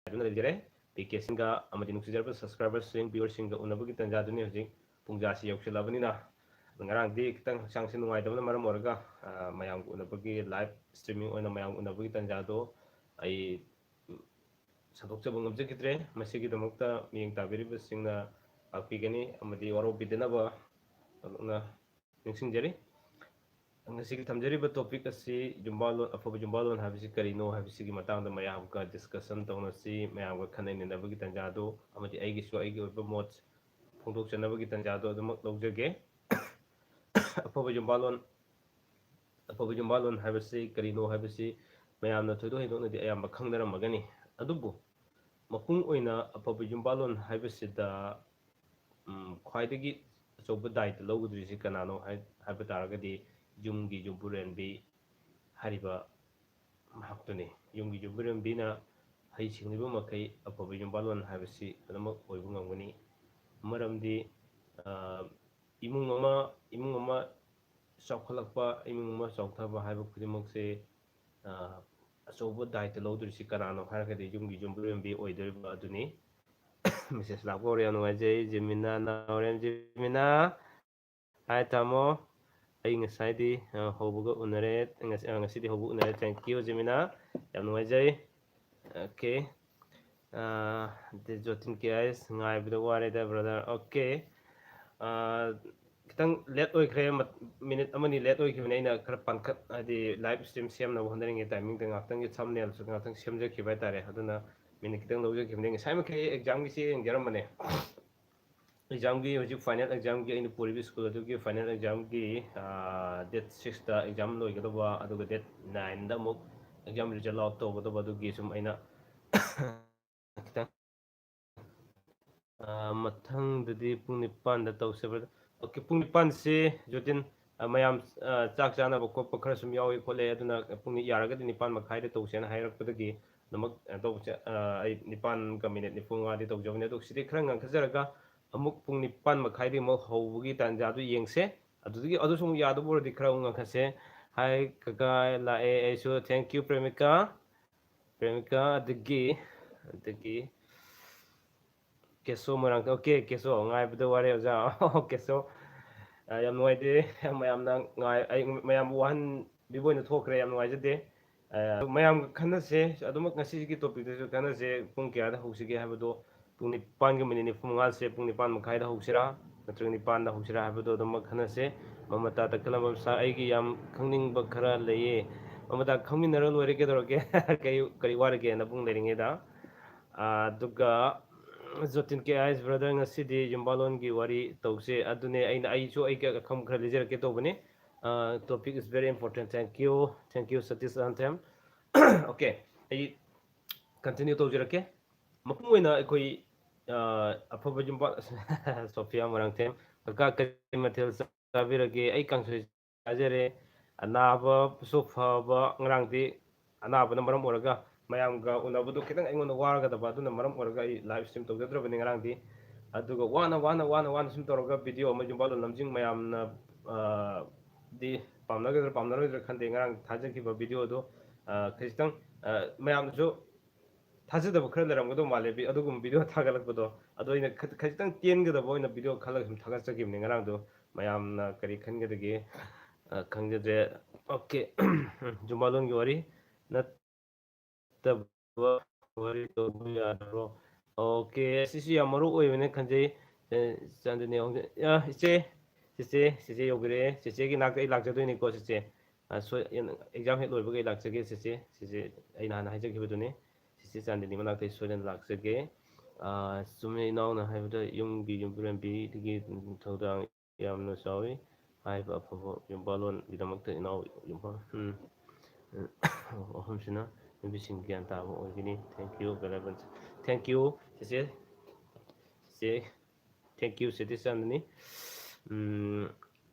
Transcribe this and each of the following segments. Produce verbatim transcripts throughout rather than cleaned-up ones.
ꯉꯥꯏꯗꯨꯅ ꯂꯩꯖꯔꯦ꯫ ꯄꯤ ꯀꯦꯁꯤꯡꯒ ꯑꯃꯗꯤ ꯅꯨꯡꯁꯤꯖꯔꯕ subscriberꯁꯤꯡ, viewerꯁꯤꯡꯒ ꯎꯅꯕꯒꯤ ꯇꯥꯟꯖꯥꯗꯨꯅꯤ ꯍꯧꯖꯤꯛ ꯄꯨꯡꯖꯥꯁꯤ ꯌꯧꯁꯤꯜꯂꯛꯑꯕꯅꯤꯅ꯫ ꯉꯔꯥꯡꯗꯤ ꯈꯤꯇꯪ ꯍꯛꯆꯥꯡꯁꯦ ꯅꯨꯡꯉꯥꯏꯇꯕꯅ ꯃꯔꯝ ꯑꯣꯏꯔꯒ, ꯑ, ꯃꯌꯥꯝꯒ ꯎꯅꯕꯒꯤ, live streaming ꯑꯣꯏꯅ ꯃꯌꯥꯝ ꯎꯅꯕꯒꯤ ꯇꯥꯟꯖꯥꯗꯣ ꯑꯩ, ꯎꯝ, ꯁꯟꯗꯣꯛꯆꯕ ꯉꯝꯖꯈꯤꯗ꯭ꯔꯦ꯫ ꯃꯁꯤꯒꯤꯗꯃꯛꯇ ꯃꯤꯠꯌꯦꯡ ꯇꯥꯕꯤꯔꯤꯕꯁꯤꯡꯅ ꯉꯥꯛꯄꯤꯒꯅꯤ ꯑꯃꯗꯤ ꯋꯥꯔꯧꯕꯤꯗꯅꯕ ꯅꯤꯡꯁꯤꯡꯖꯔꯤ꯫ ꯉꯁꯤꯒꯤ ꯊꯝꯖꯔꯤꯕ topic ꯑꯁꯤ ꯌꯨꯝꯕꯥꯜꯂꯣꯟ, ꯑꯐꯕ ꯌꯨꯝꯕꯥꯜꯂꯣꯟ ꯍꯥꯏꯕꯁꯤ ꯀꯔꯤꯅꯣ ꯍꯥꯏꯕꯁꯤꯒꯤ ꯃꯇꯥꯡꯗ ꯃꯌꯥꯝꯒ discussion ꯇꯧꯅꯁꯤ, ꯃꯌꯥꯝꯒ ꯈꯟꯅ ꯅꯩꯅꯕꯒꯤ ꯇꯥꯟꯖꯥꯗꯨ ꯑꯃꯗꯤ ꯑꯩꯒꯤꯁꯨ ꯑꯩꯒꯤ ꯑꯣꯏꯕ ꯃꯣꯠ ꯐꯣꯡꯗꯣꯛꯆꯅꯕꯒꯤ ꯇꯥꯟꯖꯥꯗꯨ ꯑꯗꯨꯃꯛ ꯂꯧꯖꯒꯦ꯫ ꯑꯐꯕ ꯌꯨꯝꯕꯥꯜꯂꯣꯟ, ꯑꯐꯕ ꯌꯨꯝꯕꯥꯜꯂꯣꯟ ꯍꯥꯏꯕꯁꯤ ꯀꯔꯤꯅꯣ ꯍꯥꯏꯕꯁꯤ ꯃꯌꯥꯝꯅ ꯊꯣꯏꯗꯣꯛ ꯍꯦꯟꯗꯣꯛꯅꯗꯤ ꯑꯌꯥꯝꯕ ꯈꯪꯅꯔꯝꯃꯒꯅꯤ꯫ ꯑꯗꯨꯕꯨ ꯃꯄꯨꯡ ꯑꯣꯏꯅ ꯑꯐꯕ ꯌꯨꯝꯕꯥꯜꯂꯣꯟ ꯍꯥꯏꯕꯁꯤꯗ, ꯎꯝ, ꯈ꯭ꯋꯥꯏꯗꯒꯤ ꯑꯆꯧꯕ ꯗꯥꯏꯇ ꯂꯧꯒꯗꯧꯔꯤꯁꯤ ꯀꯅꯥꯅꯣ ꯍꯥꯏ-, ꯍꯥꯏꯕ ꯇꯥꯔꯒꯗꯤ ꯌꯨꯝꯒꯤ ꯌꯨꯝꯕꯨꯔꯦꯝꯕꯤ ꯍꯥꯏꯔꯤꯕ ꯃꯍꯥꯛꯇꯨꯅꯤ꯫ ꯌꯨꯝꯒꯤ ꯌꯨꯝꯕꯨꯔꯦꯝꯕꯤꯅ ꯍꯩꯁꯤꯡꯂꯤꯕ ꯃꯈꯩ ꯑꯐꯕ ꯌꯨꯝꯕꯥꯜꯂꯣꯟ ꯍꯥꯏꯕꯁꯤ ꯑꯗꯨꯃꯛ ꯑꯣꯏꯕ ꯉꯝꯒꯅꯤ꯫ ꯃꯔꯝꯗꯤ, ꯑ, ꯏꯃꯨꯡ ꯑꯃ, ꯏꯃꯨꯡ ꯑꯃ ꯆꯥꯎꯈꯠꯂꯛꯄ, ꯏꯃꯨꯡ ꯑꯃ ꯆꯥꯎꯊꯕ ꯍꯥꯏꯕ ꯈꯨꯗꯤꯡꯃꯛꯁꯦ, ꯑ, ꯑꯆꯧꯕ ꯗꯥꯏꯇ ꯂꯧꯗꯣꯔꯤꯁꯤ ꯀꯅꯥꯅꯣ ꯍꯥꯏꯔꯒꯗꯤ ꯌꯨꯝꯒꯤ ꯌꯨꯝꯕꯨꯔꯦꯝꯕꯤ ꯑꯣꯏꯗꯣꯔꯤꯕ ꯑꯗꯨꯅꯤ꯫ Message ꯂꯥꯛꯄ ꯍꯧꯔꯦ, ꯌꯥꯝ ꯅꯨꯡꯉꯥꯏꯖꯩ꯫ ꯖꯤꯃꯤꯅꯥ ꯅꯥꯎꯔꯦꯝ, ꯖꯤꯃꯤꯅꯥ꯫ Hi ꯇꯥꯃꯣ, ꯑꯩ ꯉꯁꯥꯏꯗꯤ, ꯑ, ꯍꯧꯕꯒ ꯎꯅꯔꯦ, ꯉꯁꯤ-, ꯑ, ꯉꯁꯤꯗꯤ ꯍꯧꯕ ꯎꯅꯔꯦ꯫ Thank you ꯖꯤꯃꯤꯅꯥ, ꯌꯥꯝ ꯅꯨꯡꯉꯥꯏꯖꯩ꯫ Okay꯫ ꯑ, ꯗꯦ ꯖꯣꯇꯤꯟ ꯀꯦ ꯑꯥꯏ ꯑꯦꯁ, ꯉꯥꯏꯕꯗ ꯋꯥꯔꯦꯗ brother꯫ Okay꯫ ꯑ, ꯈꯤꯇꯪ late ꯑꯣꯏꯈ꯭ꯔꯦ, ꯃꯠ-, minute ꯑꯃꯅꯤ late ꯑꯣꯏꯈꯤꯕꯅꯦ꯫ ꯑꯩꯅ ꯈꯔ ꯄꯥꯟꯈꯠ-, ꯍꯥꯏꯗꯤ live stream ꯁꯦꯝꯅꯕ ꯍꯣꯠꯅꯔꯤꯉꯩ timingꯗ ꯉꯥꯛꯇꯪꯒꯤ thumbnailꯁꯨ ꯉꯥꯛꯇꯪ ꯁꯦꯝꯖꯈꯤꯕ ꯍꯥꯏꯇꯥꯔꯦ꯫ ꯑꯗꯨꯅ minute ꯈꯤꯇꯪ ꯂꯧꯖꯈꯤꯕꯅꯦ꯫ ꯉꯁꯥꯏꯃꯛꯈꯩ examꯒꯤ ꯆꯦ ꯌꯦꯡꯖꯔꯝꯕꯅꯦ꯫ Examꯒꯤ ꯍꯧꯖꯤꯛ final examꯒꯤ ꯑꯩꯅ ꯄꯨꯔꯤꯕ school ꯑꯗꯨꯒꯤ final examꯒꯤ, ꯑ, date sixꯇ exam ꯂꯣꯏꯒꯗꯧꯕ, ꯑꯗꯨꯒ date nineꯗ ꯑꯃꯨꯛ exam result out ꯇꯧꯒꯗꯧꯕ, ꯑꯗꯨꯒꯤ ꯁꯨꯝ ꯑꯩꯅ ꯈꯤꯇꯪ, ꯑ, ꯃꯊꯪꯗꯗꯤ ꯄꯨꯡ ꯅꯤꯄꯥꯟꯗ ꯇꯧꯁꯦ brother꯫ Okay, ꯄꯨꯡ ꯅꯤꯄꯥꯟꯁꯤ ꯖꯣꯇꯤꯟ, ꯑ, ꯃꯌꯥꯝ, ꯑ, ꯆꯥꯛ ꯆꯥꯅꯕ ꯈꯣꯠꯄ ꯈꯔ ꯁꯨꯝ ꯌꯥꯎꯏ ꯈꯣꯠꯂꯦ, ꯑꯗꯨꯅ ꯄꯨꯡ ꯅꯤ-, ꯌꯥꯔꯒꯗꯤ ꯅꯤꯄꯥꯟ ꯃꯈꯥꯏꯗ ꯇꯧꯁꯦꯅ ꯍꯥꯏꯔꯛꯄꯗꯒꯤ ꯑꯗꯨꯃꯛ, ꯑ, ꯇꯧꯕꯁꯦ, ꯑ, ꯑꯩ ꯅꯤꯄꯥꯟꯒ minute ꯅꯤꯐꯨ ꯃꯉꯥꯗꯤ ꯇꯧꯖꯕꯅꯦ꯫ ꯑꯗꯣ ꯁꯤꯗꯤ ꯈꯔ ꯉꯟꯈꯠꯆꯔꯒ ꯑꯃꯨꯛ ꯄꯨꯡ ꯅꯤꯄꯥꯟ ꯃꯈꯥꯏꯗꯒꯤ ꯑꯃꯨꯛ ꯍꯧꯕꯒꯤ ꯇꯥꯟꯖꯥꯗꯨ ꯌꯦꯡꯁꯦ꯫ ꯑꯗꯨꯗꯒꯤ ꯑꯗꯨꯁꯨ ꯑꯃꯨꯛ ꯌꯥꯗꯕ ꯑꯣꯏꯔꯗꯤ ꯈꯔ ꯑꯃꯨꯛ ꯉꯟꯈꯠꯁꯦ꯫ Hi ꯀꯀꯥ, ꯂꯥꯛꯑꯦ ꯑꯩꯁꯨ꯫ Thank you ꯄ꯭ꯔꯦꯃꯤꯀꯥ꯫ ꯄ꯭ꯔꯦꯃꯤꯀꯥ, ꯑꯗꯒꯤ, ꯑꯗꯒꯤ ꯀꯦꯁꯣ ꯃꯣꯏꯔꯥꯡꯊꯦꯝ, ꯑꯣꯀꯦ, ꯀꯦꯁꯣ, ꯉꯥꯏꯕꯗ ꯋꯥꯔꯦ ꯑꯣꯖꯥ꯫ ꯑꯣ, ꯀꯦꯁꯣ, ꯑ, ꯌꯥꯝ ꯅꯨꯡꯉꯥꯏꯇꯦ꯫ ꯃꯌꯥꯝꯅ ꯉꯥꯏ-, ꯑꯩ ꯃꯌꯥꯝꯕꯨ ꯋꯥꯍꯟꯕꯤꯕ ꯑꯣꯏꯅ ꯊꯣꯛꯈ꯭ꯔꯦ, ꯌꯥꯝ ꯅꯨꯡꯉꯥꯏꯖꯗꯦ꯫ ꯑ, ꯃꯌꯥꯝꯒ ꯈꯟꯅꯁꯦ, ꯑꯗꯨꯃꯛ ꯉꯁꯤꯒꯤ ꯇꯣꯄꯤꯛꯇꯁꯨ ꯈꯟꯅꯁꯦ꯫ ꯄꯨꯡ ꯀꯌꯥꯗ ꯍꯧꯁꯤꯒꯦ ꯍꯥꯏꯕꯗꯣ, ꯄꯨꯡ ꯅꯤꯄꯥꯟꯒ ꯃꯤꯅꯤꯠ ꯅꯤꯐꯨ ꯃꯉꯥꯁꯦ ꯄꯨꯡ ꯅꯤꯄꯥꯟ ꯃꯈꯥꯏꯗ ꯍꯧꯁꯤꯔꯥ, ꯅꯠꯇ꯭ꯔꯒ ꯅꯤꯄꯥꯟꯗ ꯍꯧꯁꯤꯔꯥ ꯍꯥꯏꯕꯗꯣ ꯑꯗꯨꯃꯛ ꯈꯟꯅꯁꯦ꯫ ꯃꯃꯇꯥ ꯇꯈꯦꯂꯝꯕꯝ ꯁꯥꯔ, ꯑꯩꯒꯤ ꯌꯥꯝ ꯈꯪꯅꯤꯡꯕ ꯈꯔ ꯂꯩꯌꯦ꯫ ꯃꯃꯇꯥ, ꯈꯪꯃꯤꯟꯅꯔ ꯂꯣꯏꯔꯦ, ꯀꯩꯗꯧꯔꯒꯦ? ꯀꯔꯤ, ꯀꯔꯤ ꯋꯥꯔꯒꯦ ꯅꯕꯨꯡ ꯂꯩꯔꯤꯉꯩꯗ? ꯑꯗꯨꯒ ꯖꯣꯇꯤꯟ ꯀꯦ ꯑꯥꯏꯁ, ꯕ꯭ꯔꯗꯔ, ꯉꯁꯤꯗꯤ ꯌꯨꯝꯕꯥꯂꯣꯟꯒꯤ ꯋꯥꯔꯤ ꯇꯧꯁꯦ꯫ ꯑꯗꯨꯅꯦ ꯑꯩꯅ, ꯑꯩꯁꯨ ꯑꯩꯒꯤ ꯑꯈꯪꯕ ꯈꯔ ꯂꯤꯖꯔꯛꯀꯦ ꯇꯧꯕꯅꯤ꯫ ꯑ, topic is very important. Thank you, thank you, ꯁꯇꯤꯁ ꯂꯥꯟꯊꯦꯝ꯫ ꯑꯣꯀꯦ, ꯑꯩ continue ꯇꯧꯖꯔꯛꯀꯦ꯫ ꯃꯄꯨꯡ ꯑꯣꯏꯅ ꯑꯩꯈꯣꯏ, ꯑ, ꯑꯐꯕ ꯌꯨꯝꯕꯥꯜ, ꯁꯣꯐꯤꯌꯥ ꯃꯣꯏꯔꯥꯡꯊꯦꯝ, ꯀꯀꯥ ꯀꯔꯤ ꯃꯊꯦꯜ ꯆꯥꯕꯤꯔꯒꯦ? ꯑꯩ ꯀꯥꯡꯁꯣꯏ ꯆꯥꯖꯔꯦ꯫ ꯑꯅꯥꯕꯁꯨ ꯐꯕ, ꯉꯔꯥꯡꯗꯤ ꯑꯅꯥꯕꯅ ꯃꯔꯝ ꯑꯣꯏꯔꯒ ꯃꯌꯥꯝꯒ ꯎꯅꯕꯗꯣ ꯈꯤꯇꯪ ꯑꯩꯉꯣꯟꯗ ꯋꯥꯔꯒꯗꯕ, ꯑꯗꯨꯅ ꯃꯔꯝ ꯑꯣꯏꯔꯒ ꯑꯩ live stream ꯇꯧꯖꯗ꯭ꯔꯕꯅꯤ ꯉꯔꯥꯡꯗꯤ꯫ ꯑꯗꯨꯒ ꯋꯥꯅ, ꯋꯥꯅ, ꯋꯥꯅ, ꯋꯥꯅ ꯁꯨꯝ ꯇꯧꯔꯒ video ꯑꯃ ꯌꯨꯝꯕꯥꯜꯂꯣꯟ ꯂꯝꯖꯤꯡ ꯃꯌꯥꯝꯅ, ꯑ, ꯗꯤ ꯄꯥꯝꯅꯒꯗ꯭ꯔꯥ ꯄꯥꯝꯅꯔꯣꯏꯗ꯭ꯔꯥ ꯈꯪꯗꯦ, ꯉꯔꯥꯡ ꯊꯥꯖꯈꯤꯕ video ꯗꯣ, ꯑ, ꯈꯖꯤꯛꯇꯪ, ꯑ, ꯃꯌꯥꯝꯅꯁꯨ ꯊꯥꯖꯗꯕ ꯈꯔ ꯂꯩꯔꯝꯒꯗꯧ ꯃꯥꯜꯂꯦ, ꯚꯤ-, ꯑꯗꯨꯒꯨꯝꯕ video ꯊꯥꯒꯠꯂꯛꯄꯗꯣ꯫ ꯑꯗꯣ ꯑꯩꯅ ꯈ-, ꯈꯖꯤꯛꯇꯪ ꯇꯦꯟꯒꯗꯕ ꯑꯣꯏꯅ video ꯈꯜꯂꯒ ꯁꯨꯝ ꯊꯥꯒꯠꯆꯈꯤꯕꯅꯦ ꯉꯔꯥꯡꯗꯣ꯫ ꯃꯌꯥꯝꯅ ꯀꯔꯤ ꯈꯟꯒꯗꯒꯦ, ꯑ, ꯈꯪꯖꯗ꯭ꯔꯦ꯫ ꯑꯣꯀꯦ꯫ ꯌꯨꯝꯕꯥꯂꯣꯟꯒꯤ ꯋꯥꯔꯤ ꯅꯠꯇꯕ ꯋꯥꯔꯤ ꯇꯧꯕ ꯌꯥꯗꯕ꯭ꯔꯣ? ꯑꯣꯀꯦ, ꯁꯤꯁꯨ ꯌꯥꯝ ꯃꯔꯨ ꯑꯣꯏꯕꯅꯦ ꯈꯟꯖꯩ꯫ ꯑ, ꯆꯥꯟꯗꯅꯤ ꯍꯣꯡꯖ-, ꯑ, ꯏꯆꯦ, ꯆꯤꯆꯦ, ꯆꯤꯆꯦ ꯌꯧꯕꯤꯔꯛꯑꯦ꯫ ꯆꯤꯆꯦꯒꯤ ꯅꯥꯛꯇ ꯑꯩ ꯂꯥꯛꯆꯗꯣꯏꯅꯤꯀꯣ, ꯆꯤꯆꯦ꯫ ꯑ, ꯁꯣꯏ-, exam ꯍꯦꯛ ꯂꯣꯏꯕꯒ ꯑꯩ ꯂꯥꯛꯆꯒꯦ, ꯆꯤꯆꯦ꯫ ꯆꯤꯆꯦ, ꯑꯩꯅ ꯍꯥꯟꯅ ꯍꯥꯏꯖꯈꯤꯕꯗꯨꯅꯤ꯫ ꯆꯤꯆꯦ ꯆꯥꯟꯗꯅꯤ ꯃꯅꯥꯛꯇ ꯑꯩ ꯁꯣꯏꯗꯅ ꯂꯥꯛꯆꯒꯦ꯫ ꯑ, ꯆꯨꯝꯃꯦ, ꯏꯅꯥꯎꯅ ꯍꯥꯏꯕꯗ ꯌꯨꯝꯒꯤ ꯌꯨꯝꯕꯨꯔꯦꯝꯕꯤꯗꯒꯤ ꯊꯧꯗꯥꯡ ꯌꯥꯝꯅ ꯆꯥꯎꯏ꯫ ꯍꯥꯏꯕ ꯑꯐꯕ ꯌꯨꯝꯕꯥꯂꯣꯟꯒꯤꯗꯃꯛꯇ ꯏꯅꯥꯎ ꯌꯨꯝꯕꯥꯜ, ꯎꯝ, ꯑꯍꯨꯝꯁꯤꯅ ꯅꯨꯄꯤꯁꯤꯡ ꯒ꯭ꯌꯥꯟ ꯇꯥꯕ ꯑꯣꯏꯒꯅꯤ꯫ Thank you, ꯕꯦꯂꯥꯕꯟ꯫ Thank you, ꯆꯤꯆꯦ꯫ ꯆꯤꯆꯦ, thank you, ꯆꯤꯆꯦ ꯆꯥꯟꯗꯅꯤ꯫ ꯎꯝ,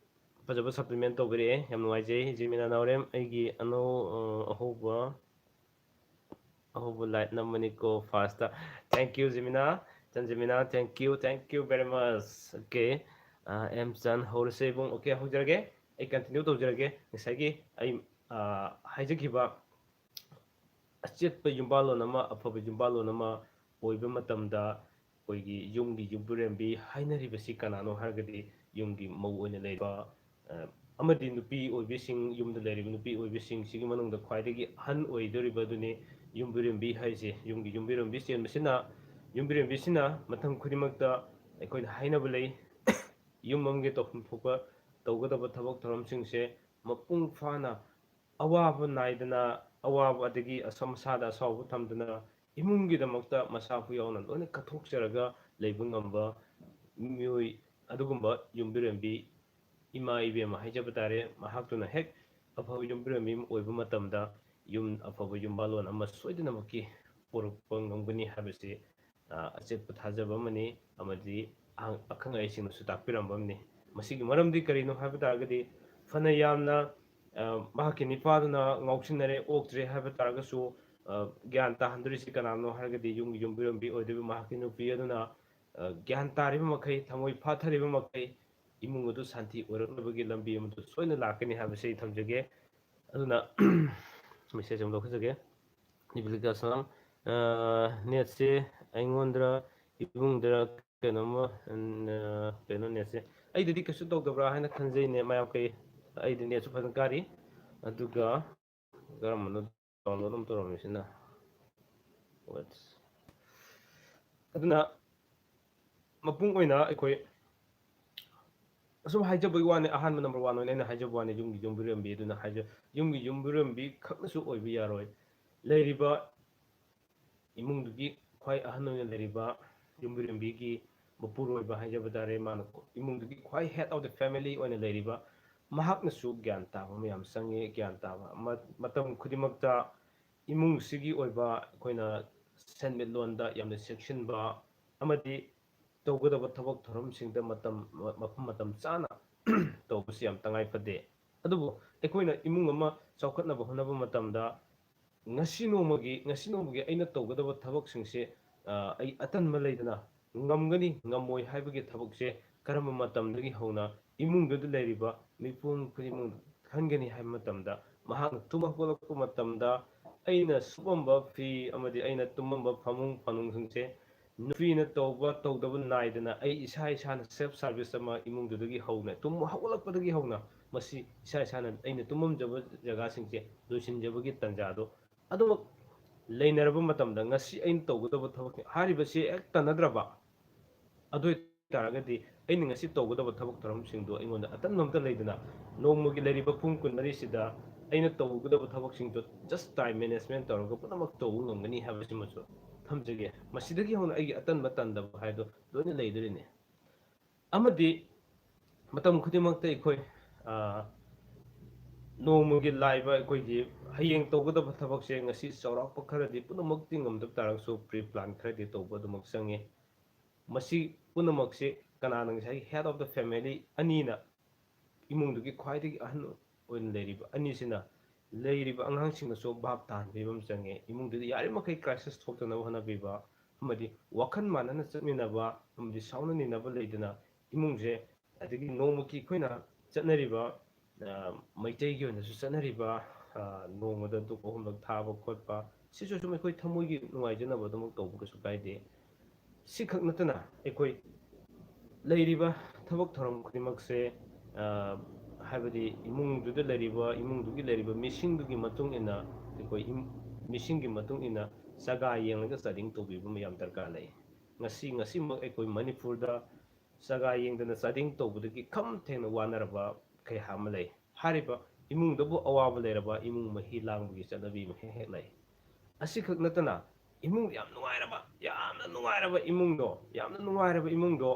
ꯐꯖꯕ supplement ꯇꯧꯕꯤꯔꯛꯑꯦ, ꯌꯥꯝ ꯅꯨꯡꯉꯥꯏꯖꯩ꯫ ꯖꯤꯃꯤꯅꯥ ꯅꯥꯎꯔꯦꯝ, ꯑꯩꯒꯤ ꯑꯅꯧ-, ꯑ, ꯑꯍꯧꯕ, ꯑꯍꯧꯕ like ꯅꯝꯕꯅꯤꯀꯣ first꯫ Thank you, ꯖꯤꯃꯤꯅꯥ꯫ ꯆꯟ ꯖꯤꯃꯤꯅꯥ, thank you, thank you very much꯫ Okay꯫ ꯑ, ꯑꯦꯝ ꯆꯟ, ꯍꯧꯔꯁꯦ ꯏꯕꯨꯡ꯫ Okay, ꯍꯧꯖꯔꯒꯦ꯫ ꯑꯩ continue ꯇꯧꯖꯔꯒꯦ꯫ ꯉꯁꯥꯏꯒꯤ ꯑꯩ, ꯑ, ꯍꯥꯏꯖꯈꯤꯕ ꯑꯆꯦꯠꯄ ꯌꯨꯝꯕꯥꯜꯂꯣꯟ ꯑꯃ, ꯑꯐꯕ ꯌꯨꯝꯕꯥꯜꯂꯣꯟ ꯑꯃ ꯑꯣꯏꯕ ꯃꯇꯝꯗ ꯑꯩꯈꯣꯏꯒꯤ ꯌꯨꯝꯒꯤ ꯌꯨꯝꯕꯨꯔꯦꯝꯕꯤ ꯍꯥꯏꯅꯔꯤꯕꯁꯤ ꯀꯅꯥꯅꯣ ꯍꯥꯏꯔꯒꯗꯤ ꯌꯨꯝꯒꯤ ꯃꯧ ꯑꯣꯏꯅ ꯂꯩꯔꯤꯕ, ꯑ, ꯑꯃꯗꯤ ꯅꯨꯄꯤ ꯑꯣꯏꯕꯤꯁꯤꯡ, ꯌꯨꯝꯗ ꯂꯩꯔꯤꯕ ꯅꯨꯄꯤ ꯑꯣꯏꯕꯤꯁꯤꯡꯁꯤꯒꯤ ꯃꯅꯨꯡꯗ ꯈ꯭ꯋꯥꯏꯗꯒꯤ ꯑꯍꯟ ꯑꯣꯏꯗꯧꯔꯤꯕ ꯑꯗꯨꯅꯤ ꯌꯨꯝꯕꯨꯔꯦꯝꯕꯤ ꯍꯥꯏꯁꯦ꯫ ꯌꯨꯝꯒꯤ ꯌꯨꯝꯕꯨꯔꯦꯝꯕꯤ ꯆꯦꯟꯕꯁꯤꯅ, ꯌꯨꯝꯕꯨꯔꯦꯝꯕꯤꯁꯤꯅ ꯃꯇꯝ ꯈꯨꯗꯤꯡꯃꯛꯇ ꯑꯩꯈꯣꯏꯅ ꯍꯥꯏꯅꯕ ꯂꯩ, ꯌꯨꯝ ꯑꯃꯒꯤ ꯇꯧꯐꯝ ꯊꯣꯛꯄ ꯇꯧꯒꯗꯕ ꯊꯕꯛ ꯊꯧꯔꯝꯁꯤꯡꯁꯦ ꯃꯄꯨꯡ ꯐꯥꯅ, ꯑꯋꯥꯕ ꯅꯥꯏꯗꯅ, ꯑꯋꯥꯕ ꯑꯗꯒꯤ ꯑꯁ-, ꯃꯁꯥꯗ ꯑꯁꯥꯎꯕ ꯊꯝꯗꯅ ꯏꯃꯨꯡꯒꯤꯗꯃꯛꯇ ꯃꯁꯥꯕꯨ ꯌꯥꯎꯅ ꯂꯣꯏꯅ ꯀꯠꯊꯣꯛꯆꯔꯒ ꯂꯩꯕ ꯉꯝꯕ ꯃꯤꯑꯣꯏ, ꯑꯗꯨꯒꯨꯝꯕ ꯌꯨꯝꯕꯨꯔꯦꯝꯕꯤ ꯏꯃꯥ ꯏꯕꯦꯝꯃ ꯍꯥꯏꯖꯕ ꯇꯥꯔꯦ, ꯃꯍꯥꯛꯇꯨꯅ ꯍꯦꯛ ꯑꯐꯕ ꯌꯨꯝꯕꯨꯔꯦꯝꯕꯤ ꯑꯃ ꯑꯣꯏꯕ ꯃꯇꯝꯗ ꯌꯨꯝ ꯑꯐꯕ ꯌꯨꯝꯕꯥꯜꯂꯣꯟ ꯑꯃ ꯁꯣꯏꯗꯅꯃꯛꯀꯤ ꯄꯨꯔꯛꯄ ꯉꯝꯒꯅꯤ ꯍꯥꯏꯕꯁꯤ, ꯑ, ꯑꯆꯦꯠꯄ ꯊꯥꯖꯕ ꯑꯃꯅꯤ, ꯑꯃꯗꯤ ꯑꯍꯪ-, ꯑꯈꯪ ꯑꯍꯩꯁꯤꯡꯅꯁꯨ ꯇꯥꯛꯄꯤꯔꯝꯕ ꯑꯃꯅꯤ꯫ ꯃꯁꯤꯒꯤ ꯃꯔꯝꯗꯤ ꯀꯔꯤꯅꯣ ꯍꯥꯏꯕ ꯇꯥꯔꯒꯗꯤ, ꯐꯅ ꯌꯥꯝꯅ, ꯑ, ꯃꯍꯥꯛꯀꯤ ꯅꯤꯄꯥꯗꯨꯅ ꯉꯥꯎꯁꯤꯟꯅꯔꯦ, ꯑꯣꯛꯇ꯭ꯔꯦ ꯍꯥꯏꯕ ꯇꯥꯔꯒꯁꯨ, ꯑ, ꯒ꯭ꯌꯥꯟ ꯇꯥꯍꯟꯗꯣꯔꯤꯁꯤ ꯀꯅꯥꯅꯣ ꯍꯥꯏꯔꯒꯗꯤ ꯌꯨꯝꯒꯤ ꯌꯨꯝꯕꯨꯔꯦꯝꯕꯤ ꯑꯣꯏꯗꯣꯔꯤꯕ ꯃꯍꯥꯛꯀꯤ ꯅꯨꯄꯤ ꯑꯗꯨꯅ, ꯑ, ꯒ꯭ꯌꯥꯟ ꯇꯥꯔꯤꯕ ꯃꯈꯩ, ꯊꯃꯣꯏ ꯐꯥꯊꯔꯤꯕ ꯃꯈꯩ ꯏꯃꯨꯡ ꯑꯗꯨ ꯁꯥꯟꯇꯤ ꯑꯣꯏꯔꯛꯅꯕꯒꯤ ꯂꯝꯕꯤ ꯑꯃꯗꯨ ꯁꯣꯏꯅ ꯂꯥꯛꯀꯅꯤ ꯍꯥꯏꯕꯁꯤ ꯑꯩ ꯊꯝꯖꯒꯦ꯫ ꯑꯗꯨꯅ message ꯑꯃ ꯂꯧꯈꯠꯆꯒꯦ꯫ ꯅꯤꯕꯤꯂꯤꯀꯥ ꯁꯂꯥꯝ꯫ ꯑ, netꯁꯦ ꯑꯩꯉꯣꯟꯗꯔ ꯏꯕꯨꯡꯗꯔ ꯀꯩꯅꯣꯝꯃ, ꯎꯝ, ꯑ, ꯀꯩꯅꯣ netꯁꯦ ꯑꯩꯗꯗꯤ ꯀꯩꯁꯨ ꯇꯧꯗꯕ꯭ꯔꯥ ꯍꯥꯏꯅ ꯈꯟꯖꯩꯅꯦ ꯃꯌꯥꯝ ꯀꯩ꯫ ꯑꯩꯗꯤ netꯁꯨ ꯐꯖꯅ ꯀꯥꯔꯤ꯫ ꯑꯗꯨꯒ ꯀꯔꯝꯕꯅꯣ download ꯑꯃ ꯇꯧꯔꯝꯃꯤꯁꯤꯅ? Wait. ꯑꯗꯨꯅ ꯃꯄꯨꯡ ꯑꯣꯏꯅ ꯑꯩꯈꯣꯏ ꯑꯁꯨꯝ ꯍꯥꯏꯖꯕꯒꯤ ꯋꯥꯅꯤ, ꯑꯍꯥꯟꯕ number one ꯑꯣꯏꯅ ꯑꯩꯅ ꯍꯥꯏꯖꯕ ꯋꯥꯅꯤ, ꯌꯨꯝꯒꯤ ꯌꯨꯝꯕꯨꯔꯦꯝꯕꯤ ꯑꯗꯨꯅ ꯍꯥꯏꯖ-, ꯌꯨꯝꯒꯤ ꯌꯨꯝꯕꯨꯔꯦꯝꯕꯤ ꯈꯛꯅꯁꯨ ꯑꯣꯏꯕ ꯌꯥꯔꯣꯏ꯫ ꯂꯩꯔꯤꯕ ꯏꯃꯨꯡꯗꯨꯒꯤ ꯈ꯭ꯋꯥꯏ ꯑꯍꯟ ꯑꯣꯏꯅ ꯂꯩꯔꯤꯕ ꯌꯨꯝꯕꯨꯔꯦꯝꯕꯤꯒꯤ ꯃꯄꯨꯔꯣꯏꯕ ꯍꯥꯏꯖꯕ ꯇꯥꯔꯦ, ꯃꯥꯅ ꯏꯃꯨꯡꯗꯨꯒꯤ ꯈ꯭ꯋꯥꯏ head of the family ꯑꯣꯏꯅ ꯂꯩꯔꯤꯕ ꯃꯍꯥꯛꯅꯁꯨ ꯒ꯭ꯌꯥꯟ ꯇꯥꯕ ꯑꯃ ꯌꯥꯝ ꯆꯪꯉꯤ꯫ ꯒ꯭ꯌꯥꯟ ꯇꯥꯕ ꯑꯃ, ꯃꯇꯝ ꯈꯨꯗꯤꯡꯃꯛꯇ ꯏꯃꯨꯡꯁꯤꯒꯤ ꯑꯣꯏꯕ ꯑꯩꯈꯣꯏꯅ ꯁꯦꯟꯃꯤꯠꯂꯣꯟꯗ ꯌꯥꯝꯅ ꯆꯦꯛꯁꯤꯟꯕ ꯑꯃꯗꯤ ꯇꯧꯒꯗꯕ ꯊꯕꯛ ꯊꯧꯔꯝꯁꯤꯡꯗ ꯃꯇꯝ, ꯃꯐꯝ ꯃꯇꯝ ꯆꯥꯅ ꯇꯧꯕꯁꯤ ꯌꯥꯝ ꯇꯉꯥꯏ ꯐꯗꯦ꯫ ꯑꯗꯨꯕꯨ ꯑꯩꯈꯣꯏꯅ ꯏꯃꯨꯡ ꯑꯃ ꯆꯥꯎꯈꯠꯅꯕ ꯍꯣꯠꯅꯕ ꯃꯇꯝꯗ ꯉꯁꯤ ꯅꯣꯡꯃꯒꯤ, ꯉꯁꯤ ꯅꯣꯡꯃꯒꯤ ꯑꯩꯅ ꯇꯧꯒꯗꯕ ꯊꯕꯛꯁꯤꯡꯁꯦ, ꯑ, ꯑꯩ ꯑꯇꯟꯕ ꯂꯩꯗꯅ ꯉꯝꯒꯅꯤ, ꯉꯝꯃꯣꯏ ꯍꯥꯏꯕꯒꯤ ꯊꯕꯛꯁꯦ ꯀꯔꯝꯕ ꯃꯇꯝꯗꯒꯤ ꯍꯧꯅ ꯏꯃꯨꯡꯗꯨꯗ ꯂꯩꯔꯤꯕ ꯃꯤꯄꯨꯝ ꯈꯨꯗꯤꯡꯃꯛ ꯈꯟꯒꯅꯤ ꯍꯥꯏꯕ ꯃꯇꯝꯗ, ꯃꯍꯥꯛꯅ ꯇꯨꯝ ꯍꯧꯒꯠꯂꯛꯄ ꯃꯇꯝꯗ ꯑꯩꯅ ꯁꯨꯞꯄꯝꯕ ꯐꯤ ꯑꯃꯗꯤ ꯑꯩꯅ ꯇꯨꯝꯃꯝꯕ ꯐꯃꯨꯡ ꯐꯥꯅꯨꯡꯁꯤꯡꯁꯦ ꯅꯨꯄꯤꯅ ꯇꯧꯕ ꯇꯧꯗꯕ ꯅꯥꯏꯗꯅ ꯑꯩ ꯏꯁꯥ ꯏꯁꯥꯅ self service ꯑꯃ ꯏꯃꯨꯡꯗꯨꯗꯒꯤ ꯍꯧꯅ, ꯇꯨꯝ ꯍꯧꯒꯠꯂꯛꯄꯗꯒꯤ ꯍꯧꯅ ꯃꯁꯤ ꯏꯁꯥ ꯏꯁꯥꯅ ꯑꯩꯅ ꯇꯨꯝꯃꯝꯖꯕ ꯖꯒꯥꯁꯤꯡꯁꯦ ꯂꯣꯏꯁꯤꯟꯖꯕꯒꯤ ꯇꯥꯟꯖꯥꯗꯣ ꯑꯗꯨꯃꯛ ꯂꯩꯅꯔꯕ ꯃꯇꯝꯗ ꯉꯁꯤ ꯑꯩꯅ ꯇꯧꯒꯗꯕ ꯊꯕꯛ ꯍꯥꯏꯔꯤꯕꯁꯤ ꯍꯦꯛ ꯇꯥꯟꯅꯗ꯭ꯔꯕ ꯑꯗꯨ ꯑꯣꯏ ꯇꯥꯔꯒꯗꯤ ꯑꯩꯅ ꯉꯁꯤ ꯇꯧꯒꯗꯕ ꯊꯕꯛ ꯊꯧꯔꯝꯁꯤꯡꯗꯣ ꯑꯩꯉꯣꯟꯗ ꯑꯇꯟꯕ ꯑꯝꯇ ꯂꯩꯗꯅ ꯅꯣꯡꯃꯒꯤ ꯂꯩꯔꯤꯕ ꯄꯨꯡ ꯀꯨꯟꯃꯔꯤꯁꯤꯗ ꯑꯩꯅ ꯇꯧꯒꯗꯕ ꯊꯕꯛꯁꯤꯡꯗꯣ just time management ꯇꯧꯔꯒ ꯄꯨꯝꯅꯃꯛ ꯇꯧꯕ ꯉꯝꯒꯅꯤ ꯍꯥꯏꯕꯁꯤꯃꯁꯨ ꯊꯝꯖꯒꯦ꯫ ꯃꯁꯤꯗꯒꯤ ꯍꯧꯅ ꯑꯩꯒꯤ ꯑꯇꯟꯕ ꯇꯟꯗꯕ ꯍꯥꯏꯗꯣ ꯂꯣꯏꯅ ꯂꯩꯗꯣꯔꯤꯅꯤ꯫ ꯑꯃꯗꯤ ꯃꯇꯝ ꯈꯨꯗꯤꯡꯃꯛꯇ ꯑꯩꯈꯣꯏ, ꯑ, ꯅꯣꯡꯃꯒꯤ ꯂꯥꯛꯏꯕ ꯑꯩꯈꯣꯏꯒꯤ ꯍꯌꯦꯡ ꯇꯧꯒꯗꯕ ꯊꯕꯛꯁꯦ ꯉꯁꯤ ꯆꯥꯎꯔꯥꯛꯄ ꯈꯔꯗꯤ ꯄꯨꯝꯅꯃꯛꯇꯤ ꯉꯝꯗꯕ ꯇꯥꯔꯒꯁꯨ pre plan ꯈꯔꯗꯤ ꯇꯧꯕ ꯑꯗꯨꯃꯛ ꯆꯪꯉꯤ꯫ ꯃꯁꯤ ꯄꯨꯝꯅꯃꯛꯁꯤ ꯀꯅꯥꯅ ꯉꯁꯥꯏꯒꯤ head of the family ꯑꯅꯤꯅ ꯏꯃꯨꯡꯗꯨꯒꯤ ꯈ꯭ꯋꯥꯏꯗꯒꯤ ꯑꯍꯟ ꯑꯣꯏꯅ ꯂꯩꯔꯤꯕ ꯑꯅꯤꯁꯤꯅ ꯂꯩꯔꯤꯕ ꯑꯉꯥꯡꯁꯤꯡꯅꯁꯨ ꯚꯥꯞ ꯇꯥꯍꯟꯕꯤꯕ ꯑꯃ ꯆꯪꯉꯦ꯫ ꯏꯃꯨꯡꯗꯨꯗ ꯌꯥꯔꯤꯃꯈꯩ crisis ꯊꯣꯛꯇꯅꯕ ꯍꯣꯠꯅꯕꯤꯕ ꯑꯃꯗꯤ ꯋꯥꯈꯜ ꯃꯥꯟꯅꯅ ꯆꯠꯃꯤꯟꯅꯕ ꯑꯃꯗꯤ ꯁꯥꯎꯅ ꯅꯤꯅꯕ ꯂꯩꯗꯅ ꯏꯃꯨꯡꯁꯦ ꯑꯗꯒꯤ ꯅꯣꯡꯃꯒꯤ ꯑꯩꯈꯣꯏꯅ ꯆꯠꯅꯔꯤꯕ, ꯑ, ꯃꯩꯇꯩꯒꯤ ꯑꯣꯏꯅꯁꯨ ꯆꯠꯅꯔꯤꯕ, ꯑ, ꯅꯣꯡꯃꯗ ꯙꯨꯞ ꯑꯍꯨꯝꯂꯛ ꯊꯥꯕ ꯈꯣꯠꯄ ꯁꯤꯁꯨ ꯁꯨꯝ ꯑꯩꯈꯣꯏ ꯊꯃꯣꯏꯒꯤ ꯅꯨꯡꯉꯥꯏꯖꯅꯕ ꯑꯗꯨꯃꯛ ꯇꯧꯕ ꯀꯩꯁꯨ ꯀꯥꯏꯗꯦ꯫ ꯁꯤꯈꯛ ꯅꯠꯇꯅ ꯑꯩꯈꯣꯏ ꯂꯩꯔꯤꯕ ꯊꯕꯛ ꯊꯧꯔꯝ ꯈꯨꯗꯤꯡꯃꯛꯁꯦ, ꯑ, ꯍꯥꯏꯕꯗꯤ ꯏꯃꯨꯡꯗꯨꯗ ꯂꯩꯔꯤꯕ, ꯏꯃꯨꯡꯗꯨꯒꯤ ꯂꯩꯔꯤꯕ ꯃꯤꯁꯤꯡꯗꯨꯒꯤ ꯃꯇꯨꯡ ꯏꯟꯅ ꯑꯩꯈꯣꯏ ꯏꯝ-, ꯃꯤꯁꯤꯡꯒꯤ ꯃꯇꯨꯡ ꯏꯟꯅ ꯆꯥꯒꯥ ꯌꯦꯡꯂꯒ ꯆꯥꯗꯤꯡ ꯇꯧꯕꯤꯕ ꯑꯃ ꯌꯥꯝ ꯗꯔꯀꯥꯔ ꯂꯩ꯫ ꯉꯁꯤ, ꯉꯁꯤꯃꯛ ꯑꯩꯈꯣꯏ ꯃꯅꯤꯄꯨꯔꯗ ꯆꯥꯒꯥ ꯌꯦꯡꯗꯅ ꯆꯥꯗꯤꯡ ꯇꯧꯕꯗꯒꯤ ꯈꯝ ꯊꯦꯡꯅ ꯋꯥꯅꯔꯕ ꯀꯌꯥ ꯑꯃ ꯂꯩ꯫ ꯍꯥꯏꯔꯤꯕ ꯏꯃꯨꯡꯗꯕꯨ ꯑꯋꯥꯕ ꯂꯩꯔꯕ ꯏꯃꯨꯡ ꯃꯍꯤ ꯂꯥꯡꯕꯒꯤ ꯆꯠꯅꯕꯤ ꯑꯃ ꯍꯦꯛ ꯍꯦꯛ ꯂꯩ꯫ ꯑꯁꯤꯈꯛ ꯅꯠꯇꯅ ꯏꯃꯨꯡ ꯌꯥꯝ ꯅꯨꯡꯉꯥꯏꯔꯕ, ꯌꯥꯝꯅ ꯅꯨꯡꯉꯥꯏꯔꯕ ꯏꯃꯨꯡꯗꯣ, ꯌꯥꯝꯅ ꯅꯨꯡꯉꯥꯏꯔꯕ ꯏꯃꯨꯡꯗꯣ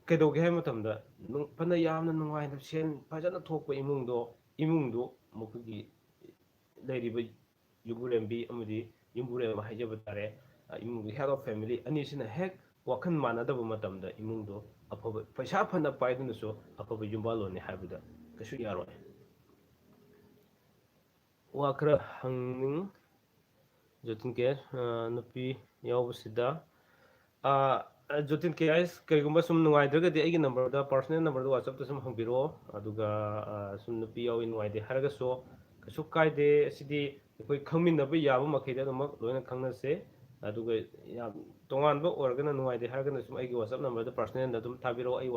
ꯀꯩꯗꯧꯒꯦ ꯍꯥꯏꯕ ꯃꯇꯝꯗ ꯅꯨꯡ-, ꯐꯅ ꯌꯥꯝꯅ ꯅꯨꯡꯉꯥꯏꯅ ꯁꯦꯟ ꯐꯖꯅ ꯊꯣꯛꯄ ꯏꯃꯨꯡꯗꯣ, ꯏꯃꯨꯡꯗꯣ ꯃꯈꯣꯏꯒꯤ ꯂꯩꯔꯤꯕ ꯌꯨꯝꯕꯨꯔꯦꯝꯕꯤ ꯑꯃꯗꯤ ꯌꯨꯝꯕꯨꯔꯦꯝꯕ ꯍꯥꯏꯖꯕ ꯇꯥꯔꯦ, ꯑ, ꯏꯃꯨꯡꯒꯤ head of family ꯑꯅꯤꯁꯤꯅ ꯍꯦꯛ ꯋꯥꯈꯜ ꯃꯥꯟꯅꯗꯕ ꯃꯇꯝꯗ ꯏꯃꯨꯡꯗꯣ ꯑꯐꯕ, ꯄꯩꯁꯥ ꯐꯅ ꯄꯥꯏꯗꯨꯅꯁꯨ ꯑꯐꯕ ꯌꯨꯝꯕꯥꯜꯂꯣꯟꯅꯤ ꯍꯥꯏꯕꯗ ꯀꯩꯁꯨ ꯌꯥꯔꯣꯏ꯫ ꯋꯥ ꯈꯔ ꯍꯪꯅꯤꯡ-, ꯖꯣꯇꯤꯟ ꯀꯦ, ꯑ, ꯅꯨꯄꯤ ꯌꯥꯎꯕꯁꯤꯗ, ꯑ, ꯑ, ꯖꯣꯇꯤꯟ ꯀꯦ ꯑꯥꯏ ꯑꯦꯁ, ꯀꯔꯤꯒꯨꯝꯕ ꯁꯨꯝ ꯅꯨꯡꯉꯥꯏꯗ꯭ꯔꯒꯗꯤ ꯑꯩꯒꯤ number ꯗ, personal number ꯗ WhatsApp ꯇ ꯁꯨꯝ ꯍꯪꯕꯤꯔꯛꯑꯣ꯫ ꯑꯗꯨꯒ, ꯑ, ꯁꯨꯝ ꯅꯨꯄꯤ ꯌꯥꯎꯏ ꯅꯨꯡꯉꯥꯏꯇꯦ ꯍꯥꯏꯔꯒꯁꯨ ꯀꯩꯁꯨ ꯀꯥꯏꯗꯦ꯫ ꯑꯁꯤꯗꯤ ꯑꯩꯈꯣꯏ ꯈꯪꯃꯤꯟꯅꯕ ꯌꯥꯕ ꯃꯈꯩꯗ ꯑꯗꯨꯃꯛ ꯂꯣꯏꯅ ꯈꯪꯅꯁꯦ꯫ ꯑꯗꯨꯒ ꯌꯥꯝ ꯇꯣꯉꯥꯟꯕ ꯑꯣꯏꯔꯒꯅ, ꯅꯨꯡꯉꯥꯏꯇꯦ ꯍꯥꯏꯔꯒꯅ ꯁꯨꯝ ꯑꯩꯒꯤ WhatsApp numberꯗ personalꯗ ꯑꯗꯨꯝ ꯊꯥꯕꯤꯔꯛꯑꯣ꯫ ꯑꯩ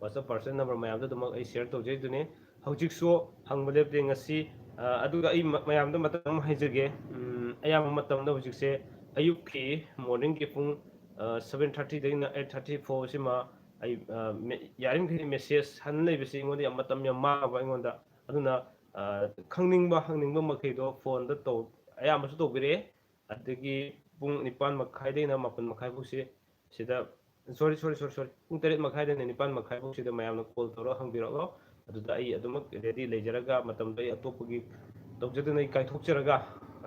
WhatsApp personal number ꯃꯌꯥꯝꯗ ꯑꯗꯨꯃꯛ ꯑꯩ share ꯇꯧꯖꯩꯗꯨꯅꯤ꯫ ꯍꯧꯖꯤꯛꯁꯨ ꯍꯪꯕ ꯂꯦꯞꯇꯦ ꯉꯁꯤ꯫ ꯑ, ꯑꯗꯨꯒ ꯑꯩ ꯃ-, ꯃꯌꯥꯝꯗ ꯃꯇꯝ ꯑꯃ ꯍꯥꯏꯖꯒꯦ꯫ ꯎꯝ, ꯑꯌꯥꯝꯕ ꯃꯇꯝꯗ ꯍꯧꯖꯤꯛꯁꯦ ꯑꯌꯨꯛꯀꯤ morningꯒꯤ ꯄꯨꯡ, ꯑ, seven thirtyꯗꯒꯤꯅ eight thirty ꯐꯥꯎꯕꯁꯤꯃ ꯑꯩ, ꯑ, ꯃꯦ-, ꯌꯥꯔꯤꯃꯈꯩ message ꯍꯟꯅ ꯂꯩꯕꯁꯤ ꯑꯩꯉꯣꯟꯗ ꯌꯥꯝ ꯃꯇꯝ ꯌꯥꯝ ꯃꯥꯡꯉꯕ ꯑꯩꯉꯣꯟꯗ꯫ ꯑꯗꯨꯅ, ꯑ, ꯈꯪꯅꯤꯡꯕ ꯍꯪꯅꯤꯡꯕ ꯃꯈꯩꯗꯣ phoneꯗ ꯇꯧ-, ꯑꯌꯥꯝꯕꯁꯨ ꯇꯧꯕꯤꯔꯛꯑꯦ꯫ ꯑꯗꯒꯤ ꯄꯨꯡ ꯅꯤꯄꯥꯟ ꯃꯈꯥꯏꯗꯒꯤꯅ ꯃꯥꯄꯟ ꯃꯈꯥꯏ ꯐꯥꯎꯁꯤ ꯁꯤꯗ, sorry, sorry, sorry, sorry, ꯄꯨꯡ ꯇꯔꯦꯠ ꯃꯈꯥꯏꯗꯩꯅ ꯅꯤꯄꯥꯟ ꯃꯈꯥꯏ ꯐꯥꯎꯁꯤꯗ ꯃꯌꯥꯝꯅ call ꯇꯧꯔꯒ ꯍꯪꯕꯤꯔꯛꯂꯣ꯫ ꯑꯗꯨꯗ ꯑꯩ ꯑꯗꯨꯃꯛ ready ꯂꯩꯖꯔꯒ, ꯃꯇꯝꯗꯣ ꯑꯩ ꯑꯇꯣꯞꯄꯒꯤ ꯇꯧꯖꯗꯅ ꯑꯩ ꯀꯥꯏꯊꯣꯛꯆꯔꯒ,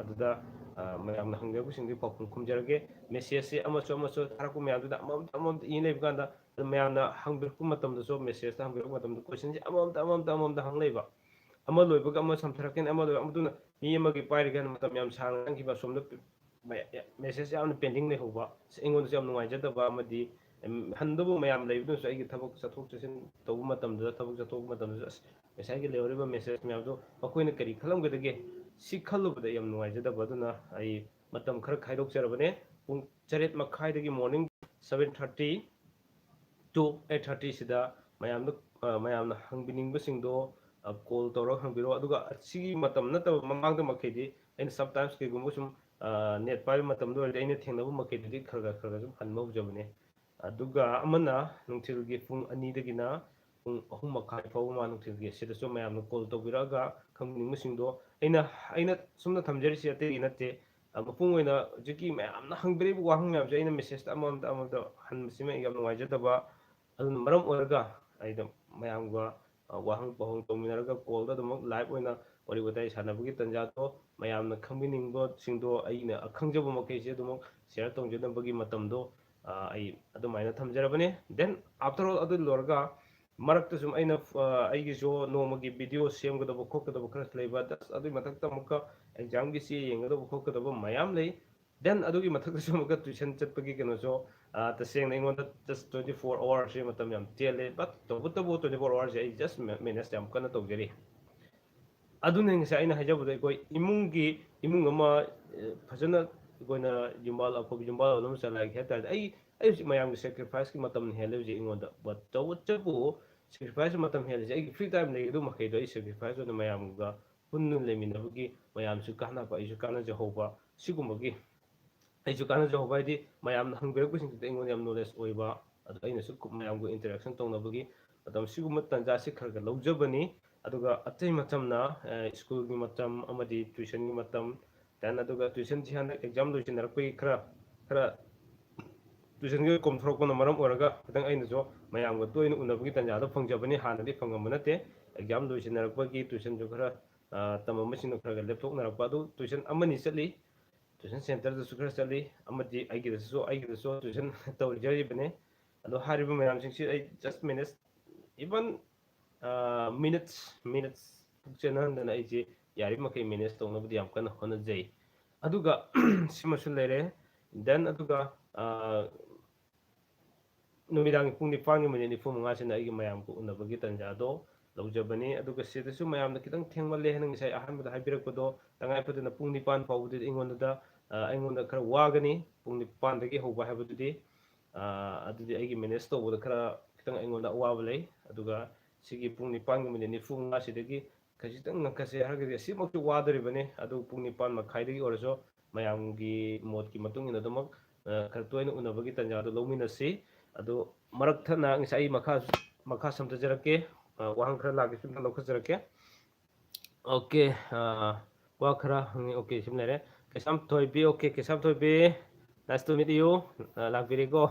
ꯑꯗꯨꯗ, ꯑ, ꯃꯌꯥꯝꯅ ꯍꯪꯖꯔꯛꯄꯁꯤꯡꯗꯨꯒꯤ ꯄꯥꯎꯈꯨꯝ ꯈꯨꯝꯖꯔꯒꯦ꯫ Messageꯁꯦ ꯑꯃꯁꯨ ꯑꯃꯁꯨ ꯊꯥꯔꯛꯄ ꯃꯌꯥꯝꯗꯨꯗ ꯑꯃꯃꯝꯇ ꯑꯃꯃꯝꯇ ꯏ ꯂꯩꯕ ꯀꯥꯟꯗ, ꯑꯗꯨ ꯃꯌꯥꯝꯅ ꯍꯪꯕꯤꯔꯛꯄ ꯃꯇꯝꯗꯁꯨ, messageꯇ ꯍꯪꯕꯤꯔꯛꯄ ꯃꯇꯝꯗ questionꯁꯦ ꯑꯃꯃꯝꯇ ꯑꯃꯃꯝꯇ ꯑꯃꯃꯝꯇ ꯍꯪ ꯂꯩꯕ꯫ ꯑꯃ ꯂꯣꯏꯕꯒ ꯑꯃ ꯁꯝꯊꯔꯛꯀꯅꯤ, ꯑꯃ ꯂꯣꯏꯕ ꯑꯃꯗꯨꯅ ꯃꯤ ꯑꯃꯒꯤ ꯄꯥꯏꯔꯤꯀꯥꯟꯗ ꯃꯇꯝ ꯌꯥꯝ ꯁꯥꯡꯅ ꯆꯪꯈꯤꯕ, ꯑꯁꯣꯝꯗ ꯃꯦ-, message ꯌꯥꯝꯅ pending ꯂꯩꯍꯧꯕ, ꯑꯁ, ꯑꯩꯉꯣꯟꯗꯁꯨ ꯌꯥꯝ ꯅꯨꯡꯉꯥꯏꯖꯗꯕ ꯑꯃꯗꯤ, ꯎꯝ, ꯍꯟꯗꯧꯕ ꯃꯌꯥꯝ ꯂꯩꯕꯗꯨꯅꯁꯨ ꯑꯩꯒꯤ ꯊꯕꯛ ꯆꯠꯊꯣꯛ ꯆꯠꯁꯤꯟ ꯇꯧꯕ ꯃꯇꯝꯗꯨꯗ, ꯊꯕꯛ ꯆꯠꯊꯣꯛꯄ ꯃꯇꯝꯗꯨꯗ, ꯑꯁ, ꯉꯁꯥꯏꯒꯤ ꯂꯩꯍꯧꯔꯤꯕ message ꯃꯌꯥꯝꯗꯣ ꯃꯈꯣꯏꯅ ꯀꯔꯤ ꯈꯜꯂꯝꯒꯗꯒꯦ, ꯁꯤ ꯈꯜꯂꯨꯕꯗ ꯌꯥꯝ ꯅꯨꯡꯉꯥꯏꯖꯗꯕ꯫ ꯑꯗꯨꯅ ꯑꯩ ꯃꯇꯝ ꯈꯔ ꯈꯥꯏꯗꯣꯛꯆꯔꯕꯅꯦ꯫ ꯄꯨꯡ ꯇꯔꯦꯠ ꯃꯈꯥꯏꯗꯒꯤ morning seven thirty to eight thirty ꯁꯤꯗ ꯃꯌꯥꯝꯗ, ꯑ, ꯃꯌꯥꯝꯅ ꯍꯪꯕꯤꯅꯤꯡꯕꯁꯤꯡꯗꯣ, ꯑ, call ꯇꯧꯔꯒ ꯍꯪꯕꯤꯔꯛꯑꯣ꯫ ꯑꯗꯨꯒ ꯑꯁꯤꯒꯤ ꯃꯇꯝ ꯅꯠꯇꯕ ꯃꯃꯥꯡꯗ ꯃꯈꯩꯗꯤ ꯑꯩꯅ sometimes ꯀꯩꯒꯨꯝꯕ ꯁꯨꯝ, ꯑ, net ꯄꯥꯏꯕ ꯃꯇꯝꯗ ꯑꯣꯏꯔꯗꯤ ꯑꯩꯅ ꯊꯦꯡꯅꯕ ꯃꯈꯩꯗꯨꯗꯤ ꯈꯔ ꯈꯔ, ꯈꯔ ꯈꯔ ꯁꯨꯝ ꯍꯟꯕ ꯍꯧꯖꯕꯅꯦ꯫ ꯑꯗꯨꯒ ꯑꯃꯅ ꯅꯨꯡꯊꯤꯜꯒꯤ ꯄꯨꯡ ꯑꯅꯤꯗꯒꯤꯅ ꯄꯨꯡ ꯑꯍꯨꯝ ꯃꯈꯥꯏ ꯐꯥꯎꯕ ꯃꯥ ꯅꯨꯡꯊꯤꯜꯒꯤ, ꯁꯤꯗꯁꯨ ꯃꯌꯥꯝꯅ call ꯇꯧꯕꯤꯔꯛꯑꯒ ꯈꯪꯅꯤꯡꯕꯁꯤꯡꯗꯣ ꯑꯩꯅ, ꯑꯩꯅ ꯁꯣꯝꯗ ꯊꯝꯖꯔꯤꯁꯤ ꯑꯇꯩꯒꯤ ꯅꯠꯇꯦ꯫ ꯑ, ꯃꯄꯨꯡ ꯑꯣꯏꯅ ꯍꯧꯖꯤꯛꯀꯤ ꯃꯌꯥꯝꯅ ꯍꯪꯕꯤꯔꯛꯏꯕ ꯋꯥꯍꯪ ꯃꯌꯥꯝꯁꯦ ꯑꯩꯅ messageꯇ ꯑꯃꯃꯝꯇ ꯑꯃꯃꯝꯇ ꯍꯟꯕꯁꯤꯃ ꯑꯩ ꯌꯥꯝ ꯅꯨꯡꯉꯥꯏꯖꯗꯕ꯫ ꯑꯗꯨꯅ ꯃꯔꯝ ꯑꯣꯏꯔꯒ ꯑꯩꯅ ꯃꯌꯥꯝꯒ, ꯑ, ꯋꯥꯍꯪ ꯄꯥꯎꯍꯪ ꯇꯧꯃꯤꯟꯅꯔꯒ callꯗ ꯑꯗꯨꯃꯛ live ꯑꯣꯏꯅ ꯋꯥꯔꯤ ꯋꯥꯇꯥꯏ ꯁꯥꯟꯅꯕꯒꯤ ꯇꯥꯟꯖꯥꯗꯣ, ꯃꯌꯥꯝꯅ ꯈꯪꯕꯤꯅꯤꯡꯕꯁꯤꯡꯗꯣ ꯑꯩꯅ ꯑꯈꯪꯖꯕ ꯃꯈꯩꯁꯦ ꯑꯗꯨꯃꯛ share ꯇꯧꯖꯅꯕꯒꯤ ꯃꯇꯝꯗꯣ, ꯑ, ꯑꯩ ꯑꯗꯨꯃꯥꯏꯅ ꯊꯝꯖꯔꯕꯅꯦ꯫ Then after all, ꯑꯗꯨ ꯂꯣꯏꯔꯒ ꯃꯔꯛꯇ ꯁꯨꯝ ꯑꯩꯅ, ꯑ, ꯑꯩꯒꯤꯁꯨ ꯅꯣꯡꯃꯒꯤ video ꯁꯦꯝꯒꯗꯕ ꯈꯣꯠꯀꯗꯕ ꯈꯔꯁꯨ ꯂꯩꯕ, ꯑꯗꯨꯒꯤ ꯃꯊꯛꯇ ꯑꯃꯨꯛꯀ examꯒꯤ ꯆꯦ ꯌꯦꯡꯒꯗꯕ ꯈꯣꯠꯀꯗꯕ ꯃꯌꯥꯝ ꯂꯩ꯫ Then ꯑꯗꯨꯒꯤ ꯃꯊꯛꯇꯁꯨ ꯑꯃꯨꯛꯀ tuition ꯆꯠꯄꯒꯤ ꯀꯩꯅꯣꯁꯨ, ꯑ, ꯇꯁꯦꯡꯅ ꯑꯩꯉꯣꯟꯗ just twenty four hoursꯁꯦ ꯃꯇꯝ ꯌꯥꯝ ꯇꯦꯜꯂꯦ, but ꯇꯧꯕꯇꯕꯨ twenty four hoursꯁꯦ ꯑꯩ just ma-, manage ꯌꯥꯝ ꯀꯟꯅ ꯇꯧꯖꯔꯤ꯫ ꯑꯗꯨꯅ ꯉꯁꯥꯏ ꯑꯩꯅ ꯍꯥꯏꯖꯕꯗꯣ, ꯑꯩꯈꯣꯏ ꯏꯃꯨꯡꯒꯤ, ꯏꯃꯨꯡ ꯑꯃ, ꯑ, ꯐꯖꯅ ꯑꯩꯈꯣꯏꯅ ꯌꯨꯝꯕꯥꯜ, ꯑꯐꯕ ꯌꯨꯝꯕꯥꯜꯂꯣꯟ ꯑꯃ ꯆꯂꯥꯏꯒꯦ ꯍꯥꯏ ꯇꯥꯔꯗꯤ, ꯑꯩ, ꯑꯩ ꯍꯧꯖꯤꯛ ꯃꯌꯥꯝꯒꯤ sacrificeꯀꯤ ꯃꯇꯝꯅꯤ ꯍꯦꯜꯂꯦ ꯍꯧꯖꯤꯛ ꯑꯩꯉꯣꯟꯗ꯫ But ꯇꯧꯕꯇꯕꯨ sacrifice ꯃꯇꯝ ꯍꯦꯜꯂꯤꯁꯦ, ꯑꯩꯒꯤ free time ꯂꯩ, ꯑꯗꯨ ꯃꯈꯩꯗꯣ ꯑꯩ sacrifice ꯑꯣꯏꯅ ꯃꯌꯥꯝꯒ ꯄꯨꯟꯅ ꯂꯩꯃꯤꯟꯅꯕꯒꯤ, ꯃꯌꯥꯝꯁꯨ ꯀꯥꯟꯅꯕ, ꯑꯩꯁꯨ ꯀꯥꯟꯅꯖꯍꯧꯕ, ꯁꯤꯒꯨꯝꯕꯒꯤ, ꯑꯩꯁꯨ ꯀꯥꯟꯅꯖꯍꯧꯕ ꯍꯥꯏꯗꯤ ꯃꯌꯥꯝꯅ ꯍꯪꯕꯤꯔꯛꯄꯁꯤꯡꯗꯨꯗ ꯑꯩꯉꯣꯟꯗ ꯌꯥꯝ knowledge ꯑꯣꯏꯕ, ꯑꯗꯣ ꯑꯩꯅꯁꯨ ꯃꯌꯥꯝꯒ interaction ꯇꯧꯅꯕꯒꯤ ꯃꯇꯝ, ꯁꯤꯒꯨꯝꯕ ꯇꯥꯟꯖꯥꯁꯤ ꯈꯔ ꯈꯔ ꯂꯧꯖꯕꯅꯤ꯫ ꯑꯗꯨꯒ ꯑꯇꯩ ꯃꯇꯝꯅ, ꯑ, schoolꯒꯤ ꯃꯇꯝ ꯑꯃꯗꯤ tuitionꯒꯤ ꯃꯇꯝ, then ꯑꯗꯨꯒ tuitionꯁꯤ ꯍꯟꯗꯛ exam ꯂꯣꯏꯁꯤꯟꯅꯔꯛꯄꯒꯤ ꯈꯔ, ꯈꯔ tuitionꯒꯤ ꯀꯣꯝꯊꯣꯔꯛꯄꯅ ꯃꯔꯝ ꯑꯣꯏꯔꯒ ꯈꯤꯇꯪ ꯑꯩꯅꯁꯨ ꯃꯌꯥꯝꯒ ꯇꯣꯏꯅ ꯎꯅꯕꯒꯤ ꯇꯥꯟꯖꯥꯗꯣ ꯐꯪꯖꯕꯅꯤ꯫ ꯍꯥꯟꯅꯗꯤ ꯐꯪꯉꯝꯕ ꯅꯠꯇꯦ꯫ Exam ꯂꯣꯏꯁꯤꯟꯅꯔꯛꯄꯒꯤ tuitionꯁꯨ ꯈꯔ, ꯑ, ꯇꯝꯃꯝꯕꯁꯤꯡꯗꯣ ꯈꯔ ꯈꯔ ꯂꯦꯞꯊꯣꯛꯅꯔꯛꯄ, ꯑꯗꯨ tuition ꯑꯃꯅꯤ ꯆꯠꯂꯤ꯫ Tuition centreꯗꯁꯨ ꯈꯔ ꯆꯠꯂꯤ, ꯑꯃꯗꯤ ꯑꯩꯒꯤꯗꯁꯨ, ꯑꯩꯒꯤꯗꯁꯨ tuition ꯇꯧꯖꯔꯤꯕꯅꯤ꯫ ꯑꯗꯣ ꯍꯥꯏꯔꯤꯕ ꯃꯌꯥꯝꯁꯤꯡꯁꯤ ꯑꯩ just manage, even, ꯑ, minutes, minutes ꯄꯨꯛꯆꯦꯟꯍꯟꯗꯅ ꯑꯩꯁꯦ ꯌꯥꯔꯤꯕ ꯃꯈꯩ manage ꯇꯧꯅꯕꯗꯤ ꯌꯥꯝ ꯀꯟꯅ ꯍꯣꯠꯅꯖꯩ꯫ ꯑꯗꯨꯒ ꯁꯤꯃꯁꯨ ꯂꯩꯔꯦ꯫ Then ꯑꯗꯨꯒ, ꯑ, ꯅꯨꯃꯤꯗꯥꯡꯒꯤ ꯄꯨꯡ ꯅꯤꯄꯥꯟꯒꯤ minute ꯅꯤꯐꯨ ꯃꯉꯥꯁꯤꯅ ꯑꯩꯒꯤ ꯃꯌꯥꯝꯒ ꯎꯅꯕꯒꯤ ꯇꯥꯟꯖꯥꯗꯣ ꯂꯧꯖꯕꯅꯤ꯫ ꯑꯗꯨꯒ ꯁꯤꯗꯁꯨ ꯃꯌꯥꯝꯅ ꯈꯤꯇꯪ ꯊꯦꯡꯃꯜꯂꯦ ꯍꯥꯏꯅ ꯉꯁꯥꯏ ꯑꯍꯥꯟꯕꯗ ꯍꯥꯏꯕꯤꯔꯛꯄꯗꯣ, ꯇꯉꯥꯏ ꯐꯗꯅ ꯄꯨꯡ ꯅꯤꯄꯥꯟ ꯐꯥꯎꯕꯗꯗꯤ ꯑꯩꯉꯣꯟꯗ, ꯑ, ꯑꯩꯉꯣꯟꯗ ꯈꯔ ꯋꯥꯒꯅꯤ꯫ ꯄꯨꯡ ꯅꯤꯄꯥꯟꯗꯒꯤ ꯍꯧꯕ ꯍꯥꯏꯕꯗꯨꯗꯤ, ꯑ, ꯑꯗꯨꯗꯤ ꯑꯩꯒꯤ manage ꯇꯧꯕꯗ ꯈꯔ ꯈꯤꯇꯪ ꯑꯩꯉꯣꯟꯗ ꯑꯋꯥꯕ ꯂꯩ꯫ ꯑꯗꯨꯒ ꯁꯤꯒꯤ ꯄꯨꯡ ꯅꯤꯄꯥꯟꯒꯤ minute ꯅꯤꯐꯨ ꯃꯉꯥꯁꯤꯗꯒꯤ ꯈꯖꯤꯛꯇꯪ ꯉꯟꯈꯠꯁꯦ ꯍꯥꯏꯔꯒꯗꯤ ꯑꯁꯤꯃꯛꯁꯨ ꯋꯥꯗꯣꯔꯤꯕꯅꯤ꯫ ꯑꯗꯨ ꯄꯨꯡ ꯅꯤꯄꯥꯟ ꯃꯈꯥꯏꯗꯒꯤ ꯑꯣꯏꯔꯁꯨ ꯃꯌꯥꯝꯒꯤ ꯃꯣꯠꯀꯤ ꯃꯇꯨꯡ ꯏꯟꯅ ꯑꯗꯨꯃꯛ, ꯑ, ꯈꯔ ꯇꯣꯏꯅ ꯎꯅꯕꯒꯤ ꯇꯥꯟꯖꯥꯗꯣ ꯂꯧꯃꯤꯟꯅꯁꯤ꯫ ꯑꯗꯣ ꯃꯔꯛ ꯊꯠꯅ ꯉꯁꯥꯏ ꯑꯩ ꯃꯈꯥ, ꯃꯈꯥ ꯁꯝꯊꯖꯔꯛꯀꯦ꯫ ꯑ, ꯋꯥꯍꯪ ꯈꯔ ꯂꯥꯛꯀꯦ, ꯁꯨꯝ ꯂꯧꯈꯠꯆꯔꯛꯀꯦ꯫ Okay, ꯑ, ꯋꯥ ꯈꯔ ꯍꯪꯉꯤ꯫ Okay, ꯁꯤꯃ ꯂꯩꯔꯦ꯫ ꯀꯩꯁꯥꯝ ꯊꯣꯏꯕꯤ, okay, ꯀꯩꯁꯥꯝ ꯊꯣꯏꯕꯤ, nice to meet you. ꯑ, ꯂꯥꯛꯄꯤꯔꯦꯀꯣ꯫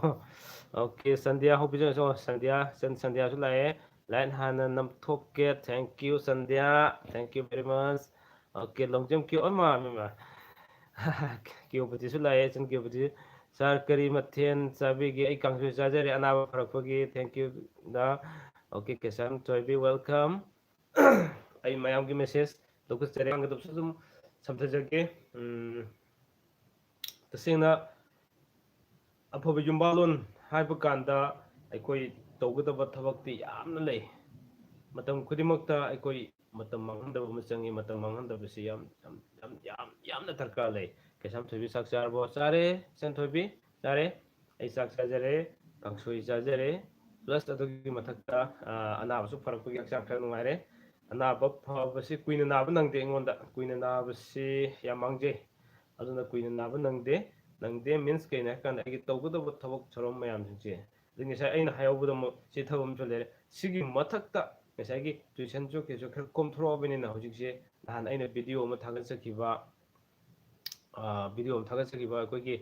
Okay, ꯁꯟꯙ꯭ꯌꯥ ꯍꯧꯕꯤꯖꯔꯁꯨ, ꯁꯟꯙ꯭ꯌꯥ, ꯁꯟ-, ꯁꯟꯙ꯭ꯌꯥꯁꯨ ꯂꯥꯛꯑꯦ꯫ Like ꯍꯥꯟꯅ ꯅꯝꯊꯣꯛꯀꯦ꯫ Thank you, Sandhya, thank you very much. Okay, Longjam ꯀ꯭ꯌꯨ, ꯑꯣꯏꯃꯥ, ꯏꯃꯥ꯫ ꯀ꯭ꯌꯨꯄꯇꯤꯁꯨ ꯂꯥꯛꯑꯦ, ꯆꯟ ꯀ꯭ꯌꯨꯄꯇꯤ꯫ Sir, ꯀꯔꯤ ꯃꯊꯦꯜ ꯆꯥꯕꯤꯒꯦ? ꯑꯩ ꯀꯥꯡꯁꯣꯏ ꯆꯥꯖꯔꯦ, ꯑꯅꯥꯕ ꯐꯔꯛꯄꯒꯤ꯫ Thank you, the. Okay, ꯀꯩꯁꯥꯝ ꯊꯣꯏꯕꯤ, welcome꯫ ꯑꯩ ꯃꯌꯥꯝꯒꯤ message ꯂꯧꯈꯠꯆꯔꯦ꯫ ꯉꯥꯡꯒꯗꯕꯁꯨ ꯑꯗꯨꯝ ꯁꯝꯊꯖꯒꯦ꯫ ꯎꯝ, ꯇꯁꯦꯡꯅ ꯑꯐꯕ ꯌꯨꯝꯕꯥꯜꯂꯣꯟ ꯍꯥꯏꯕ ꯀꯥꯟꯗ ꯑꯩꯈꯣꯏ ꯇꯧꯒꯗꯕ ꯊꯕꯛꯇꯤ ꯌꯥꯝꯅ ꯂꯩ꯫ ꯃꯇꯝ ꯈꯨꯗꯤꯡꯃꯛꯇ ꯑꯩꯈꯣꯏ ꯃꯇꯝ ꯃꯥꯡꯍꯟꯗꯕ ꯑꯃ ꯆꯪꯉꯤ꯫ ꯃꯇꯝ ꯃꯥꯡꯍꯟꯗꯕꯁꯤ ꯌꯥꯝ ꯌꯥꯝ ꯌꯥꯝ ꯌꯥꯝ ꯌꯥꯝꯅ ꯗꯔꯀꯥꯔ ꯂꯩ꯫ ꯀꯩꯁꯥꯝꯊꯣꯏꯕꯤ ꯆꯥꯛ ꯆꯥꯔꯕꯣ? ꯆꯥꯔꯦ꯫ ꯏꯆꯟꯊꯣꯏꯕꯤ? ꯆꯥꯔꯦ꯫ ꯑꯩ ꯆꯥꯛ ꯆꯥꯖꯔꯦ꯫ ꯀꯥꯡꯁꯣꯏ ꯆꯥꯖꯔꯦ꯫ Plus ꯑꯗꯨꯒꯤ ꯃꯊꯛꯇ ꯑꯅꯥꯕꯁꯨ ꯐꯔꯛꯄꯒꯤ ꯍꯛꯆꯥꯡ ꯈꯔ ꯅꯨꯡꯉꯥꯏꯔꯦ꯫ ꯑꯅꯥꯕ ꯐꯕꯁꯤ ꯀꯨꯏꯅ ꯅꯥꯕ ꯅꯪꯗꯦ ꯑꯩꯉꯣꯟꯗ꯫ ꯀꯨꯏꯅ ꯅꯥꯕꯁꯤ ꯌꯥꯝ ꯃꯥꯡꯖꯩ꯫ ꯑꯗꯨꯅ ꯀꯨꯏꯅ ꯅꯥꯕ ꯅꯪꯗꯦ꯫ ꯅꯪꯗꯦ means ꯀꯩꯅꯣ ꯍꯥꯏꯀꯥꯟꯗ ꯑꯩꯒꯤ ꯇꯧꯒꯗꯕ ꯊꯕꯛ ꯊꯧꯔꯝ ꯃꯌꯥꯝꯁꯤꯡꯁꯦ, ꯑꯗꯩ ꯉꯁꯥꯏ ꯑꯩꯅ ꯍꯥꯏꯍꯧꯕꯗ ꯑꯃꯨꯛ ꯁꯤ ꯊꯕꯛ ꯑꯃꯁꯨ ꯂꯩꯔꯦ꯫ ꯁꯤꯒꯤ ꯃꯊꯛꯇ ꯉꯁꯥꯏꯒꯤ tuition ꯁꯨ ꯀꯩꯁꯨ ꯈꯔ ꯀꯣꯝꯊꯣꯔꯛꯑꯕꯅꯤꯅ ꯍꯧꯖꯤꯛꯁꯦ ꯅꯍꯥꯟ ꯑꯩꯅ video ꯑꯃ ꯊꯥꯒꯠꯆꯈꯤꯕ, video ꯑꯃ ꯊꯥꯒꯠꯆꯈꯤꯕ ꯑꯩꯈꯣꯏꯒꯤ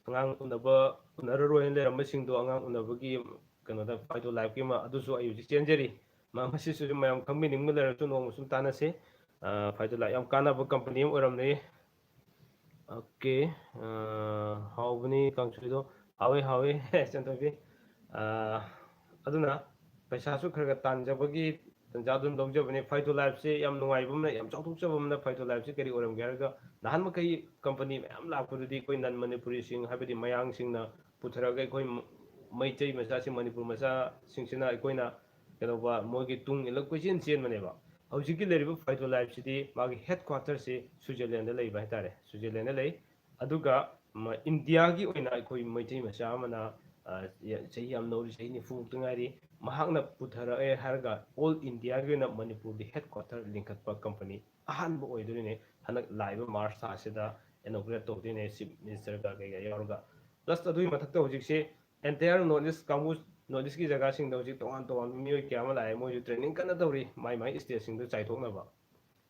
ꯑꯉꯥꯡ ꯎꯅꯕ, ꯎꯅꯔꯔꯣꯏꯅ ꯂꯩꯔꯝꯕꯁꯤꯡꯗꯣ ꯑꯉꯥꯡ ꯎꯅꯕꯒꯤ ꯀꯩꯅꯣꯗ Fido Life ꯀꯤ ꯑꯃ, ꯑꯗꯨꯁꯨ ꯑꯩ ꯍꯧꯖꯤꯛ ꯆꯦꯟꯖꯔꯤ꯫ ꯃꯁꯤꯁꯨ ꯃꯌꯥꯝ ꯈꯪꯕꯤꯅꯤꯡꯕ ꯂꯩꯔꯁꯨ ꯅꯣꯡꯃ ꯁꯨꯝ ꯇꯥꯟꯅꯁꯤ꯫ Fido Life ꯌꯥꯝ ꯀꯥꯟꯅꯕ company ꯑꯃ ꯑꯣꯏꯔꯝꯂꯦ꯫ Okay, ꯍꯥꯎꯕꯅꯤ ꯀꯥꯡꯁꯣꯏꯗꯣ꯫ ꯍꯥꯎꯋꯦ, ꯍꯥꯎꯋꯦ, ꯏꯆꯟꯊꯣꯏꯕꯤ꯫ ꯑꯗꯨꯅ ꯄꯩꯁꯥꯁꯨ ꯈꯔ ꯈꯔ ꯇꯥꯟꯖꯕꯒꯤ ꯇꯟꯖꯥ ꯑꯗꯨꯝ ꯂꯧꯖꯕꯅꯤ꯫ Fido Life ꯁꯦ ꯌꯥꯝ ꯅꯨꯡꯉꯥꯏꯕ ꯑꯃꯅ, ꯌꯥꯝ ꯆꯥꯎꯊꯣꯛꯆꯕ ꯑꯃꯅ Fido Life ꯁꯦ ꯀꯔꯤ ꯑꯣꯏꯔꯝꯒꯦ ꯍꯥꯏꯔꯒ, ꯅꯍꯥꯟ ꯃꯈꯩ company ꯃꯌꯥꯝ ꯂꯥꯛꯄꯗꯨꯗꯤ ꯑꯩꯈꯣꯏ non ꯃꯅꯤꯄꯨꯔꯤꯁꯤꯡ, ꯍꯥꯏꯕꯗꯤ ꯃꯌꯥꯡꯁꯤꯡꯅ ꯄꯨꯊꯔꯒ ꯑꯩꯈꯣꯏ ꯃꯩꯇꯩ ꯃꯆꯥꯁꯤꯡ, ꯃꯅꯤꯄꯨꯔ ꯃꯆꯥꯁꯤꯡꯁꯤꯅ ꯑꯩꯈꯣꯏꯅ ꯀꯩꯗꯧꯕ, ꯃꯣꯏꯒꯤ ꯇꯨꯡ ꯏꯜꯂ ꯀꯣꯏꯆꯦꯟ ꯆꯦꯟꯕꯅꯦꯕ꯫ ꯍꯧꯖꯤꯛꯀꯤ ꯂꯩꯔꯤꯕ Fido Life ꯁꯤꯗꯤ ꯃꯥꯒꯤ headquarter ꯁꯤ Switzerland ꯗ ꯂꯩꯕ ꯍꯥꯏꯇꯥꯔꯦ, Switzerland ꯗ ꯂꯩ꯫ ꯑꯗꯨꯒ India ꯒꯤ ꯑꯣꯏꯅ ꯑꯩꯈꯣꯏ ꯃꯩꯇꯩ ꯃꯆꯥ ꯑꯃꯅ, ꯆꯍꯤ ꯌꯥꯝ ꯅꯧꯔꯤ, ꯆꯍꯤ ꯅꯤꯐꯨ ꯃꯨꯛꯇ ꯉꯥꯏꯔꯤ, ꯃꯍꯥꯛꯅ ꯄꯨꯊꯔꯛꯑꯦ ꯍꯥꯏꯔꯒ all India ꯒꯤ ꯑꯣꯏꯅ ꯃꯅꯤꯄꯨꯔꯒꯤ headquarter ꯂꯤꯡꯈꯠꯄ company ꯑꯍꯥꯟꯕ ꯑꯣꯏꯗꯣꯔꯤꯅꯦ꯫ ꯍꯟꯗꯛ ꯂꯥꯛꯏꯕ March ꯊꯥꯁꯤꯗ inaugurate ꯇꯧꯗꯣꯏꯅꯦ, Chief Minister ꯒ ꯀꯩꯀꯥ ꯌꯥꯎꯔꯒ꯫ Plus ꯑꯗꯨꯒꯤ ꯃꯊꯛꯇ ꯍꯧꯖꯤꯛꯁꯦ entire North East ꯀꯥꯡꯕꯨ, North East ꯀꯤ ꯖꯒꯥꯁꯤꯡꯗ ꯍꯧꯖꯤꯛ ꯇꯣꯉꯥꯟ ꯇꯣꯉꯥꯟꯕ ꯃꯤꯑꯣꯏ ꯀꯌꯥ ꯑꯃ ꯂꯥꯛꯑꯦ, ꯃꯣꯏꯁꯨ training ꯀꯟꯅ ꯇꯧꯔꯤ ꯃꯥꯏ ꯃꯥꯏ state ꯁꯤꯡꯗ ꯆꯥꯏꯊꯣꯛꯅꯕ꯫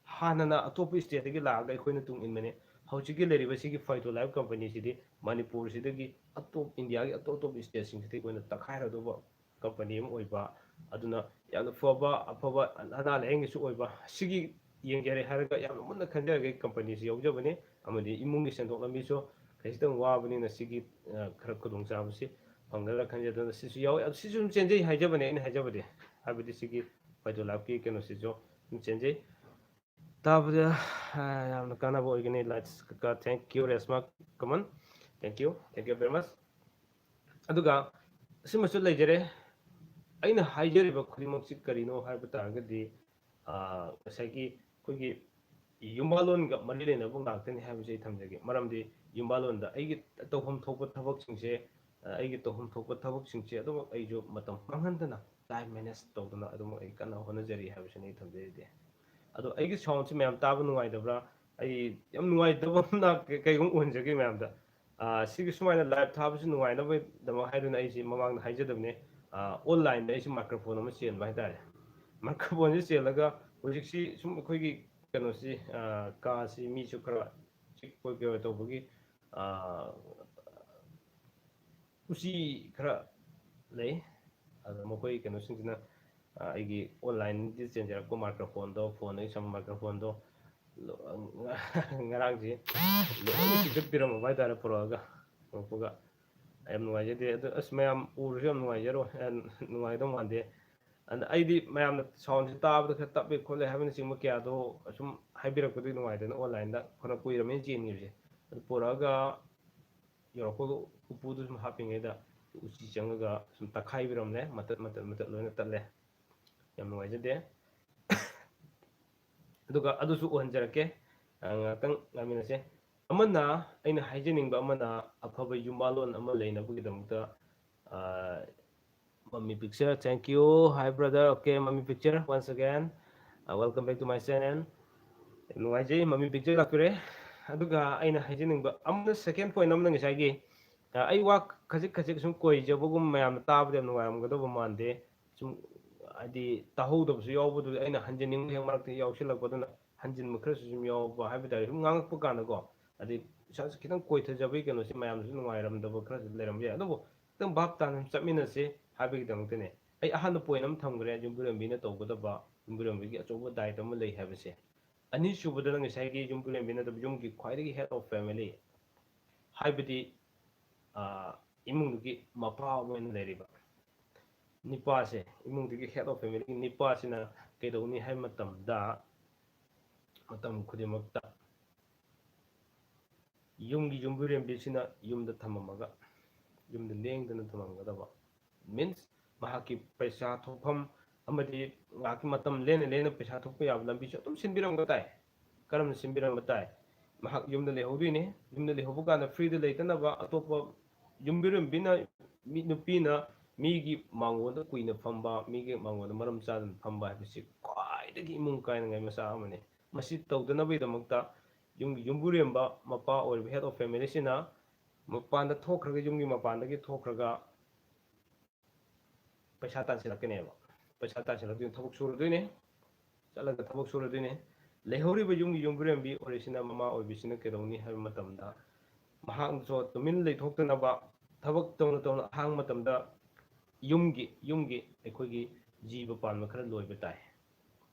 ꯍꯥꯟꯅꯅ ꯑꯇꯣꯞꯄ state ꯇꯒꯤ ꯂꯥꯛꯑꯒ ꯑꯩꯈꯣꯏꯅ ꯇꯨꯡ ꯏꯟꯕꯅꯦ꯫ ꯍꯧꯖꯤꯛꯀꯤ ꯂꯩꯔꯤꯕ ꯁꯤꯒꯤ Fido Life company ꯁꯤꯗꯤ ꯃꯅꯤꯄꯨꯔꯁꯤꯗꯒꯤ ꯑꯇꯣꯞ, India ꯒꯤ ꯑꯇꯣꯞ ꯑꯇꯣꯞꯄ state ꯁꯤꯡꯁꯤꯗꯒꯤ ꯑꯣꯏꯅ ꯇꯛꯈꯥꯏꯔꯗꯧꯕ company ꯑꯃ ꯑꯣꯏꯕ, ꯑꯗꯨꯅ ꯌꯥꯝꯅ ꯐꯕ, ꯑꯐꯕ ꯑꯅꯥ ꯂꯥꯏꯌꯦꯡꯒꯤꯁꯨ ꯑꯣꯏꯕ, ꯁꯤꯒꯤ ꯌꯦꯡꯖꯔꯦ ꯍꯥꯏꯔꯒ ꯌꯥꯝꯅ ꯃꯨꯟꯅ ꯈꯟꯖꯔꯒ company ꯁꯤ ꯌꯥꯎꯖꯕꯅꯤ꯫ ꯑꯃꯗꯤ ꯏꯃꯨꯡꯒꯤ ꯁꯦꯟꯊꯣꯛ ꯂꯝꯕꯤꯁꯨ ꯈꯖꯤꯛꯇꯪ ꯋꯥꯕꯅꯤꯅ ꯁꯤꯒꯤ, ꯑ, ꯈꯔ ꯈꯨꯗꯣꯡꯆꯥꯕꯁꯤ ꯐꯪꯒꯗ꯭ꯔꯥ ꯈꯟꯖꯗꯅ ꯁꯤꯁꯨ ꯌꯥꯎꯋꯤ꯫ ꯑꯗꯨ ꯁꯤꯁꯨ ꯑꯗꯨꯝ ꯆꯦꯟꯖꯩ ꯍꯥꯏꯖꯕꯅꯦ, ꯑꯩꯅ ꯍꯥꯏꯖꯕꯗꯤ, ꯍꯥꯏꯕꯗꯤ ꯁꯤꯒꯤ Fido Life ꯀꯤ ꯀꯩꯅꯣꯁꯤꯁꯨ ꯑꯗꯨꯝ ꯆꯦꯟꯖꯩ꯫ ꯇꯥꯕꯗ, ꯑ, ꯌꯥꯝꯅ ꯀꯥꯟꯅꯕ ꯑꯣꯏꯒꯅꯤ꯫ Likes ꯀꯀꯥ, thank you, Reshma common, thank you, thank you very much꯫ ꯑꯗꯨꯒ ꯑꯁꯤꯃꯁꯨ ꯂꯩꯖꯔꯦ, ꯑꯩꯅ ꯍꯥꯏꯖꯔꯤꯕ ꯈꯨꯗꯤꯡꯃꯛꯁꯤ ꯀꯔꯤꯅꯣ ꯍꯥꯏꯕ ꯇꯥꯔꯒꯗꯤ, ꯉꯁꯥꯏꯒꯤ ꯑꯩꯈꯣꯏꯒꯤ ꯌꯨꯝꯕꯥꯜꯂꯣꯟꯒ ꯃꯔꯤ ꯂꯩꯅꯕ ꯉꯥꯛꯇꯅꯤ ꯍꯥꯏꯕꯁꯦ ꯑꯩ ꯊꯝꯖꯒꯦ꯫ ꯃꯔꯝꯗꯤ ꯌꯨꯝꯕꯥꯜꯂꯣꯟꯗ ꯑꯩꯒꯤ ꯇꯧꯐꯝ ꯊꯣꯛꯄ ꯊꯕꯛꯁꯤꯡꯁꯦ, ꯑꯩꯒꯤ ꯇꯧꯐꯝ ꯊꯣꯛꯄ ꯊꯕꯛꯁꯤꯡꯁꯦ ꯑꯗꯨꯃꯛ ꯑꯩꯁꯨ ꯃꯇꯝ ꯃꯥꯡꯍꯟꯗꯅ, time manage ꯇꯧꯗꯅ ꯑꯗꯨꯃꯛ ꯑꯩ ꯀꯟꯅ ꯍꯣꯠꯅꯖꯔꯤ ꯍꯥꯏꯕꯁꯤꯅꯤ ꯑꯩ ꯊꯝꯖꯔꯤꯗꯤ꯫ ꯑꯗꯣ ꯑꯩꯒꯤ soundꯁꯤ ꯃꯌꯥꯝ ꯇꯥꯕ ꯅꯨꯡꯉꯥꯏꯇꯕ꯭ꯔꯥ? ꯑꯩ ꯌꯥꯝ ꯅꯨꯡꯉꯥꯏꯇꯕ ꯑꯃꯅ ꯀꯩꯒꯨꯝꯕ ꯎꯍꯟꯖꯒꯦ ꯃꯌꯥꯝꯗ꯫ ꯁꯤꯒꯤ ꯁꯨꯃꯥꯏꯅ live ꯊꯥꯕꯁꯤ ꯅꯨꯡꯉꯥꯏꯅꯕꯒꯤꯗꯃꯛ ꯍꯥꯏꯗꯨꯅ ꯑꯩꯁꯤ ꯃꯃꯥꯡꯗ ꯍꯥꯏꯖꯗꯕꯅꯤ꯫ Onlineꯗ ꯑꯩꯁꯤ microphone ꯑꯃ ꯆꯦꯟꯕ ꯍꯥꯏꯇꯥꯔꯦ꯫ Microphoneꯁꯤ ꯆꯦꯜꯂꯒ ꯍꯧꯖꯤꯛꯁꯤ ꯁꯨꯝ ꯑꯩꯈꯣꯏꯒꯤ ꯀꯩꯅꯣꯁꯤ, ꯀꯥꯁꯤ ꯃꯤꯁꯨ ꯈꯔ ꯆꯤꯛꯄ ꯀꯩꯅꯣ ꯇꯧꯕꯒꯤ, ꯎꯆꯤ ꯈꯔ ꯂꯩ꯫ ꯑꯗꯣ ꯃꯈꯣꯏ ꯀꯩꯅꯣꯁꯤꯡꯁꯤꯅ ꯑꯩꯒꯤ onlineꯗ ꯆꯦꯟꯖꯔꯛꯄ microphoneꯗꯣ, phoneꯗꯒꯤ ꯁꯝꯕ microphoneꯗꯣ ꯉꯔꯥꯡꯁꯤ ꯂꯣꯏꯅ ꯆꯤꯛꯊꯠꯄꯤꯔꯝꯃꯕ ꯍꯥꯏꯇꯥꯔꯦ, ꯄꯨꯔꯛꯑꯒ꯫ ꯄꯨꯔꯛꯄꯒ ꯌꯥꯝ ꯅꯨꯡꯉꯥꯏꯖꯗꯦ꯫ ꯑꯗꯨ ꯑꯁ, ꯃꯌꯥꯝ ꯎꯔꯁꯨ ꯌꯥꯝ ꯅꯨꯡꯉꯥꯏꯖꯔꯣꯏ, ꯅꯨꯡꯉꯥꯏꯗꯧ ꯃꯥꯟꯗꯦ꯫ ꯑꯗ ꯑꯩꯗꯤ ꯃꯌꯥꯝꯅ soundꯁꯤ ꯇꯥꯕꯗ ꯈꯔ ꯇꯞꯄꯦ ꯈꯣꯠꯂꯦ ꯍꯥꯏꯕꯅꯆꯤꯡꯕ ꯀꯌꯥꯗꯣ ꯁꯨꯝ ꯍꯥꯏꯕꯤꯔꯛꯄꯗꯨꯒꯤ ꯅꯨꯡꯉꯥꯏꯗꯅ, onlineꯗ ꯐꯅ ꯀꯨꯏꯔꯕꯅꯤꯅ ꯆꯦꯟꯈꯤꯕꯁꯦ꯫ ꯑꯗꯨ ꯄꯨꯔꯛꯑꯒ ꯌꯧꯔꯛꯄꯒ ꯎꯄꯨꯗꯨ ꯁꯨꯝ ꯍꯥꯞꯄꯤꯉꯩꯗ ꯎꯆꯤ ꯆꯪꯉꯒ ꯁꯨꯝ ꯇꯛꯈꯥꯏꯕꯤꯔꯝꯂꯦ, ꯃꯇꯠ ꯃꯇꯠ ꯃꯇꯠ ꯂꯣꯏꯅ ꯇꯠꯂꯦ꯫ ꯌꯥꯝ ꯅꯨꯡꯉꯥꯏꯖꯗꯦ꯫ ꯑꯗꯨꯒ ꯑꯗꯨꯁꯨ ꯎꯍꯟꯖꯔꯛꯀꯦ, ꯉꯥꯏꯍꯥꯛꯇꯪ ꯉꯥꯏꯃꯤꯟꯅꯁꯦ꯫ ꯑꯃꯅ, ꯑꯩꯅ ꯍꯥꯏꯖꯅꯤꯡꯕ ꯑꯃꯅ, ꯑꯐꯕ ꯌꯨꯝꯕꯥꯜꯂꯣꯟ ꯑꯃ ꯂꯩꯅꯕꯒꯤꯗꯃꯛꯇ, Mummy Picture, thank you. Hi brother. Okay, Mummy Picture, once again, welcome back to my channel. ꯌꯥꯝ ꯅꯨꯡꯉꯥꯏꯖꯩ, Mummy Picture ꯂꯥꯛꯄꯤꯔꯦ꯫ ꯑꯗꯨꯒ ꯑꯩꯅ ꯍꯥꯏꯖꯅꯤꯡꯕ ꯑꯃꯅ, second point ꯑꯃꯅ ꯉꯁꯥꯏꯒꯤ, ꯑꯩ ꯋꯥ ꯈꯖꯤꯛ ꯈꯖꯤꯛ ꯁꯨꯝ ꯀꯣꯏꯖꯕꯒꯨꯝ ꯃꯌꯥꯝꯅ ꯇꯥꯕꯗ ꯌꯥꯝ ꯅꯨꯡꯉꯥꯏꯔꯝꯒꯗꯧꯕ ꯃꯥꯟꯗꯦ꯫ ꯁꯨꯝ ꯍꯥꯏꯗꯤ ꯇꯥꯍꯧꯗꯕꯁꯨ ꯌꯥꯎꯕꯗꯨꯗ ꯑꯩꯅ ꯍꯟꯖꯅꯤꯡꯕ ꯍꯦꯛ ꯃꯔꯛꯇ ꯌꯥꯎꯁꯤꯜꯂꯛꯄꯗꯨꯅ ꯍꯟꯖꯤꯟꯕ ꯈꯔꯁꯨ ꯁꯨꯝ ꯌꯥꯎꯕ ꯍꯥꯏꯕ ꯇꯥꯔꯦ꯫ ꯁꯨꯝ ꯉꯥꯡꯉꯛꯄ ꯀꯥꯟꯗꯀꯣ, ꯍꯥꯏꯗꯤ ꯏꯁꯥꯁꯦ ꯈꯤꯇꯪ ꯀꯣꯏꯊꯖꯕꯒꯤ ꯀꯩꯅꯣꯁꯦ ꯃꯌꯥꯝꯗꯁꯨ ꯅꯨꯡꯉꯥꯏꯔꯝꯗꯕ ꯈꯔꯁꯨ ꯂꯩꯔꯝꯕ ꯌꯥꯏ꯫ ꯑꯗꯨꯕꯨ ꯈꯤꯇꯪ ꯚꯥꯞ ꯇꯥꯅ ꯆꯠꯃꯤꯟꯅꯁꯦ ꯍꯥꯏꯕꯒꯤꯗꯃꯛꯇꯅꯦ꯫ ꯑꯩ ꯑꯍꯥꯟꯕ point ꯑꯃ ꯊꯝꯈ꯭ꯔꯦ, ꯌꯨꯝꯕꯨꯔꯦꯝꯕꯤꯅ ꯇꯧꯒꯗꯕ, ꯌꯨꯝꯕꯨꯔꯦꯝꯕꯤꯒꯤ ꯑꯆꯧꯕ ꯗꯥꯏꯇ ꯑꯃ ꯂꯩ ꯍꯥꯏꯕꯁꯦ꯫ ꯑꯅꯤꯁꯨꯕꯗꯅ ꯉꯁꯥꯏꯒꯤ ꯌꯨꯝꯕꯨꯔꯦꯝꯕꯤ ꯅꯠꯇꯕ ꯌꯨꯝꯒꯤ ꯈ꯭ꯋꯥꯏꯗꯒꯤ head of family, ꯍꯥꯏꯕꯗꯤ ꯏꯃꯨꯡꯗꯨꯒꯤ ꯃꯄꯥ ꯑꯃ ꯑꯣꯏꯅ ꯂꯩꯔꯤꯕ ꯅꯤꯄꯥꯁꯦ, ꯏꯃꯨꯡꯗꯨꯒꯤ head of family ꯅꯤꯄꯥꯁꯤꯅ ꯀꯩꯗꯧꯅꯤ ꯍꯥꯏꯕ ꯃꯇꯝꯗ, ꯃꯇꯝ ꯈꯨꯗꯤꯡꯃꯛꯇ ꯌꯨꯝꯒꯤ ꯌꯨꯝꯕꯨꯔꯦꯝꯕꯤꯁꯤꯅ ꯌꯨꯝꯗ ꯊꯝꯃꯝꯃꯒ, ꯌꯨꯝꯗ ꯂꯦꯡꯗꯅ ꯊꯝꯃꯝꯒꯗꯕ꯫ Means, ꯃꯍꯥꯛꯀꯤ ꯄꯩꯁꯥ ꯊꯣꯛꯐꯝ, ꯑꯃꯗꯤ ꯉꯥꯏꯍꯥꯛꯀꯤ ꯃꯇꯝ ꯂꯦꯟꯅ ꯂꯦꯟꯅ ꯄꯩꯁꯥ ꯊꯣꯛꯄ ꯌꯥꯕ ꯂꯝꯕꯤꯁꯨ ꯑꯗꯨꯝ ꯁꯤꯟꯕꯤꯔꯝꯕ ꯇꯥꯏ꯫ ꯀꯔꯝꯅ ꯁꯤꯟꯕꯤꯔꯝꯕ ꯇꯥꯏ? ꯃꯍꯥꯛ ꯌꯨꯝꯗ ꯂꯩꯍꯧꯗꯣꯏꯅꯤ꯫ ꯌꯨꯝꯗ ꯂꯩꯍꯧꯕ ꯀꯥꯟꯗ ꯐ꯭ꯔꯤꯗ ꯂꯩꯇꯅꯕ ꯑꯇꯣꯞꯄ ꯌꯨꯝꯕꯤꯔꯦꯝꯕꯤꯅ, ꯃꯤ, ꯅꯨꯄꯤꯅ ꯃꯤꯒꯤ ꯃꯥꯡꯒꯣꯟꯗ ꯀꯨꯏꯅ ꯐꯝꯕ, ꯃꯤꯒꯤ ꯃꯥꯡꯒꯣꯟꯗ ꯃꯔꯝ ꯆꯥꯗꯅ ꯐꯝꯕ ꯍꯥꯏꯕꯁꯤ ꯈ꯭ꯋꯥꯏꯗꯒꯤ ꯏꯃꯨꯡ ꯀꯥꯏꯅꯉꯥꯏ ꯃꯆꯥꯛ ꯑꯃꯅꯤ꯫ ꯃꯁꯤ ꯇꯧꯗꯅꯕꯒꯤꯗꯃꯛꯇ ꯌꯨꯝꯒꯤ ꯌꯨꯝꯕꯨꯔꯦꯝꯕ ꯃꯄꯥ ꯑꯣꯏꯔꯤꯕ head of familyꯁꯤꯅ ꯃꯄꯥꯟꯗ ꯊꯣꯛꯈ꯭ꯔꯒ, ꯌꯨꯝꯒꯤ ꯃꯄꯥꯟꯗꯒꯤ ꯊꯣꯛꯈ꯭ꯔꯒ ꯄꯩꯁꯥ ꯇꯥꯟꯁꯤꯜꯂꯛꯀꯅꯦꯕ꯫ ꯄꯩꯁꯥ ꯇꯥꯟꯁꯤꯜꯂꯛꯇꯣꯏꯅꯤ, ꯊꯕꯛ ꯁꯨꯔꯗꯣꯏꯅꯤ, ꯆꯠꯂꯒ ꯊꯕꯛ ꯁꯨꯔꯗꯣꯏꯅꯤ꯫ ꯂꯩꯍꯧꯔꯤꯕ ꯌꯨꯝꯒꯤ ꯌꯨꯝꯕꯨꯔꯦꯝꯕꯤ ꯑꯣꯏꯔꯤꯁꯤꯅ, ꯃꯃꯥ ꯑꯣꯏꯕꯤꯁꯤꯅ ꯀꯩꯗꯧꯅꯤ ꯍꯥꯏꯕ ꯃꯇꯝꯗ, ꯃꯍꯥꯛꯅꯁꯨ ꯇꯨꯃꯤꯟ ꯂꯩꯊꯣꯛꯇꯅꯕ, ꯊꯕꯛ ꯇꯧꯅ ꯇꯧꯅ ꯑꯍꯥꯡꯕ ꯃꯇꯝꯗ ꯌꯨꯝꯒꯤ, ꯌꯨꯝꯒꯤ ꯑꯩꯈꯣꯏꯒꯤ ꯖꯤꯕ ꯄꯥꯟꯕ ꯈꯔ ꯂꯣꯏꯕ ꯇꯥꯏ,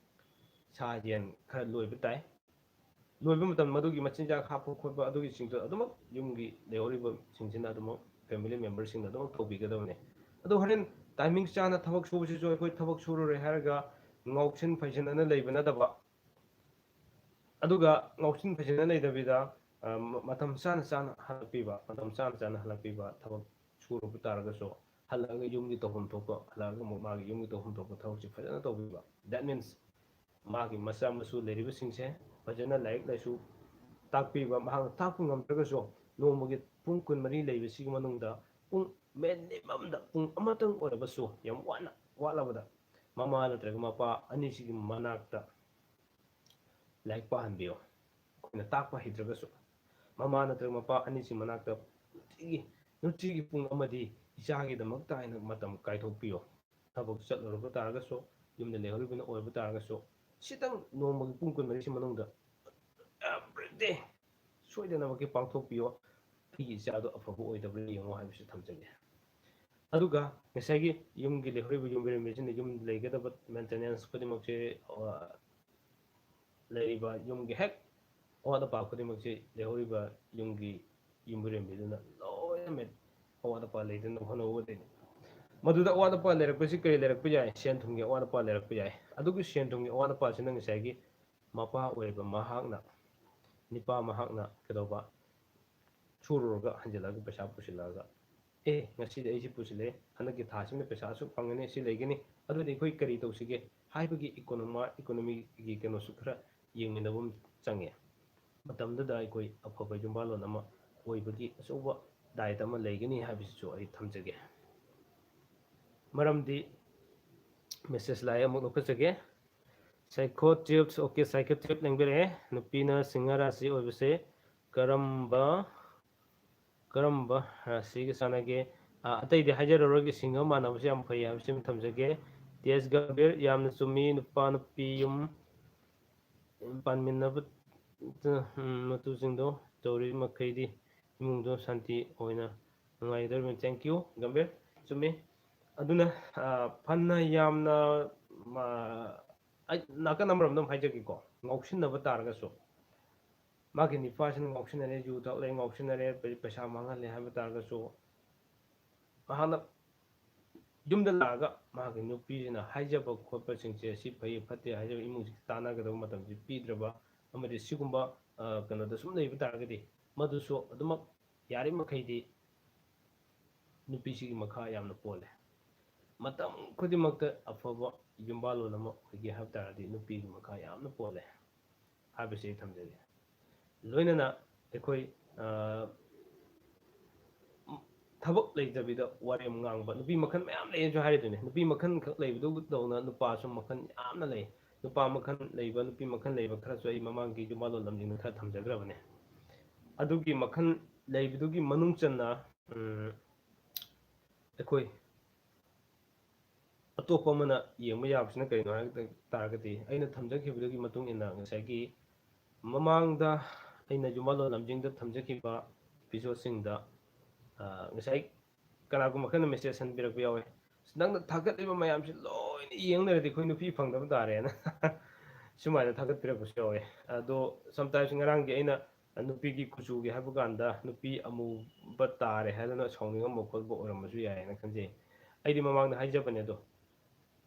ꯁꯥ ꯌꯦꯟ ꯈꯔ ꯂꯣꯏꯕ ꯇꯥꯏ꯫ ꯂꯣꯏꯕ ꯃꯇꯝ ꯃꯗꯨꯒꯤ ꯃꯆꯤꯟꯖꯥꯛ ꯍꯥꯞꯄ ꯈꯣꯠꯄ ꯑꯗꯨꯒꯤꯁꯤꯡꯗꯣ ꯑꯗꯨꯃꯛ ꯌꯨꯝꯒꯤ ꯂꯩꯍꯧꯔꯤꯕꯁꯤꯡꯁꯤꯅ ꯑꯗꯨꯃꯛ family memberꯁꯤꯡꯅ ꯑꯗꯨꯃꯛ ꯇꯧꯕꯤꯒꯗꯕꯅꯤ꯫ ꯑꯗꯣ ꯍꯣꯔꯦꯟ timing ꯆꯥꯅ ꯊꯕꯛ ꯁꯨꯕꯁꯤꯁꯨ ꯑꯩꯈꯣꯏ ꯊꯕꯛ ꯁꯨꯔꯔꯣꯏ ꯍꯥꯏꯔꯒ ꯉꯥꯎꯁꯤꯟ ꯐꯩꯁꯤꯟꯅꯅ ꯂꯩꯕ ꯅꯠꯇꯕ, ꯑꯗꯨꯒ ꯉꯥꯎꯁꯤꯟ ꯐꯩꯁꯤꯟꯅ ꯂꯩꯇꯕꯤꯗ, ꯑ, ꯃ-, ꯃꯇꯝ ꯆꯥꯅ ꯆꯥꯅ ꯍꯜꯂꯛꯄꯤꯕ, ꯃꯇꯝ ꯆꯥꯅ ꯆꯥꯅ ꯍꯜꯂꯛꯄꯤꯕ, ꯊꯕꯛ ꯁꯨꯔꯨꯕ ꯇꯥꯔꯒꯁꯨ ꯍꯜꯂꯛꯑꯒ ꯌꯨꯝꯒꯤ ꯇꯧꯐꯝ ꯊꯣꯛꯄ, ꯍꯜꯂꯛꯑꯒ ꯑꯃꯨꯛ ꯃꯥꯒꯤ ꯌꯨꯝꯒꯤ ꯇꯧꯐꯝ ꯊꯣꯛꯄ ꯊꯕꯛꯁꯤ ꯐꯖꯅ ꯇꯧꯕꯤꯕ꯫ That means ꯃꯥꯒꯤ ꯃꯆꯥ ꯃꯁꯨ ꯂꯩꯔꯤꯕꯁꯤꯡꯁꯦ ꯐꯖꯅ ꯂꯥꯏꯔꯤꯛ ꯂꯥꯏꯁꯨ ꯇꯥꯛꯄꯤꯕ, ꯃꯍꯥꯛꯅ ꯇꯥꯛꯄ ꯉꯝꯗ꯭ꯔꯒꯁꯨ ꯅꯣꯡꯃꯒꯤ ꯄꯨꯡ ꯀꯨꯟꯃꯔꯤ ꯂꯩꯕꯁꯤꯒꯤ ꯃꯅꯨꯡꯗ ꯄꯨꯡ minimumꯗ ꯄꯨꯡ ꯑꯃꯇꯪ ꯑꯣꯏꯔꯕꯁꯨ, ꯌꯥꯝ ꯋꯥꯅ ꯋꯥꯠꯂꯕꯗ ꯃꯃꯥ ꯅꯠꯇ꯭ꯔꯒ ꯃꯄꯥ ꯑꯅꯤꯁꯤꯒꯤ ꯃꯅꯥꯛꯇ ꯂꯥꯏꯔꯤꯛ ꯄꯥꯍꯟꯕꯤꯌꯨ꯫ ꯑꯩꯈꯣꯏꯅ ꯇꯥꯛꯄ ꯍꯩꯇ꯭ꯔꯒꯁꯨ ꯃꯃꯥ ꯅꯠꯇ꯭ꯔꯒ ꯃꯄꯥ ꯑꯅꯤꯁꯤ ꯃꯅꯥꯛꯇ ꯅꯨꯡꯇꯤꯒꯤ, ꯅꯨꯡꯇꯤꯒꯤ ꯄꯨꯡ ꯑꯃꯗꯤ ꯏꯆꯥꯒꯤꯗꯃꯛꯇ ꯍꯥꯏꯅ ꯃꯇꯝ ꯀꯥꯏꯊꯣꯛꯄꯤꯌꯨ꯫ ꯊꯕꯛ ꯆꯠꯂꯨꯔꯕ ꯇꯥꯔꯒꯁꯨ, ꯌꯨꯝꯗ ꯂꯩꯍꯧꯔꯤꯕꯅ ꯑꯣꯏꯕ ꯇꯥꯔꯒꯁꯨ, ꯁꯤꯇꯪ ꯅꯣꯡꯃꯒꯤ ꯄꯨꯡ ꯀꯨꯟꯃꯔꯤꯁꯤ ꯃꯅꯨꯡꯗ every day ꯁꯣꯏꯗꯅꯃꯛꯀꯤ ꯄꯥꯡꯊꯣꯛꯄꯤꯌꯨ꯫ ꯑꯩꯒꯤ ꯏꯆꯥꯗꯣ ꯑꯐꯕ ꯑꯣꯏꯗꯕ꯭ꯔꯥ ꯌꯦꯡꯉꯣ ꯍꯥꯏꯕꯁꯤ ꯊꯝꯖꯒꯦ꯫ ꯑꯗꯨꯒ ꯉꯁꯥꯏꯒꯤ ꯌꯨꯝꯒꯤ ꯂꯩꯍꯧꯔꯤꯕ ꯌꯨꯝꯕꯤꯔꯦꯝꯕꯤꯁꯤꯅ ꯌꯨꯝ ꯂꯩꯒꯗꯕ maintenance ꯈꯨꯗꯤꯡꯃꯛꯁꯦ, ꯑ, ꯂꯩꯔꯤꯕ ꯌꯨꯝꯒꯤ ꯍꯦꯛ ꯑꯋꯥꯠ ꯑꯄꯥ ꯈꯨꯗꯤꯡꯃꯛꯁꯤ ꯂꯩꯍꯧꯔꯤꯕ ꯌꯨꯝꯒꯤ ꯌꯨꯝꯕꯤꯔꯦꯝꯕꯤꯗꯨꯅ ꯂꯣꯏꯅꯃꯛ ꯑꯋꯥꯠ ꯑꯄꯥ ꯂꯩꯇꯅꯕ ꯍꯣꯠꯅꯒꯗꯣꯏꯅꯤ꯫ ꯃꯗꯨꯗ ꯑꯋꯥꯠ ꯑꯄꯥ ꯂꯩꯔꯛꯄꯁꯤ ꯀꯔꯤ ꯂꯩꯔꯛꯄ ꯌꯥꯏ? ꯁꯦꯟ ꯊꯨꯝꯒꯤ ꯑꯋꯥꯠ ꯑꯄꯥ ꯂꯩꯔꯛꯄ ꯌꯥꯏ꯫ ꯑꯗꯨꯒꯤ ꯁꯦꯟ ꯊꯨꯝꯒꯤ ꯑꯋꯥꯠ ꯑꯄꯥꯁꯤꯅ ꯉꯁꯥꯏꯒꯤ ꯃꯄꯥ ꯑꯣꯏꯔꯤꯕ ꯃꯍꯥꯛꯅ, ꯅꯤꯄꯥ ꯃꯍꯥꯛꯅ ꯀꯩꯗꯧꯕ? ꯁꯨꯔꯨꯔꯒ ꯍꯟꯖꯤꯜꯂꯒ ꯄꯩꯁꯥ ꯄꯨꯁꯤꯜꯂꯛꯑꯒ ꯑꯦ, ꯉꯁꯤꯗꯤ ꯑꯩ ꯁꯤ ꯄꯨꯁꯤꯜꯂꯦ, ꯍꯟꯗꯛꯀꯤ ꯊꯥꯁꯤꯃ ꯄꯩꯁꯥ ꯑꯁꯨꯛ ꯐꯪꯒꯅꯤ, ꯁꯤ ꯂꯩꯒꯅꯤ, ꯑꯗꯨꯗꯤ ꯑꯩꯈꯣꯏ ꯀꯔꯤ ꯇꯧꯁꯤꯒꯦ ꯍꯥꯏꯕꯒꯤ economy, economyꯒꯤ ꯀꯩꯅꯣꯁꯨ ꯈꯔ ꯌꯦꯡꯃꯤꯟꯅꯕ ꯑꯃ ꯆꯪꯉꯦ꯫ ꯃꯇꯝꯗꯨꯗ ꯑꯩꯈꯣꯏ ꯑꯐꯕ ꯌꯨꯝꯕꯥꯜꯂꯣꯟ ꯑꯃ ꯑꯣꯏꯕꯒꯤ ꯑꯆꯧꯕ ꯗꯥꯏꯠ ꯑꯃ ꯂꯩꯒꯅꯤ ꯍꯥꯏꯕꯁꯤꯁꯨ ꯑꯩ ꯊꯝꯖꯒꯦ꯫ ꯃꯔꯝꯗꯤ message ꯂꯥꯛꯑꯦ, ꯑꯃꯨꯛ ꯂꯧꯈꯠꯆꯒꯦ꯫ Psycho Trip, okay, Psycho Trip ꯂꯦꯡꯕꯤꯔꯛꯑꯦ꯫ ꯅꯨꯄꯤꯅ ꯁꯤꯡꯍ ꯔꯥꯁꯤ ꯑꯣꯏꯕꯁꯦ ꯀꯔꯝꯕ, ꯀꯔꯝꯕ ꯔꯥꯁꯤꯒ ꯆꯥꯟꯅꯒꯦ? ꯑ, ꯑꯇꯩꯗꯤ ꯍꯥꯏꯖꯔꯔꯣꯏꯒꯦ, ꯁꯤꯡꯍ ꯃꯥꯟꯅꯕꯁꯦ ꯌꯥꯝ ꯐꯩ ꯍꯥꯏꯕꯁꯤꯃ ꯊꯝꯖꯒꯦ꯫ ꯇꯤ ꯑꯦꯁ ꯒꯝꯚꯤꯔ, ꯌꯥꯝꯅ ꯆꯨꯝꯃꯤ, ꯅꯨꯄꯥ ꯅꯨꯄꯤ ꯌꯨꯝ ꯄꯥꯟꯃꯤꯟꯅꯕ, ꯎꯝ, ꯃꯇꯨꯁꯤꯡꯗꯣ ꯇꯧꯔꯤ ꯃꯈꯩꯗꯤ ꯏꯃꯨꯡꯗꯣ ꯁꯥꯟꯇꯤ ꯑꯣꯏꯅ ꯅꯨꯡꯉꯥꯏꯒꯗꯧꯔꯤꯕꯅꯤ꯫ Thank you, Gambhir. ꯆꯨꯝꯃꯤ꯫ ꯑꯗꯨꯅ, ꯑ, ꯐꯅ ꯌꯥꯝꯅ, ꯃ-, ꯑꯩ ꯅꯥꯀꯟ ꯑꯃꯔꯣꯝꯗ ꯑꯃꯨꯛ ꯍꯥꯏꯖꯒꯦꯀꯣ, ꯉꯥꯎꯁꯤꯟꯅꯕ ꯇꯥꯔꯒꯁꯨ, ꯃꯥꯒꯤ ꯅꯨꯄꯥꯁꯤꯅ ꯉꯥꯎꯁꯤꯟꯅꯔꯦ, ꯌꯨ ꯊꯛꯂꯦ, ꯉꯥꯎꯁꯤꯟꯅꯔꯦ, ꯄꯩ-, ꯄꯩꯁꯥ ꯃꯥꯡꯍꯜꯂꯦ ꯍꯥꯏꯕ ꯇꯥꯔꯒꯁꯨ, ꯃꯍꯥꯛꯅ ꯌꯨꯝꯗ ꯂꯥꯛꯑꯒ ꯃꯍꯥꯛꯀꯤ ꯅꯨꯄꯤꯁꯤꯅ ꯍꯥꯏꯖꯕ ꯈꯣꯠꯄꯁꯤꯡꯁꯦ, ꯁꯤ ꯐꯩ ꯐꯠꯇꯦ ꯍꯥꯏꯖꯕ, ꯏꯃꯨꯡꯁꯤ ꯇꯥꯟꯅꯒꯗꯕ ꯃꯇꯝꯁꯤ ꯄꯤꯗ꯭ꯔꯕ ꯑꯃꯗꯤ ꯁꯤꯒꯨꯝꯕ, ꯑ, ꯀꯩꯅꯣꯗ ꯁꯨꯝ ꯂꯩꯕ ꯇꯥꯔꯒꯗꯤ, ꯃꯗꯨꯁꯨ ꯑꯗꯨꯃꯛ ꯌꯥꯔꯤꯕ ꯃꯈꯩꯗꯤ ꯅꯨꯄꯤꯁꯤꯒꯤ ꯃꯈꯥ ꯌꯥꯝꯅ ꯄꯣꯜꯂꯦ꯫ ꯃꯇꯝ ꯈꯨꯗꯤꯡꯃꯛꯇ ꯑꯐꯕ ꯌꯨꯝꯕꯥꯜꯂꯣꯟ ꯑꯃ ꯑꯣꯏꯒꯦ ꯍꯥꯏꯕ ꯇꯥꯔꯗꯤ ꯅꯨꯄꯤꯒꯤ ꯃꯈꯥ ꯌꯥꯝꯅ ꯄꯣꯜꯂꯦ ꯍꯥꯏꯕꯁꯤ ꯑꯩ ꯊꯝꯖꯒꯦ꯫ ꯂꯣꯏꯅꯅ ꯑꯩꯈꯣꯏ, ꯑ, ꯊꯕꯛ ꯂꯩꯇꯕꯤꯗ ꯋꯥꯔꯦꯝ ꯉꯥꯡꯕ ꯅꯨꯄꯤ ꯃꯈꯜ ꯃꯌꯥꯝ ꯂꯩꯌꯦꯁꯨ ꯍꯥꯏꯔꯤꯗꯨꯅꯤ꯫ ꯅꯨꯄꯤ ꯃꯈꯜ ꯈꯛ ꯂꯩꯕꯗꯧꯅ ꯅꯨꯄꯥꯁꯨ ꯃꯈꯜ ꯌꯥꯝꯅ ꯂꯩ꯫ ꯅꯨꯄꯥ ꯃꯈꯜ ꯂꯩꯕ, ꯅꯨꯄꯤ ꯃꯈꯜ ꯂꯩꯕ ꯈꯔꯁꯨ ꯑꯩ ꯃꯃꯥꯡꯒꯤ ꯌꯨꯝꯕꯥꯜꯂꯣꯟ ꯂꯝꯖꯤꯡꯗ ꯈꯔ ꯊꯝꯖꯈ꯭ꯔꯕꯅꯦ꯫ ꯑꯗꯨꯒꯤ ꯃꯈꯜ ꯂꯩꯕꯗꯨꯒꯤ ꯃꯅꯨꯡ ꯆꯟꯅ, ꯎꯝ, ꯑꯩꯈꯣꯏ ꯑꯇꯣꯞꯄ ꯑꯃꯅ ꯌꯦꯡꯕ ꯌꯥꯕꯁꯤꯅ ꯀꯔꯤꯅꯣ ꯍꯥꯏꯕ ꯇꯥꯔꯒꯗꯤ, ꯑꯩꯅ ꯊꯝꯖꯈꯤꯕꯗꯨꯒꯤ ꯃꯇꯨꯡ ꯏꯟꯅ ꯉꯁꯥꯏꯒꯤ ꯃꯃꯥꯡꯗ ꯑꯩꯅ ꯌꯨꯝꯕꯥꯜꯂꯣꯟ ꯂꯝꯖꯤꯡꯗ ꯊꯝꯖꯈꯤꯕ episodeꯁꯤꯡꯗ, ꯑ, ꯉꯁꯥꯏ ꯀꯅꯥꯒꯨꯝꯕ ꯈꯔꯅ message ꯍꯟꯕꯤꯔꯛꯄ ꯌꯥꯎꯋꯦ, "ꯅꯪꯅ ꯊꯥꯒꯠꯂꯤꯕ ꯃꯌꯥꯝꯁꯤ ꯂꯣꯏꯅ ꯌꯦꯡ ꯂꯩꯔꯗꯤ ꯑꯩꯈꯣꯏ ꯅꯨꯄꯤ ꯐꯪꯗꯕ ꯇꯥꯔꯦꯅ" ꯁꯨꯃꯥꯏꯅ ꯊꯥꯒꯠꯄꯤꯔꯛꯄꯁꯨ ꯌꯥꯎꯋꯦ꯫ ꯑꯗꯣ sometimes ꯉꯔꯥꯡꯒꯤ ꯑꯩꯅ ꯅꯨꯄꯤꯒꯤ ꯀꯨꯆꯨꯒꯤ ꯍꯥꯏꯕ ꯀꯥꯟꯗ ꯅꯨꯄꯤ ꯑꯃꯨꯕ ꯇꯥꯔꯦ ꯍꯥꯏꯗꯅ ꯁꯥꯎꯅꯤꯡꯉꯝꯕ ꯈꯣꯠꯄ ꯑꯣꯏꯔꯝꯕꯁꯨ ꯌꯥꯏꯌꯦꯅ ꯈꯟꯖꯩ꯫ ꯑꯩꯗꯤ ꯃꯃꯥꯡꯗ ꯍꯥꯏꯖꯕꯅꯦ ꯑꯗꯣ,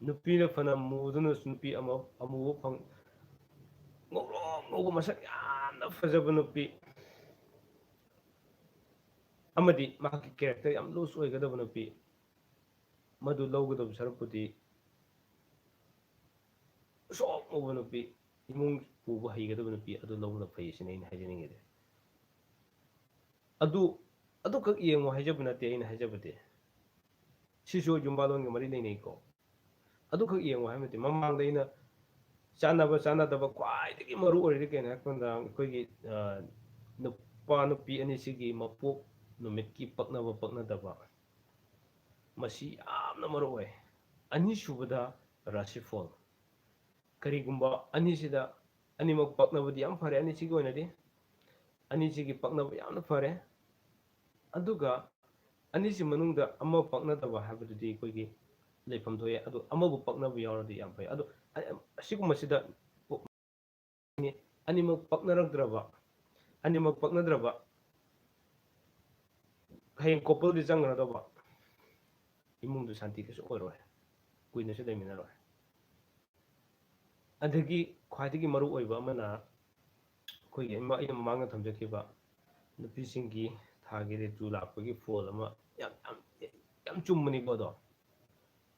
ꯅꯨꯄꯤꯅ ꯐꯅ ꯃꯨꯗꯨꯅꯁꯨ ꯅꯨꯄꯤ ꯑꯃ ꯑꯃꯨꯕ ꯐꯪ-, ꯉꯧꯔꯣꯛ ꯉꯧꯕ ꯃꯁꯛ ꯌꯥꯝꯅ ꯐꯖꯕ ꯅꯨꯄꯤ, ꯑꯃꯗꯤ ꯃꯍꯥꯛꯀꯤ character ꯌꯥꯝ loose ꯑꯣꯏꯒꯗꯕ ꯅꯨꯄꯤ, ꯃꯗꯨ ꯂꯧꯒꯗꯕ ꯁꯔꯨꯛꯄꯨꯗꯤ soft ꯑꯣꯏꯕ ꯅꯨꯄꯤ, ꯏꯃꯨꯡ ꯄꯨꯕ ꯍꯩꯒꯗꯕ ꯅꯨꯄꯤ ꯑꯗꯨ ꯂꯧꯕꯅ ꯐꯩ ꯁꯤꯅꯤ ꯑꯩꯅ ꯍꯥꯏꯖꯅꯤꯡꯉꯤꯗꯤ꯫ ꯑꯗꯨ, ꯑꯗꯨꯈꯛ ꯌꯦꯡꯉꯨ ꯍꯥꯏꯖꯕ ꯅꯠꯇꯦ ꯑꯩꯅ ꯍꯥꯏꯖꯕꯗꯤ, ꯁꯤꯁꯨ ꯌꯨꯝꯕꯥꯂꯣꯟꯒ ꯃꯔꯤ ꯂꯩꯅꯩꯀꯣ꯫ ꯑꯗꯨꯈꯛ ꯌꯦꯡꯉꯨ ꯍꯥꯏꯕ ꯅꯠꯇꯦ, ꯃꯃꯥꯡꯗ ꯑꯩꯅ ꯆꯥꯟꯅꯕ ꯆꯥꯟꯅꯗꯕ ꯈ꯭ꯋꯥꯏꯗꯒꯤ ꯃꯔꯨ ꯑꯣꯏꯔꯤꯗꯤ ꯀꯩꯅꯣ ꯍꯥꯏꯕ ꯃꯇꯝꯗ ꯑꯩꯈꯣꯏꯒꯤ, ꯑ, ꯅꯨꯄꯥ ꯅꯨꯄꯤ ꯑꯅꯤꯁꯤꯒꯤ ꯃꯄꯣꯛ ꯅꯨꯃꯤꯠꯀꯤ ꯄꯛꯅꯕ ꯄꯛꯅꯗꯕ, ꯃꯁꯤ ꯌꯥꯝꯅ ꯃꯔꯨ ꯑꯣꯏ꯫ ꯑꯅꯤꯁꯨꯕꯗ ꯔꯥꯁꯤꯐꯣꯜ꯫ ꯀꯔꯤꯒꯨꯝꯕ ꯑꯅꯤꯁꯤꯗ ꯑꯅꯤꯃꯛ ꯄꯛꯅꯕꯗꯤ ꯌꯥꯝ ꯐꯔꯦ, ꯑꯅꯤꯁꯤꯒꯤ ꯑꯣꯏꯅꯗꯤ ꯑꯅꯤꯁꯤꯒꯤ ꯄꯛꯅꯕ ꯌꯥꯝꯅ ꯐꯔꯦ꯫ ꯑꯗꯨꯒ ꯑꯅꯤꯁꯤ ꯃꯅꯨꯡꯗ ꯑꯃ ꯄꯛꯅꯗꯕ ꯍꯥꯏꯕꯗꯨꯗꯤ ꯑꯩꯈꯣꯏꯒꯤ ꯂꯩꯐꯝ ꯊꯣꯛꯑꯦ꯫ ꯑꯗꯨ ꯑꯃꯕꯨ ꯄꯛꯅꯕ ꯌꯥꯎꯔꯗꯤ ꯌꯥꯝ ꯐꯩ꯫ ꯑꯗꯣ ꯑ-, ꯑꯁꯤꯒꯨꯝꯕꯁꯤꯗ ꯑꯅꯤꯃꯛ ꯄꯛꯅꯔꯛꯇ꯭ꯔꯕ, ꯑꯅꯤꯃꯛ ꯄꯛꯅꯗ꯭ꯔꯕ ꯍꯌꯦꯡ coupleꯗꯤ ꯆꯪꯈ꯭ꯔꯗꯧꯕ, ꯏꯃꯨꯡꯗꯨ ꯁꯥꯟꯇꯤ ꯀꯩꯁꯨ ꯑꯣꯏꯔꯣꯏ, ꯀꯨꯏꯅꯁꯨ ꯂꯩꯃꯤꯟꯅꯔꯣꯏ꯫ ꯑꯗꯒꯤ ꯈ꯭ꯋꯥꯏꯗꯒꯤ ꯃꯔꯨ ꯑꯣꯏꯕ ꯑꯃꯅ, ꯑꯩꯈꯣꯏꯒꯤ ꯑꯩꯅ ꯃꯃꯥꯡꯗ ꯊꯝꯖꯈꯤꯕ ꯅꯨꯄꯤꯁꯤꯡꯒꯤ ꯊꯥꯒꯤ ꯔꯤꯇꯨ ꯂꯥꯛꯄꯒꯤ ꯐꯣꯜ ꯑꯃ ꯌꯥꯝ, ꯌꯥꯝ, ꯌꯥꯝ ꯆꯨꯝꯕꯅꯤꯀꯣ ꯑꯗꯣ꯫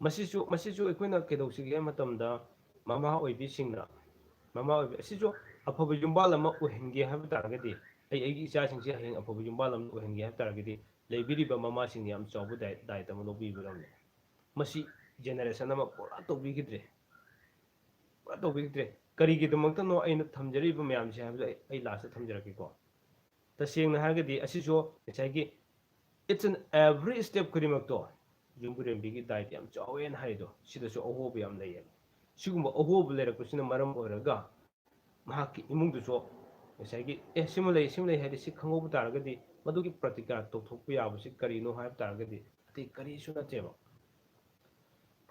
ꯃꯁꯤꯁꯨ, ꯃꯁꯤꯁꯨ ꯑꯩꯈꯣꯏꯅ ꯀꯩꯗꯧꯁꯤꯒꯦ ꯍꯥꯏꯕ ꯃꯇꯝꯗ, ꯃꯃꯥ ꯑꯣꯏꯕꯤꯁꯤꯡꯅ, ꯃꯃꯥ ꯑꯣꯏꯕꯤ, ꯑꯁꯤꯁꯨ ꯑꯐꯕ ꯌꯨꯝꯕꯥꯜ ꯑꯃ ꯑꯣꯏꯍꯟꯒꯦ ꯍꯥꯏꯕ ꯇꯥꯔꯒꯗꯤ, ꯑꯩ, ꯑꯩꯒꯤ ꯏꯆꯥꯁꯤꯡꯁꯦ ꯍꯌꯦꯡ ꯑꯐꯕ ꯌꯨꯝꯕꯥꯜ ꯑꯃ ꯑꯣꯏꯍꯟꯒꯦ ꯍꯥꯏꯕ ꯇꯥꯔꯒꯗꯤ, ꯂꯩꯕꯤꯔꯤꯕ ꯃꯃꯥꯁꯤꯡꯅ ꯌꯥꯝ ꯆꯥꯎꯕ ꯗꯥꯏ-, ꯗꯥꯏꯇ ꯑꯃ ꯂꯧꯕꯤꯒꯗꯕꯅꯤ꯫ ꯃꯁꯤ generation ꯑꯃ ꯄꯨꯔꯥ ꯇꯧꯕꯤꯈꯤꯗ꯭ꯔꯦ, ꯄꯨꯔꯥ ꯇꯧꯕꯤꯈꯤꯗ꯭ꯔꯦ꯫ ꯀꯔꯤꯒꯤꯗꯃꯛꯇꯅꯣ ꯑꯩꯅ ꯊꯝꯖꯔꯤꯕ ꯃꯌꯥꯝꯁꯦ ꯍꯥꯏꯕꯗꯣ ꯑꯩ, ꯑꯩ lastꯇ ꯊꯝꯖꯔꯛꯀꯦꯀꯣ꯫ ꯇꯁꯦꯡꯅ ꯍꯥꯏꯔꯒꯗꯤ ꯑꯁꯤꯁꯨ ꯉꯁꯥꯏꯒꯤ each and every step ꯈꯨꯗꯤꯡꯃꯛꯇꯣ ꯌꯨꯝꯕꯨꯔꯦꯝꯕꯤꯒꯤ ꯗꯥꯏꯇ ꯌꯥꯝ ꯆꯥꯎꯋꯦꯅ ꯍꯥꯏꯔꯤꯗꯣ, ꯁꯤꯗꯁꯨ ꯑꯍꯣꯕ ꯌꯥꯝ ꯂꯩꯌꯦꯕ꯫ ꯁꯤꯒꯨꯝꯕ ꯑꯍꯣꯕ ꯂꯩꯔꯛꯄꯁꯤꯅ ꯃꯔꯝ ꯑꯣꯏꯔꯒ ꯃꯍꯥꯛꯀꯤ ꯏꯃꯨꯡꯗꯨꯁꯨ ꯉꯁꯥꯏꯒꯤ, "ꯑꯦ, ꯁꯤꯃ ꯂꯩ, ꯁꯤꯃ ꯂꯩ" ꯍꯥꯏꯗꯤ ꯁꯤ ꯈꯪꯍꯧꯕ ꯇꯥꯔꯒꯗꯤ ꯃꯗꯨꯒꯤ ꯄ꯭ꯔꯇꯤꯀꯥꯔ ꯇꯧꯊꯣꯛꯄ ꯌꯥꯕꯁꯤ ꯀꯔꯤꯅꯣ ꯍꯥꯏꯕ ꯇꯥꯔꯒꯗꯤ ꯑꯇꯩ ꯀꯔꯤꯁꯨ ꯅꯠꯇꯦꯕ꯫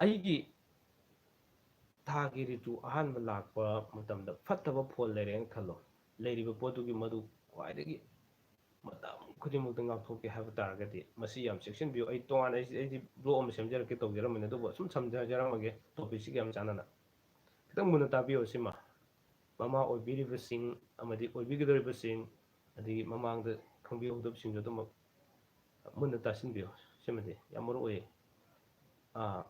ꯑꯩꯒꯤ ꯊꯥꯒꯤ ꯔꯤꯇꯨ ꯑꯍꯥꯟꯕ ꯂꯥꯛꯄ ꯃꯇꯝꯗ ꯐꯠꯇꯕ ꯐꯣꯜ ꯂꯩꯔꯦꯅ ꯈꯜꯂꯣ꯫ ꯂꯩꯔꯤꯕ ꯄꯣꯠꯇꯨꯒꯤ ꯃꯗꯨ ꯈ꯭ꯋꯥꯏꯗꯒꯤ ꯃꯇꯝ ꯈꯨꯗꯤꯡꯃꯛꯇ ꯉꯥꯛꯊꯣꯛꯀꯦ ꯍꯥꯏꯕ ꯇꯥꯔꯒꯗꯤ, ꯃꯁꯤ ꯌꯥꯝ ꯆꯦꯛꯁꯤꯟꯕꯤꯌꯨ꯫ ꯑꯩ ꯇꯣꯉꯥꯟꯅ ꯑꯩ, ꯑꯩꯗꯤ blog ꯑꯃ ꯁꯦꯝꯖꯔꯛꯀꯦ ꯇꯧꯖꯔꯝꯕꯅꯤ, ꯑꯗꯨꯕꯨ ꯑꯁꯨꯝ ꯁꯝꯖꯔꯝꯃꯒꯦ, topicꯁꯤꯒ ꯌꯥꯝ ꯆꯥꯟꯅꯅ꯫ ꯈꯤꯇꯪ ꯃꯨꯟꯅ ꯇꯥꯕꯤꯌꯨ ꯁꯤꯃ꯫ ꯃꯃꯥ ꯑꯣꯏꯕꯤꯔꯤꯕꯁꯤꯡ ꯑꯃꯗꯤ ꯑꯣꯏꯕꯤꯒꯗꯧꯔꯤꯕꯁꯤꯡ, ꯑꯗꯒꯤ ꯃꯃꯥꯡꯗ ꯈꯪꯕꯤꯍꯧꯗꯕꯁꯤꯡꯁꯨ ꯑꯗꯨꯃꯛ ꯃꯨꯟꯅ ꯇꯥꯁꯤꯟꯕꯤꯌꯨ꯫ ꯁꯤꯃꯗꯤ ꯌꯥꯝ ꯃꯔꯨ ꯑꯣꯏꯌꯦ꯫ ꯑꯥ,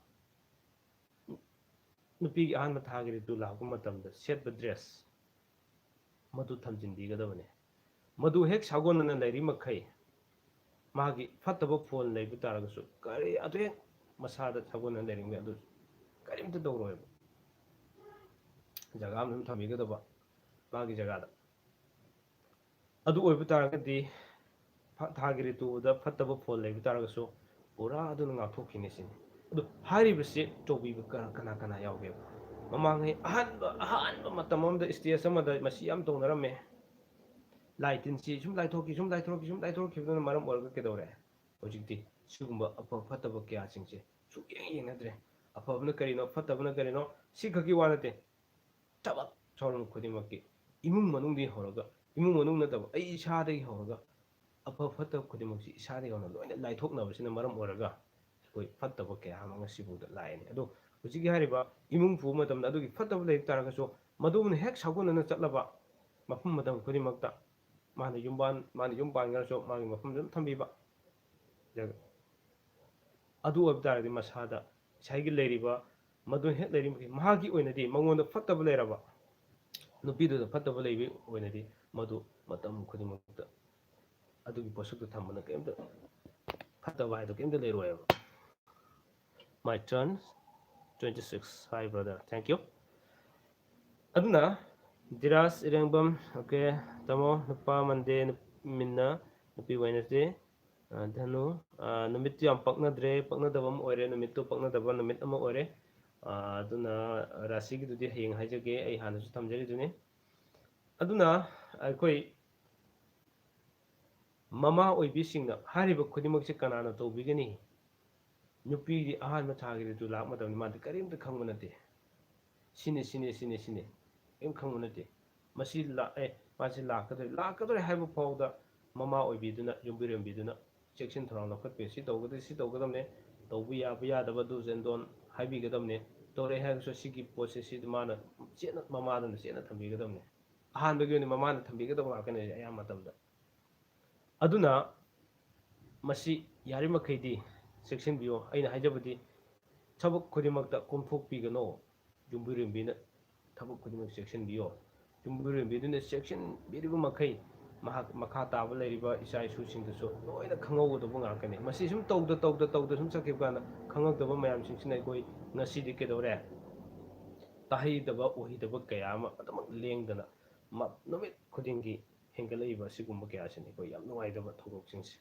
ꯅꯨꯄꯤꯒꯤ ꯑꯍꯥꯟꯕ ꯊꯥꯒꯤ ꯔꯤꯇꯨ ꯂꯥꯛꯄ ꯃꯇꯝꯗ ꯁꯦꯠꯄ ꯗ꯭ꯔꯦꯁ, ꯃꯗꯨ ꯊꯝꯖꯤꯟꯕꯤꯒꯗꯕꯅꯤ꯫ ꯃꯗꯨ ꯍꯦꯛ ꯁꯥꯒꯣꯟꯅꯅ ꯂꯩꯔꯤ ꯃꯈꯩ, ꯃꯥꯒꯤ ꯐꯠꯇꯕ ꯐꯣꯟ ꯂꯩꯕ ꯇꯥꯔꯒꯁꯨ, ꯀꯔꯤ ꯑꯗꯨ ꯍꯦꯛ ꯃꯁꯥꯗ ꯁꯥꯒꯣꯟꯅꯅ ꯂꯩꯔꯤꯉꯩ ꯑꯗꯨ ꯀꯔꯤꯝꯇ ꯇꯧꯔꯣꯏꯕ꯫ ꯖꯒꯥ ꯑꯃ ꯑꯗꯨꯝ ꯊꯝꯕꯤꯒꯗꯕ, ꯃꯥꯒꯤ ꯖꯒꯥꯗ꯫ ꯑꯗꯨ ꯑꯣꯏꯕ ꯇꯥꯔꯒꯗꯤ, ꯐ-, ꯊꯥꯒꯤ ꯔꯤꯇꯨꯗ ꯐꯠꯇꯕ ꯐꯣꯟ ꯂꯩꯕ ꯇꯥꯔꯒꯁꯨ, ꯄꯨꯔꯥ ꯑꯗꯨꯅ ꯉꯥꯛꯊꯣꯛꯈꯤꯅꯤ ꯁꯤꯅꯤ꯫ ꯑꯗꯨ ꯍꯥꯏꯔꯤꯕꯁꯤ ꯇꯧꯕꯤꯕ ꯀ-, ꯀꯅꯥ ꯀꯅꯥ ꯌꯥꯎꯒꯦꯕ? ꯃꯃꯥꯡꯉꯩ ꯑꯍꯥꯟꯕ, ꯑꯍꯥꯟꯕ ꯃꯇꯝ ꯑꯃꯗ, ꯁ꯭ꯇꯦꯖ ꯑꯃꯗ ꯃꯁꯤ ꯌꯥꯝ ꯇꯧꯅꯔꯝꯃꯦ꯫ ꯂꯥꯏ ꯇꯤꯟꯁꯤ ꯁꯨꯝ ꯂꯥꯏꯊꯣꯛꯈꯤ, ꯁꯨꯝ ꯂꯥꯏꯊꯣꯛꯈꯤ, ꯁꯨꯝ ꯂꯥꯏꯊꯣꯛꯈꯤꯕꯗꯨꯅ ꯃꯔꯝ ꯑꯣꯏꯔꯒ ꯀꯩꯗꯧꯔꯦ? ꯍꯧꯖꯤꯛꯇꯤ ꯁꯤꯒꯨꯝꯕ ꯑꯐ ꯐꯠꯇꯕ ꯀꯌꯥꯁꯤꯡꯁꯦ ꯁꯨꯛꯌꯦꯡ ꯌꯦꯡꯅꯗ꯭ꯔꯦ꯫ ꯑꯐꯕꯅ ꯀꯔꯤꯅꯣ, ꯐꯠꯇꯕꯅ ꯀꯔꯤꯅꯣ, ꯁꯤꯈꯛꯀꯤ ꯋꯥ ꯅꯠꯇꯦ꯫ ꯊꯕꯛ ꯊꯧꯔꯝ ꯈꯨꯗꯤꯡꯃꯛꯀꯤ, ꯏꯃꯨꯡ ꯃꯅꯨꯡꯗꯒꯤ ꯍꯧꯔꯒ, ꯏꯃꯨꯡ ꯃꯅꯨꯡ ꯅꯠꯇꯕ, ꯑꯩ ꯏꯁꯥꯗꯒꯤ ꯍꯧꯔꯒ, ꯑꯐ ꯐꯠꯇꯕ ꯈꯨꯗꯤꯡꯃꯛꯁꯤ ꯏꯁꯥꯗꯒꯤ ꯍꯧꯅ ꯂꯣꯏꯅ ꯂꯥꯏꯊꯣꯛꯅꯕꯁꯤꯅ ꯃꯔꯝ ꯑꯣꯏꯔꯒ, ꯑꯩꯈꯣꯏ ꯐꯠꯇꯕ ꯀꯌꯥ ꯑꯃ ꯉꯁꯤꯐꯥꯎꯗ ꯂꯥꯛꯏꯅꯤ꯫ ꯑꯗꯣ ꯍꯧꯖꯤꯛꯀꯤ ꯍꯥꯏꯔꯤꯕ ꯏꯃꯨꯡ ꯄꯨꯕ ꯃꯇꯝꯗ ꯑꯗꯨꯒꯤ ꯐꯠꯇꯕ ꯂꯩꯕ ꯇꯥꯔꯒꯁꯨ, ꯃꯗꯨꯅ ꯍꯦꯛ ꯁꯥꯒꯣꯟꯅꯅ ꯆꯠꯂꯕ ꯃꯐꯝ ꯃꯇꯝ ꯈꯨꯗꯤꯡꯃꯛꯇ, ꯃꯥꯅ ꯌꯨꯝꯕꯥꯟ, ꯃꯥꯅ ꯌꯨꯝ ꯄꯥꯟꯈ꯭ꯔꯁꯨ ꯃꯥꯒꯤ ꯃꯐꯝꯗ ꯑꯗꯨꯝ ꯊꯝꯕꯤꯕ꯫ ꯑꯗꯨ ꯑꯣꯏꯕ ꯇꯥꯔꯒꯗꯤ ꯃꯁꯥꯗ ꯉꯁꯥꯏꯒꯤ ꯂꯩꯔꯤꯕ ꯃꯗꯨ ꯍꯦꯛ ꯂꯩꯔꯤꯕ ꯃꯈꯩ ꯃꯍꯥꯛꯀꯤ ꯑꯣꯏꯅꯗꯤ ꯃꯉꯣꯟꯗ ꯐꯠꯇꯕ ꯂꯩꯔꯕ, ꯅꯨꯄꯤꯗꯨꯗ ꯐꯠꯇꯕ ꯂꯩꯕꯒꯤ ꯑꯣꯏꯅꯗꯤ ꯃꯗꯨ ꯃꯇꯝ ꯈꯨꯗꯤꯡꯃꯛꯇ ꯑꯗꯨꯒꯤ ꯄꯣꯠꯁꯛꯇꯨ ꯊꯝꯕꯅ ꯀꯔꯤꯝꯇ ꯐꯠꯇꯕ ꯍꯥꯏꯗꯣ ꯀꯔꯤꯝꯇ ꯂꯩꯔꯣꯏꯕ꯫ My turn. Twenty six. Hi, brother. Thank you. ꯑꯗꯨꯅ ꯙꯤꯔꯥꯖ ꯏꯔꯦꯡꯕꯝ, okay, ꯇꯥꯃꯣ, ꯅꯨꯄꯥ ꯃꯟꯗꯦ, ꯅꯨꯞ-, ꯃꯤꯟꯅ, ꯅꯨꯄꯤ ꯋꯦꯅꯁꯗꯦ, ꯑ, ꯙꯅꯨ, ꯑ, ꯅꯨꯃꯤꯠꯇꯨ ꯌꯥꯝ ꯄꯛꯅꯗ꯭ꯔꯦ, ꯄꯛꯅꯗꯕ ꯑꯃ ꯑꯣꯏꯔꯦ, ꯅꯨꯃꯤꯠꯇꯨ ꯄꯛꯅꯗꯕ ꯅꯨꯃꯤꯠ ꯑꯃ ꯑꯣꯏꯔꯦ꯫ ꯑ, ꯑꯗꯨꯅ ꯔꯥꯁꯤꯒꯤꯗꯨꯗꯤ ꯍꯌꯦꯡ ꯍꯥꯏꯖꯒꯦ, ꯑꯩ ꯍꯥꯟꯅꯁꯨ ꯊꯝꯖꯔꯤꯗꯨꯅꯤ꯫ ꯑꯗꯨꯅ ꯑꯩꯈꯣꯏ ꯃꯃꯥ ꯑꯣꯏꯕꯤꯁꯤꯡꯅ ꯍꯥꯏꯔꯤꯕ ꯈꯨꯗꯤꯡꯃꯛꯁꯦ ꯀꯅꯥꯅ ꯇꯧꯕꯤꯒꯅꯤ? ꯅꯨꯄꯤꯗꯤ ꯑꯍꯥꯟꯕ ꯊꯥꯒꯤ ꯔꯤꯇꯨ ꯂꯥꯛꯄ ꯃꯇꯝꯗ ꯃꯥꯗꯤ ꯀꯔꯤꯝꯇ ꯈꯪꯕ ꯅꯠꯇꯦ꯫ ꯁꯤꯅꯤ, ꯁꯤꯅꯤ, ꯁꯤꯅꯤ, ꯁꯤꯅꯤ꯫ ꯀꯔꯤꯝ ꯈꯪꯕ ꯅꯠꯇꯦ꯫ ꯃꯁꯤ ꯂꯥꯛꯑꯦ, ꯃꯥꯁꯤ ꯂꯥꯛꯀꯗꯧꯔꯦ, ꯂꯥꯛꯀꯗꯧꯔꯦ ꯍꯥꯏꯕ ꯐꯥꯎꯗ ꯃꯃꯥ ꯑꯣꯏꯕꯤꯗꯨꯅ, ꯌꯨꯝꯕꯤꯔꯦꯝꯕꯤꯗꯨꯅ ꯆꯦꯛꯁꯤꯟ ꯊꯧꯔꯥꯡ ꯂꯧꯈꯠꯄꯤꯌꯨ꯫ ꯁꯤ ꯇꯧꯒꯗꯕ, ꯁꯤ ꯇꯧꯒꯗꯕꯅꯦ, ꯇꯧꯕ ꯌꯥꯕ ꯌꯥꯗꯕ do's and don't ꯍꯥꯏꯕꯤꯒꯗꯕꯅꯦ꯫ ꯇꯧꯔꯦ ꯍꯥꯏꯔꯒꯁꯨ ꯁꯤꯒꯤ ꯄꯣꯠꯁꯦ ꯁꯤꯗꯤ ꯃꯥꯅ ꯆꯦꯠꯅ, ꯃꯃꯥꯗꯨꯅ ꯆꯦꯠꯅ ꯊꯝꯕꯤꯒꯗꯕꯅꯦ꯫ ꯑꯍꯥꯟꯕꯒꯤ ꯑꯣꯏꯅ ꯃꯃꯥꯅ ꯊꯝꯕꯤꯒꯗꯕ ꯉꯥꯛꯇꯅꯦ ꯑꯌꯥꯝꯕ ꯃꯇꯝꯗ꯫ ꯑꯗꯨꯅ ꯃꯁꯤ ꯌꯥꯔꯤꯃꯈꯩꯗꯤ ꯆꯦꯛꯁꯤꯟꯕꯤꯌꯣ꯫ ꯑꯩꯅ ꯍꯥꯏꯖꯕꯗꯤ, ꯊꯕꯛ ꯈꯨꯗꯤꯡꯃꯛꯇ ꯀꯣꯝꯊꯣꯛꯄꯤꯒꯅꯣ꯫ ꯌꯨꯝꯕꯨꯔꯦꯝꯕꯤꯅ ꯊꯕꯛ ꯈꯨꯗꯤꯡꯃꯛ ꯆꯦꯛꯁꯤꯟꯕꯤꯌꯣ꯫ ꯌꯨꯝꯕꯨꯔꯦꯝꯕꯤꯗꯨꯅ ꯆꯦꯛꯁꯤꯟꯕꯤꯔꯤꯕ ꯃꯈꯩ, ꯃꯍꯥꯛ ꯃꯈꯥ ꯇꯥꯕ ꯂꯩꯔꯤꯕ ꯏꯆꯥ ꯏꯁꯨꯁꯤꯡꯗꯁꯨ ꯂꯣꯏꯅ ꯈꯪꯍꯧꯒꯗꯧꯕ ꯉꯥꯛꯇꯅꯤ꯫ ꯃꯁꯤ ꯁꯨꯝ ꯇꯧꯗ ꯇꯧꯗ ꯇꯧꯗ ꯁꯨꯝ ꯆꯠꯈꯤꯕ ꯀꯥꯟꯗ, ꯈꯪꯉꯛꯇꯕ ꯃꯌꯥꯝꯁꯤꯡꯁꯤꯅ ꯑꯩꯈꯣꯏ ꯉꯁꯤꯗꯤ ꯀꯩꯗꯧꯔꯦ? ꯇꯥꯍꯩꯗꯕ ꯎꯍꯩꯗꯕ ꯀꯌꯥ ꯑꯃ ꯑꯗꯨꯃꯛ ꯂꯦꯡꯗꯅ ꯃ-, ꯅꯨꯃꯤꯠ ꯈꯨꯗꯤꯡꯒꯤ ꯍꯦꯟꯒꯠꯂꯛꯏꯕ ꯑꯁꯤꯒꯨꯝꯕ ꯀꯌꯥꯁꯤꯅꯤ ꯑꯩꯈꯣꯏ ꯌꯥꯝ ꯅꯨꯡꯉꯥꯏꯇꯕ ꯊꯧꯗꯣꯛꯁꯤꯡꯁꯦ꯫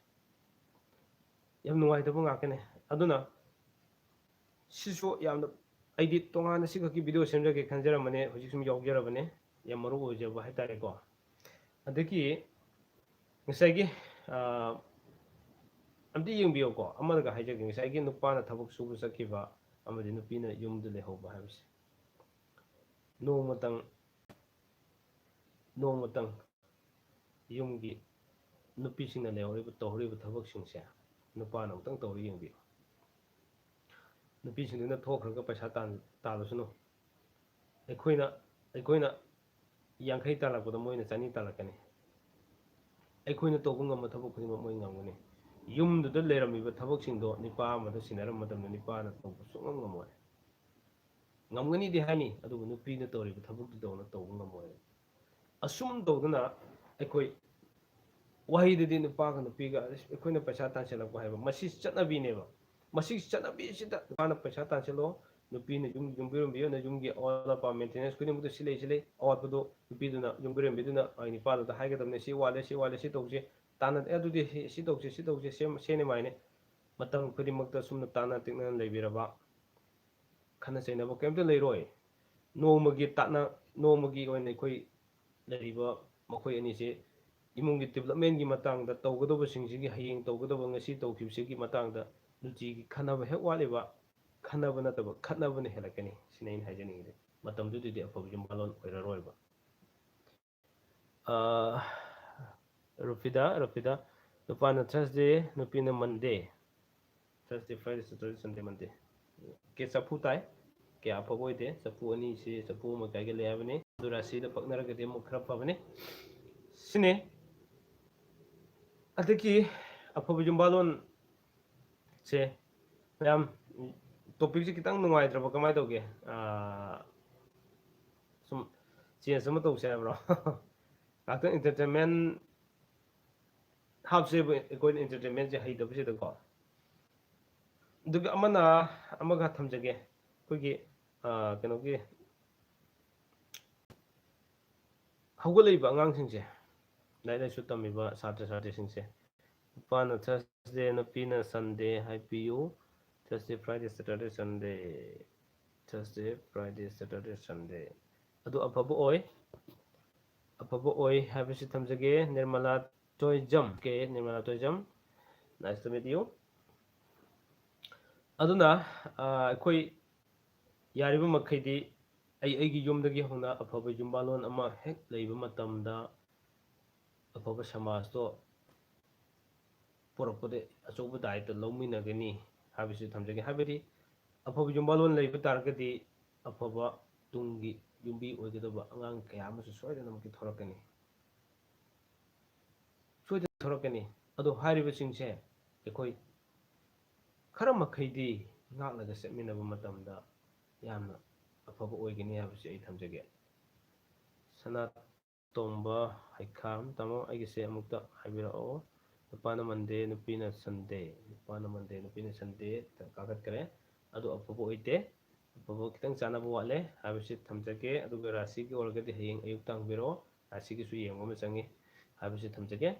ꯌꯥꯝ ꯅꯨꯡꯉꯥꯏꯇꯕ ꯉꯥꯛꯇꯅꯦ꯫ ꯑꯗꯨꯅ ꯁꯤꯁꯨ ꯌꯥꯝꯅ, ꯑꯩꯗꯤ ꯇꯣꯉꯥꯟꯅ ꯁꯤꯈꯛꯀꯤ video ꯁꯦꯝꯖꯒꯦ ꯈꯟꯖꯔꯝꯕꯅꯦ, ꯍꯧꯖꯤꯛ ꯁꯨꯝ ꯌꯥꯎꯖꯔꯕꯅꯦ, ꯌꯥꯝ ꯃꯔꯨ ꯑꯣꯏꯖꯕ ꯍꯥꯏꯇꯥꯔꯦꯀꯣ꯫ ꯑꯗꯒꯤ ꯉꯁꯥꯏꯒꯤ, ꯑꯥ, ꯑꯝꯇ ꯌꯦꯡꯕꯤꯌꯨꯀꯣ, ꯑꯃꯗꯒ ꯍꯥꯏꯖꯒꯦ, ꯉꯁꯥꯏꯒꯤ ꯅꯨꯄꯥꯅ ꯊꯕꯛ ꯁꯨꯕ ꯆꯠꯈꯤꯕ ꯑꯃꯗꯤ ꯅꯨꯄꯤꯅ ꯌꯨꯝꯗ ꯂꯩꯍꯧꯕ ꯍꯥꯏꯕꯁꯦ, ꯅꯣꯡꯃꯇꯪ, ꯅꯣꯡꯃꯇꯪ ꯌꯨꯝꯒꯤ ꯅꯨꯄꯤꯁꯤꯡꯅ ꯂꯩꯍꯧꯔꯤꯕ, ꯇꯧꯍꯧꯔꯤꯕ ꯊꯕꯛꯁꯤꯡꯁꯦ ꯅꯨꯄꯥꯅ ꯑꯃꯨꯛꯇꯪ ꯇꯧꯔ ꯌꯦꯡꯕꯤꯌꯨ꯫ ꯅꯨꯄꯤꯁꯤꯡꯗꯨꯅ ꯊꯣꯛꯈ꯭ꯔꯒ ꯄꯩꯁꯥ ꯇꯥꯟ-, ꯇꯥꯜꯂꯁꯅꯨ꯫ ꯑꯩꯈꯣꯏꯅ, ꯑꯩꯈꯣꯏꯅ ꯌꯥꯡꯈꯩ ꯇꯥꯜꯂꯛꯄꯗ ꯃꯣꯏꯅ ꯆꯅꯤ ꯇꯥꯜꯂꯛꯀꯅꯤ꯫ ꯑꯩꯈꯣꯏꯅ ꯇꯧꯕ ꯉꯝꯕ ꯊꯕꯛ ꯈꯨꯗꯤꯡꯃꯛ ꯃꯣꯏ ꯉꯝꯒꯅꯤ꯫ ꯌꯨꯝꯗꯨꯗ ꯂꯩꯔꯝꯃꯤꯕ ꯊꯕꯛꯁꯤꯡꯗꯣ ꯅꯨꯄꯥ ꯑꯃꯗ ꯁꯤꯟꯅꯔꯝꯕ ꯃꯇꯝꯗ ꯅꯨꯄꯥꯅ ꯇꯧꯕ ꯁꯨꯡꯉꯝ ꯉꯝꯃꯣꯏ꯫ ꯉꯝꯒꯅꯤꯗꯤ ꯍꯥꯏꯅꯤ, ꯑꯗꯨꯕꯨ ꯅꯨꯄꯤꯅ ꯇꯧꯔꯤꯕ ꯊꯕꯛꯇꯨꯗꯧꯅ ꯇꯧꯕ ꯉꯝꯃꯣꯏ꯫ ꯑꯁꯨꯝ ꯇꯧꯗꯅ ꯑꯩꯈꯣꯏ ꯋꯥꯍꯩꯗꯗꯤ ꯅꯨꯄꯥꯒ ꯅꯨꯄꯤꯒ, "ꯑꯁ, ꯑꯩꯈꯣꯏꯅ ꯄꯩꯁꯥ ꯇꯥꯟꯁꯤꯜꯂꯛꯄ" ꯍꯥꯏꯕ, ꯃꯁꯤ ꯆꯠꯅꯕꯤꯅꯦꯕ꯫ ꯃꯁꯤꯒꯤ ꯆꯠꯅꯕꯤꯁꯤꯗ ꯅꯨꯄꯥꯅ ꯄꯩꯁꯥ ꯇꯥꯟꯁꯤꯜꯂꯣ, ꯅꯨꯄꯤꯅ ꯌꯨꯝ, ꯌꯨꯝꯕꯤꯔꯣꯝꯕꯤꯌꯣꯅ ꯌꯨꯝꯒꯤ ꯑꯋꯥꯠ ꯑꯄꯥ maintenance ꯈꯨꯗꯤꯡꯃꯛꯇ ꯁꯤ ꯂꯩ, ꯁꯤ ꯂꯩ, ꯑꯋꯥꯠꯄꯗꯣ ꯅꯨꯄꯤꯗꯨꯅ, ꯌꯨꯝꯕꯤꯔꯣꯝꯕꯤꯗꯨꯅ, ꯑ, ꯅꯨꯄꯥꯗꯨꯗ ꯍꯥꯏꯒꯗꯕꯅꯤ, "ꯁꯤ ꯋꯥꯠꯂꯦ, ꯁꯤ ꯋꯥꯠꯂꯦ, ꯁꯤ ꯇꯧꯁꯤ, ꯇꯥꯟꯅ-, ꯑꯦ, ꯑꯗꯨꯗꯤ ꯁꯤ, ꯁꯤ ꯇꯧꯁꯤ, ꯁꯤ ꯇꯧꯁꯤ", ꯁꯦꯝ-, ꯁꯦꯅꯦ ꯃꯥꯏꯅꯦ꯫ ꯃꯇꯝ ꯈꯨꯗꯤꯡꯃꯛꯇ ꯁꯨꯝꯅ ꯇꯥꯟꯅ ꯇꯤꯛꯅꯅ ꯂꯩꯕꯤꯔꯕ, ꯈꯠꯅ ꯆꯩꯅꯕ ꯀꯔꯤꯝꯇ ꯂꯩꯔꯣꯏ꯫ ꯅꯣꯡꯃꯒꯤ ꯇꯥꯠꯅ-, ꯅꯣꯡꯃꯒꯤ ꯑꯣꯏꯅ ꯑꯩꯈꯣꯏ ꯂꯩꯔꯤꯕ ꯃꯈꯣꯏ ꯑꯅꯤꯁꯤ ꯏꯃꯨꯡꯒꯤ developmentꯀꯤ ꯃꯇꯥꯡꯗ ꯇꯧꯒꯗꯧꯕꯁꯤꯡꯁꯤꯒꯤ, ꯍꯌꯦꯡ ꯇꯧꯒꯗꯧꯕ, ꯉꯁꯤ ꯇꯧꯈꯤꯕꯁꯤꯒꯤ ꯃꯇꯥꯡꯗ ꯅꯨꯡꯇꯤꯒꯤ ꯈꯟꯅꯕ ꯍꯦꯛ ꯋꯥꯠꯂꯤꯕ, ꯈꯟꯅꯕ ꯅꯠꯇꯕ, ꯈꯠꯅꯕꯅ ꯍꯦꯜꯂꯛꯀꯅꯤ꯫ ꯁꯤꯅꯤ ꯑꯩꯅ ꯍꯥꯏꯖꯅꯤꯡꯉꯤꯁꯦ꯫ ꯃꯇꯝꯗꯨꯗꯗꯤ ꯑꯐꯕ ꯌꯨꯝ ꯋꯥꯂꯣꯟ ꯑꯣꯏꯔꯔꯣꯏꯕ꯫ ꯑꯥ, ꯔꯨꯐꯤꯗꯥ, ꯔꯨꯐꯤꯗꯥ, ꯅꯨꯄꯥꯅ Thursday, ꯅꯨꯄꯤꯅ Monday꯫ Thursday, Friday, Saturday, Sunday, Monday꯫ ꯀꯦ ꯆꯐꯨ ꯇꯥꯏ꯫ ꯀꯌꯥ ꯑꯐꯕ ꯑꯣꯏꯗꯦ꯫ ꯆꯐꯨ ꯑꯅꯤꯁꯤ, ꯆꯐꯨ ꯑꯃ ꯀꯥꯏꯒꯜꯂꯦ ꯍꯥꯏꯕꯅꯤ꯫ ꯑꯗꯨ ꯔꯥꯁꯤꯗ ꯄꯛꯅꯔꯒꯗꯤ ꯑꯃꯨꯛ ꯈꯔ ꯐꯕꯅꯤ꯫ ꯁꯤꯅꯤ꯫ ꯑꯗꯒꯤ ꯑꯐꯕ ꯌꯨꯝꯕꯥꯂꯣꯟꯁꯦ, ꯃꯌꯥꯝ, ꯇꯣꯄꯤꯛꯁꯦ ꯈꯤꯇꯪ ꯅꯨꯡꯉꯥꯏꯇ꯭ꯔꯕ? ꯀꯃꯥꯏꯅ ꯇꯧꯒꯦ? ꯑꯥ, ꯁꯨꯝ ꯆꯦꯟꯖ ꯑꯃ ꯇꯧꯁꯦ ꯍꯥꯏꯕ꯭ꯔꯣ? ꯉꯥꯛꯇꯪ ꯑꯦꯟꯇꯔꯇꯦꯟꯃꯦꯟ ꯍꯥꯞꯁꯦꯕ, ꯑꯩꯈꯣꯏꯅ ꯑꯦꯟꯇꯔꯇꯦꯟꯃꯦꯟꯁꯦ ꯍꯩꯇꯕꯁꯤꯗꯀꯣ꯫ ꯑꯗꯨꯒ ꯑꯃꯅ, ꯑꯃꯒ ꯊꯝꯖꯒꯦ, ꯑꯩꯈꯣꯏꯒꯤ, ꯑꯥ, ꯀꯩꯅꯣꯒꯤ, ꯍꯧꯒꯠꯂꯛꯏꯕ ꯑꯉꯥꯡꯁꯤꯡꯁꯦ, ꯂꯥꯏꯔꯤꯛ ꯂꯥꯏꯁꯨ ꯇꯝꯃꯤꯕ ꯁꯥꯇ꯭ꯔ ꯁꯥꯇ꯭ꯔꯤꯁꯤꯡꯁꯦ, ꯅꯨꯄꯥꯅ ꯊꯔꯁꯗꯦ, ꯅꯨꯄꯤꯅ ꯁꯟꯗꯦ ꯍꯥꯏꯕꯤꯌꯨ꯫ ꯊꯔꯁꯗꯦ, ꯐ꯭ꯔꯥꯏꯗꯦ, ꯁꯦꯇꯔꯗꯦ, ꯁꯟꯗꯦ꯫ ꯊꯔꯁꯗꯦ, ꯐ꯭ꯔꯥꯏꯗꯦ, ꯁꯦꯇꯔꯗꯦ, ꯁꯟꯗꯦ꯫ ꯑꯗꯨ ꯑꯐꯕ ꯑꯣꯏ꯫ ꯑꯐꯕ ꯑꯣꯏ ꯍꯥꯏꯕꯁꯤ ꯊꯝꯖꯒꯦ꯫ Nirmala Toijam. Okay, Nirmala Toijam. Nice to meet you. ꯑꯗꯨꯅ, ꯑ, ꯑꯩꯈꯣꯏ ꯌꯥꯔꯤꯕ ꯃꯈꯩꯗꯤ ꯑꯩ, ꯑꯩꯒꯤ ꯌꯨꯝꯗꯒꯤ ꯍꯧꯅ ꯑꯐꯕ ꯌꯨꯝꯕꯥꯂꯣꯟ ꯑꯃ ꯍꯦꯛ ꯂꯩꯕ ꯃꯇꯝꯗ ꯑꯐꯕ ꯁꯃꯥꯖꯇꯣ ꯄꯨꯔꯛꯄꯗ ꯑꯆꯧꯕ ꯗꯥꯏꯇ ꯂꯧꯃꯤꯟꯅꯒꯅꯤ ꯍꯥꯏꯕꯁꯤ ꯊꯝꯖꯒꯦ꯫ ꯍꯥꯏꯕꯗꯤ ꯑꯐꯕ ꯌꯨꯝꯕꯥꯂꯣꯟ ꯂꯩꯕ ꯇꯥꯔꯒꯗꯤ ꯑꯐꯕ ꯇꯨꯡꯒꯤ ꯌꯨꯝꯕꯤ ꯑꯣꯏꯒꯗꯕ ꯑꯉꯥꯡ ꯀꯌꯥ ꯑꯃꯁꯨ ꯁꯣꯏꯗꯅꯃꯛꯀꯤ ꯊꯣꯔꯛꯀꯅꯤ꯫ ꯁꯣꯏꯗꯅ ꯊꯣꯔꯛꯀꯅꯤ꯫ ꯑꯗꯣ ꯍꯥꯏꯔꯤꯕꯁꯤꯡꯁꯦ ꯑꯩꯈꯣꯏ ꯈꯔ ꯃꯈꯩꯗꯤ ꯉꯥꯛꯂꯒ ꯆꯠꯃꯤꯟꯅꯕ ꯃꯇꯝꯗ ꯌꯥꯝꯅ ꯑꯐꯕ ꯑꯣꯏꯒꯅꯤ ꯍꯥꯏꯕꯁꯤ ꯑꯩ ꯊꯝꯖꯒꯦ꯫ ꯁꯅꯥꯇꯣꯝꯕ ꯍꯩꯈꯥꯝ, ꯇꯥꯃꯣ, ꯑꯩꯒꯤꯁꯦ ꯑꯃꯨꯛꯇ ꯍꯥꯏꯕꯤꯔꯛꯑꯣ꯫ ꯅꯨꯄꯥꯅ ꯃꯟꯗꯦ, ꯅꯨꯄꯤꯅ ꯁꯟꯗꯦ꯫ ꯅꯨꯄꯥꯅ ꯃꯟꯗꯦ, ꯅꯨꯄꯤꯅ ꯁꯟꯗꯦ ꯀꯥꯈꯠꯈ꯭ꯔꯦ꯫ ꯑꯗꯨ ꯑꯐꯕ ꯑꯣꯏꯗꯦ꯫ ꯑꯐꯕ ꯈꯤꯇꯪ ꯆꯥꯟꯅꯕ ꯋꯥꯠꯂꯦ ꯍꯥꯏꯕꯁꯤ ꯊꯝꯖꯒꯦ꯫ ꯑꯗꯨꯒ ꯔꯥꯁꯤꯒꯤ ꯑꯣꯏꯔꯒꯗꯤ ꯍꯌꯦꯡ ꯑꯌꯨꯛꯇ ꯍꯪꯕꯤꯔꯛꯑꯣ꯫ ꯔꯥꯁꯤꯒꯤꯁꯨ ꯌꯦꯡꯕ ꯑꯃ ꯆꯪꯉꯤ ꯍꯥꯏꯕꯁꯤ ꯊꯝꯖꯒꯦ꯫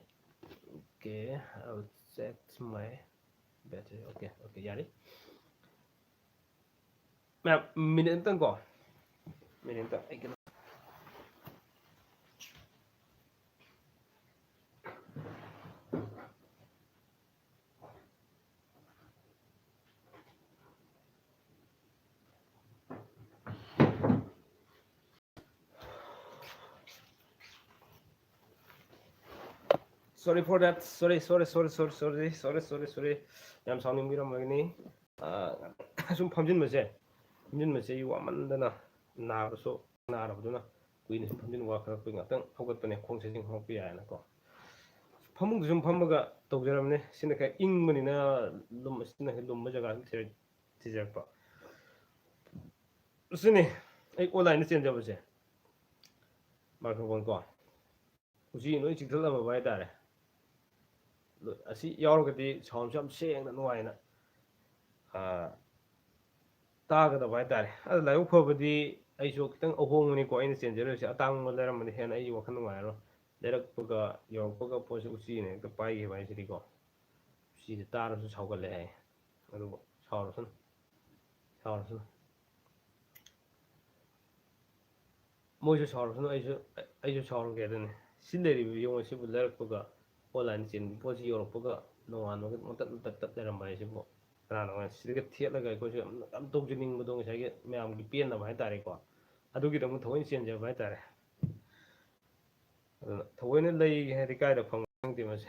Okay, I will check my battery. Okay, okay, ꯌꯥꯔꯦ꯫ ꯃꯌꯥꯝ, ꯃꯤꯅꯤꯠ ꯑꯝꯇꯪ ꯀꯣ, ꯃꯤꯅꯤꯠ ꯑꯝꯇꯪ ꯑꯩ ꯀꯩꯅꯣ꯫ Sorry for that. Sorry, sorry, sorry, sorry, sorry, sorry, sorry, sorry. ꯌꯥꯝ ꯁꯥꯎꯅꯤꯡꯕꯤꯔꯝꯃꯒꯅꯤ꯫ ꯑꯥ, ꯁꯨꯝ ꯐꯝꯖꯤꯟꯕꯁꯦ, ꯐꯝꯖꯤꯟꯕꯁꯦ ꯑꯩ ꯋꯥꯃꯟꯗꯅ ꯅꯥꯕꯁꯨ ꯅꯥꯔꯕꯗꯨꯅ ꯀꯨꯏꯅ ꯁꯨꯝ ꯐꯝꯖꯤꯟ ꯋꯥꯈꯠꯂꯛꯄꯒꯤ ꯉꯥꯛꯇꯪ ꯍꯧꯒꯠꯄꯅꯦ, ꯈꯣꯡꯁꯦ ꯁꯨꯝ ꯍꯧꯒꯠꯄ ꯌꯥꯏꯅꯀꯣ꯫ ꯐꯃꯨꯡꯗ ꯁꯨꯝ ꯐꯝꯃꯒ ꯇꯧꯖꯔꯝꯅꯦ꯫ ꯁꯤꯅ ꯈꯔ ꯏꯪꯕꯅꯤꯅ ꯂꯨꯝ-, ꯁꯤꯅ ꯈꯔ ꯂꯨꯝꯕ ꯖꯒꯥ ꯊꯤꯔ-, ꯊꯤꯖꯔꯛꯄ꯫ ꯁꯤꯅꯤ ꯑꯩ ꯑꯣꯟꯂꯥꯏꯟꯗ ꯆꯦꯟꯖꯕꯁꯦ꯫ ꯃꯥꯏꯀ꯭ꯔꯣꯐꯣꯟ ꯀꯣ꯫ ꯎꯆꯤ ꯂꯣꯏ ꯆꯤꯛꯊꯠꯂꯝꯃꯕ ꯍꯥꯏꯇꯥꯔꯦ꯫ ꯂꯣꯏ-, ꯑꯁꯤ ꯌꯥꯎꯔꯒꯗꯤ ꯁꯥꯎꯟꯁꯨ ꯌꯥꯝ ꯁꯦꯡꯅ ꯅꯨꯡꯉꯥꯏꯅ, ꯑꯥ, ꯇꯥꯒꯗꯕ ꯍꯥꯏꯇꯥꯔꯦ꯫ ꯑꯗꯣ ꯂꯥꯏꯕꯛ ꯐꯕꯗꯤ ꯑꯩꯁꯨ ꯈꯤꯇꯪ ꯑꯍꯣꯡꯕꯅꯤꯀꯣ ꯑꯩꯅ ꯆꯦꯟꯖꯔꯨꯔꯤꯁꯦ꯫ ꯑꯇꯥꯡꯕ ꯂꯩꯔꯝꯃꯗꯤ ꯍꯦꯟꯅ ꯑꯩ ꯋꯥꯈꯜ ꯅꯨꯡꯉꯥꯏꯔꯔꯣꯏ꯫ ꯂꯩꯔꯛꯄꯒ ꯌꯧꯔꯛꯄꯒ ꯄꯣꯠꯁꯦ ꯎꯆꯤꯅ ꯍꯦꯛꯇ ꯄꯥꯏꯈꯤꯕ ꯍꯥꯏꯁꯤꯗꯤꯀꯣ꯫ ꯎꯆꯤꯁꯦ ꯇꯥꯔꯁꯨ ꯁꯥꯎꯒꯠꯂꯦ ꯍꯥꯏ꯫ ꯑꯗꯨꯕꯨ ꯁꯥꯎꯔꯁꯅꯨ꯫ ꯁꯥꯎꯔꯁꯅꯨ꯫ ꯃꯣꯏꯁꯨ ꯁꯥꯎꯔꯁꯅꯨ, ꯑꯩꯁꯨ, ꯑꯩꯁꯨ ꯁꯥꯎꯔꯒꯦ꯫ ꯑꯗꯨꯅꯤ ꯁꯤ ꯂꯩꯔꯤꯕ ꯌꯦꯡꯉꯣ, ꯁꯤꯕꯨ ꯂꯩꯔꯛꯄꯒ ꯑꯣꯟꯂꯥꯏꯟꯗ ꯆꯦꯟꯕ ꯄꯣꯠꯁꯤ ꯌꯧꯔꯛꯄꯒ ꯅꯣꯡꯉꯥꯟꯕꯒ ꯃꯇꯠ ꯃꯇꯠ ꯇꯠ ꯂꯩꯔꯝꯕ ꯍꯥꯏꯁꯤꯕꯨ ꯀꯅꯥꯅꯣ ꯁꯤꯗꯒ ꯊꯦꯠꯂꯒ ꯑꯩꯈꯣꯏꯁꯨ ꯌꯥꯝ, ꯌꯥꯝ ꯇꯧꯖꯅꯤꯡꯕꯗꯣ, ꯉꯁꯥꯏꯒꯤ ꯃꯌꯥꯝꯒꯤ ꯄꯦꯟꯅꯕ ꯍꯥꯏꯇꯥꯔꯦꯀꯣ꯫ ꯑꯗꯨꯒꯤꯗꯃꯛ ꯊꯑꯣꯏꯅ ꯆꯦꯟꯖꯕ ꯍꯥꯏꯇꯥꯔꯦ꯫ ꯑꯗꯨꯅ ꯊꯑꯣꯏꯅ ꯂꯩꯒꯦ ꯍꯥꯏꯗꯤ ꯀꯥꯏꯗ ꯐꯪꯕ ꯈꯪꯗꯦ ꯃꯁꯦ꯫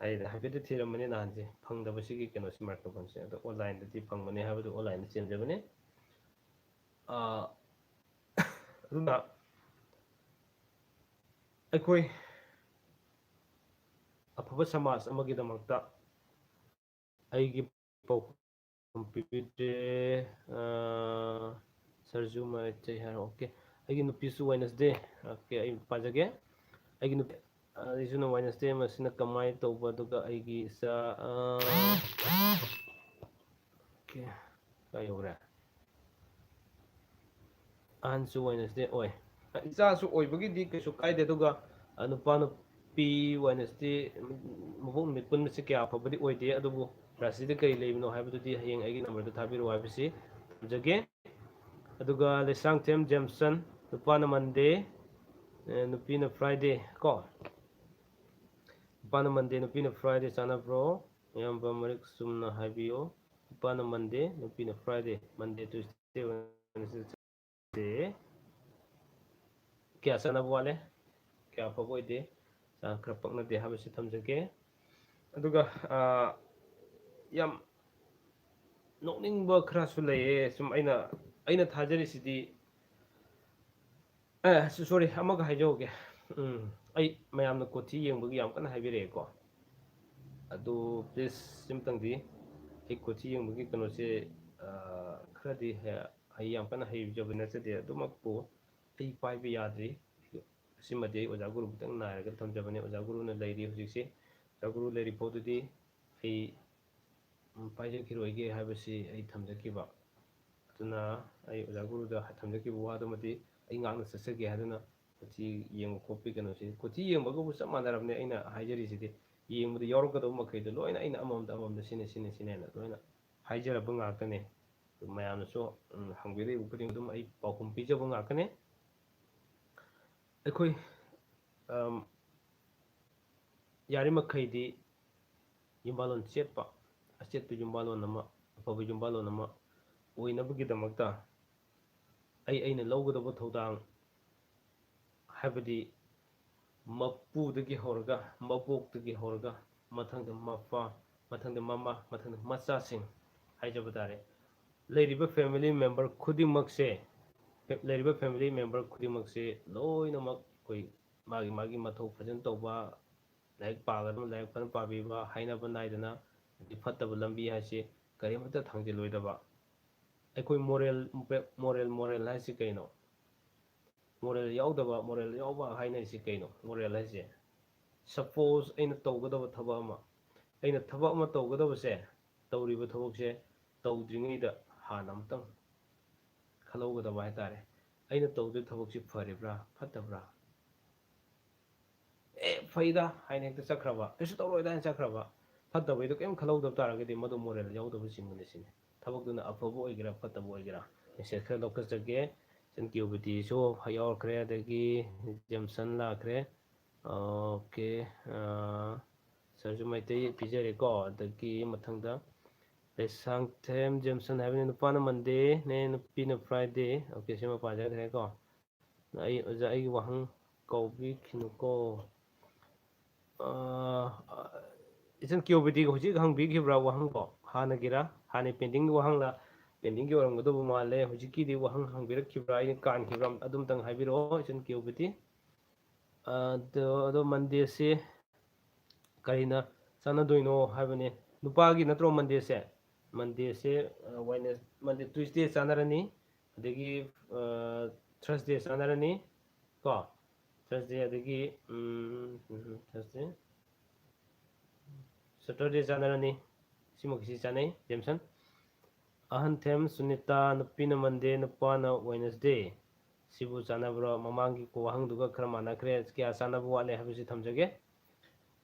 ꯑꯩꯅ ꯍꯥꯏꯐꯦꯠꯇꯤ ꯊꯤꯔꯝꯕꯅꯤ ꯅꯍꯥꯟꯁꯦ, ꯐꯪꯗꯕꯁꯤꯒꯤ ꯀꯩꯅꯣꯁꯤ, ꯃꯥꯏꯀ꯭ꯔꯣꯐꯣꯟꯁꯦ꯫ ꯑꯗꯣ ꯑꯣꯟꯂꯥꯏꯟꯗꯗꯤ ꯐꯪꯕꯅꯤ ꯍꯥꯏꯕꯗꯨ ꯑꯣꯟꯂꯥꯏꯟꯗ ꯆꯦꯟꯖꯕꯅꯤ꯫ ꯑꯥ, ꯑꯗꯨꯅ ꯑꯩꯈꯣꯏ ꯑꯐꯕ ꯁꯃꯥꯖ ꯑꯃꯒꯤꯗꯃꯛꯇ ꯑꯩꯒꯤ ꯄꯥꯎꯈꯨꯝ ꯄꯤꯕꯤꯗꯦ꯫ ꯑꯥ, ꯁꯔꯖꯨ ꯃꯩꯇꯩ ꯍꯥꯏꯔꯣ꯫ ꯑꯣꯀꯦ꯫ ꯑꯩꯒꯤ ꯅꯨꯄꯤꯁꯨ ꯋꯦꯅꯁꯗꯦ꯫ ꯑꯣꯀꯦ, ꯑꯩ ꯄꯥꯖꯒꯦ꯫ ꯑꯩꯒꯤ ꯅꯨꯄꯤ, ꯑꯩꯁꯨꯅ ꯋꯦꯅꯁꯗꯦ ꯑꯃꯁꯤꯅ ꯀꯃꯥꯏꯅ ꯇꯧꯕ, ꯑꯗꯨꯒ ꯑꯩꯒꯤ ꯏꯆꯥ, ꯑꯥ, ꯑꯣꯀꯦ, ꯀꯥꯏ ꯌꯧꯈ꯭ꯔꯦ? ꯑꯍꯟꯁꯨ ꯋꯦꯅꯁꯗꯦ ꯑꯣꯏ꯫ ꯏꯆꯥꯁꯨ ꯑꯣꯏꯕꯒꯤꯗꯤ ꯀꯩꯁꯨ ꯀꯥꯏꯗꯦ, ꯑꯗꯨꯒ, ꯑ, ꯅꯨꯄꯥ ꯅꯨꯄꯤ ꯋꯦꯅꯁꯗꯦ ꯃꯄꯣꯛ ꯅꯨꯃꯤꯠ ꯄꯨꯟꯕꯁꯤ ꯀꯌꯥ ꯐꯕꯗꯤ ꯑꯣꯏꯗꯦ, ꯑꯗꯨꯕꯨ ꯔꯥꯁꯤꯗ ꯀꯔꯤ ꯂꯩꯕꯅꯣ ꯍꯥꯏꯕꯗꯨꯗꯤ ꯍꯌꯦꯡ ꯑꯩꯒꯤ ꯅꯝꯕꯔꯗ ꯊꯥꯕꯤꯔꯛꯑꯣ ꯍꯥꯏꯕꯁꯤ ꯊꯝꯖꯒꯦ꯫ ꯑꯗꯨꯒ ꯂꯩꯁꯥꯡꯊꯦꯝ ꯖꯦꯝꯁꯟ, ꯅꯨꯄꯥꯅ ꯃꯟꯗꯦ, ꯑ, ꯅꯨꯄꯤꯅ ꯐ꯭ꯔꯥꯏꯗꯦ ꯀꯣ꯫ ꯅꯨꯄꯥꯅ ꯃꯟꯗꯦ, ꯅꯨꯄꯤꯅ ꯐ꯭ꯔꯥꯏꯗꯦ ꯆꯥꯟꯅꯕ꯭ꯔꯣ? ꯏꯌꯥꯝꯕ ꯃꯔꯤꯛ ꯆꯨꯝꯅ ꯍꯥꯏꯕꯤꯌꯨ꯫ ꯅꯨꯄꯥꯅ ꯃꯟꯗꯦ, ꯅꯨꯄꯤꯅ ꯐ꯭ꯔꯥꯏꯗꯦ, ꯃꯟꯗꯦ, ꯇ꯭ꯌꯨꯁꯗꯦ, ꯋꯦꯅꯁꯗꯦ, ꯁꯦ ꯀꯌꯥ ꯆꯥꯟꯅꯕ ꯋꯥꯠꯂꯦ, ꯀꯌꯥ ꯑꯐꯕ ꯑꯣꯏꯗꯦ, ꯆꯥꯡ ꯈꯔ ꯄꯛꯅꯗꯦ ꯍꯥꯏꯕꯁꯤ ꯊꯝꯖꯒꯦ꯫ ꯑꯗꯨꯒ, ꯑꯥ, ꯌꯥꯝ ꯅꯣꯛꯅꯤꯡꯕ ꯈꯔꯁꯨ ꯂꯩꯌꯦ꯫ ꯁꯨꯝ ꯑꯩꯅ, ꯑꯩꯅ ꯊꯥꯖꯔꯤꯁꯤꯗꯤ, ꯑꯦ, ꯁꯣ-, ꯁꯣꯔꯤ, ꯑꯃꯒ ꯍꯥꯏꯖꯍꯧꯒꯦ꯫ ꯎꯝ, ꯑꯩ ꯃꯌꯥꯝꯅ ꯀꯣꯊꯤ ꯌꯦꯡꯕꯒꯤ ꯌꯥꯝ ꯀꯟꯅ ꯍꯥꯏꯕꯤꯔꯛꯑꯦꯀꯣ꯫ ꯑꯗꯨ please ꯁꯤꯝꯇꯪꯗꯤ ꯑꯩ ꯀꯣꯆꯤ ꯌꯦꯡꯕꯒꯤ ꯀꯩꯅꯣꯁꯦ, ꯑ, ꯈꯔꯗꯤ ꯍꯦ-, ꯑꯩ ꯌꯥꯝ ꯀꯟꯅ ꯍꯩꯖꯕ ꯅꯠꯆꯗꯦ꯫ ꯑꯗꯨꯃꯛꯄꯨ ꯑꯩ ꯄꯥꯏꯕ ꯌꯥꯗ꯭ꯔꯤ꯫ ꯁꯤꯃꯗꯤ ꯑꯩ ꯑꯣꯖꯥ ꯒꯨꯔꯨ ꯈꯤꯇꯪ ꯉꯥꯏꯔꯒ ꯊꯝꯖꯕꯅꯤ꯫ ꯑꯣꯖꯥ ꯒꯨꯔꯨꯅ ꯂꯩꯔꯤ ꯍꯧꯖꯤꯛꯁꯤ꯫ ꯑꯣꯖꯥ ꯒꯨꯔꯨ ꯂꯩꯔꯤ ꯐꯥꯎꯗꯗꯤ ꯑꯩ, ꯎꯝ, ꯄꯥꯏꯖꯈꯤꯔꯣꯏꯒꯦ ꯍꯥꯏꯕꯁꯤ ꯑꯩ ꯊꯝꯖꯈꯤꯕ꯫ ꯑꯗꯨꯅ ꯑꯩ ꯑꯣꯖꯥ ꯒꯨꯔꯨꯗ ꯊꯝꯖꯈꯤꯕ ꯋꯥꯗꯨꯃꯗꯤ ꯑꯩ ꯉꯥꯛꯅ ꯆꯠꯆꯒꯦ ꯍꯥꯏꯗꯨꯅ ꯀꯣꯆꯤ ꯌꯦꯡꯕ ꯈꯣꯠꯄꯒꯤ ꯀꯩꯅꯣꯁꯤ, ꯀꯣꯆꯤ ꯌꯦꯡꯕꯒꯕꯨ ꯆꯞ ꯃꯥꯟꯅꯔꯕꯅꯤ꯫ ꯑꯩꯅ ꯍꯥꯏꯖꯔꯤꯁꯤꯗꯤ ꯌꯦꯡꯕꯗ ꯌꯥꯎꯔꯛꯀꯗꯧꯕ ꯃꯈꯩꯗꯣ ꯂꯣꯏꯅ ꯑꯩꯅ ꯑꯃꯃꯝꯗ, ꯑꯃꯃꯝꯗ ꯁꯤꯅꯤ, ꯁꯤꯅꯤ, ꯁꯤꯅꯤ ꯍꯥꯏꯅ ꯂꯣꯏꯅ ꯍꯥꯏꯖꯔꯕ ꯉꯥꯛꯇꯅꯤ꯫ ꯑꯗꯨ ꯃꯌꯥꯝꯅꯁꯨ, ꯎꯝ, ꯍꯪꯕꯤꯔꯛꯏꯕ ꯈꯨꯗꯤꯡ ꯑꯗꯨꯝ ꯑꯩ ꯄꯥꯎꯈꯨꯝ ꯄꯤꯖꯕ ꯉꯥꯛꯇꯅꯤ꯫ ꯑꯩꯈꯣꯏ, ꯑꯝ, ꯌꯥꯔꯤꯃꯈꯩꯗꯤ ꯌꯨꯝꯕꯥꯜꯂꯣꯟ ꯆꯦꯠꯄ, ꯑꯆꯦꯠꯄ ꯌꯨꯝꯕꯥꯜꯂꯣꯟ ꯑꯃ, ꯑꯐꯕ ꯌꯨꯝꯕꯥꯜꯂꯣꯟ ꯑꯃ ꯑꯣꯏꯅꯕꯒꯤꯗꯃꯛꯇ ꯑꯩ, ꯑꯩꯅ ꯂꯧꯒꯗꯕ ꯊꯧꯗꯥꯡ ꯍꯥꯏꯕꯗꯤ ꯃꯄꯨꯗꯒꯤ ꯍꯧꯔꯒ, ꯃꯕꯣꯛꯇꯒꯤ ꯍꯧꯔꯒ, ꯃꯊꯪꯗ ꯃꯄꯥ, ꯃꯊꯪꯗ ꯃꯃꯥ, ꯃꯊꯪꯗ ꯃꯆꯥꯁꯤꯡ ꯍꯥꯏꯖꯕ ꯇꯥꯔꯦ꯫ ꯂꯩꯔꯤꯕ family member ꯈꯨꯗꯤꯡꯃꯛꯁꯦ, ꯂꯩꯔꯤꯕ family member ꯈꯨꯗꯤꯡꯃꯛꯁꯦ ꯂꯣꯏꯅꯃꯛ ꯑꯩꯈꯣꯏ ꯃꯥꯒꯤ ꯃꯥꯒꯤ ꯃꯊꯧ ꯐꯖꯅ ꯇꯧꯕ, ꯂꯥꯏꯔꯤꯛ ꯄꯥꯒꯗꯕ ꯂꯥꯏꯔꯤꯛ ꯐꯖꯅ ꯄꯥꯕꯤꯕ, ꯍꯥꯏꯅꯕ ꯅꯥꯏꯗꯅ, ꯑꯗꯩ ꯐꯠꯇꯕ ꯂꯝꯕꯤ ꯍꯥꯏꯁꯤ ꯀꯔꯤꯃꯠꯇ ꯊꯥꯡꯖꯤꯜꯂꯣꯏꯗꯕ꯫ ꯑꯩꯈꯣꯏ moral, moral, moral ꯍꯥꯏꯁꯤ ꯀꯩꯅꯣ? Moral ꯌꯥꯎꯗꯕ, moral ꯌꯥꯎꯕ ꯍꯥꯏꯅꯔꯤꯁꯤ ꯀꯩꯅꯣ? Moral ꯍꯥꯏꯁꯦ, suppose ꯑꯩꯅ ꯇꯧꯒꯗꯕ ꯊꯕꯛ ꯑꯃ, ꯑꯩꯅ ꯊꯕꯛ ꯑꯃ ꯇꯧꯒꯗꯕꯁꯦ, ꯇꯧꯔꯤꯕ ꯊꯕꯛꯁꯦ ꯇꯧꯗ꯭ꯔꯤꯉꯩꯗ ꯍꯥꯟꯅ ꯑꯃꯨꯛꯇꯪ ꯈꯜꯍꯧꯒꯗꯕ ꯍꯥꯏꯇꯥꯔꯦ꯫ ꯑꯩꯅ ꯇꯧꯗꯣꯏ ꯊꯕꯛꯁꯤ ꯐꯔꯤꯕ꯭ꯔꯥ, ꯐꯠꯇꯕ꯭ꯔꯥ? ꯑꯦ, ꯐꯩꯗ ꯍꯥꯏꯅ ꯍꯦꯛꯇ ꯆꯠꯈ꯭ꯔꯕ, ꯀꯩꯁꯨ ꯇꯧꯔꯣꯏꯗ ꯍꯥꯏꯅ ꯆꯠꯈ꯭ꯔꯕ, ꯐꯠꯇꯕꯩꯗꯣ ꯀꯩꯝ ꯈꯜꯍꯧꯗꯕ ꯇꯥꯔꯒꯗꯤ ꯃꯗꯨ moral ꯌꯥꯎꯗꯕ ꯆꯤꯡꯕꯅꯤ ꯁꯤꯅꯤ꯫ ꯊꯕꯛꯇꯨꯅ ꯑꯐꯕ ꯑꯣꯏꯒꯦꯔꯥ, ꯐꯠꯇꯕ ꯑꯣꯏꯒꯦꯔꯥ꯫ Message ꯈꯔ ꯂꯧꯈꯠꯆꯒꯦ꯫ ꯏꯆꯟ ꯀ꯭ꯌꯨꯕꯤꯇꯤꯁꯨ ꯌꯥꯎꯔꯛꯈ꯭ꯔꯦ, ꯑꯗꯒꯤ ꯖꯦꯝꯁꯟ ꯂꯥꯛꯈ꯭ꯔꯦ꯫ Okay, ꯑ, ꯁꯥꯔꯁꯨ ꯃꯩꯇꯩ ꯄꯤꯖꯔꯦꯀꯣ꯫ ꯑꯗꯒꯤ ꯃꯊꯪꯗ ꯂꯩꯁꯥꯡꯊꯦꯝ ꯖꯦꯝꯁꯟ ꯍꯥꯏꯕꯅꯤ, ꯅꯨꯄꯥꯅ Mondayꯅꯦ, ꯅꯨꯄꯤꯅ Friday꯫ Okay, ꯁꯤꯃ ꯄꯥꯖꯈ꯭ꯔꯦꯀꯣ꯫ ꯑꯩ, ꯑꯣꯖꯥ, ꯑꯩꯒꯤ ꯋꯥꯍꯪ ꯀꯥꯎꯕꯤꯈꯤꯅꯨꯀꯣ꯫ ꯑ, ꯏꯆꯟ ꯀ꯭ꯌꯨꯕꯤꯇꯤꯒ ꯍꯧꯖꯤꯛ ꯍꯪꯕꯤꯈꯤꯕ꯭ꯔꯥ ꯋꯥꯍꯪꯗꯣ? ꯍꯥꯟꯅꯒꯤꯔꯥ? ꯍꯥꯟꯅ pendingꯒꯤ ꯋꯥꯍꯪꯂꯥ? Pendingꯒꯤ ꯑꯣꯏꯔꯝꯒꯗꯧꯕ ꯃꯥꯜꯂꯦ꯫ ꯍꯧꯖꯤꯛꯀꯤꯗꯤ ꯋꯥꯍꯪ ꯍꯪꯕꯤꯔꯛꯈꯤꯕ꯭ꯔꯥ? ꯑꯩꯅ ꯀꯥꯟꯈꯤꯕ꯭ꯔꯥ? ꯑꯗꯨꯝꯇꯪ ꯍꯥꯏꯕꯤꯔꯛꯑꯣ, ꯏꯆꯟ ꯀ꯭ꯌꯨꯕꯤꯇꯤ꯫ ꯑꯗꯣ, ꯑꯗꯣ Mondayꯁꯤ ꯀꯔꯤꯅ, ꯆꯥꯟꯅꯗꯣꯏꯅꯣ ꯍꯥꯏꯕꯅꯤ꯫ ꯅꯨꯄꯥꯒꯤ ꯅꯠꯇ꯭ꯔꯣ Mondayꯁꯦ? Mondayꯁꯦ Wednesday, Monday, Tuesday ꯆꯥꯟꯅꯔꯅꯤ, ꯑꯗꯒꯤ Thursday ꯆꯥꯟꯅꯔꯅꯤ ꯀꯣ, Thursday, ꯑꯗꯒꯤ Thursday, Saturday ꯆꯥꯟꯅꯔꯅꯤ꯫ ꯁꯤꯃꯛꯁꯤ ꯆꯥꯟꯅꯩ, ꯖꯦꯝꯁꯟ꯫ ꯑꯍꯟꯊꯦꯝ ꯁꯨꯅꯤꯇꯥ, ꯅꯨꯄꯤꯅ Monday, ꯅꯨꯄꯥꯅ Wednesday꯫ ꯁꯤꯕꯨ ꯆꯥꯟꯅꯕ꯭ꯔꯣ? ꯃꯃꯥꯡꯒꯤ ꯋꯥꯍꯪꯗꯨꯒ ꯈꯔ ꯃꯥꯟꯅꯈ꯭ꯔꯦ꯫ ꯀꯌꯥ ꯆꯥꯟꯅꯕ ꯋꯥꯠꯂꯦ ꯍꯥꯏꯕꯁꯤ ꯊꯝꯖꯒꯦ꯫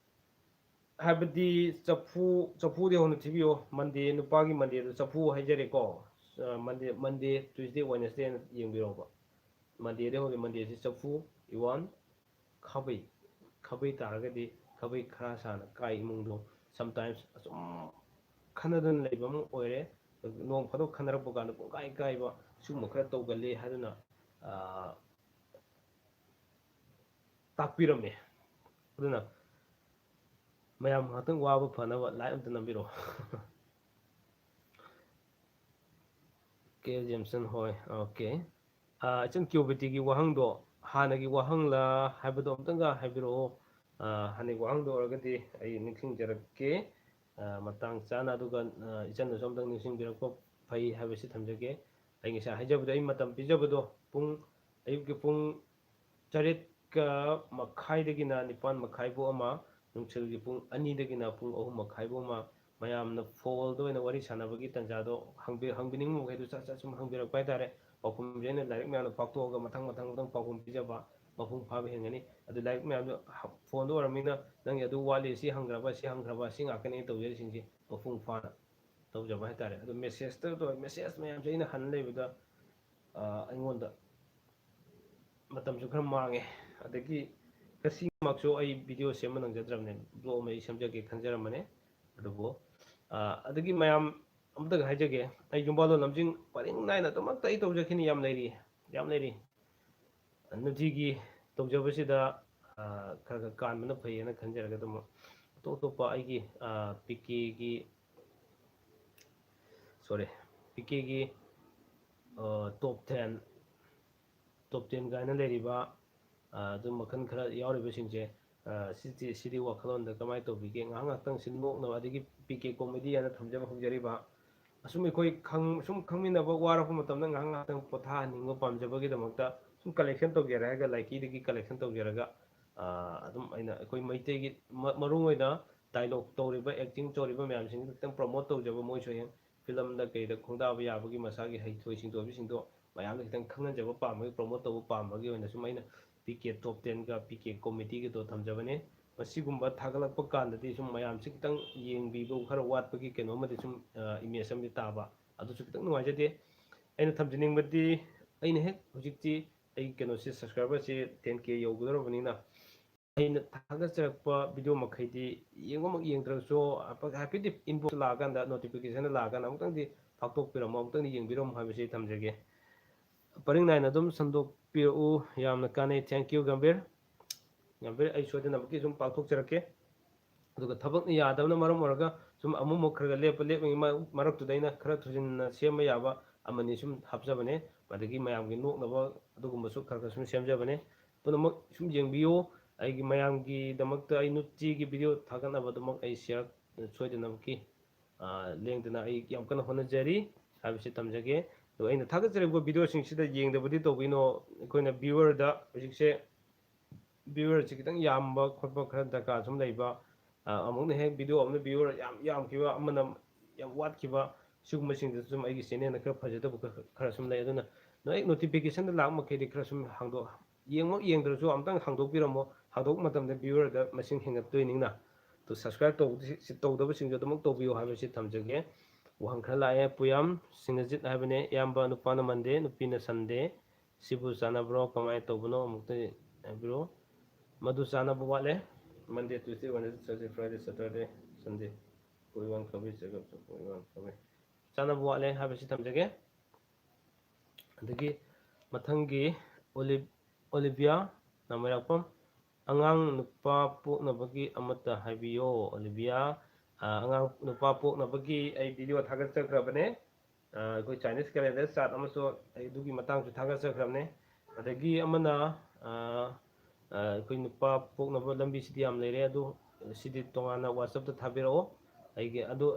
ꯍꯥꯏꯕꯗꯤ ꯆꯐꯨ, ꯆꯐꯨꯗꯤ ꯍꯧꯅ ꯊꯤꯕꯤꯌꯣ꯫ Monday, ꯅꯨꯄꯥꯒꯤ Mondayꯗ ꯆꯐꯨ ꯍꯥꯏꯖꯔꯦꯀꯣ꯫ Monday, Monday, Tuesday, Wednesdayꯅ ꯌꯦꯡꯕꯤꯔꯣꯕ꯫ Mondayꯗ ꯍꯧꯅ, Mondayꯁꯤ ꯆꯐꯨ, ꯏꯋꯥꯟ, ꯈꯥꯕꯩ꯫ ꯈꯥꯕꯩ ꯇꯥꯔꯒꯗꯤ ꯈꯥꯕꯩ ꯈꯔ ꯁꯥꯅ ꯀꯥꯏ ꯏꯃꯨꯡꯗꯣ꯫ Sometimes ꯑꯁꯨꯝ ꯈꯟꯅꯗꯨꯅ ꯂꯩꯕ ꯑꯃ ꯑꯣꯏꯔꯦ꯫ ꯅꯣꯡ ꯐꯥꯗꯣꯛ ꯈꯟꯅꯔꯛꯄ ꯀꯥꯟꯗ ꯄꯨꯡꯀꯥꯏ ꯀꯥꯏꯕ, ꯁꯤꯒꯨꯝꯕ ꯈꯔ ꯇꯧꯒꯜꯂꯤ ꯍꯥꯏꯗꯨꯅ ꯇꯥꯛꯄꯤꯔꯝꯃꯦ꯫ ꯑꯗꯨꯅ ꯃꯌꯥꯝ ꯉꯥꯛꯇꯪ ꯋꯥꯕ ꯐꯅꯕ like ꯑꯝꯇ ꯅꯝꯕꯤꯔꯛꯑꯣ꯫ ꯀꯦ ꯖꯦꯝꯁꯟ ꯍꯣꯏ, okay꯫ ꯏꯆꯟ ꯀ꯭ꯌꯨꯕꯤꯇꯤꯒꯤ ꯋꯥꯍꯪꯗꯣ, ꯍꯥꯟꯅꯒꯤ ꯋꯥꯍꯪꯂ ꯍꯥꯏꯕꯗꯣ ꯑꯝꯇꯪꯒ ꯍꯥꯏꯕꯤꯔꯛꯑꯣ꯫ ꯍꯥꯟꯅꯒꯤ ꯋꯥꯍꯪꯗꯣ ꯑꯣꯏꯔꯒꯗꯤ ꯑꯩ ꯅꯤꯡꯁꯤꯡꯖꯔꯛꯀꯦ ꯃꯇꯥꯡ ꯆꯥꯅ, ꯑꯗꯨꯒ ꯏꯆꯟꯅꯁꯨ ꯑꯝꯇꯪ ꯅꯤꯡꯁꯤꯡꯕꯤꯔꯛꯄ ꯐꯩ ꯍꯥꯏꯕꯁꯤ ꯊꯝꯖꯒꯦ꯫ ꯑꯩ ꯉꯁꯥꯏ ꯍꯥꯏꯖꯕꯗꯣ, ꯑꯩ ꯃꯇꯝ ꯄꯤꯖꯕꯗꯣ ꯄꯨꯡ, ꯑꯌꯨꯛꯀꯤ ꯄꯨꯡ ꯇꯔꯦꯠꯀ ꯃꯈꯥꯏꯗꯒꯤꯅ ꯅꯤꯄꯥꯟ ꯃꯈꯥꯏꯐꯥꯎ ꯑꯃ, ꯅꯨꯡꯊꯤꯜꯒꯤ ꯄꯨꯡ ꯑꯅꯤꯗꯒꯤꯅ ꯄꯨꯡ ꯑꯍꯨꯝ ꯃꯈꯥꯏꯐꯥꯎ ꯑꯃ ꯃꯌꯥꯝꯅ phoneꯗ ꯑꯣꯏꯅ ꯋꯥꯔꯤ ꯁꯥꯟꯅꯕꯒꯤ ꯇꯥꯟꯖꯥꯗꯣ ꯍꯪꯕꯤ-, ꯍꯪꯕꯤꯅꯤꯡꯕ ꯃꯈꯩꯗꯣ ꯆꯠ ꯆꯠ ꯁꯨꯝ ꯍꯪꯕꯤꯔꯛꯄ ꯍꯥꯏꯇꯥꯔꯦ꯫ ꯄꯥꯎꯈꯨꯝꯁꯦ ꯑꯩꯅ ꯂꯥꯏꯔꯤꯛ ꯃꯌꯥꯝꯗꯣ ꯐꯥꯛꯇꯣꯛꯑꯒ ꯃꯊꯪ ꯃꯊꯪ ꯃꯊꯪ ꯄꯥꯎꯈꯨꯝ ꯄꯤꯖꯕ ꯃꯄꯨꯡ ꯐꯥꯕ ꯍꯦꯟꯒꯅꯤ꯫ ꯑꯗꯨ ꯂꯥꯏꯔꯤꯛ ꯃꯌꯥꯝꯗꯣ phoneꯗ ꯑꯣꯏꯔꯕꯅꯤꯅ ꯅꯪꯒꯤ ꯑꯗꯨ ꯋꯥꯠꯂꯤ, ꯁꯤ ꯍꯪꯈ꯭ꯔꯕ, ꯁꯤ ꯍꯪꯈ꯭ꯔꯕ, ꯁꯤ ꯉꯥꯛꯇꯅꯦ ꯑꯩꯅ ꯇꯧꯖꯔꯤꯁꯤꯡꯁꯦ ꯃꯄꯨꯡ ꯐꯥꯅ ꯇꯧꯖꯕ ꯍꯥꯏꯇꯥꯔꯦ꯫ ꯑꯗꯣ messageꯇ ꯇꯧꯔ, message ꯃꯌꯥꯝꯁꯦ ꯑꯩꯅ ꯍꯟ ꯂꯩꯕꯗ ꯑꯩꯉꯣꯟꯗ ꯃꯇꯝꯁꯨ ꯈꯔ ꯃꯥꯡꯉꯦ꯫ ꯑꯗꯒꯤ ꯉꯁꯤꯃꯛꯁꯨ ꯑꯩ video ꯁꯦꯝꯕ ꯅꯪꯖꯗ꯭ꯔꯕꯅꯦ, vlog ꯑꯃ ꯑꯩ ꯁꯦꯝꯖꯒꯦ ꯈꯟꯖꯔꯝꯕꯅꯦ꯫ ꯑꯗꯨꯕꯨ ꯑꯗꯒꯤ ꯃꯌꯥꯝ ꯑꯃꯇꯒ ꯍꯥꯏꯖꯒꯦ, ꯑꯩ ꯌꯨꯝꯕꯥꯜꯂꯣꯟ ꯂꯝꯖꯤꯡ ꯄꯔꯤꯡ ꯅꯥꯏꯅ ꯑꯗꯨꯃꯛꯇ ꯑꯩ ꯇꯧꯖꯈꯤꯅꯤ, ꯌꯥꯝ ꯂꯩꯔꯤ, ꯌꯥꯝ ꯂꯩꯔꯤ꯫ ꯅꯨꯡꯇꯤꯒꯤ ꯇꯧꯖꯕꯁꯤꯗ ꯈꯔ ꯈꯔ ꯀꯥꯟꯕꯅ ꯐꯩꯌꯦꯅ ꯈꯟꯖꯔꯒ ꯑꯗꯨꯝ ꯑꯇꯣꯞ ꯑꯇꯣꯞꯄ ꯑꯩꯒꯤ PKꯒꯤ, sorry, PKꯒꯤ top ten, top ten ꯀꯥꯏꯅ ꯂꯩꯔꯤꯕ ꯑꯗꯨꯝ ꯃꯈꯜ ꯈꯔ ꯌꯥꯎꯔꯤꯕꯁꯤꯡꯁꯦ ꯁꯤꯗꯤ ꯁꯤꯗꯤ ꯋꯥꯈꯜꯂꯣꯟꯗ ꯀꯃꯥꯏꯅ ꯇꯧꯕꯤꯒꯦ? ꯉꯥꯏꯍꯥꯛ ꯉꯥꯏꯍꯥꯛꯇꯪ ꯁꯤ ꯅꯣꯛꯅꯕ, ꯑꯗꯒꯤ ꯄꯤ ꯀꯦ ꯀꯣꯃꯦꯗꯤ ꯍꯥꯏꯅ ꯊꯝꯖꯕ ꯍꯧꯖꯔꯤꯕ, ꯑꯁꯨꯝ ꯑꯩꯈꯣꯏ ꯁꯨꯝ ꯈꯪꯃꯤꯟꯅꯕ ꯋꯥꯔꯛꯄ ꯃꯇꯝꯗ ꯉꯥꯏꯍꯥꯛ ꯉꯥꯏꯍꯥꯛꯇꯪ ꯄꯣꯊꯥꯍꯟꯅꯤꯡꯕ ꯄꯥꯝꯖꯕꯒꯤꯗꯃꯛꯇ ꯁꯨꯝ ꯀꯂꯦꯛꯁꯟ ꯇꯧꯖꯔꯦ ꯍꯥꯏꯔꯒ ꯂꯥꯏꯀꯤꯗꯒꯤ ꯀꯂꯦꯛꯁꯟ ꯇꯧꯖꯔꯒ ꯑꯗꯨꯝ ꯑꯩꯅ ꯑꯩꯈꯣꯏ ꯃꯩꯇꯩꯒꯤ ꯃꯔꯨ ꯑꯣꯏꯅ ꯗꯥꯏꯂꯣꯛ ꯇꯧꯔꯤꯕ, ꯑꯦꯛꯇꯤꯡ ꯇꯧꯔꯤꯕ ꯃꯌꯥꯝꯁꯤꯡꯁꯤ ꯈꯤꯇꯪ ꯄ꯭ꯔꯣꯃꯣꯠ ꯇꯧꯖꯕ, ꯃꯣꯏꯁꯨ ꯍꯌꯦꯡ ꯐꯤꯂꯝꯗ ꯀꯩꯗ ꯈꯣꯡꯗꯥꯕ ꯌꯥꯕꯒꯤ ꯃꯁꯥꯒꯤ ꯍꯩꯊꯣꯏ ꯁꯤꯡꯊꯣꯏꯕꯁꯤꯡꯗꯣ ꯃꯌꯥꯝꯗ ꯈꯤꯇꯪ ꯈꯪꯍꯟꯖꯕ ꯄꯥꯝꯕꯒꯤ, ꯄ꯭ꯔꯣꯃꯣꯠ ꯇꯧꯕ ꯄꯥꯝꯕꯒꯤ ꯑꯣꯏꯅ ꯁꯨꯝ ꯑꯩꯅ ꯄꯤ ꯀꯦ ꯇꯣꯞ ꯇꯦꯟꯒ ꯄꯤ ꯀꯦ ꯀꯣꯃꯦꯗꯤꯒꯗꯣ ꯊꯝꯖꯕꯅꯦ꯫ ꯃꯁꯤꯒꯨꯝꯕ ꯊꯥꯒꯠꯂꯛꯄ ꯀꯥꯟꯗꯗꯤ ꯁꯨꯝ ꯃꯌꯥꯝꯁꯤ ꯈꯤꯇꯪ ꯌꯦꯡꯕꯤꯕ ꯈꯔ ꯋꯥꯠꯄꯒꯤ ꯀꯩꯅꯣ ꯑꯃꯗꯤ ꯁꯨꯝ ꯏꯃꯦꯖ ꯑꯃꯗꯤ ꯇꯥꯕ, ꯑꯗꯨꯁꯨ ꯈꯤꯇꯪ ꯅꯨꯡꯉꯥꯏꯖꯗꯦ꯫ ꯑꯩꯅ ꯊꯝꯖꯅꯤꯡꯕꯗꯤ ꯑꯩꯅ ꯍꯦꯛ ꯍꯧꯖꯤꯛꯇꯤ ꯑꯩꯒꯤ ꯀꯩꯅꯣꯁꯦ, ꯁꯕꯁꯀ꯭ꯔꯥꯏꯕꯔꯁꯦ ꯇꯦꯟ ꯀꯦ ꯌꯧꯒꯗꯧꯔꯕꯅꯤꯅ ꯑꯩꯅ ꯊꯥꯒꯠꯆꯔꯛꯄ ꯚꯤꯗꯤꯑꯣ ꯃꯈꯩꯗꯤ ꯌꯦꯡꯕꯃꯛ ꯌꯦꯡꯗ꯭ꯔꯒꯁꯨ ꯍꯥꯏꯐꯦꯠ ꯏꯟꯕꯣꯛꯁ ꯂꯥꯛꯑꯀꯥꯟꯗ, ꯅꯣꯇꯤꯐꯤꯀꯦꯁꯟꯗ ꯂꯥꯛꯑꯀꯥꯟꯗ ꯑꯃꯨꯛꯇꯪꯗꯤ ꯐꯥꯛꯇꯣꯛꯄꯤꯔꯝꯃꯣ, ꯑꯃꯨꯛꯇꯪꯗꯤ ꯌꯦꯡꯕꯤꯔꯝꯃꯣ ꯍꯥꯏꯕꯁꯤ ꯊꯝꯖꯒꯦ꯫ ꯄꯔꯤꯡ ꯅꯥꯏꯅ ꯑꯗꯨꯝ ꯁꯟꯗꯣꯛꯄꯤꯔꯛꯎ꯫ ꯌꯥꯝꯅ ꯀꯥꯟꯅꯩ꯫ Thank you, Gambhir. ꯒꯝꯚꯤꯔ, ꯑꯩ ꯁꯣꯏꯗꯅꯃꯛꯀꯤ ꯁꯨꯝ ꯄꯥꯛꯊꯣꯛꯆꯔꯛꯀꯦ꯫ ꯑꯗꯨꯒ ꯊꯕꯛꯅ ꯌꯥꯗꯕꯅ ꯃꯔꯝ ꯑꯣꯏꯔꯒ ꯁꯨꯝ ꯑꯃꯨꯛ ꯑꯃꯨꯛ ꯈꯔ ꯈꯔ ꯂꯦꯞꯄ ꯂꯦꯞꯄꯒꯤ ꯃꯔꯛ-, ꯃꯔꯛꯇꯨꯗ ꯑꯩꯅ ꯈꯔ ꯊꯨꯖꯤꯟꯅ ꯁꯦꯝꯕ ꯌꯥꯕ ꯑꯃꯅꯤ ꯁꯨꯝ ꯍꯥꯞꯆꯕꯅꯦ꯫ ꯑꯗꯒꯤ ꯃꯌꯥꯝꯒꯤ ꯅꯣꯛꯅꯕ ꯑꯗꯨꯒꯨꯝꯕꯁꯨ ꯈꯔ ꯈꯔ ꯁꯨꯝ ꯁꯦꯝꯖꯕꯅꯦ꯫ ꯄꯨꯝꯅꯃꯛ ꯁꯨꯝ ꯌꯦꯡꯕꯤꯌꯨ꯫ ꯑꯩꯒꯤ ꯃꯌꯥꯝꯒꯤꯗꯃꯛꯇ ꯑꯩ ꯅꯨꯡꯇꯤꯒꯤ ꯚꯤꯗꯤꯑꯣ ꯊꯥꯒꯠꯅꯕ ꯑꯗꯨꯃꯛ ꯑꯩ ꯁꯤꯌꯥꯔ ꯁꯣꯏꯗꯅꯃꯛꯀꯤ, ꯑ, ꯂꯦꯡꯗꯅ ꯑꯩ ꯌꯥꯝ ꯀꯟꯅ ꯍꯣꯠꯅꯖꯔꯤ ꯍꯥꯏꯕꯁꯤ ꯊꯝꯖꯒꯦ꯫ ꯑꯗꯣ ꯑꯩꯅ ꯊꯥꯒꯠꯆꯔꯤꯕ ꯚꯤꯗꯤꯑꯣꯁꯤꯡꯁꯤꯗ ꯌꯦꯡꯗꯕꯗꯤ ꯇꯧꯕꯤꯅꯣ꯫ ꯑꯩꯈꯣꯏꯅ ꯚ꯭ꯌꯨꯋꯔꯗ ꯍꯧꯖꯤꯛꯁꯦ ꯚ꯭ꯌꯨꯋꯔꯁꯤ ꯈꯤꯇꯪ ꯌꯥꯝꯕ ꯈꯣꯠꯄ ꯈꯔ ꯗꯔꯀꯥꯔ ꯁꯨꯝ ꯂꯩꯕ, ꯑ, ꯑꯃꯨꯛꯅ ꯍꯦꯛ ꯚꯤꯗꯤꯑꯣ ꯑꯃꯅ ꯚ꯭ꯌꯨꯋꯔ ꯌꯥꯝ ꯌꯥꯝꯈꯤꯕ, ꯑꯃꯅ ꯌꯥꯝ ꯋꯥꯠꯈꯤꯕ, ꯁꯤꯒꯨꯝꯕꯁꯤꯡꯗꯨꯁꯨ ꯁꯨꯝ ꯑꯩꯒꯤ ꯆꯦꯅꯦꯜꯗ ꯈꯔ ꯐꯖꯗꯕ ꯈꯔ, ꯈꯔ ꯁꯨꯝ ꯂꯩ꯫ ꯑꯗꯨꯅ ꯅꯣꯏ ꯍꯦꯛ ꯅꯣꯇꯤꯐꯤꯀꯦꯁꯟꯗ ꯂꯥꯛꯄ ꯃꯈꯩꯗꯤ ꯈꯔ ꯁꯨꯝ ꯍꯥꯡꯗꯣꯛ-, ꯌꯦꯡꯃꯛ ꯌꯦꯡꯗ꯭ꯔꯁꯨ ꯑꯃꯨꯛꯇꯪ ꯍꯥꯡꯗꯣꯛꯄꯤꯔꯝꯃꯣ꯫ ꯍꯥꯡꯗꯣꯛꯄ ꯃꯇꯝꯗ ꯚ꯭ꯌꯨꯋꯔꯗ ꯃꯁꯤꯡ ꯍꯦꯟꯒꯠꯇꯣꯏꯅꯤꯅ꯫ ꯑꯗꯨ ꯁꯕꯁꯀ꯭ꯔꯥꯏꯕ ꯇꯧꯕꯗꯤ-, ꯇꯧꯗꯕꯁꯤꯡꯁꯨ ꯑꯗꯨꯃꯛ ꯇꯧꯕꯤꯌꯨ ꯍꯥꯏꯕꯁꯤ ꯊꯝꯖꯒꯦ꯫ ꯋꯥꯍꯪ ꯈꯔ ꯂꯥꯛꯑꯦ꯫ ꯄꯨꯌꯥꯝ ꯁꯤꯡꯅꯖꯤꯠ ꯍꯥꯏꯕꯅꯦ, "ꯏꯌꯥꯝꯕ, ꯅꯨꯄꯥꯅ ꯃꯟꯗꯦ, ꯅꯨꯄꯤꯅ ꯁꯟꯗꯦ, ꯁꯤꯕꯨ ꯆꯥꯟꯅꯕ꯭ꯔꯣ? ꯀꯃꯥꯏꯅ ꯇꯧꯕꯅꯣ? ꯑꯃꯨꯛꯇ ꯍꯥꯏꯕꯤꯔꯛꯑꯣ꯫" ꯃꯗꯨ ꯆꯥꯟꯅꯕ ꯋꯥꯠꯂꯦ꯫ Monday, Tuesday, Wednesday, Thursday, Friday, Saturday, Sunday꯫ ꯄꯣꯏꯋꯥꯡ ꯈꯥꯕꯩ ꯆꯦꯒꯞꯁꯨ ꯄꯣꯏꯋꯥꯡ ꯈꯥꯕꯩ꯫ ꯆꯥꯟꯅꯕ ꯋꯥꯠꯂꯦ ꯍꯥꯏꯕꯁꯤ ꯊꯝꯖꯒꯦ꯫ ꯑꯗꯒꯤ ꯃꯊꯪꯒꯤ ꯑꯣꯂꯤꯞ-, ꯑꯣꯂꯤꯚꯤꯌꯥ ꯅꯥꯃꯩꯔꯥꯛꯄꯝ, "ꯑꯉꯥꯡ ꯅꯨꯄꯥ ꯄꯣꯛꯅꯕꯒꯤ ꯑꯃꯠꯇ ꯍꯥꯏꯕꯤꯌꯣ꯫" ꯑꯣꯂꯤꯚꯤꯌꯥ, ꯑ, ꯑꯉꯥꯡ ꯅꯨꯄꯥ ꯄꯣꯛꯅꯕꯒꯤ ꯑꯩ ꯚꯤꯗꯤꯑꯣ ꯊꯥꯒꯠꯆꯈ꯭ꯔꯕꯅꯦ꯫ ꯑ, ꯑꯩꯈꯣꯏ Chinese calendar chart ꯑꯃꯁꯨ ꯑꯩ ꯑꯗꯨꯒꯤ ꯃꯇꯥꯡꯁꯨ ꯊꯥꯒꯠꯆꯈ꯭ꯔꯕꯅꯦ꯫ ꯑꯗꯒꯤ ꯑꯃꯅ, ꯑ, ꯑꯩꯈꯣꯏ ꯅꯨꯄꯥ ꯄꯣꯛꯅꯕ ꯂꯝꯕꯤꯁꯤꯗꯤ ꯌꯥꯝ ꯂꯩꯔꯦ, ꯑꯗꯨ ꯁꯤꯗꯤ ꯇꯣꯉꯥꯟꯅ WhatsApp-ꯇ ꯊꯥꯕꯤꯔꯛꯑꯣ꯫ ꯑꯩꯒꯤ ꯑꯗꯨ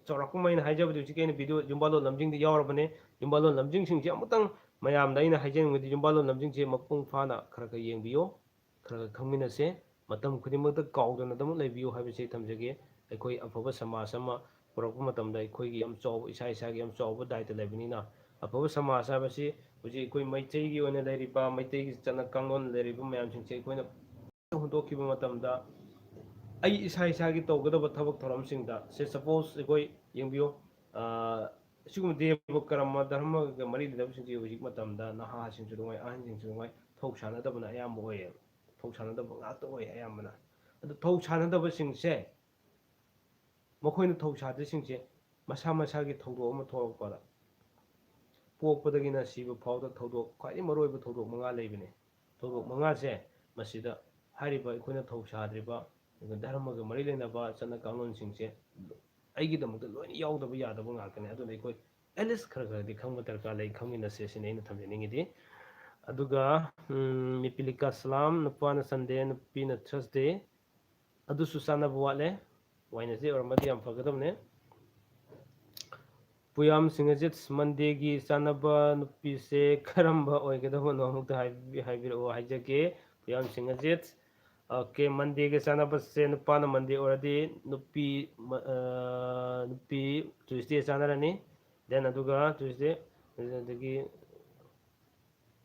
ꯆꯥꯎꯔꯥꯛꯄ ꯑꯩꯅ ꯍꯥꯏꯖꯕꯗꯤ ꯍꯧꯖꯤꯛꯀꯤ ꯑꯩꯅ video ꯌꯨꯝꯕꯥꯜꯂꯣꯟ ꯂꯝꯖꯤꯡꯗꯤ ꯌꯥꯎꯔꯕꯅꯦ꯫ ꯌꯨꯝꯕꯥꯜꯂꯣꯟ ꯂꯝꯖꯤꯡꯁꯤꯡꯁꯦ ꯑꯃꯨꯛꯇꯪ ꯃꯌꯥꯝꯗ ꯑꯩꯅ ꯍꯥꯏꯖꯅꯤꯡꯕꯗꯤ ꯌꯨꯝꯕꯥꯜꯂꯣꯟ ꯂꯝꯖꯤꯡꯁꯦ ꯃꯄꯨꯡ ꯐꯥꯅ ꯈꯔ ꯈꯔ ꯌꯦꯡꯕꯤꯌꯨ, ꯈꯔ ꯈꯔ ꯈꯪꯃꯤꯟꯅꯁꯦ꯫ ꯃꯇꯝ ꯈꯨꯗꯤꯡꯃꯛꯇ ꯀꯥꯎꯗꯅ ꯑꯗꯨꯃꯛ ꯂꯩꯕꯤꯌꯨ ꯍꯥꯏꯕꯁꯤ ꯊꯝꯖꯒꯦ꯫ ꯑꯩꯈꯣꯏ ꯑꯐꯕ ꯁꯃꯥꯖ ꯑꯃ ꯄꯨꯔꯛꯄ ꯃꯇꯝꯗ ꯑꯩꯈꯣꯏꯒꯤ ꯌꯥꯝ ꯆꯥꯎꯕ, ꯏꯁꯥ ꯏꯁꯥꯒꯤ ꯌꯥꯝ ꯆꯥꯎꯕ ꯗꯥꯏꯇ ꯂꯩꯕꯅꯤꯅ, ꯑꯐꯕ ꯁꯃꯥꯖ ꯍꯥꯏꯕꯁꯤ ꯍꯧꯖꯤꯛ ꯑꯩꯈꯣꯏ ꯃꯩꯇꯩꯒꯤ ꯑꯣꯏꯅ ꯂꯩꯔꯤꯕ, ꯃꯩꯇꯩꯒꯤ ꯆꯠꯅ ꯀꯥꯡꯂꯣꯟ ꯂꯩꯔꯤꯕ ꯃꯌꯥꯝꯁꯤꯡꯁꯦ ꯑꯩꯈꯣꯏꯅ ꯍꯨꯟꯗꯣꯛꯈꯤꯕ ꯃꯇꯝꯗ, ꯑꯩ ꯏꯁꯥ ꯏꯁꯥꯒꯤ ꯇꯧꯒꯗꯕ ꯊꯕꯛ ꯊꯧꯔꯝꯁꯤꯡꯗ, ꯁꯦ, suppose ꯑꯩꯈꯣꯏ ꯌꯦꯡꯕꯤꯌꯨ, ꯑ, ꯁꯤꯒꯨꯝꯕ ꯗꯦꯕ ꯀꯔꯃ ꯙꯔꯃꯒ ꯃꯔꯤ ꯂꯩꯅꯕꯁꯤꯡꯁꯦ ꯍꯧꯖꯤꯛ ꯃꯇꯝꯗ ꯅꯍꯥꯁꯤꯡꯁꯨ ꯅꯨꯡꯉꯥꯏ, ꯑꯍꯟꯁꯤꯡꯁꯨ ꯅꯨꯡꯉꯥꯏ, ꯊꯧ ꯁꯥꯟꯅꯗꯕꯅ ꯑꯌꯥꯝꯕ ꯑꯣꯏꯌꯦꯕ꯫ ꯊꯧ ꯁꯥꯟꯅꯗꯕ ꯉꯥꯛꯇ ꯑꯣꯏ ꯑꯌꯥꯝꯕꯅ꯫ ꯑꯗꯨ ꯊꯧ ꯁꯥꯟꯅꯗꯕꯁꯤꯡꯁꯦ ꯃꯈꯣꯏꯅ ꯊꯧ ꯁꯥꯗ꯭ꯔꯤꯁꯤꯡꯁꯦ ꯃꯁꯥ ꯃꯁꯥꯒꯤ ꯊꯧꯗꯣꯛ ꯑꯃ ꯊꯣꯛꯂꯛꯄꯗ, ꯄꯣꯛꯄꯗꯒꯤꯅ ꯁꯤꯕ ꯐꯥꯎꯗ ꯊꯧꯗꯣꯛ, ꯈ꯭ꯋꯥꯏꯗꯒꯤ ꯃꯔꯨꯑꯣꯏꯕ ꯊꯧꯗꯣꯛ ꯃꯉꯥ ꯂꯩꯕꯅꯦ꯫ ꯊꯧꯗꯣꯛ ꯃꯉꯥꯁꯦ ꯃꯁꯤꯗ ꯍꯥꯏꯔꯤꯕ ꯑꯩꯈꯣꯏꯅ ꯊꯧ ꯁꯥꯗ꯭ꯔꯤꯕ, ꯑꯗꯨꯒ ꯙꯔꯃꯒ ꯃꯔꯤ ꯂꯩꯅꯕ ꯆꯠꯅ ꯀꯥꯡꯂꯣꯟꯁꯤꯡꯁꯦ ꯑꯩꯒꯤꯗꯃꯛꯇ ꯂꯣꯏꯅ ꯌꯥꯎꯗꯕ ꯌꯥꯗꯕ ꯉꯥꯛꯇꯅꯦ꯫ ꯑꯗꯨꯅ ꯑꯩꯈꯣꯏ at least ꯈꯔ ꯈꯔꯗꯤ ꯈꯪꯕ ꯗꯔꯀꯥꯔ ꯂꯩ, ꯈꯪꯃꯤꯟꯅꯁꯦ ꯁꯤꯅꯤ ꯑꯩꯅ ꯊꯝꯖꯅꯤꯡꯉꯤꯗꯤ꯫ ꯑꯗꯨꯒ, ꯎꯝ, ꯃꯤꯄꯤꯂꯤꯀꯥ ꯁꯂꯥꯝ, ꯅꯨꯄꯥꯅ Sunday, ꯅꯨꯄꯤꯅ Thursday, ꯑꯗꯨꯁꯨ ꯆꯥꯟꯅꯕ ꯋꯥꯠꯂꯦ꯫ Wednesday ꯑꯣꯏꯔꯝꯃꯗꯤ ꯌꯥꯝ ꯐꯒꯗꯕꯅꯦ꯫ ꯄꯨꯌꯥꯝ ꯁꯤꯡꯍꯖꯤꯠ, Monday-ꯒꯤ ꯆꯥꯟꯅꯕ ꯅꯨꯄꯤꯁꯦ ꯀꯔꯝꯕ ꯑꯣꯏꯒꯗꯕꯅꯣ ꯑꯃꯨꯛꯇ ꯍꯥꯏꯕꯤ-, ꯍꯥꯏꯕꯤꯔꯛꯑꯣ ꯍꯥꯏꯖꯒꯦ꯫ ꯄꯨꯌꯥꯝ ꯁꯤꯡꯍꯖꯤꯠ, okay, Monday-ꯒꯤ ꯆꯥꯟꯅꯕꯁꯦ ꯅꯨꯄꯥꯅ Monday ꯑꯣꯏꯔꯗꯤ ꯅꯨꯄꯤ, ꯃ-, ꯑ, ꯅꯨꯄꯤ Tuesday ꯆꯥꯟꯅꯔꯅꯤ꯫ Then ꯑꯗꯨꯒ Tuesday, ꯑꯗꯒꯤ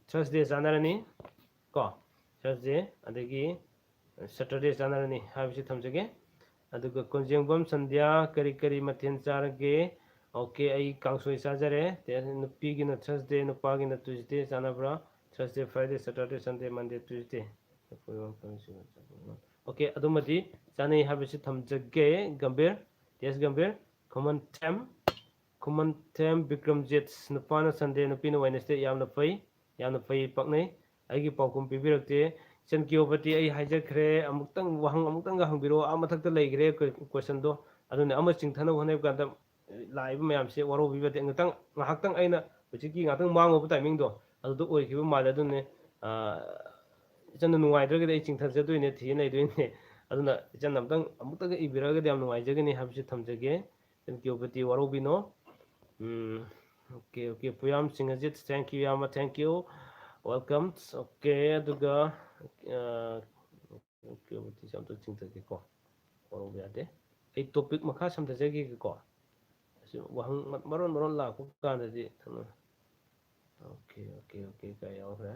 Thursday ꯆꯥꯟꯅꯔꯅꯤ ꯀꯣ, Thursday, ꯑꯗꯒꯤ Saturday ꯆꯥꯟꯅꯔꯅꯤ ꯍꯥꯏꯕꯁꯤ ꯊꯝꯖꯒꯦ꯫ ꯑꯗꯨꯒ ꯀꯣꯟꯖꯦꯡꯕꯝ ꯁꯟꯙ꯭ꯌꯥ, ꯀꯔꯤ ꯀꯔꯤ ꯃꯊꯦꯜ ꯆꯥꯔꯒꯦ? Okay, ꯑꯩ ꯀꯥꯡꯁꯣꯏ ꯆꯥꯖꯔꯦ꯫ Then ꯅꯨꯄꯤꯒꯤꯅ Thursday, ꯅꯨꯄꯥꯒꯤꯅ Tuesday ꯆꯥꯟꯅꯕ꯭ꯔꯥ? Thursday, Friday, Saturday, Sunday, Monday, Tuesday꯫ Okay, ꯑꯗꯨꯃꯗꯤ ꯆꯥꯅꯩ ꯍꯥꯏꯕꯁꯤ ꯊꯝꯖꯒꯦ꯫ ꯒꯝꯚꯤꯔ, ꯇꯦꯁ ꯒꯝꯚꯤꯔ, ꯈꯨꯃꯟꯊꯦꯝ, ꯈꯨꯃꯟꯊꯦꯝ ꯕꯤꯀ꯭ꯔꯝꯖꯤꯠ, ꯅꯨꯄꯥꯅ Sunday, ꯅꯨꯄꯤꯅ Wednesday꯫ ꯌꯥꯝꯅ ꯐꯩ, ꯌꯥꯝꯅ ꯐꯩ, ꯄꯛꯅꯩ꯫ ꯑꯩꯒꯤ ꯄꯥꯎꯈꯨꯝ ꯄꯤꯕꯤꯔꯛꯇꯦ꯫ ꯏꯆꯟ ꯀꯤꯌꯣꯕꯇꯤ, ꯑꯩ ꯍꯥꯏꯖꯈ꯭ꯔꯦ, ꯑꯃꯨꯛꯇꯪ ꯋꯥꯍꯪ ꯑꯃꯨꯛꯇꯪꯒ ꯍꯪꯕꯤꯔꯛꯑꯣ꯫ ꯑꯥ ꯃꯊꯛꯇ ꯂꯩꯈ꯭ꯔꯦ ꯀꯣꯏ-, question-ꯗꯣ꯫ ꯑꯗꯨꯅ ꯑꯃ ꯆꯤꯡꯊꯅꯕ ꯍꯣꯠꯅꯕ ꯀꯥꯟꯗ ꯂꯥꯛꯏꯕ ꯃꯌꯥꯝꯁꯦ ꯋꯥꯔꯧꯕꯤꯕꯗꯤ ꯉꯥꯛꯇꯪ, ꯉꯥꯏꯍꯥꯛꯇꯪ ꯑꯩꯅ ꯍꯧꯖꯤꯛꯀꯤ ꯉꯥꯛꯇꯪ ꯃꯥꯡꯉꯨꯕ timing-ꯗꯣ ꯑꯗꯨꯗ ꯑꯣꯏꯈꯤꯕ ꯃꯥꯜꯂꯦ꯫ ꯑꯗꯨꯅꯦ, ꯑꯥ, ꯏꯆꯟꯅ ꯅꯨꯡꯉꯥꯏꯗ꯭ꯔꯒꯗꯤ ꯑꯩ ꯆꯤꯡꯊꯖꯗꯣꯏꯅꯦ, ꯊꯤ ꯂꯩꯗꯣꯏꯅꯦ꯫ ꯑꯗꯨꯅ ꯏꯆꯟ ꯑꯝꯇꯪ ꯑꯃꯨꯛꯇꯒ ꯏꯕꯤꯔꯛꯑꯒꯗꯤ ꯌꯥꯝ ꯅꯨꯡꯉꯥꯏꯖꯒꯅꯤ ꯍꯥꯏꯕꯁꯤ ꯊꯝꯖꯒꯦ꯫ ꯏꯆꯟ ꯀꯤꯌꯣꯕꯇꯤ ꯋꯥꯔꯧꯕꯤꯅꯣ꯫ ꯎꯝ, okay, okay, ꯄꯨꯌꯥꯝ ꯁꯤꯡꯍꯖꯤꯠ, thank you, ꯏꯌꯥꯝꯕ, thank you, welcome꯫ Okay, ꯑꯗꯨꯒ, ꯑ, okay, ꯀꯤꯌꯣꯕꯇꯤꯁꯦ ꯑꯝꯇ ꯆꯤꯡꯊꯒꯦꯀꯣ, ꯋꯥꯔꯧꯕ ꯌꯥꯗꯦ꯫ ꯑꯩ topic ꯃꯈꯥ ꯁꯝꯊꯖꯈꯤꯒꯦꯀꯣ꯫ ꯑꯁꯤ ꯋꯥꯍꯪ ꯃ-, ꯃꯔꯣꯟ ꯃꯔꯣꯟ ꯂꯥꯛꯄ ꯀꯥꯟꯗꯗꯤ, okay, okay, okay, ꯀꯥꯏ ꯌꯥꯎꯈ꯭ꯔꯦ꯫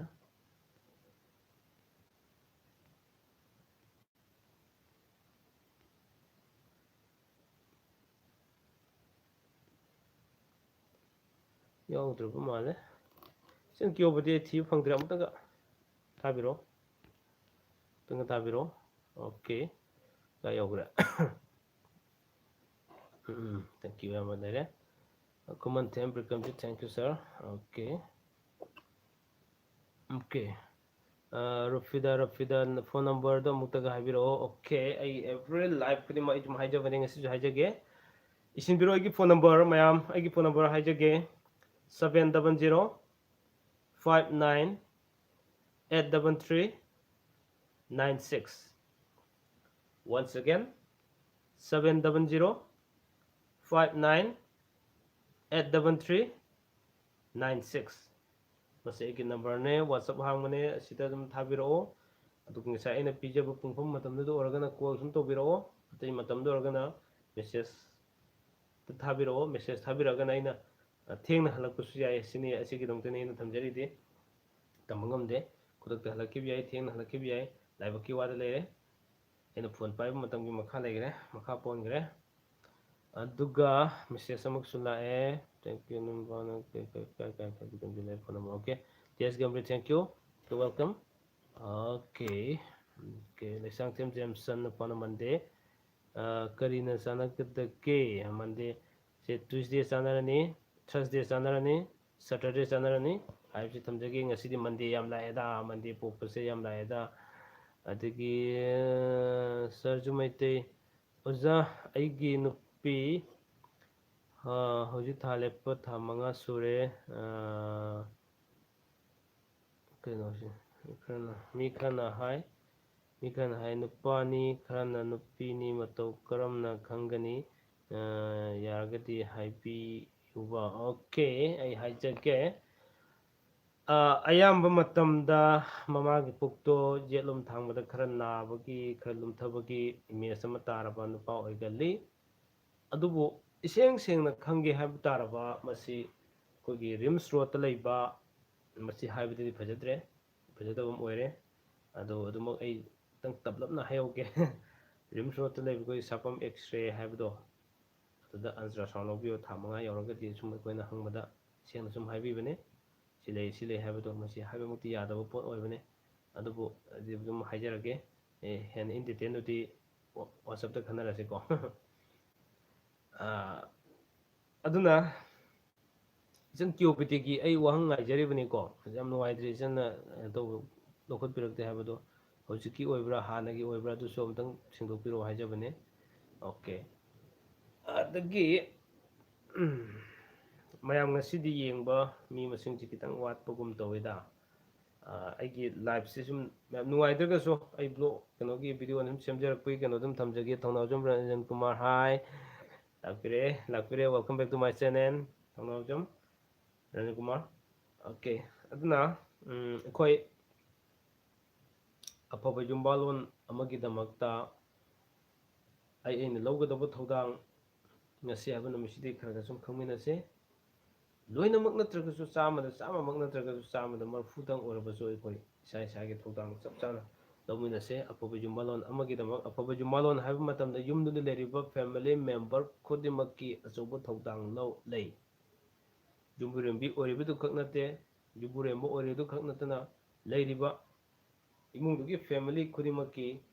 ꯌꯥꯎꯗ꯭ꯔꯕ ꯃꯥꯜꯂꯦ꯫ ꯏꯆꯟ ꯀꯤꯌꯣꯕꯇꯤ ꯑꯩ ꯊꯤꯕ ꯐꯪꯗ꯭ꯔꯦ꯫ ꯑꯃꯨꯛꯇꯪꯒ ꯊꯥꯕꯤꯔꯛꯑꯣ꯫ ꯑꯃꯨꯛꯇꯪꯒ ꯊꯥꯕꯤꯔꯛꯑꯣ꯫ Okay, ꯀꯥꯏ ꯌꯧꯈ꯭ꯔꯦ? ꯎꯝ, ꯎꯝ, thank you, ꯌꯥꯝꯅ ꯂꯩꯔꯦ꯫ ꯈꯨꯃꯟꯊꯦꯝ Bikramjit, thank you, sir꯫ Okay, okay꯫ ꯑ, ꯔꯐꯤꯗꯥ, ꯔꯐꯤꯗꯥ, phone numberꯗꯣ ꯑꯃꯨꯛꯇꯒ ꯍꯥꯏꯕꯤꯔꯛꯑꯣ꯫ Okay, ꯑꯩ every live ꯈꯨꯗꯤꯡꯃꯛ ꯑꯩ ꯑꯗꯨꯝ ꯍꯥꯏꯖꯕꯅꯦ, ꯉꯁꯤꯁꯨ ꯍꯥꯏꯖꯒꯦ꯫ ꯏꯁꯤꯟꯕꯤꯔꯣ ꯑꯩꯒꯤ phone number, ꯃꯌꯥꯝ, ꯑꯩꯒꯤ phone number ꯍꯥꯏꯖꯒꯦ, seven double zero five nine eight double three nine six. Once again, seven double zero five nine eight double three nine six꯫ ꯃꯁꯤ ꯑꯩꯒꯤ numberꯅꯦ, WhatsApp ꯍꯥꯡꯕꯅꯦ, ꯑꯁꯤꯗ ꯑꯗꯨꯝ ꯊꯥꯕꯤꯔꯛꯑꯣ꯫ ꯑꯗꯨꯒ ꯉꯁꯥꯏ ꯑꯩꯅ ꯄꯤꯖꯕ ꯄꯨꯡꯐꯝ ꯃꯇꯝꯗꯨꯗ ꯑꯣꯏꯔꯒꯅ call ꯁꯨꯝ ꯇꯧꯕꯤꯔꯛꯑꯣ, ꯑꯇꯩ ꯃꯇꯝꯗ ꯑꯣꯏꯔꯒꯅ message ꯊꯥꯕꯤꯔꯛꯑꯣ꯫ Message ꯊꯥꯕꯤꯔꯛꯑꯒꯅ ꯑꯩꯅ, ꯑ, ꯊꯦꯡꯅ ꯍꯜꯂꯛꯄꯁꯨ ꯌꯥꯏ꯫ ꯁꯤꯅꯤ, ꯑꯁꯤꯒꯤꯗꯃꯛꯇꯅꯤ ꯑꯩꯅ ꯊꯝꯖꯔꯤꯗꯤ꯫ ꯇꯝꯕ ꯉꯝꯗꯦ꯫ ꯈꯨꯗꯛꯇ ꯍꯜꯂꯛꯈꯤꯕ ꯌꯥꯏ, ꯊꯦꯡꯅ ꯍꯜꯂꯛꯈꯤꯕ ꯌꯥꯏ꯫ ꯂꯥꯏꯕꯛꯀꯤ ꯋꯥꯗ ꯂꯩꯔꯦ꯫ ꯑꯩꯅ phone ꯄꯥꯏꯕ ꯃꯇꯝꯒꯤ ꯃꯈꯥ ꯂꯩꯈ꯭ꯔꯦ, ꯃꯈꯥ ꯄꯣꯟꯈ꯭ꯔꯦ꯫ ꯑꯗꯨꯒ message ꯑꯃꯁꯨ ꯂꯥꯛꯑꯦ꯫ Thank you, ꯅꯝꯕꯔ, ꯀꯩ, ꯀꯩ, ꯀꯩ, ꯀꯩ, ꯀꯩ, ꯀꯩ, ꯀꯩ, ꯂꯩ phone number꯫ Okay, T S Gambhir, thank you, you're welcome꯫ Okay, okay, Leishangthem ꯖꯦꯝꯁꯟꯅ phone number ꯗꯦ꯫ ꯑ, ꯀꯔꯤꯅ ꯆꯥꯟꯅꯒꯗꯒꯦ? Monday ꯁꯦ Tuesday ꯆꯥꯟꯅꯔꯅꯤ, Thursday ꯆꯥꯟꯅꯔꯅꯤ, Saturday ꯆꯥꯟꯅꯔꯅꯤ ꯍꯥꯏꯕꯁꯤ ꯊꯝꯖꯒꯦ꯫ ꯉꯁꯤꯗꯤ Monday ꯌꯥꯝ ꯂꯥꯛꯑꯦꯗ, Monday ꯄꯣꯛꯄꯁꯦ ꯌꯥꯝ ꯂꯥꯛꯑꯦꯗ꯫ ꯑꯗꯒꯤ, ꯑ, ꯁꯔꯖꯨ ꯃꯩꯇꯩ, ꯑꯣꯖꯥ, ꯑꯩꯒꯤ ꯅꯨꯄꯤ, ꯑ, ꯍꯧꯖꯤꯛ ꯊꯥ ꯂꯦꯞꯄ ꯊꯥ ꯃꯉꯥ ꯁꯨꯔꯦ꯫ ꯑ, ꯀꯩꯅꯣꯁꯦ, ꯈꯔꯅ, ꯃꯤ ꯈꯔꯅ ꯍꯥꯏ, ꯃꯤ ꯈꯔꯅ ꯍꯥꯏ ꯅꯨꯄꯥꯅꯤ, ꯈꯔꯅ ꯅꯨꯄꯤꯅꯤ, ꯃꯇꯧ ꯀꯔꯝꯅ ꯈꯪꯒꯅꯤ? ꯑ, ꯌꯥꯔꯒꯗꯤ ꯍꯥꯏꯕꯤꯌꯨꯕ꯫ ꯑꯣꯀꯦ, ꯑꯩ ꯍꯥꯏꯖꯒꯦ꯫ ꯑ, ꯑꯌꯥꯝꯕ ꯃꯇꯝꯗ ꯃꯃꯥꯒꯤ ꯄꯨꯛꯇꯣ ꯌꯦꯠꯂꯣꯝ ꯊꯥꯡꯕꯗ ꯈꯔ ꯅꯥꯕꯒꯤ, ꯈꯔ ꯂꯨꯝꯊꯕꯒꯤ image ꯑꯃ ꯇꯥꯔꯕ ꯅꯨꯄꯥ ꯑꯣꯏꯒꯜꯂꯤ꯫ ꯑꯗꯨꯕꯨ ꯏꯁꯦꯡ ꯁꯦꯡꯅ ꯈꯪꯒꯦ ꯍꯥꯏꯕ ꯇꯥꯔꯕ, ꯃꯁꯤ ꯑꯩꯈꯣꯏꯒꯤ ꯔꯤꯝꯁ ꯔꯣꯗꯇ ꯂꯩꯕ, ꯃꯁꯤ ꯍꯥꯏꯕꯗꯗꯤ ꯐꯖꯗ꯭ꯔꯦ, ꯐꯖꯗꯕ ꯑꯃ ꯑꯣꯏꯔꯦ꯫ ꯑꯗꯣ ꯑꯗꯨꯃꯛ ꯑꯩ ꯈꯤꯇꯪ ꯇꯞꯂꯞꯅ ꯍꯥꯏꯍꯧꯒꯦ꯫ ꯔꯤꯝꯁ ꯔꯣꯗꯇ ꯂꯩꯕ ꯑꯩꯈꯣꯏ ꯁꯥꯄꯝ X-ray ꯍꯥꯏꯕꯗꯣ, ꯑꯗꯨꯗ ultrasound ꯂꯧꯕꯤꯌꯣ, ꯊꯥ ꯃꯉꯥ ꯌꯧꯔꯒꯗꯤ ꯁꯨꯝ ꯑꯩꯈꯣꯏꯅ ꯍꯪꯕꯗ ꯁꯦꯡꯅ ꯁꯨꯝ ꯍꯥꯏꯕꯤꯕꯅꯦ꯫ ꯁꯤ ꯂꯩ, ꯁꯤ ꯂꯩ ꯍꯥꯏꯕꯗꯣ ꯃꯁꯤ ꯍꯥꯏꯕꯃꯛꯇꯤ ꯌꯥꯗꯕ ꯄꯣꯠ ꯑꯣꯏꯕꯅꯦ꯫ ꯑꯗꯨꯕꯨ ꯑꯗꯨ ꯑꯗꯨꯝ ꯍꯥꯏꯖꯔꯒꯦ꯫ ꯑꯦ, ꯍꯦꯟꯅ in detail ꯗꯨꯗꯤ ꯋꯥ-, WhatsApp ꯇ ꯈꯟꯅꯔꯁꯤꯀꯣ꯫ ꯑꯥ, ꯑꯗꯨꯅ ꯏꯆꯟ ꯀꯤꯌꯣꯄꯤꯇꯤꯒꯤ ꯑꯩ ꯋꯥꯍꯪ ꯉꯥꯏꯖꯔꯤꯕꯅꯤꯀꯣ꯫ ꯌꯥꯝ ꯅꯨꯡꯉꯥꯏꯇ꯭ꯔꯦ ꯏꯆꯟꯅ ꯀꯩꯅꯣ ꯇꯧꯕ, ꯂꯧꯈꯠꯄꯤꯔꯛꯇꯦ ꯍꯥꯏꯕꯗꯣ ꯍꯧꯖꯤꯛꯀꯤ ꯑꯣꯏꯕ꯭ꯔꯥ, ꯍꯥꯟꯅꯒꯤ ꯑꯣꯏꯕ꯭ꯔꯥ, ꯑꯗꯨꯁꯨ ꯑꯃꯨꯛꯇꯪ ꯁꯦꯡꯗꯣꯛꯄꯤꯔꯛꯑꯣ ꯍꯥꯏꯖꯕꯅꯦ꯫ ꯑꯣꯀꯦ꯫ ꯑꯗꯒꯤ, ꯎꯝ, ꯃꯌꯥꯝ ꯉꯁꯤꯗꯤ ꯌꯦꯡꯕ ꯃꯤ ꯃꯁꯤꯡꯁꯤ ꯈꯤꯇꯪ ꯋꯥꯠꯄꯒꯨꯝ ꯇꯧꯋꯤꯗ꯫ ꯑ, ꯑꯩꯒꯤ live ꯁꯤ ꯁꯨꯝ ꯌꯥꯝ ꯅꯨꯡꯉꯥꯏꯇ꯭ꯔꯒꯁꯨ ꯑꯩ vlog ꯀꯩꯅꯣꯒꯤ video ꯑꯗꯨꯝ ꯁꯦꯝꯖꯔꯛꯄꯒꯤ ꯀꯩꯅꯣ ꯑꯗꯨꯝ ꯊꯝꯖꯒꯦ꯫ ꯊꯧꯅꯥꯎꯖꯝ ꯔꯟꯖꯟ ꯀꯨꯃꯥꯔ, hi꯫ ꯂꯥꯛꯄꯤꯔꯦ, ꯂꯥꯛꯄꯤꯔꯦ, welcome back to my channel, Thounaojam Ranjan Kumar. Okay, ꯑꯗꯨꯅ, ꯎꯝ, ꯑꯩꯈꯣꯏ ꯑꯐꯕ ꯌꯨꯝꯕꯥꯜꯂꯣꯟ ꯑꯃꯒꯤꯗꯃꯛꯇ ꯑꯩ, ꯑꯩꯅ ꯂꯧꯒꯗꯕ ꯊꯧꯗꯥꯡ ꯉꯁꯤ ꯍꯥꯏꯕ ꯅꯨꯃꯤꯠꯁꯤꯗꯤ ꯈꯔ ꯈꯔ ꯁꯨꯝ ꯈꯪꯃꯤꯟꯅꯁꯤ꯫ ꯂꯣꯏꯅꯃꯛ ꯅꯠꯇ꯭ꯔꯒꯁꯨ ꯆꯥꯝꯃꯗ ꯆꯥꯝꯃꯃꯛ ꯅꯠꯇ꯭ꯔꯒꯁꯨ ꯆꯥꯝꯃꯗ ꯃꯔꯐꯨꯗꯪ ꯑꯣꯏꯔꯕꯁꯨ ꯑꯩꯈꯣꯏ ꯏꯁꯥ ꯏꯁꯥꯒꯤ ꯊꯧꯗꯥꯡ ꯆꯞ ꯆꯥꯅ ꯂꯧꯃꯤꯟꯅꯁꯦ꯫ ꯑꯐꯕ ꯌꯨꯝꯕꯥꯜꯂꯣꯟ ꯑꯃꯒꯤꯗꯃꯛ, ꯑꯐꯕ ꯌꯨꯝꯕꯥꯜꯂꯣꯟ ꯍꯥꯏꯕ ꯃꯇꯝꯗ ꯌꯨꯝꯗꯨꯗ ꯂꯩꯔꯤꯕ family member ꯈꯨꯗꯤꯡꯃꯛꯀꯤ ꯑꯆꯧꯕ ꯊꯧꯗꯥꯡ ꯂꯧ-, ꯂꯩ꯫ ꯌꯨꯝꯕꯨꯔꯦꯝꯕꯤ ꯑꯣꯏꯔꯤꯕꯗꯨ ꯈꯛ ꯅꯠꯇꯦ, ꯌꯨꯝꯕꯨꯔꯦꯝꯕ ꯑꯣꯏꯔꯤꯕꯗꯨ ꯈꯛ ꯅꯠꯇꯅ ꯂꯩꯔꯤꯕ ꯏꯃꯨꯡꯗꯨꯒꯤ family ꯈꯨꯗꯤꯡꯃꯛꯀꯤ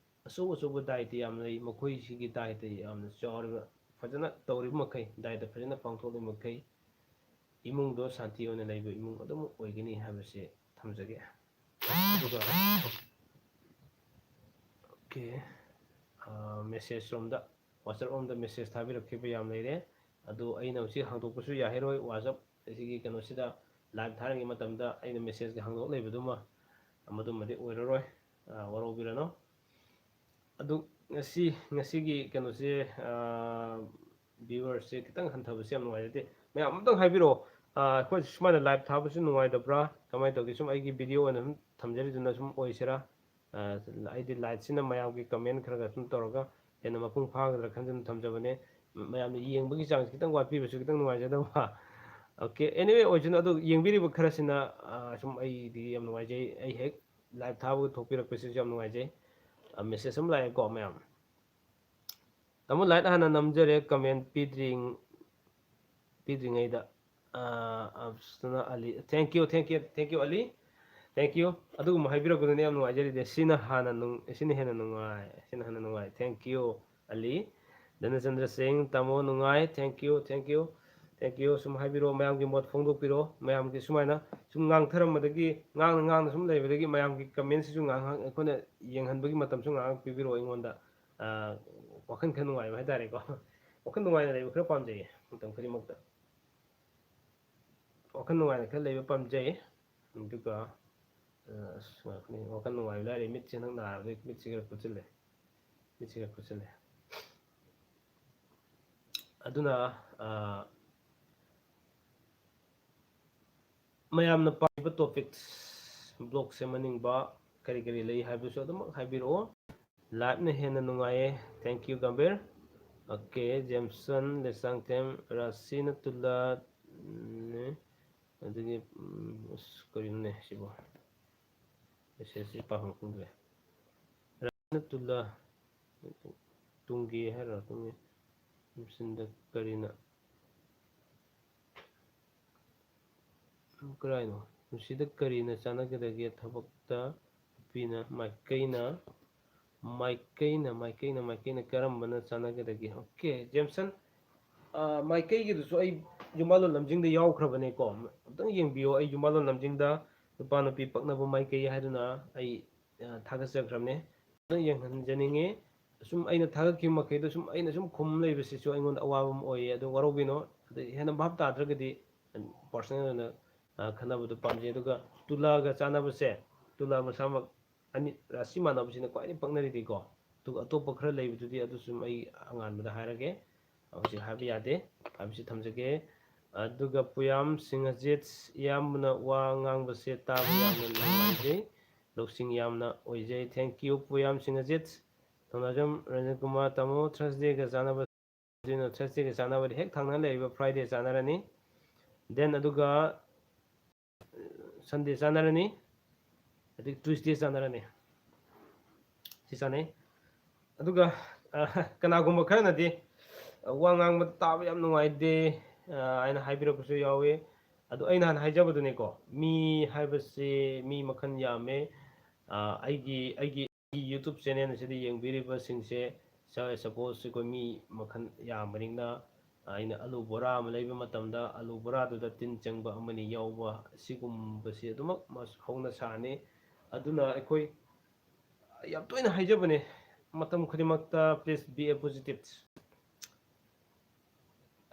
ꯑꯆꯧ ꯑꯆꯧꯕ ꯗꯥꯏꯇ ꯌꯥꯝ ꯂꯩ꯫ ꯃꯈꯣꯏꯁꯤꯒꯤ ꯗꯥꯏꯇ ꯌꯥꯝꯅ ꯆꯥꯎꯔꯤꯕ, ꯐꯖꯅ ꯇꯧꯔꯤꯕ ꯃꯈꯩ, ꯗꯥꯏꯇ ꯐꯖꯅ ꯄꯥꯡꯊꯣꯛꯂꯤꯕ ꯃꯈꯩ ꯏꯃꯨꯡꯗꯣ ꯁꯥꯟꯇꯤ ꯑꯣꯏꯅ ꯂꯩꯕ ꯏꯃꯨꯡ ꯑꯗꯨꯃꯛ ꯑꯣꯏꯒꯅꯤ ꯍꯥꯏꯕꯁꯤ ꯊꯝꯖꯒꯦ꯫ ꯑꯗꯨꯒ, ꯑꯣꯀꯦ, ꯑ, message ꯔꯣꯝꯗ, WhatsApp ꯔꯣꯝꯗ message ꯊꯥꯕꯤꯔꯛꯈꯤꯕ ꯌꯥꯝ ꯂꯩꯔꯦ꯫ ꯑꯗꯨ ꯑꯩꯅ ꯍꯧꯖꯤꯛ ꯍꯥꯡꯗꯣꯛꯄꯁꯨ ꯌꯥꯍꯜꯂꯣꯏ꯫ WhatsApp ꯑꯁꯤꯒꯤ ꯀꯩꯅꯣꯁꯤꯗ live ꯊꯥꯔꯤꯉꯩ ꯃꯇꯝꯗ ꯑꯩꯅ message ꯀ ꯍꯥꯡꯗꯣꯛ ꯂꯩꯕꯗꯨꯃ, ꯃꯗꯨꯃꯗꯤ ꯑꯣꯏꯔꯔꯣꯏ꯫ ꯑ, ꯋꯥꯔꯧꯕꯤꯔꯅꯨ꯫ ꯑꯗꯨ ꯉꯁꯤ, ꯉꯁꯤꯒꯤ ꯀꯩꯅꯣꯁꯦ, ꯑ, viewersꯁꯦ ꯈꯤꯇꯪ ꯍꯟꯊꯕꯁꯦ ꯌꯥꯝ ꯅꯨꯡꯉꯥꯏꯖꯗꯦ꯫ ꯃꯌꯥꯝ ꯑꯝꯇꯪ ꯍꯥꯏꯕꯤꯔꯛꯑꯣ꯫ ꯑ, ꯑꯩꯈꯣꯏ ꯁꯨꯃꯥꯏꯅ live ꯊꯥꯕꯁꯤ ꯅꯨꯡꯉꯥꯏꯇꯕ꯭ꯔꯥ? ꯀꯃꯥꯏꯅ ꯇꯧꯒꯦ? ꯁꯨꯝ ꯑꯩꯒꯤ video ꯑꯣꯏꯅ ꯁꯨꯝ ꯊꯝꯖꯔꯤꯗꯨꯅ ꯁꯨꯝ ꯑꯣꯏꯁꯤꯔꯥ? ꯑ, ꯑꯩꯗꯤ lightꯁꯤꯅ ꯃꯌꯥꯝꯒꯤ comment ꯈꯔ ꯈꯔ ꯁꯨꯝ ꯇꯧꯔꯒ ꯍꯦꯟꯅ ꯃꯄꯨꯡ ꯐꯥꯒꯗ꯭ꯔꯥ ꯈꯟꯗꯨꯅ ꯊꯝꯖꯕꯅꯦ꯫ ꯃꯌꯥꯝꯅ ꯌꯦꯡꯕꯒꯤ ꯆꯥꯡꯁꯦ ꯈꯤꯇꯪ ꯋꯥꯠꯄꯤꯕꯁꯨ ꯈꯤꯇꯪ ꯅꯨꯡꯉꯥꯏꯖꯗꯕ꯫ Okay, anyway, ꯑꯣꯏꯁꯅꯨ꯫ ꯑꯗꯨ ꯌꯦꯡꯕꯤꯔꯤꯕ ꯈꯔꯁꯤꯅ, ꯑ, ꯁꯨꯝ ꯑꯩꯗꯤ ꯌꯥꯝ ꯅꯨꯡꯉꯥꯏꯖꯩ꯫ ꯑꯩ ꯍꯦꯛ live ꯊꯥꯕꯒ ꯊꯣꯛꯄꯤꯔꯛꯄꯁꯤꯁꯨ ꯌꯥꯝ ꯅꯨꯡꯉꯥꯏꯖꯩ꯫ ꯑ, message ꯑꯃ ꯂꯥꯛꯑꯦꯀꯣ ꯃꯌꯥꯝ꯫ ꯇꯥꯃꯣ, like ꯍꯥꯟꯅ ꯅꯝꯖꯔꯦ, comment ꯄꯤꯗ꯭ꯔꯤ-, ꯄꯤꯗ꯭ꯔꯤꯉꯩꯗ꯫ ꯑ, ꯑꯐꯁꯅꯥ ꯑꯂꯤ, thank you, thank you, thank you, Ali, thank you꯫ ꯑꯗꯨꯒꯨꯝꯕ ꯍꯥꯏꯕꯤꯔꯛꯄꯗꯨꯅꯦ ꯌꯥꯝ ꯅꯨꯡꯉꯥꯏꯖꯔꯤꯁꯦ꯫ ꯁꯤꯅ ꯍꯥꯟꯅ ꯅꯨꯡ-, ꯁꯤꯅ ꯍꯦꯟꯅ ꯅꯨꯡꯉꯥꯏ, ꯁꯤꯅ ꯍꯦꯟꯅ ꯅꯨꯡꯉꯥꯏ꯫ Thank you, ꯑꯂꯤ꯫ ꯙꯅꯆꯟꯗ꯭ꯔ ꯁꯤꯡ, ꯇꯥꯃꯣ ꯅꯨꯡꯉꯥꯏ, thank you, thank you, thank you꯫ ꯁꯨꯝ ꯍꯥꯏꯕꯤꯔꯛꯑꯣ, ꯃꯌꯥꯝꯒꯤ ꯃꯣꯠ ꯐꯣꯡꯗꯣꯛꯄꯤꯔꯛꯑꯣ꯫ ꯃꯌꯥꯝꯒꯤ ꯁꯨꯃꯥꯏꯅ ꯁꯨꯝ ꯉꯥꯡꯊꯔꯝꯕꯗꯒꯤ, ꯉꯥꯡꯅ ꯉꯥꯡꯅ ꯁꯨꯝ ꯂꯩꯕꯗꯒꯤ ꯃꯌꯥꯝꯒꯤ commentꯁꯤꯁꯨ ꯉꯥꯏꯍꯥꯛ ꯑꯩꯈꯣꯏꯅ ꯌꯦꯡꯍꯟꯕꯒꯤ ꯃꯇꯝꯁꯨ ꯉꯥꯏꯍꯥꯛ ꯄꯤꯕꯤꯔꯛꯑꯣ ꯑꯩꯉꯣꯟꯗ꯫ ꯑ, ꯋꯥꯈꯜ ꯈꯔ ꯅꯨꯡꯉꯥꯏꯕ ꯍꯥꯏꯇꯥꯔꯦꯀꯣ꯫ ꯋꯥꯈꯜ ꯅꯨꯡꯉꯥꯏꯅ ꯂꯩꯕ ꯈꯔ ꯄꯥꯝꯖꯩꯌꯦ ꯃꯇꯝ ꯈꯨꯗꯤꯡꯃꯛꯇ꯫ ꯋꯥꯈꯜ ꯅꯨꯡꯉꯥꯏꯅ ꯈꯔ ꯂꯩꯕ ꯄꯥꯝꯖꯩ꯫ ꯑꯗꯨꯒ, ꯑ, ꯑꯁ, ꯉꯥꯏꯈꯣꯅꯦ, ꯋꯥꯈꯜ ꯅꯨꯡꯉꯥꯏꯕ ꯂꯥꯏꯔꯤ, ꯃꯤꯠꯁꯦ ꯍꯟꯗꯛ ꯅꯥꯔꯕꯗꯒꯤ ꯃꯤꯠꯁꯦ ꯈꯔ ꯀꯨꯠꯁꯤꯜꯂꯦ꯫ ꯃꯤꯠꯁꯦ ꯈꯔ ꯀꯨꯠꯁꯤꯜꯂꯦ꯫ ꯑꯗꯨꯅ, ꯑ, ꯃꯌꯥꯝꯅ ꯄꯥꯝꯕ topics, vlog ꯁꯦꯝꯍꯟꯅꯤꯡꯕ ꯀꯔꯤ ꯀꯔꯤ ꯂꯩ ꯍꯥꯏꯕꯁꯨ ꯑꯗꯨꯃꯛ ꯍꯥꯏꯕꯤꯔꯛꯑꯣ꯫ Liveꯅ ꯍꯦꯟꯅ ꯅꯨꯡꯉꯥꯏꯌꯦ꯫ Thank you, Gambhir. Okay, ꯖꯦꯝꯁꯟ, Leishangthem, ꯔꯥꯁꯤꯅ ꯇꯨꯂꯥ, ꯎꯝ, ꯑꯗꯒꯤ, ꯎꯝ, ꯑꯁ, ꯀꯔꯤꯅꯣꯅꯦ ꯁꯤꯕꯣ? Messageꯁꯤ ꯄꯥꯐꯝ ꯈꯪꯗ꯭ꯔꯦ꯫ ꯔꯥꯁꯤꯅ ꯇꯨꯂꯥ, ꯇꯨꯡꯒꯤ ꯍꯥꯏꯔꯣ, ꯇꯨꯡꯒꯤ꯫ ꯖꯦꯝꯁꯟꯗ ꯀꯔꯤꯅ? ꯀꯔꯥꯏꯅꯣ? ꯄꯨꯟꯁꯤꯗ ꯀꯔꯤꯅ ꯆꯥꯟꯅꯒꯗꯒꯦ? ꯊꯕꯛꯇ ꯅꯨꯄꯤꯅ ꯃꯥꯏꯀꯩꯅ, ꯃꯥꯏꯀꯩꯅ, ꯃꯥꯏꯀꯩꯅ, ꯃꯥꯏꯀꯩꯅ ꯀꯔꯝꯕꯅ ꯆꯥꯟꯅꯒꯗꯒꯦ? Okay, ꯖꯦꯝꯁꯟ, ꯑ, ꯃꯥꯏꯀꯩꯒꯤꯗꯨꯁꯨ ꯑꯩ ꯌꯨꯝꯕꯥꯜꯂꯣꯟ ꯂꯝꯖꯤꯡꯗ ꯌꯥꯎꯈ꯭ꯔꯕꯅꯦꯀꯣ꯫ ꯑꯝꯇꯪ ꯌꯦꯡꯕꯤꯌꯣ꯫ ꯑꯩ ꯌꯨꯝꯕꯥꯜꯂꯣꯟ ꯂꯝꯖꯤꯡꯗ ꯅꯨꯄꯥ ꯅꯨꯄꯤ ꯄꯛꯅꯕ ꯃꯥꯏꯀꯩ ꯍꯥꯏꯗꯨꯅ ꯑꯩ, ꯑ, ꯊꯥꯒꯠꯆꯈ꯭ꯔꯕꯅꯦ꯫ ꯑꯝꯇꯪ ꯌꯦꯡꯍꯟꯖꯅꯤꯡꯉꯤ꯫ ꯁꯨꯝ ꯑꯩꯅ ꯊꯥꯒꯠꯈꯤꯕ ꯃꯈꯩꯗꯣ ꯁꯨꯝ ꯑꯩꯅ ꯁꯨꯝ ꯈꯨꯝ ꯂꯩꯕꯁꯤꯁꯨ ꯑꯩꯉꯣꯟꯗ ꯑꯋꯥꯕ ꯑꯃ ꯑꯣꯏꯌꯦ꯫ ꯑꯗꯨ ꯋꯥꯔꯧꯕꯤꯅꯣ꯫ ꯑꯗꯩ ꯍꯦꯟꯅ ꯚꯥꯞ ꯇꯥꯗ꯭ꯔꯒꯗꯤ personal ꯑꯣꯏꯅ, ꯑ, ꯈꯟꯅꯕꯗꯣ ꯄꯥꯝꯖꯩ꯫ ꯑꯗꯨꯒ ꯇꯨꯂꯥꯒ ꯆꯥꯟꯅꯕꯁꯦ, ꯇꯨꯂꯥ ꯃꯁꯥꯃꯛ ꯑꯅꯤ ꯔꯥꯁꯤ ꯃꯥꯟꯅꯕꯁꯤꯅ ꯈ꯭ꯋꯥꯏꯗꯒꯤ ꯄꯛꯅꯔꯤꯗꯤꯀꯣ꯫ ꯑꯗꯨꯒ ꯑꯇꯣꯞꯄ ꯈꯔ ꯂꯩꯕꯗꯨꯗꯤ ꯑꯗꯨꯁꯨ ꯑꯩ ꯑꯉꯥꯟꯕꯗ ꯍꯥꯏꯔꯒꯦ꯫ ꯍꯧꯖꯤꯛ ꯍꯥꯏꯕ ꯌꯥꯗꯦ ꯍꯥꯏꯕꯁꯤ ꯊꯝꯖꯒꯦ꯫ ꯑꯗꯨꯒ ꯄꯨꯌꯥꯝ ꯁꯤꯡꯍꯖꯤꯠ, ꯏꯌꯥꯝꯕꯅ ꯋꯥ ꯉꯥꯡꯕꯁꯦ ꯇꯥꯕ ꯌꯥꯝꯅ ꯅꯨꯡꯉꯥꯏꯖꯩ, ꯂꯧꯁꯤꯡ ꯌꯥꯝꯅ ꯑꯣꯏꯖꯩ꯫ Thank you ꯄꯨꯌꯥꯝ ꯁꯤꯡꯍꯖꯤꯠ꯫ ꯊꯧꯅꯥꯖꯝ ꯔꯟꯖꯟ ꯀꯨꯃꯥꯔ, ꯇꯥꯃꯣ, ꯊꯔꯁꯗꯦꯒ ꯆꯥꯟꯅꯕ, ꯑꯗꯨꯅ ꯊꯔꯁꯗꯦꯒ ꯆꯥꯟꯅꯕꯗꯤ ꯍꯦꯛ ꯊꯪꯅ ꯂꯩꯔꯤꯕ ꯐ꯭ꯔꯥꯏꯗꯦ ꯆꯥꯟꯅꯔꯅꯤ꯫ Then ꯑꯗꯨꯒ ꯁꯟꯗꯦ ꯆꯥꯟꯅꯔꯅꯤ, ꯑꯗꯒꯤ ꯇ꯭ꯌꯨꯁꯗꯦ ꯆꯥꯟꯅꯔꯅꯤ꯫ ꯁꯤ ꯆꯥꯟꯅꯩ꯫ ꯑꯗꯨꯒ ꯑ, ꯀꯅꯥꯒꯨꯝꯕ ꯈꯔꯅꯗꯤ, "ꯑ, ꯋꯥ ꯉꯥꯡꯕꯗ ꯇꯥꯕ ꯌꯥꯝ ꯅꯨꯡꯉꯥꯏꯇꯦ", ꯑ, ꯍꯥꯏꯅ ꯍꯥꯏꯕꯤꯔꯛꯄꯁꯨ ꯌꯥꯎꯋꯤ꯫ ꯑꯗꯣ ꯑꯩ ꯅꯍꯥꯟ ꯍꯥꯏꯖꯕꯗꯨꯅꯤꯀꯣ, ꯃꯤ ꯍꯥꯏꯕꯁꯤ ꯃꯤ ꯃꯈꯜ ꯌꯥꯝꯃꯦ꯫ ꯑ, ꯑꯩꯒꯤ, ꯑꯩꯒꯤ YouTube channel ꯑꯁꯤꯗ ꯌꯦꯡꯕꯤꯔꯤꯕꯁꯤꯡꯁꯦ, ꯁ-, suppose ꯑꯩꯈꯣꯏ ꯃꯤ ꯃꯈꯜ ꯌꯥꯝꯕꯅꯤꯅ, ꯑꯩꯅ ꯑꯂꯨ ꯕꯣꯔꯥ ꯑꯃ ꯂꯩꯕ ꯃꯇꯝꯗ ꯑꯂꯨ ꯕꯣꯔꯥꯗꯨꯗ ꯇꯤꯟ ꯆꯪꯕ ꯑꯃꯅꯤ ꯌꯥꯎꯕ, ꯁꯤꯒꯨꯝꯕꯁꯤ ꯑꯗꯨꯃꯛ ꯃꯁ-, ꯍꯧꯅ ꯁꯥꯅꯤ꯫ ꯑꯗꯨꯅ ꯑꯩꯈꯣꯏ ꯌꯥꯝ ꯇꯣꯏꯅ ꯍꯥꯏꯖꯕꯅꯦ, ꯃꯇꯝ ꯈꯨꯗꯤꯡꯃꯛꯇ please be a positive꯫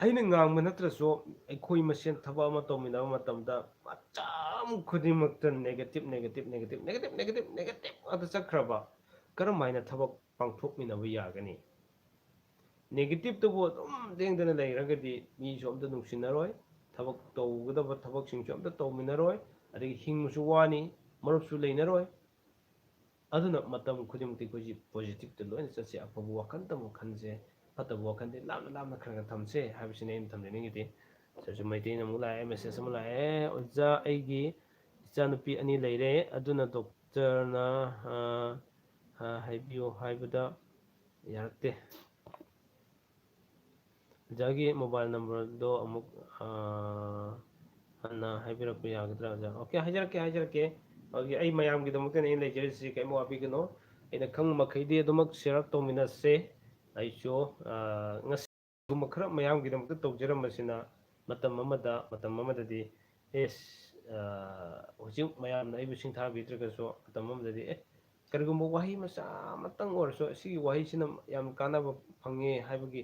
ꯑꯩꯅ ꯉꯥꯡꯕ ꯅꯠꯇ꯭ꯔꯁꯨ, ꯑꯩꯈꯣꯏ ꯃꯁꯦꯟ ꯊꯕꯛ ꯑꯃ ꯇꯧꯃꯤꯟꯅꯕ ꯃꯇꯝꯗ ꯃꯇꯝ ꯈꯨꯗꯤꯡꯃꯛꯇ negative, negative, negative, negative, negative, negative ꯉꯥꯛꯇ ꯆꯠꯈ꯭ꯔꯕ ꯀꯔꯝ ꯍꯥꯏꯅ ꯊꯕꯛ ꯄꯥꯡꯊꯣꯛꯃꯤꯟꯅꯕ ꯌꯥꯒꯅꯤ? Negative ꯇꯕꯨ ꯑꯗꯨꯝ ꯂꯦꯡꯗꯅ ꯂꯩꯔꯒꯗꯤ ꯃꯤꯁꯨ ꯑꯝꯇ ꯅꯨꯡꯁꯤꯅꯔꯣꯏ, ꯊꯕꯛ ꯇꯧꯒꯗꯕ ꯊꯕꯛꯁꯤꯡꯁꯨ ꯑꯝꯇ ꯇꯧꯃꯤꯟꯅꯔꯣꯏ, ꯑꯗꯒꯤ ꯍꯤꯡꯕꯁꯨ ꯋꯥꯅꯤ, ꯃꯔꯨꯞꯁꯨ ꯂꯩꯅꯔꯣꯏ꯫ ꯑꯗꯨꯅ ꯃꯇꯝ ꯈꯨꯗꯤꯡꯃꯛꯇ ꯑꯩꯈꯣꯏꯁꯤ positive ꯇ ꯂꯣꯏꯅ ꯆꯠꯁꯦ, ꯑꯐꯕ ꯋꯥꯈꯜꯇꯕꯨ ꯈꯟꯁꯦ, ꯐꯠꯇꯕ ꯋꯥꯈꯜꯗꯤ ꯂꯥꯞꯅ ꯂꯥꯞꯅ ꯈꯔ ꯈꯔ ꯊꯝꯁꯦ ꯍꯥꯏꯕꯁꯤꯅꯤ ꯑꯩꯅ ꯊꯝꯖꯅꯤꯡꯉꯤꯗꯤ꯫ ꯁꯤꯁꯨ ꯃꯩꯇꯩꯅ ꯑꯃꯨꯛ ꯂꯥꯛꯑꯦ, message ꯑꯃ ꯂꯥꯛꯑꯦ, "ꯑꯣꯖꯥ, ꯑꯩꯒꯤ ꯏꯆꯥꯅꯨꯄꯤ ꯑꯅꯤ ꯂꯩꯔꯦ, ꯑꯗꯨꯅ doctor ꯅ, ꯑ, ꯑ, ꯍꯥꯏꯕꯤꯌꯨ ꯍꯥꯏꯕꯗ ꯌꯥꯔꯛꯇꯦ꯫ ꯑꯣꯖꯥꯒꯤ mobile number ꯗꯣ ꯑꯃꯨꯛ, ꯑ, ꯍꯟꯅ ꯍꯥꯏꯕꯤꯔꯛꯄ ꯌꯥꯒꯗ꯭ꯔꯥ, ꯑꯣꯖꯥ?" OK, ꯍꯥꯏꯖꯔꯛꯀꯦ, ꯍꯥꯏꯖꯔꯛꯀꯦ꯫ ꯍꯧꯖꯤꯛ ꯑꯩ ꯃꯌꯥꯝꯒꯤꯗꯃꯛꯇꯅꯤ ꯑꯩꯅ ꯂꯩꯖꯔꯤꯁꯤ, ꯀꯔꯤꯝ ꯋꯥꯕꯤꯒꯅꯨ꯫ ꯑꯩꯅ ꯈꯪꯕ ꯃꯈꯩꯗꯤ ꯑꯗꯨꯃꯛ share ꯇꯧꯃꯤꯟꯅꯁꯦ꯫ ꯑꯩꯁꯨ, ꯑ, ꯉꯁꯤꯒꯨꯝꯕ ꯈꯔ ꯃꯌꯥꯝꯒꯤꯗꯃꯛꯇ ꯇꯧꯖꯔꯝꯕꯁꯤꯅ ꯃꯇꯝ ꯑꯃꯗ, ꯃꯇꯝ ꯑꯃꯗꯗꯤ, ꯑꯦꯁ, ꯑ, ꯍꯧꯖꯤꯛ ꯃꯌꯥꯝꯅ ꯑꯩꯕꯨ ꯁꯤꯡꯊꯥꯕꯤꯗ꯭ꯔꯒꯁꯨ ꯃꯇꯝ ꯑꯃꯗꯗꯤ, ꯑꯦ, ꯀꯔꯤꯒꯨꯝꯕ ꯋꯥꯍꯩ ꯃꯆꯥ ꯑꯃꯇꯪ ꯑꯣꯏꯔꯁꯨ, ꯑꯁꯤꯒꯤ ꯋꯥꯍꯩꯁꯤꯅ ꯌꯥꯝ ꯀꯥꯟꯅꯕ ꯐꯪꯉꯦ ꯍꯥꯏꯕꯒꯤ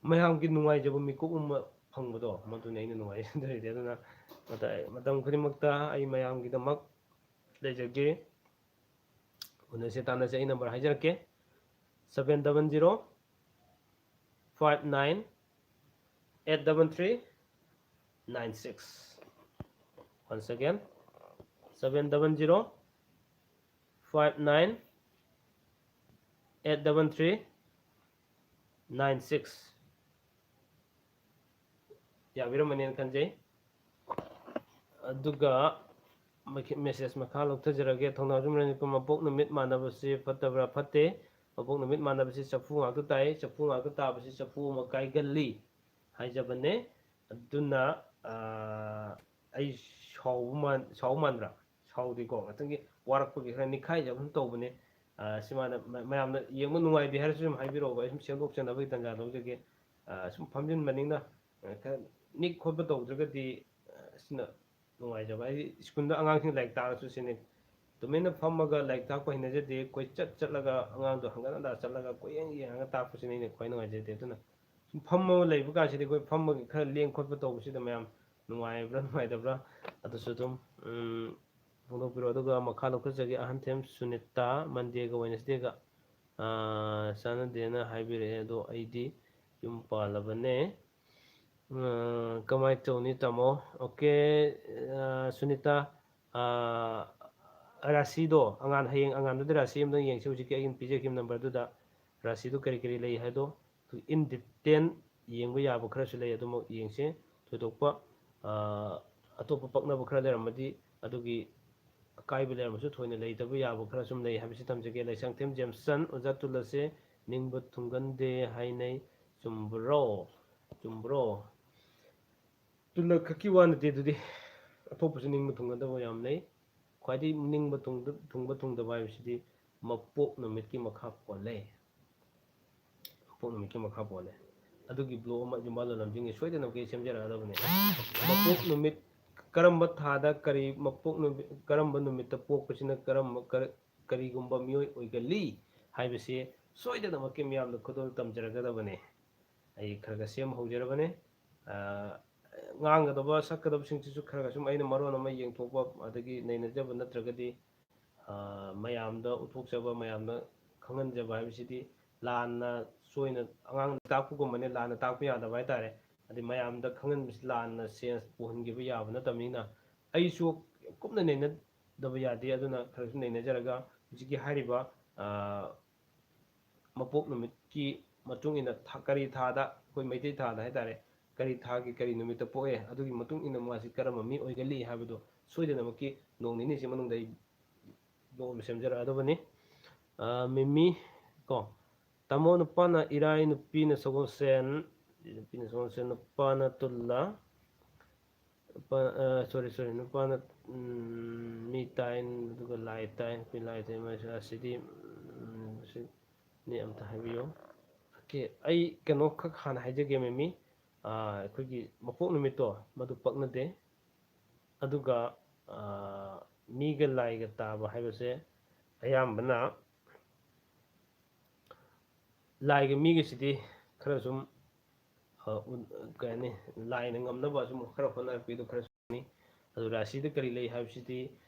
ꯃꯌꯥꯝꯒꯤ ꯅꯨꯡꯉꯥꯏꯖꯕ ꯃꯤꯀꯨꯞ ꯑꯃ ꯐꯪꯕꯗꯣ, ꯃꯗꯨꯅꯤ ꯑꯩꯅ ꯅꯨꯡꯉꯥꯏꯖꯗꯣꯏꯁꯦ꯫ ꯑꯗꯨꯅ ꯃꯇ-, ꯃꯇꯝ ꯈꯨꯗꯤꯡꯃꯛꯇ ꯑꯩ ꯃꯌꯥꯝꯒꯤꯗꯃꯛ ꯂꯩꯖꯒꯦ꯫ ꯎꯅꯁꯦ ꯇꯥꯟꯅꯁꯦ꯫ ꯑꯩ ꯅꯝꯕꯔ ꯍꯥꯏꯖꯔꯛꯀꯦ: seven double zero five nine eight double three nine six. Once again, seven double zero five nine eight double three nine six꯫ ꯌꯥꯕꯤꯔꯝꯃꯅꯦꯅ ꯈꯟꯖꯩ꯫ ꯑꯗꯨꯒ ꯃꯦꯁꯦꯖ ꯃꯈꯥ ꯂꯧꯊꯖꯔꯒꯦ꯫ ꯊꯧꯅꯥꯎꯖꯝ ꯔꯟꯖꯤꯠꯀ ꯃꯄꯣꯛ ꯅꯨꯃꯤꯠ ꯃꯥꯟꯅꯕꯁꯤ ꯐꯠꯇꯕ꯭ꯔꯥ? ꯐꯠꯇꯦ꯫ ꯃꯄꯣꯛ ꯅꯨꯃꯤꯠ ꯃꯥꯟꯅꯕꯁꯤ ꯆꯐꯨ ꯉꯥꯛꯇ ꯇꯥꯏ꯫ ꯆꯐꯨ ꯉꯥꯛꯇ ꯇꯥꯕꯁꯤ ꯆꯐꯨ ꯑꯃ ꯀꯥꯏꯒꯜꯂꯤ ꯍꯥꯏꯖꯕꯅꯦ꯫ ꯑꯗꯨꯅ, ꯑꯥ, ꯑꯩ ꯁꯥꯎꯕ ꯃꯥꯟ-, ꯁꯥꯎꯕ ꯃꯥꯟꯕ꯭ꯔꯥ? ꯁꯥꯎꯗꯦꯀꯣ꯫ ꯉꯥꯛꯇꯪꯒꯤ ꯋꯥꯔꯛꯄꯒꯤ ꯈꯔ ꯅꯤꯛꯈꯥꯏꯖꯕ ꯑꯃ ꯇꯧꯕꯅꯦ꯫ ꯑꯥ, ꯁꯤꯃꯥꯅ ꯃ-, ꯃꯌꯥꯝꯅ ꯌꯦꯡꯕ ꯅꯨꯡꯉꯥꯏꯇꯦ ꯍꯥꯏꯔꯁꯨ ꯑꯗꯨꯝ ꯍꯥꯏꯕꯤꯔꯛꯑꯣ, ꯑꯩ ꯁꯨꯝ ꯁꯦꯝꯗꯣꯛꯆꯅꯕꯒꯤ ꯇꯥꯟꯖꯥ ꯂꯧꯖꯒꯦ꯫ ꯑꯥ, ꯁꯨꯝ ꯐꯝꯖꯤꯟꯕꯅꯤꯅ, ꯑꯥ, ꯈꯔ ꯅꯤꯛ ꯈꯣꯠꯄ ꯇꯧꯗ꯭ꯔꯒꯗꯤ, ꯑꯥ, ꯁꯤꯅ ꯅꯨꯡꯉꯥꯏꯖꯕ꯫ ꯍꯥꯏꯗꯤ ꯁ꯭ꯀꯨꯜꯗ ꯑꯉꯥꯡꯁꯤꯡ ꯂꯥꯏꯔꯤꯛ ꯇꯥꯛꯑꯁꯨ ꯁꯤꯅꯤ, ꯇꯨꯃꯤꯟꯅ ꯐꯝꯃꯒ ꯂꯥꯏꯔꯤꯛ ꯇꯥꯛꯄ ꯍꯩꯅꯖꯗꯦ꯫ ꯀꯣꯏꯆꯠ ꯆꯠꯂꯒ ꯑꯉꯥꯡꯗꯣ ꯍꯪꯒꯠ ꯍꯟꯗꯥ ꯆꯠꯂꯒ ꯀꯣꯏꯌꯦꯡ ꯌꯦꯡꯉꯒ ꯇꯥꯛꯄꯁꯤꯅ ꯑꯩꯅ ꯈ꯭ꯋꯥꯏ ꯅꯨꯡꯉꯥꯏꯖꯗꯦ꯫ ꯑꯗꯨꯅ ꯁꯨꯝ ꯐꯝꯃꯒ ꯂꯩꯕ ꯀꯥꯟꯁꯤꯗꯤ ꯑꯩꯈꯣꯏ ꯐꯝꯃꯒ ꯈꯔ ꯂꯦꯡ ꯈꯣꯠꯄ ꯇꯧꯕꯁꯤꯗ ꯃꯌꯥꯝ ꯅꯨꯡꯉꯥꯏꯕ꯭ꯔꯥ ꯅꯨꯡꯉꯥꯏꯇꯕ꯭ꯔꯥ ꯑꯗꯨꯁꯨ ꯑꯗꯨꯝ, ꯎꯝ, ꯐꯣꯡꯗꯣꯛꯄꯤꯔꯣ꯫ ꯑꯗꯨꯒ ꯃꯈꯥ ꯂꯧꯈꯠꯆꯒꯦ, ꯑꯍꯟꯊꯦꯝ ꯁꯨꯅꯤꯇꯥ, ꯃꯟꯗꯦꯒ ꯋꯦꯅꯁꯗꯦꯒ, ꯑꯥ, ꯆꯥꯟꯅꯗꯦꯅ ꯍꯥꯏꯕꯤꯔꯛꯑꯦ꯫ ꯑꯗꯣ ꯑꯩꯗꯤ ꯌꯨꯝ ꯄꯥꯜꯂꯕꯅꯦ꯫ ꯑꯥ, ꯀꯃꯥꯏꯅ ꯇꯧꯅꯤ ꯇꯥꯃꯣ? ꯑꯣꯀꯦ, ꯑꯥ, ꯁꯨꯅꯤꯇꯥ, ꯑꯥ, ꯔꯥꯁꯤꯗꯣ, ꯑꯉꯥꯟ, ꯍꯌꯦꯡ ꯑꯉꯥꯟꯗꯨꯗ ꯔꯥꯁꯤ ꯑꯃꯗꯪ ꯌꯦꯡꯁꯤ꯫ ꯍꯧꯖꯤꯛꯀꯤ ꯑꯩꯅ ꯄꯤꯖꯈꯤꯕ ꯅꯝꯕꯔꯗꯨꯗ ꯔꯥꯁꯤꯗꯨ ꯀꯔꯤ ꯀꯔꯤ ꯂꯩ ꯍꯥꯏꯗꯣ in detail ꯌꯦꯡꯕ ꯌꯥꯕ ꯈꯔꯁꯨ ꯂꯩ, ꯑꯗꯨꯃꯛ ꯌꯦꯡꯁꯦ꯫ ꯊꯣꯏꯗꯣꯛꯄ, ꯑꯥ, ꯑꯇꯣꯞꯄ ꯄꯛꯅꯕ ꯈꯔ ꯂꯩꯔꯝꯃꯗꯤ, ꯑꯗꯨꯒꯤ ꯑꯀꯥꯏꯕ ꯂꯩꯔꯝꯃꯁꯨ ꯊꯣꯏꯅ ꯂꯩꯇꯕ ꯌꯥꯕ ꯈꯔ ꯁꯨꯝ ꯂꯩ ꯍꯥꯏꯕꯁꯤ ꯊꯝꯖꯒꯦ꯫ ꯂꯩꯁꯥꯡꯊꯦꯝ ꯖꯦꯝꯁꯟ, ꯑꯣꯖꯥ ꯇꯨꯂꯁꯦ ꯅꯤꯡꯕ ꯊꯨꯡꯒꯟꯗꯦ ꯍꯥꯏꯅꯩ, ꯆꯨꯝꯕ꯭ꯔꯣ? ꯆꯨꯝꯕ꯭ꯔꯣ? ꯇꯨꯂ ꯈꯛꯀꯤ ꯋꯥ ꯅꯠꯇꯦ ꯑꯗꯨꯗꯤ, ꯑꯇꯣꯞꯄꯁꯨ ꯅꯤꯡꯕ ꯊꯨꯡꯒꯟꯗꯕ ꯌꯥꯝ ꯂꯩ꯫ ꯈ꯭ꯋꯥꯏꯗꯒꯤ ꯅꯤꯡꯕ ꯊꯨꯡꯗ-, ꯊꯨꯡꯕ ꯊꯨꯡꯗꯕ ꯍꯥꯏꯕꯁꯤꯗꯤ ꯃꯄꯣꯛ ꯅꯨꯃꯤꯠꯀꯤ ꯃꯈꯥ ꯄꯣꯜꯂꯦ꯫ ꯃꯄꯣꯛ ꯅꯨꯃꯤꯠꯀꯤ ꯃꯈꯥ ꯄꯣꯜꯂꯦ꯫ ꯑꯗꯨꯒꯤ ꯕ꯭ꯂꯣꯛ ꯑꯃ ꯌꯨꯝꯕꯥꯜ ꯂꯣꯂꯝꯖꯤꯡꯒꯤ ꯁꯣꯏꯗꯅꯃꯛꯀꯤ ꯁꯦꯝꯖꯔꯛꯑꯗꯕꯅꯦ꯫ ꯃꯄꯣꯛ ꯅꯨꯃꯤꯠ, ꯀꯔꯝꯕ ꯊꯥꯗ ꯀꯔꯤ, ꯃꯄꯣꯛ ꯅꯨꯃꯤꯠ, ꯀꯔꯝꯕ ꯅꯨꯃꯤꯠꯇ ꯄꯣꯛꯄꯁꯤꯅ ꯀꯔꯝꯕ, ꯀꯔ-, ꯀꯔꯤꯒꯨꯝꯕ ꯃꯤꯑꯣꯏ ꯑꯣꯏꯒꯜꯂꯤ ꯍꯥꯏꯕꯁꯤ ꯁꯣꯏꯗꯅꯃꯛꯀꯤ ꯃꯤꯌꯥꯝꯗ ꯈꯨꯗꯣꯜ ꯇꯝꯖꯔꯛꯀꯗꯕꯅꯦ꯫ ꯑꯩ ꯈꯔ ꯈꯔ ꯁꯦꯝꯕ ꯍꯧꯖꯔꯕꯅꯦ꯫ ꯑꯥ, ꯉꯥꯡꯒꯗꯕ ꯁꯛꯀꯗꯕꯁꯤꯡꯁꯤꯁꯨ ꯈꯔ ꯈꯔ ꯁꯨꯝ ꯑꯩꯅ ꯃꯔꯣꯟ ꯑꯃ ꯌꯦꯡꯊꯣꯛꯄ, ꯑꯗꯒꯤ ꯅꯩꯅꯖꯕ ꯅꯠꯇ꯭ꯔꯒꯗꯤ, ꯑ, ꯃꯌꯥꯝꯗ ꯎꯠꯊꯣꯛꯆꯕ, ꯃꯌꯥꯝꯗ ꯈꯪꯍꯟꯖꯕ ꯍꯥꯏꯕꯁꯤꯗꯤ ꯂꯥꯟꯅ ꯁꯣꯏꯅ ꯑꯉꯥꯡꯗ ꯇꯥꯛꯄꯒꯨꯝꯕꯅꯦ, ꯂꯥꯟꯅ ꯇꯥꯛꯄ ꯌꯥꯗꯕ ꯍꯥꯏꯇꯥꯔꯦ꯫ ꯑꯗꯩ ꯃꯌꯥꯝꯗ ꯈꯪꯍꯟꯕꯁꯤ ꯂꯥꯟꯅ ꯁꯦꯟꯁ ꯄꯨꯍꯟꯈꯤꯕ ꯌꯥꯕ ꯅꯠꯇꯕꯅꯤꯅ ꯑꯩꯁꯨ ꯀꯨꯞꯅ ꯅꯩꯅꯗꯕ ꯌꯥꯗꯦ꯫ ꯑꯗꯨꯅ ꯈꯔꯁꯨ ꯅꯩꯅꯖꯔꯒ ꯍꯧꯖꯤꯛꯀꯤ ꯍꯥꯏꯔꯤꯕ, ꯑ, ꯃꯄꯣꯛ ꯅꯨꯃꯤꯠꯀꯤ ꯃꯇꯨꯡ ꯏꯟꯅ ꯊꯥ-, ꯀꯔꯤ ꯊꯥꯗ, ꯑꯩꯈꯣꯏ ꯃꯩꯇꯩ ꯊꯥꯗ ꯍꯥꯏꯇꯥꯔꯦ, ꯀꯔꯤ ꯊꯥꯒꯤ ꯀꯔꯤ ꯅꯨꯃꯤꯠꯇ ꯄꯣꯛꯑꯦ, ꯑꯗꯨꯒꯤ ꯃꯇꯨꯡ ꯏꯟꯅ ꯃꯥꯁꯤ ꯀꯔꯝꯕ ꯃꯤ ꯑꯣꯏꯒꯜꯂꯤ ꯍꯥꯏꯕꯗꯨ ꯁꯣꯏꯗꯅꯃꯛꯀꯤ ꯅꯣꯡ ꯅꯤꯅꯤꯁꯤ ꯃꯅꯨꯡꯗ ꯑꯩ ꯕ꯭ꯂꯣꯛ ꯑꯃ ꯁꯦꯝꯖꯔꯛꯑꯗꯕꯅꯤ꯫ ꯑ, ꯃꯤꯃꯤ ꯀꯣ, ꯇꯥꯃꯣ ꯅꯨꯄꯥꯅ ꯏꯔꯥꯏ, ꯅꯨꯄꯤꯅ ꯁꯒꯣꯜꯁꯦꯟ, ꯅꯨꯄꯤꯅ ꯁꯒꯣꯜꯁꯦꯟ, ꯅꯨꯄꯥꯅ ꯇꯨꯜꯂ, ꯅꯨꯄꯥ, ꯑ, ꯁꯣꯔꯤ, ꯁꯣꯔꯤ, ꯅꯨꯄꯥꯅ, ꯎꯝ, ꯃꯤ ꯇꯥꯏꯟ, ꯑꯗꯨꯒ ꯂꯥꯏ ꯇꯥꯏꯟ, ꯅꯨꯄꯤ ꯂꯥꯏ ꯇꯥꯏꯟ, ꯃꯥꯁꯦ ꯑꯁꯤꯗꯤ, ꯎꯝ, ꯁꯤ ꯅꯤ ꯑꯝꯇ ꯍꯥꯏꯕꯤꯌꯨ꯫ ꯑꯣꯀꯦ, ꯑꯩ ꯀꯩꯅꯣꯈꯛ ꯍꯥꯟꯅ ꯍꯥꯏꯖꯒꯦ, ꯃꯦꯃꯤ꯫ ꯑ, ꯑꯩꯈꯣꯏꯒꯤ ꯃꯄꯣꯛ ꯅꯨꯃꯤꯠꯇꯣ ꯃꯗꯨ ꯄꯛꯅꯗꯦ꯫ ꯑꯗꯨꯒ, ꯑ, ꯃꯤꯒ ꯂꯥꯏꯒ ꯇꯥꯕ ꯍꯥꯏꯕꯁꯦ ꯑꯌꯥꯝꯕꯅ ꯂꯥꯏꯒ ꯃꯤꯒꯁꯤꯗꯤ ꯈꯔ ꯁꯨꯝ, ꯑ, ꯎꯟ-, ꯀꯩ ꯍꯥꯏꯅꯤ, ꯂꯥꯏꯅ ꯉꯝꯅꯕ ꯁꯨꯝ ꯈꯔ ꯍꯣꯠꯅꯔꯛꯄꯤꯗꯣ ꯈꯔ ꯁꯨꯝ ꯂꯩ꯫ ꯑꯗꯨ ꯔꯥꯁꯤꯗ ꯀꯔꯤ ꯂꯩ ꯍꯥꯏꯕꯁꯤꯗꯤ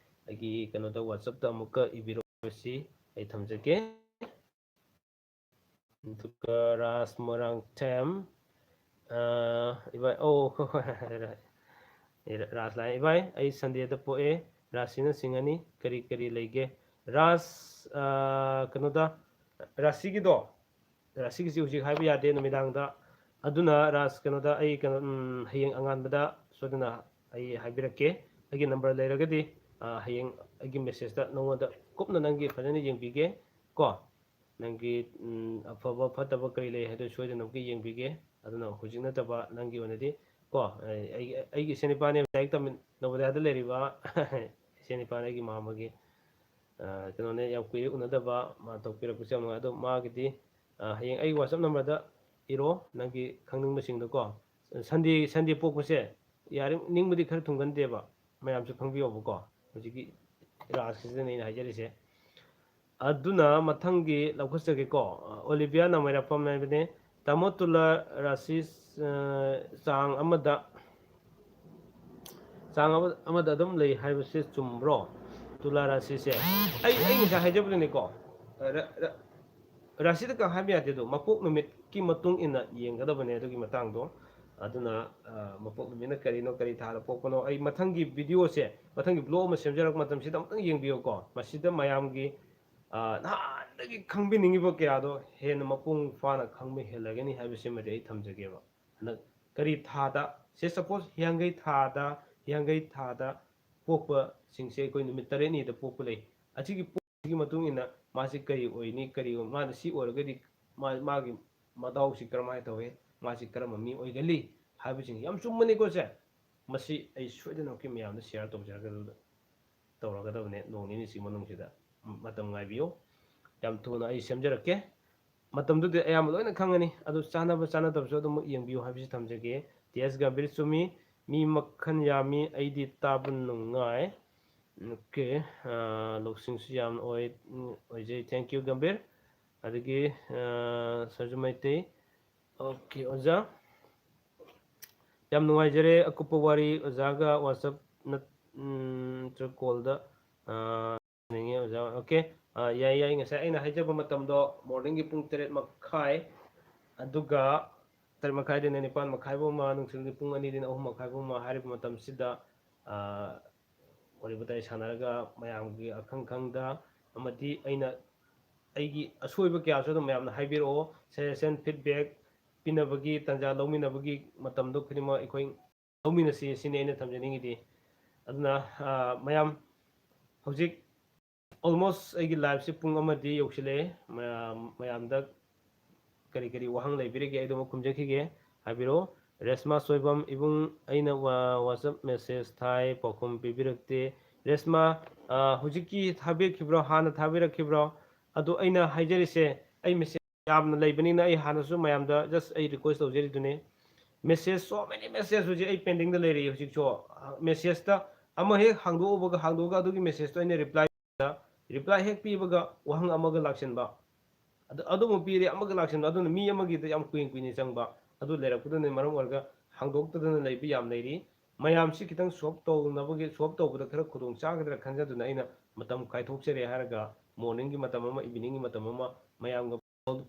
ꯑꯩꯒꯤ ꯀꯩꯅꯣꯗ WhatsApp-ꯇ ꯑꯃꯨꯛꯀ ꯏꯕꯤꯔꯛꯑꯣ ꯍꯥꯏꯕꯁꯤ ꯑꯩ ꯊꯝꯖꯒꯦ꯫ ꯑꯗꯨꯒ ꯔꯥꯖ ꯃꯣꯏꯔꯥꯡꯊꯦꯝ, ꯑ, ꯏꯕꯥꯏ, ꯑꯣ, ꯍꯣꯏ, ꯍꯣꯏ, ꯍꯣꯏ, ꯍꯣꯏ, ꯍꯣꯏ꯫ ꯔꯥꯖ ꯂꯥꯛꯑꯦ꯫ ꯏꯕꯥꯏ, ꯑꯩ Sunday-ꯗ ꯄꯣꯛꯑꯦ, ꯔꯥꯁꯤꯅ ꯁꯤꯡꯍꯅꯤ, ꯀꯔꯤ ꯀꯔꯤ ꯂꯩꯒꯦ? ꯔꯥꯖ, ꯑ, ꯀꯩꯅꯣꯗ, ꯔꯥꯁꯤꯒꯤꯗꯣ, ꯔꯥꯁꯤꯒꯤꯁꯤ ꯍꯧꯖꯤꯛ ꯍꯥꯏꯕ ꯌꯥꯗꯦ, ꯅꯨꯃꯤꯗꯥꯡꯗ꯫ ꯑꯗꯨꯅ ꯔꯥꯖ, ꯀꯩꯅꯣꯗ, ꯑꯩ ꯀꯩꯅꯣ, ꯎꯝ, ꯍꯌꯦꯡ ꯑꯉꯥꯟꯕꯗ ꯁꯣꯏꯗꯅ ꯑꯩ ꯍꯥꯏꯕꯤꯔꯛꯀꯦ꯫ ꯑꯩꯒꯤ number ꯂꯩꯔꯒꯗꯤ, ꯑ, ꯍꯌꯦꯡ ꯑꯩꯒꯤ message-ꯇ ꯅꯉꯣꯟꯗ ꯀꯨꯞꯅ ꯅꯪꯒꯤ ꯐꯖꯅ ꯌꯦꯡꯕꯤꯒꯦ ꯀꯣ꯫ ꯅꯪꯒꯤ, ꯎꯝ, ꯑꯐꯕ ꯐꯠꯇꯕ ꯀꯔꯤ ꯂꯩ ꯍꯥꯏꯗꯣ ꯁꯣꯏꯗꯅꯃꯛꯀꯤ ꯌꯦꯡꯕꯤꯒꯦ꯫ ꯑꯗꯨꯅ ꯍꯧꯖꯤꯛ ꯅꯠꯇꯕ ꯅꯪꯒꯤ ꯑꯣꯏꯅꯗꯤ ꯀꯣ, ꯑꯩ, ꯑꯩꯒꯤ, ꯑꯩꯒꯤ ꯏꯆꯦ ꯅꯤꯄꯥꯅꯦ ꯂꯥꯏꯔꯤꯛ ꯇꯝꯃꯤ ꯅꯕꯣꯗꯤꯌꯥꯗ ꯂꯩꯔꯤꯕ ꯏꯆꯦ ꯅꯤꯄꯥꯅꯦ ꯑꯩꯒꯤ ꯃꯥꯝꯃꯒꯤ꯫ ꯑ, ꯀꯩꯅꯣꯅꯦ, ꯌꯥꯝ ꯀꯨꯏꯔꯦ ꯎꯅꯗꯕ, ꯃꯥ ꯇꯧꯕꯤꯔꯛꯄꯁꯨ ꯌꯥꯝ ꯅꯨꯡꯉꯥꯏ꯫ ꯑꯗꯣ ꯃꯥꯒꯤꯗꯤ, ꯑ, ꯍꯌꯦꯡ ꯑꯩꯒꯤ WhatsApp number-ꯗ ꯏꯔꯣ, ꯅꯪꯒꯤ ꯈꯪꯅꯤꯡꯕꯁꯤꯡꯗꯣ ꯀꯣ꯫ Sunday, Sunday ꯄꯣꯛꯄꯁꯦ ꯌꯥꯔꯤꯉꯩ ꯅꯤꯡꯕꯗꯤ ꯈꯔ ꯊꯨꯡꯒꯟꯗꯦꯕ, ꯃꯌꯥꯝꯁꯨ ꯈꯪꯕꯤꯌꯣꯕꯀꯣ꯫ ꯍꯧꯖꯤꯛꯀꯤ ꯔꯥꯁꯀꯤꯁꯤꯗꯅꯦ ꯑꯩꯅ ꯍꯥꯏꯖꯔꯤꯁꯦ꯫ ꯑꯗꯨꯅ ꯃꯊꯪꯒꯤ ꯂꯧꯈꯠꯆꯒꯦꯀꯣ꯫ ꯑꯣꯂꯤꯚꯤꯌꯥ ꯅꯃꯩꯔꯥꯄꯝ ꯍꯥꯏꯕꯅꯦ꯫ ꯇꯥꯃꯣ ꯇꯨꯂꯥ ꯔꯥꯁꯤ, ꯑ, ꯆꯥꯡ ꯑꯃꯗ ꯇꯥꯡ ꯑꯃ- ꯑꯃꯗ ꯑꯗꯨꯝ ꯂꯩ ꯍꯥꯏꯕꯁꯦ ꯆꯨꯝꯕ꯭ꯔꯣ? ꯇꯨꯂꯥ ꯔꯥꯁꯤꯁꯦ, ꯑꯩ ꯑꯩ ꯉꯁꯥꯏ ꯍꯥꯏꯖꯕꯗꯨꯅꯤꯀꯣ, ꯔ- ꯔ- ꯔꯥꯁꯤꯗ ꯀ ꯍꯥꯏꯕ ꯌꯥꯗꯦ, ꯑꯗꯣ ꯃꯄꯣꯛ ꯅꯨꯃꯤꯠꯀꯤ ꯃꯇꯨꯡ ꯏꯟꯅ ꯌꯦꯡꯒꯗꯕꯅꯦ ꯑꯗꯨꯒꯤ ꯃꯇꯥꯡꯗꯣ꯫ ꯑꯗꯨꯅ ꯑ, ꯃꯄꯣꯛ ꯅꯨꯃꯤꯠꯅ ꯀꯔꯤꯅꯣ, ꯀꯔꯤ ꯊꯥꯗ ꯄꯣꯛꯄꯅꯣ, ꯑꯩ ꯃꯊꯪꯒꯤ ꯚꯤꯗꯤꯑꯣꯁꯦ, ꯃꯊꯪꯒꯤ ꯕ꯭ꯂꯣꯒ ꯑꯃ ꯁꯦꯝꯖꯔꯛꯄ ꯃꯇꯝꯁꯤꯗ ꯑꯃꯨꯛꯇꯪ ꯌꯦꯡꯕꯤꯌꯨꯀꯣ꯫ ꯃꯁꯤꯗ ꯃꯌꯥꯝꯒꯤ ꯑ, ꯅꯍꯥꯟꯗꯒꯤ ꯈꯪꯕꯤꯅꯤꯡꯉꯤꯕ ꯀꯌꯥꯗꯣ ꯍꯦꯟꯅ ꯃꯄꯨꯡ ꯐꯥꯅ ꯈꯪꯕ ꯍꯦꯜꯂꯒꯅꯤ ꯍꯥꯏꯕꯁꯤꯃꯗꯤ ꯑꯩ ꯊꯝꯖꯒꯦꯕ꯫ ꯍꯟꯗꯛ ꯀꯔꯤ ꯊꯥꯗ, ꯁꯦ ꯁꯄꯣꯁ ꯍꯤꯌꯥꯡꯒꯩ ꯊꯥꯗ, ꯍꯤꯌꯥꯡꯒꯩ ꯊꯥꯗ ꯄꯣꯛꯄꯁꯤꯡꯁꯦ ꯑꯩꯈꯣꯏ ꯅꯨꯃꯤꯠ ꯇꯔꯦꯠꯅꯤꯗ ꯄꯣꯛꯄ ꯂꯩ꯫ ꯑꯁꯤꯒꯤ ꯄꯣꯛꯄꯒꯤ ꯃꯇꯨꯡ ꯏꯟꯅ ꯃꯥꯁꯤ ꯀꯔꯤ ꯑꯣꯏꯅꯤ, ꯀꯔꯤ, ꯃꯥꯅ ꯁꯤ ꯑꯣꯏꯔꯒꯗꯤ ꯃꯥ- ꯃꯥꯒꯤ ꯃꯗꯥꯎꯁꯤ ꯀꯔꯝꯍꯥꯏꯅ ꯇꯧꯏ, ꯃꯥꯁꯤ ꯀꯔꯝꯕ ꯃꯤ ꯑꯣꯏꯒꯜꯂꯤ ꯍꯥꯏꯕꯁꯤꯡ ꯌꯥꯝ ꯆꯨꯝꯕꯅꯤꯀꯣ ꯁꯦ꯫ ꯃꯁꯤ ꯑꯩ ꯁꯣꯏꯗꯅꯃꯛꯀꯤ ꯃꯌꯥꯝꯗ ꯁꯤꯌꯥꯔ ꯇꯧꯖꯔꯛꯀꯗꯕꯗ ꯇꯧꯔꯒꯗꯕꯅꯦ ꯅꯣꯡ ꯅꯤꯅꯤꯁꯤ ꯃꯅꯨꯡꯁꯤꯗ꯫ ꯃꯇꯝ ꯉꯥꯏꯕꯤꯌꯨ, ꯌꯥꯝ ꯊꯨꯅ ꯑꯩ ꯁꯦꯝꯖꯔꯛꯀꯦ꯫ ꯃꯇꯝꯗꯨꯗꯤ ꯑꯌꯥꯝꯕ ꯂꯣꯏꯅ ꯈꯪꯉꯅꯤ, ꯑꯗꯨ ꯆꯥꯟꯅꯕ ꯆꯥꯟꯅꯗꯕꯁꯨ ꯑꯗꯨꯝ ꯌꯦꯡꯕꯤꯌꯨ ꯍꯥꯏꯕꯁꯤ ꯊꯝꯖꯒꯦ꯫ ꯇꯤ ꯑꯦꯁ ꯒꯝꯚꯤꯔ ꯆꯨꯝꯃꯤ, ꯃꯤ ꯃꯈꯜ ꯌꯥꯝꯃꯤ, ꯑꯩꯗꯤ ꯇꯥꯕ ꯅꯨꯡꯉꯥꯏ꯫ ꯑꯣꯀꯦ, ꯂꯧꯁꯤꯡꯁꯨ ꯌꯥꯝꯅ ꯑꯣꯏ, ꯑꯣꯏꯖꯩ꯫ ꯊꯦꯡꯀ꯭ꯌꯨ ꯒꯝꯚꯤꯔ꯫ ꯑꯗꯒꯤ ꯁꯔꯖꯨ ꯃꯩꯇꯩ, ꯑꯣꯀꯦ ꯑꯣꯖꯥ, ꯌꯥꯝ ꯅꯨꯡꯉꯥꯏꯖꯔꯦ꯫ ꯑꯀꯨꯞꯄ ꯋꯥꯔꯤ ꯑꯣꯖꯥꯒ ꯋꯥꯆꯞ ꯅꯠ- ꯎꯝ, ꯅꯠꯇ꯭ꯔꯒ ꯀꯣꯜꯗ, ꯑ, ꯅꯤꯡꯉꯦ ꯑꯣꯖꯥ꯫ ꯑꯣꯀꯦ, ꯑ, ꯌꯥꯏ ꯌꯥꯏ, ꯉꯁꯥꯏ ꯑꯩꯅ ꯍꯥꯏꯖꯕ ꯃꯇꯝꯗꯣ ꯃꯣꯔꯅꯤꯡꯒꯤ ꯄꯨꯡ ꯇꯔꯦꯠ ꯃꯈꯥꯏ, ꯑꯗꯨꯒ ꯇꯔꯦꯠ ꯃꯈꯥꯏꯗꯩꯅ ꯅꯤꯄꯥꯟ ꯃꯈꯥꯏ ꯐꯥꯎ ꯑꯃ, ꯅꯨꯡꯊꯤꯜꯒꯤ ꯄꯨꯡ ꯑꯅꯤꯗꯩꯅ ꯑꯍꯨꯝ ꯃꯈꯥꯏ ꯐꯥꯎ ꯑꯃ ꯍꯥꯏꯔꯤꯕ ꯃꯇꯝꯁꯤꯗ, ꯑ, ꯋꯥꯔꯤ ꯋꯥꯇꯥꯏ ꯁꯥꯟꯅꯔꯒ ꯃꯌꯥꯝꯒꯤ ꯑꯈꯪ ꯈꯪꯗ ꯑꯃꯗꯤ ꯑꯩꯅ ꯑꯩꯒꯤ ꯑꯁꯣꯏꯕ ꯀꯌꯥꯁꯨ ꯑꯗꯨꯝ ꯃꯌꯥꯝꯅ ꯍꯥꯏꯕꯤꯔꯛꯑꯣ, ꯁꯖꯦꯁꯟ, ꯐꯤꯗꯕꯦꯛ ꯄꯤꯅꯕꯒꯤ ꯇꯥꯟꯖꯥ ꯂꯧꯃꯤꯟꯅꯕꯒꯤ ꯃꯇꯝꯗꯣ ꯈꯨꯗꯤꯡꯃꯛ ꯑꯩꯈꯣꯏ ꯂꯧꯃꯤꯟꯅꯁꯤ, ꯁꯤꯅꯤ ꯑꯩꯅ ꯊꯝꯖꯅꯤꯡꯉꯤꯗꯤ꯫ ꯑꯗꯨꯅ, ꯑ, ꯃꯌꯥꯝ ꯍꯧꯖꯤꯛ ꯑꯣꯜꯃꯣꯁ ꯑꯩꯒꯤ ꯂꯥꯏꯐꯁꯤ ꯄꯨꯡ ꯑꯃꯗꯤ ꯌꯧꯁꯤꯜꯂꯛꯑꯦ꯫ ꯃꯌꯥꯝ- ꯃꯌꯥꯝꯗ ꯀꯔꯤ ꯀꯔꯤ ꯋꯥꯍꯪ ꯂꯩꯕꯤꯔꯤꯒꯦ, ꯑꯩ ꯑꯗꯨꯃꯛ ꯈꯨꯝꯖꯈꯤꯒꯦ꯫ ꯍꯥꯏꯕꯤꯔꯛꯑꯣ꯫ ꯔꯦꯁꯃꯥ ꯁꯣꯏꯕꯝ, ꯏꯕꯨꯡ, ꯑꯩꯅ ꯋꯥ- ꯋꯥꯆꯞ ꯃꯦꯁꯦꯖ ꯊꯥꯏ, ꯄꯥꯎꯈꯨꯝ ꯄꯤꯕꯤꯔꯛꯇꯦ꯫ ꯔꯦꯁꯃꯥ, ꯑ, ꯍꯧꯖꯤꯛꯀꯤ ꯊꯥꯕꯤꯔꯛꯈꯤꯕ꯭ꯔꯣ? ꯍꯥꯟꯅ ꯊꯥꯕꯤꯔꯛꯈꯤꯕ꯭ꯔꯣ? ꯑꯗꯣ ꯑꯩꯅ ꯍꯥꯏꯖꯔꯤꯁꯦ, ꯑꯩ ꯃꯦꯁꯦꯖ ꯌꯥꯝꯅ ꯂꯩꯕꯅꯤꯅ ꯑꯩ ꯍꯥꯟꯅꯁꯨ ꯃꯌꯥꯝꯗ ꯖꯁ ꯑꯩ ꯔꯤꯀ꯭ꯋꯦꯁ ꯇꯧꯖꯔꯤꯗꯨꯅꯤ꯫ ꯃꯦꯁꯦꯖ, so many message ꯍꯧꯖꯤꯛ ꯑꯩ ꯄꯦꯟꯗꯤꯡꯗ ꯂꯩꯔꯤ ꯍꯧꯖꯤꯛꯁꯨ꯫ ꯃꯦꯁꯦꯖꯇ ꯑꯃ ꯍꯦꯛ ꯍꯥꯡꯗꯣꯛꯎꯕꯒ, ꯍꯥꯡꯗꯣꯛꯑꯒ ꯑꯗꯨꯒꯤ ꯃꯦꯁꯦꯖꯇꯣ ꯑꯩꯅ ꯔꯤꯄ꯭ꯂꯥꯏ, ꯔꯤꯄ꯭ꯂꯥꯏ ꯍꯦꯛ ꯄꯤꯕꯒ ꯋꯥꯍꯪ ꯑꯃꯒ ꯂꯥꯛꯁꯤꯟꯕ, ꯑꯗꯨ ꯑꯗꯨꯃꯨꯛ ꯄꯤꯔꯦ, ꯑꯃꯒ ꯂꯥꯛꯁꯤꯟꯕ, ꯑꯗꯨꯅ ꯃꯤ ꯑꯃꯒꯤꯗ ꯌꯥꯝ ꯀꯨꯏꯅ ꯀꯨꯏꯅ ꯆꯪꯕ, ꯑꯗꯨ ꯂꯩꯔꯛꯄꯗꯨꯅ ꯃꯔꯝ ꯑꯣꯏꯔꯒ ꯍꯥꯡꯗꯣꯛꯇꯗꯅ ꯂꯩꯕ ꯌꯥꯝ ꯂꯩꯔꯤ꯫ ꯃꯌꯥꯝꯁꯤ ꯈꯤꯇꯪ ꯁꯣꯞ ꯇꯧꯅꯕꯒꯤ, ꯁꯣꯞ ꯇꯧꯕꯗ ꯈꯔ ꯈꯨꯗꯣꯡ ꯆꯥꯒꯗ꯭ꯔꯥ ꯈꯟꯖꯗꯨꯅ ꯑꯩꯅ ꯃꯇꯝ ꯀꯥꯏꯊꯣꯛꯆꯔꯦ ꯍꯥꯏꯔꯒ, ꯃꯣꯔꯅꯤꯡꯒꯤ ꯃꯇꯝ ꯑꯃ, ꯏꯚꯤꯅꯤꯡꯒꯤ ꯃꯇꯝ ꯑꯃ ꯃꯌꯥꯝꯒ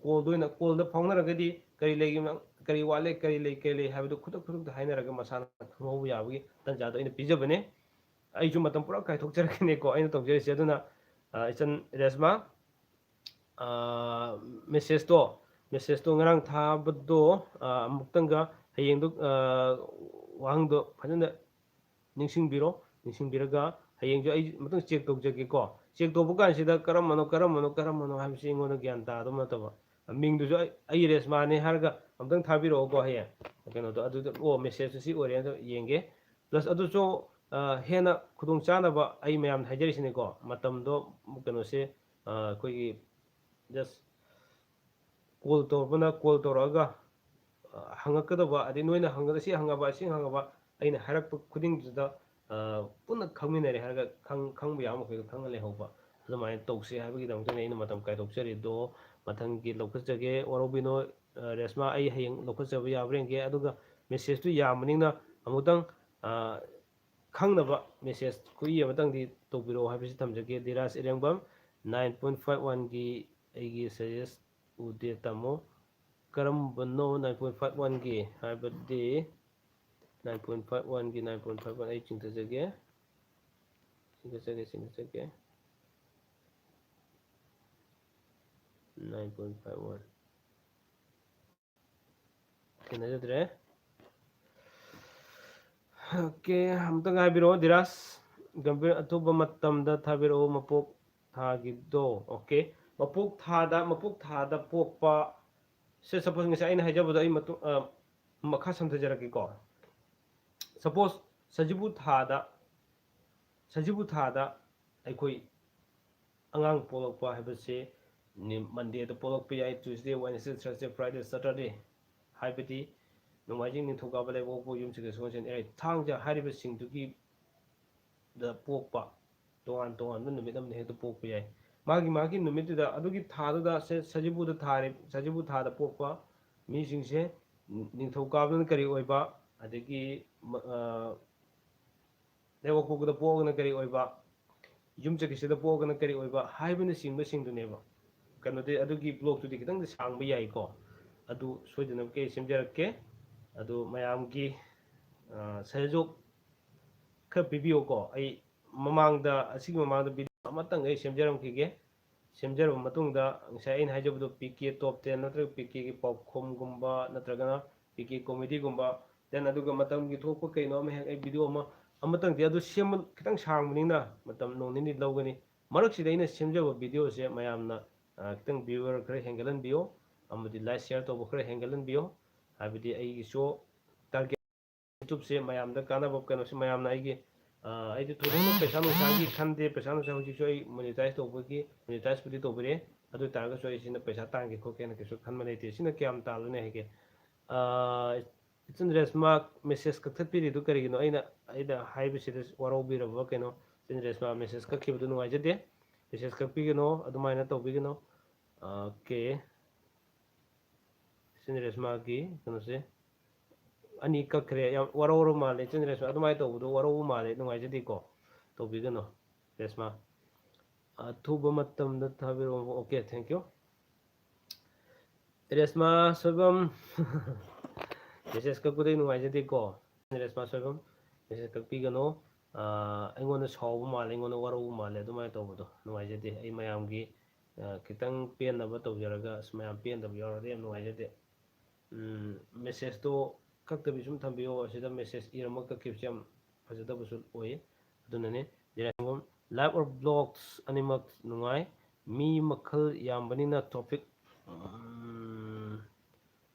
ꯀꯣꯜꯗ ꯑꯣꯏꯅ, ꯀꯣꯜꯗ ꯐꯥꯎꯅꯔꯒꯗꯤ ꯀꯔꯤ ꯂꯩꯒꯦ, ꯀꯔꯤ ꯋꯥꯠꯂꯦ, ꯀꯔꯤ ꯂꯩ, ꯀꯔꯤ ꯂꯩ ꯍꯥꯏꯕꯗꯨ ꯈꯨꯗꯛ ꯈꯨꯗꯛꯇ ꯍꯥꯏꯅꯔꯒ ꯃꯁꯥꯅ ꯈꯪꯍꯧꯕ ꯌꯥꯕꯒꯤ ꯇꯥꯟꯖꯥꯗꯣ ꯑꯩꯅ ꯄꯤꯖꯕꯅꯦ꯫ ꯑꯩꯁꯨ ꯃꯇꯝ ꯄꯨꯔꯥ ꯀꯥꯏꯊꯣꯛꯆꯔꯛꯀꯅꯤꯀꯣ ꯑꯩꯅ ꯇꯧꯖꯔꯤꯁꯦ꯫ ꯑꯗꯨꯅ, ꯑ, ꯏꯆꯟ ꯔꯦꯁꯃꯥ, ꯑ, ꯃꯦꯁꯦꯖꯇꯣ, ꯃꯦꯁꯦꯖꯇꯣ ꯉꯔꯥꯡ ꯊꯥꯕꯗꯣ, ꯑ, ꯑꯃꯨꯛꯇꯪꯒ ꯍꯌꯦꯡꯗꯣ, ꯑ, ꯋꯥꯍꯪꯗꯣ ꯐꯖꯅ ꯅꯤꯡꯁꯤꯡꯕꯤꯔꯣ꯫ ꯅꯤꯡꯁꯤꯡꯕꯤꯔꯒ ꯍꯌꯦꯡꯁꯨ ꯑꯩ ꯑꯃꯨꯛꯇꯪ ꯆꯦꯛ ꯇꯧꯖꯒꯦꯀꯣ꯫ ꯆꯦꯛ ꯇꯧꯕ ꯀꯥꯟꯁꯤꯗ ꯀꯔꯝꯕꯅꯣ, ꯀꯔꯝꯕꯅꯣ, ꯀꯔꯝꯕꯅꯣ ꯍꯥꯏꯕꯁꯤ ꯑꯩꯉꯣꯟꯗ ꯒ꯭ꯌꯥꯟ ꯇꯥꯗꯕ ꯅꯠꯇꯕ꯫ ꯃꯤꯡꯗꯨꯁꯨ ꯑꯩ, ꯑꯩ ꯔꯦꯁꯃꯥꯅꯦ ꯍꯥꯏꯔꯒ ꯑꯃꯨꯛꯇꯪ ꯊꯥꯕꯤꯔꯛꯑꯣꯀꯣ ꯍꯌꯦꯡ꯫ ꯀꯩꯅꯣꯗꯣ ꯑꯗꯨꯗ, ꯑꯣ, ꯃꯦꯁꯦꯖꯇꯨ ꯁꯤ ꯑꯣꯏꯔꯦ ꯑꯗꯣ ꯌꯦꯡꯒꯦ꯫ ꯄ꯭ꯂꯁ ꯑꯗꯨꯁꯨ, ꯑ, ꯍꯦꯟꯅ ꯈꯨꯗꯣꯡꯆꯥꯅꯕ ꯑꯩ ꯃꯌꯥꯝꯗ ꯍꯥꯏꯖꯔꯤꯁꯤꯅꯤꯀꯣ꯫ ꯃꯇꯝꯗꯣ, ꯀꯩꯅꯣꯁꯦ, ꯑ, ꯑꯩꯈꯣꯏꯒꯤ just ꯀꯣꯜ ꯇꯧꯔꯛꯄꯅ ꯀꯣꯜ ꯇꯧꯔꯛꯑꯒ, ꯑ, ꯍꯪꯉꯛꯀꯗꯕ, ꯑꯗꯩ ꯅꯣꯏꯅ ꯍꯪꯉꯒ ꯁꯤ ꯍꯪꯉꯕ, ꯁꯤ ꯍꯪꯉꯕ, ꯑꯩꯅ ꯍꯥꯏꯔꯛꯄ ꯈꯨꯗꯤꯡꯗꯨꯗ, ꯑ, ꯄꯨꯟꯅ ꯈꯪꯃꯤꯟꯅꯔꯦ ꯍꯥꯏꯔꯒ ꯈꯪ-, ꯈꯪꯕ ꯌꯥꯕ ꯃꯈꯩꯗꯣ ꯈꯪꯉ ꯂꯩꯍꯧꯕ꯫ ꯑꯗꯨꯃꯥꯏꯅ ꯇꯧꯁꯦ ꯍꯥꯏꯕꯒꯤꯗꯃꯛꯇꯅꯤ ꯑꯩꯅ ꯃꯇꯝ ꯀꯥꯏꯊꯣꯛꯆꯔꯤꯗꯣ꯫ ꯃꯊꯪꯒꯤ ꯂꯧꯈꯠꯆꯒꯦ꯫ ꯋꯥꯔꯧꯕꯤꯅꯣ, ꯑ, ꯔꯦꯁꯃꯥ, ꯑꯩ ꯍꯌꯦꯡ ꯂꯧꯈꯠꯆꯕ ꯌꯥꯕ꯭ꯔꯥ ꯌꯦꯡꯒꯦ꯫ ꯑꯗꯨꯒ ꯃꯦꯁꯦꯖꯇꯨ ꯌꯥꯝꯕꯅꯤꯅ ꯑꯃꯨꯛꯇꯪ, ꯑ, ꯈꯪꯅꯕ ꯃꯦꯁꯦꯖ ꯈꯨꯏ ꯑꯃꯇꯪꯗꯤ ꯇꯧꯕꯤꯔꯛꯑꯣ ꯍꯥꯏꯕꯁꯤ ꯊꯝꯖꯒꯦ꯫ Dhiraj ꯏꯔꯦꯡꯕꯝ, nine point five one ꯒꯤ ꯑꯩꯒꯤ ꯁꯖꯦꯁ ꯎꯗꯦ ꯇꯥꯃꯣ꯫ ꯀꯔꯝꯕꯅꯣ nine point five one ꯒꯤ ꯍꯥꯏꯕꯗꯤ? Nine point five one ꯒꯤ nine point five one ꯑꯩ ꯆꯤꯡꯊꯖꯒꯦ꯫ ꯆꯤꯡꯊꯖꯒꯦ, ꯆꯤꯡꯊꯖꯒꯦ꯫ Nine point five one꯫ ꯊꯦꯡꯅꯖꯗ꯭ꯔꯦ꯫ ꯑꯣꯀꯦ, ꯑꯃꯨꯛꯇꯪ ꯍꯥꯏꯕꯤꯔꯛꯑꯣ, ꯙꯤꯔꯥꯖ ꯒꯝꯚꯤꯔ, ꯑꯊꯨꯕ ꯃꯇꯝꯗ ꯊꯥꯕꯤꯔꯛꯑꯣ, ꯃꯄꯣꯛ ꯊꯥꯒꯤꯗꯣ꯫ ꯑꯣꯀꯦ, ꯃꯄꯣꯛ ꯊꯥꯗ, ꯃꯄꯣꯛ ꯊꯥꯗ ꯄꯣꯛꯄ ꯁꯦ, ꯁꯄꯣꯁ ꯉꯁꯥꯏ ꯑꯩꯅ ꯍꯥꯏꯖꯕꯗꯣ ꯑꯩ ꯃꯇꯨꯡ, ꯑ, ꯃꯈꯥ ꯁꯝꯊꯖꯔꯛꯀꯦꯀꯣ꯫ ꯁꯄꯣꯁ ꯁꯖꯤꯕꯨ ꯊꯥꯗ, ꯁꯖꯤꯕꯨ ꯊꯥꯗ ꯑꯩꯈꯣꯏ ꯑꯉꯥꯡ ꯄꯣꯛꯂꯛꯄ ꯍꯥꯏꯕꯁꯦ ꯅꯤ-, ꯃꯟꯗꯦꯗ ꯄꯣꯛꯂꯛꯄ ꯌꯥꯏ, Tuesday, Wednesday, Thursday, Friday, Saturday, ꯍꯥꯏꯕꯗꯤ ꯅꯣꯡꯃꯥꯏꯖꯤꯡ, ꯅꯤꯡꯊꯧꯀꯥꯕ, ꯂꯩꯕꯥꯛꯄꯣꯛꯄ, ꯌꯨꯝꯁꯀꯩꯁ, ꯁꯒꯣꯜꯁꯦꯟ, ꯏꯔꯥꯏ, ꯊꯥꯡꯖ ꯍꯥꯏꯔꯤꯕꯁꯤꯡꯗꯨꯒꯤ ꯗ ꯄꯣꯛꯄ, ꯇꯣꯉꯥꯟ ꯇꯣꯉꯥꯟꯕ ꯅꯨꯃꯤꯠ ꯑꯃꯗ ꯍꯦꯛꯇ ꯄꯣꯛꯄ ꯌꯥꯏ꯫ ꯃꯥꯒꯤ, ꯃꯥꯒꯤ ꯅꯨꯃꯤꯠꯇꯨꯗ, ꯑꯗꯨꯒꯤ ꯊꯥꯗꯨꯗ ꯁꯦ-, ꯁꯖꯤꯕꯨꯗ ꯊꯥꯔꯤ-, ꯁꯖꯤꯕꯨ ꯊꯥꯗ ꯄꯣꯛꯄ ꯃꯤꯁꯤꯡꯁꯦ ꯅꯤꯡꯊꯧꯀꯥꯕꯅ ꯀꯔꯤ ꯑꯣꯏꯕ, ꯑꯗꯒꯤ ꯃ- ꯑ, ꯂꯩꯕꯥꯛꯄꯣꯛꯄꯗ ꯄꯣꯛꯑꯒꯅ ꯀꯔꯤ ꯑꯣꯏꯕ, ꯌꯨꯝ ꯆꯠꯈꯤꯁꯤꯗ ꯄꯣꯛꯑꯒꯅ ꯀꯔꯤ ꯑꯣꯏꯕ ꯍꯥꯏꯕꯅꯆꯤꯡꯕꯁꯤꯡꯗꯨꯅꯦꯕ꯫ ꯀꯩꯅꯣꯗꯤ ꯑꯗꯨꯒꯤ ꯕ꯭ꯂꯣꯛꯇꯨꯗꯤ ꯈꯤꯇꯪꯗꯤ ꯁꯥꯡꯕ ꯌꯥꯏꯀꯣ꯫ ꯑꯗꯨ ꯁꯣꯏꯗꯅꯕ ꯑꯩ ꯁꯦꯝꯖꯔꯛꯀꯦ꯫ ꯑꯗꯨ ꯃꯌꯥꯝꯒꯤ ꯑ, ꯁꯍꯌꯣꯒ ꯈꯔ ꯄꯤꯕꯤꯌꯨꯀꯣ꯫ ꯑꯩ ꯃꯃꯥꯡꯗ, ꯑꯁꯤꯒꯤ ꯃꯃꯥꯡꯗ ꯚꯤꯗꯤꯑꯣ ꯑꯃꯇꯪ ꯑꯩ ꯁꯦꯝꯖꯔꯝꯈꯤꯒꯦ꯫ ꯁꯦꯝꯖꯔꯕ ꯃꯇꯨꯡꯗ ꯉꯁꯥꯏ ꯑꯩꯅ ꯍꯥꯏꯖꯕꯗꯣ ꯄꯤ ꯀꯦ ꯇꯣꯞ ꯇꯦꯟ ꯅꯠꯇ꯭ꯔꯒ ꯄꯤ ꯀꯦꯒꯤ ꯄꯥꯎꯈꯨꯝꯒꯨꯝꯕ ꯅꯠꯇ꯭ꯔꯒꯅ ꯄꯤ ꯀꯦ ꯀꯣꯃꯦꯗꯤꯒꯨꯝꯕ, then ꯑꯗꯨꯒ ꯃꯇꯝꯒꯤ ꯊꯣꯛꯄ ꯀꯩꯅꯣ ꯑꯃ ꯍꯦꯛ ꯑꯩ ꯚꯤꯗꯤꯑꯣ ꯑꯃ, ꯑꯃꯇꯪꯗꯤ ꯑꯗꯨ ꯁꯦꯝꯕ ꯈꯤꯇꯪ ꯁꯥꯡꯕꯅꯤꯅ ꯃꯇꯝ ꯅꯣꯡ ꯅꯤꯅꯤ ꯂꯧꯒꯅꯤ꯫ ꯃꯔꯛꯁꯤꯗ ꯑꯩꯅ ꯁꯦꯝꯖꯕ ꯚꯤꯗꯤꯑꯣꯁꯦ ꯃꯌꯥꯝꯅ ꯑ, ꯈꯤꯇꯪ ꯚ꯭ꯌꯨꯋꯔ ꯈꯔ ꯍꯦꯟꯒꯠꯍꯟꯕꯤꯌꯣ, ꯑꯃꯗꯤ ꯂꯥꯏꯛ ꯁꯤꯌꯔ ꯇꯧꯕ ꯈꯔ ꯍꯦꯟꯒꯠꯍꯟꯕꯤꯌꯣ꯫ ꯍꯥꯏꯕꯗꯤ ꯑꯩꯒꯤꯁꯨ ꯇꯥꯔꯒꯦꯠ, ꯌꯨꯇ꯭ꯌꯨꯕꯁꯦ ꯃꯌꯥꯝꯗ ꯀꯥꯟꯅꯕ ꯀꯩꯅꯣꯁꯦ ꯃꯌꯥꯝꯅ ꯑꯩꯒꯤ, ꯑ, ꯑꯩꯗꯤ ꯊꯣꯏꯗꯣꯛꯅ ꯄꯩꯁꯥ ꯅꯨꯡꯁꯥꯒꯤ ꯈꯟꯗꯦ꯫ ꯄꯩꯁꯥ ꯅꯨꯡꯁꯥ ꯍꯧꯖꯤꯛꯁꯨ ꯑꯩ ꯃꯣꯅꯤꯇꯥꯏꯁ ꯇꯧꯕꯒꯤ, ꯃꯣꯅꯤꯇꯥꯏꯁꯄꯨꯗꯤ ꯇꯧꯕꯤꯔꯦ꯫ ꯑꯗꯨ ꯑꯣꯏ ꯇꯥꯔꯒꯁꯨ ꯑꯩ ꯁꯤꯅ ꯄꯩꯁꯥ ꯇꯥꯟꯒꯦ ꯈꯣꯠꯀꯦꯅ ꯀꯩꯁꯨ ꯈꯟꯕ ꯂꯩꯇꯦ꯫ ꯁꯤꯅ ꯀꯌꯥꯝ ꯇꯥꯜꯂꯨꯅꯤ ꯍꯥꯏꯒꯦ? ꯑ, ꯏꯆꯟ ꯔꯦꯁꯃꯥ ꯃꯦꯁꯦꯖ ꯀꯛꯊꯠꯄꯤꯔꯤꯗꯨ ꯀꯔꯤꯒꯤꯅꯣ? ꯑꯩꯅ, ꯑꯩꯅ ꯍꯥꯏꯕꯁꯤꯗ ꯋꯥꯔꯧꯕꯤꯔꯕ ꯀꯩꯅꯣ? ꯏꯆꯟ ꯔꯦꯁꯃꯥ ꯃꯦꯁꯦꯖ ꯀꯛꯈꯤꯕꯗꯨ ꯅꯨꯡꯉꯥꯏꯖꯗꯦ꯫ ꯃꯦꯁꯦꯖ ꯀꯛꯄꯤꯒꯅꯣ, ꯑꯗꯨꯃꯥꯏꯅ ꯇꯧꯕꯤꯒꯅꯣ꯫ ꯑꯣꯀꯦ꯫ ꯏꯆꯟ ꯔꯦꯁꯃꯥꯒꯤ ꯀꯩꯅꯣꯁꯦ ꯑꯅꯤ ꯀꯛꯈ꯭ꯔꯦ꯫ ꯌꯥꯝ ꯋꯥꯔꯧꯔ ꯃꯥꯜꯂꯦ ꯏꯆꯟ ꯔꯦꯁꯃꯥ꯫ ꯑꯗꯨꯃꯥꯏꯅ ꯇꯧꯕꯗꯣ ꯋꯥꯔꯧꯕ ꯃꯥꯜꯂꯦ, ꯅꯨꯡꯉꯥꯏꯖꯗꯦꯀꯣ꯫ ꯇꯧꯕꯤꯒꯅꯣ ꯔꯦꯁꯃꯥ꯫ ꯑꯊꯨꯕ ꯃꯇꯝꯗ ꯊꯥꯕꯤꯔꯛꯑꯣ꯫ Okay, thank you꯫ ꯔꯦꯁꯃꯥ ꯁꯣꯏꯕꯝ꯫ ꯃꯦꯁꯦꯖ ꯀꯛꯄꯗꯩ ꯅꯨꯡꯉꯥꯏꯖꯗꯦꯀꯣ꯫ ꯔꯦꯁꯃꯥ ꯁꯣꯏꯕꯝ, ꯃꯦꯁꯦꯖ ꯀꯛꯄꯤꯒꯅꯣ꯫ ꯑꯥ, ꯑꯩꯉꯣꯟꯗ ꯁꯥꯎꯕ ꯃꯥꯜꯂꯦ, ꯑꯩꯉꯣꯟꯗ ꯋꯥꯔꯧꯕ ꯃꯥꯜꯂꯦ, ꯑꯗꯨꯃꯥꯏꯅ ꯇꯧꯕꯗꯣ ꯅꯨꯡꯉꯥꯏꯖꯗꯦ꯫ ꯑꯩ ꯃꯌꯥꯝꯒꯤ, ꯑꯥ, ꯈꯤꯇꯪ ꯄꯦꯟꯅꯕ ꯇꯧꯖꯔꯒ ꯑꯁ ꯃꯌꯥꯝ ꯄꯦꯟꯗꯕ ꯌꯥꯎꯔꯗꯤ ꯌꯥꯝ ꯅꯨꯡꯉꯥꯏꯖꯗꯦ꯫ ꯎꯝ, ꯃꯦꯁꯦꯖꯇꯣ ꯀꯛꯇꯕꯤ ꯁꯨꯝ ꯊꯝꯕꯤꯌꯣ꯫ ꯑꯁꯤꯗ ꯃꯦꯁꯦꯖ ꯏꯔꯝꯃ ꯀꯛꯈꯤꯕꯁꯦ ꯌꯥꯝ ꯐꯖꯗꯕꯁꯨ ꯑꯣꯏꯌꯦ꯫ ꯑꯗꯨꯅꯅꯦ, ꯂꯥꯏꯐ ꯑꯣꯔ ꯕ꯭ꯂꯣꯛꯁ ꯑꯅꯤꯃꯛ ꯅꯨꯡꯉꯥꯏ꯫ ꯃꯤ ꯃꯈꯜ ꯌꯥꯝꯕꯅꯤꯅ ꯇꯣꯄꯤꯛ, ꯎꯝ,